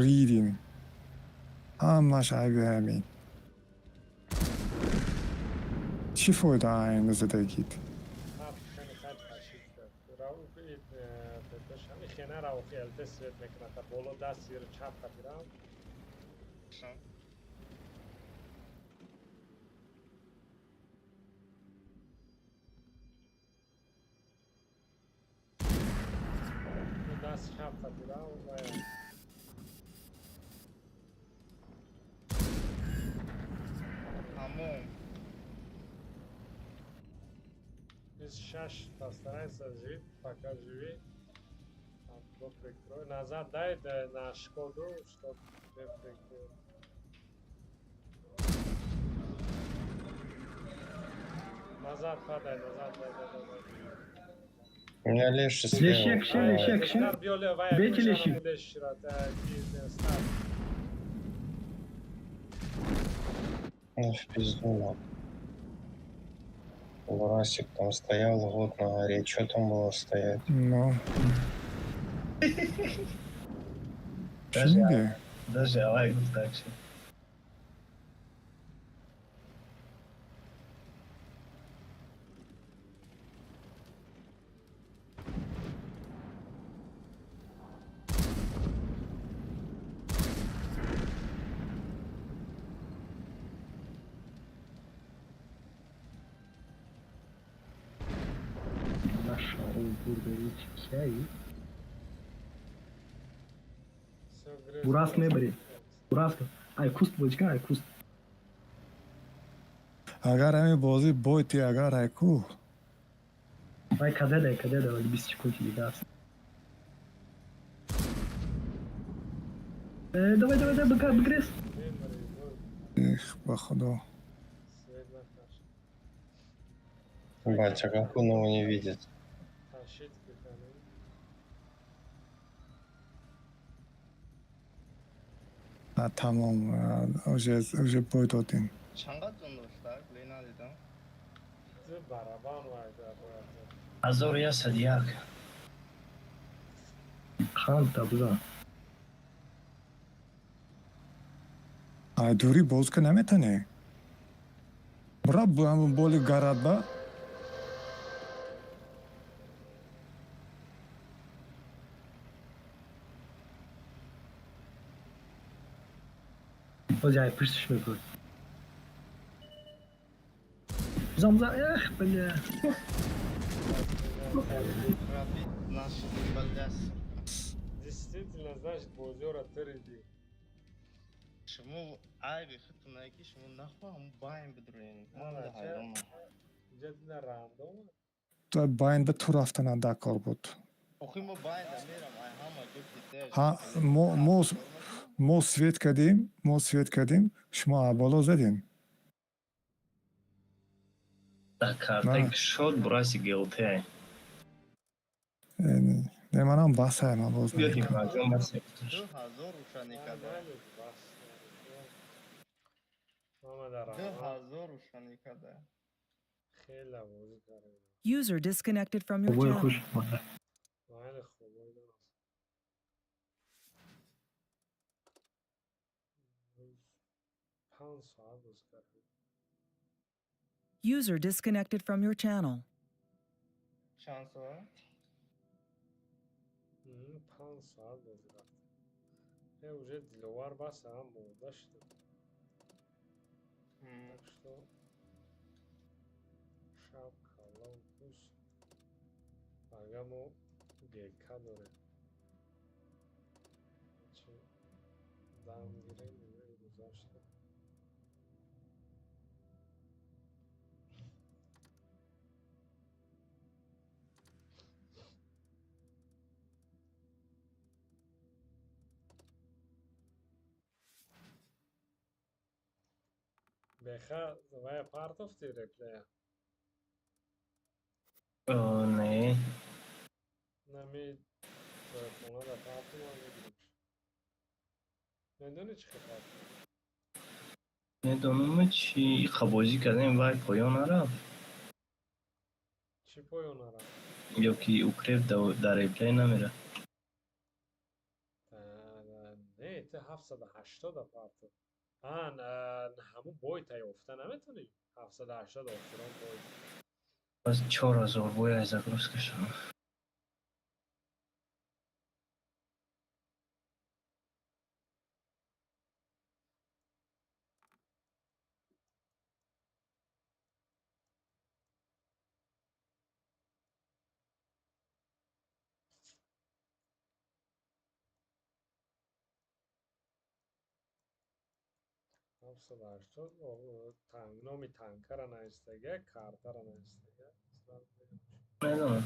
ридим. Ҳамаш айби ҳамин. Чӣ фоида айн задагит? Хаб, хани хай тащить. Рав, ПТ шами хена рав, ЛТ свет мекунад, та боло даст зир чап хатирам. Даст чап хатирам, ва Тамом. Из шаш постарайся жить, пока живи. Там кто прикрой. Назад дай да, на Шкоду, чтоб тебе прикрыл. Назад падай, назад, дай, дай, дай, дай. У меня леший слева. Лещек, ще, лещек, ще. Там биоле, вай, Бейте лещи. Лещи, да, старт. Ну, в пизду, нахуй. Бурасик там стоял год на горе, что там было стоять? Ну. Даже, мегӯӣ? Даже авай гуфт так шуд. Наша бурда чай. Бурас мебари. Бурас. Ай куст бочка, ай куст. Агар ҳамин бозӣ бойти, агар ай ку. Ай кадеда, кадеда, вали 20 секунд дига аст. Давай, давай, давай, быка, бигрез. Эх, ба худо. Батя, как он его не видит? Ташид кардани. А, тамом, а, уже бой додем. Чанд ҷон доштак? Ле надидам. Ту барабан вайда бояд. 1101. Қанд бизан. Ай дурӣ боз ка наметанӣ. Бура ҳамун боли гарадба. Бози ай пушташ мебуд. Бизан, бизан, эх, бля. Рапид наши, бля. Действительно, значит, бозёра тыриди. Шумо айби худтон ки шумо нахоҳ ҳамун байн бидурен. Ман ҳайронам. Инҷа дина рандома. Ту байн ба ту рафтана дар кор буд. Охи мо байн да мерам, ай ҳама ҷо ки те. Ҳа, мо свет кардем, мо свет кардем, шумо аз боло задем. Дар карта шод Бураси ГЛТ. Не, манам басай, ман боз Биёд намекунам. Ҳикматҷон басе. 2000 рӯшанӣ када. Мама дар 2000 рӯшанӣ када. хеле бозӣ кардем. User disconnected from your Обои channel. хуш. Майли хуб ойда. 5 соат бозӣ кардем. User disconnected from your channel. Чанд соат? 5 соат бозӣ рафтем. Э, уже Диловар бас ҳам монда шудем. Так что шаб калон кус. Ага, мо ГК дорем. Чи дам гирем ё гузашта. Беха вая партофти реплея. О, не. Нами хона да партума мегирим. Медони чӣ хел партум? Медонам чи иқа бозӣ кардем, вай поён нарафт. Чӣ поён нарафт? Ё ки укреп дар реплей намерафт. Не, ту 780 парту. А, ҳамун бой та ёфта наметонӣ? 780 охирон бой. Бас 4000 бой аз загрузка шуд. 780 номи танкара навистага, картара навистага. Медонам.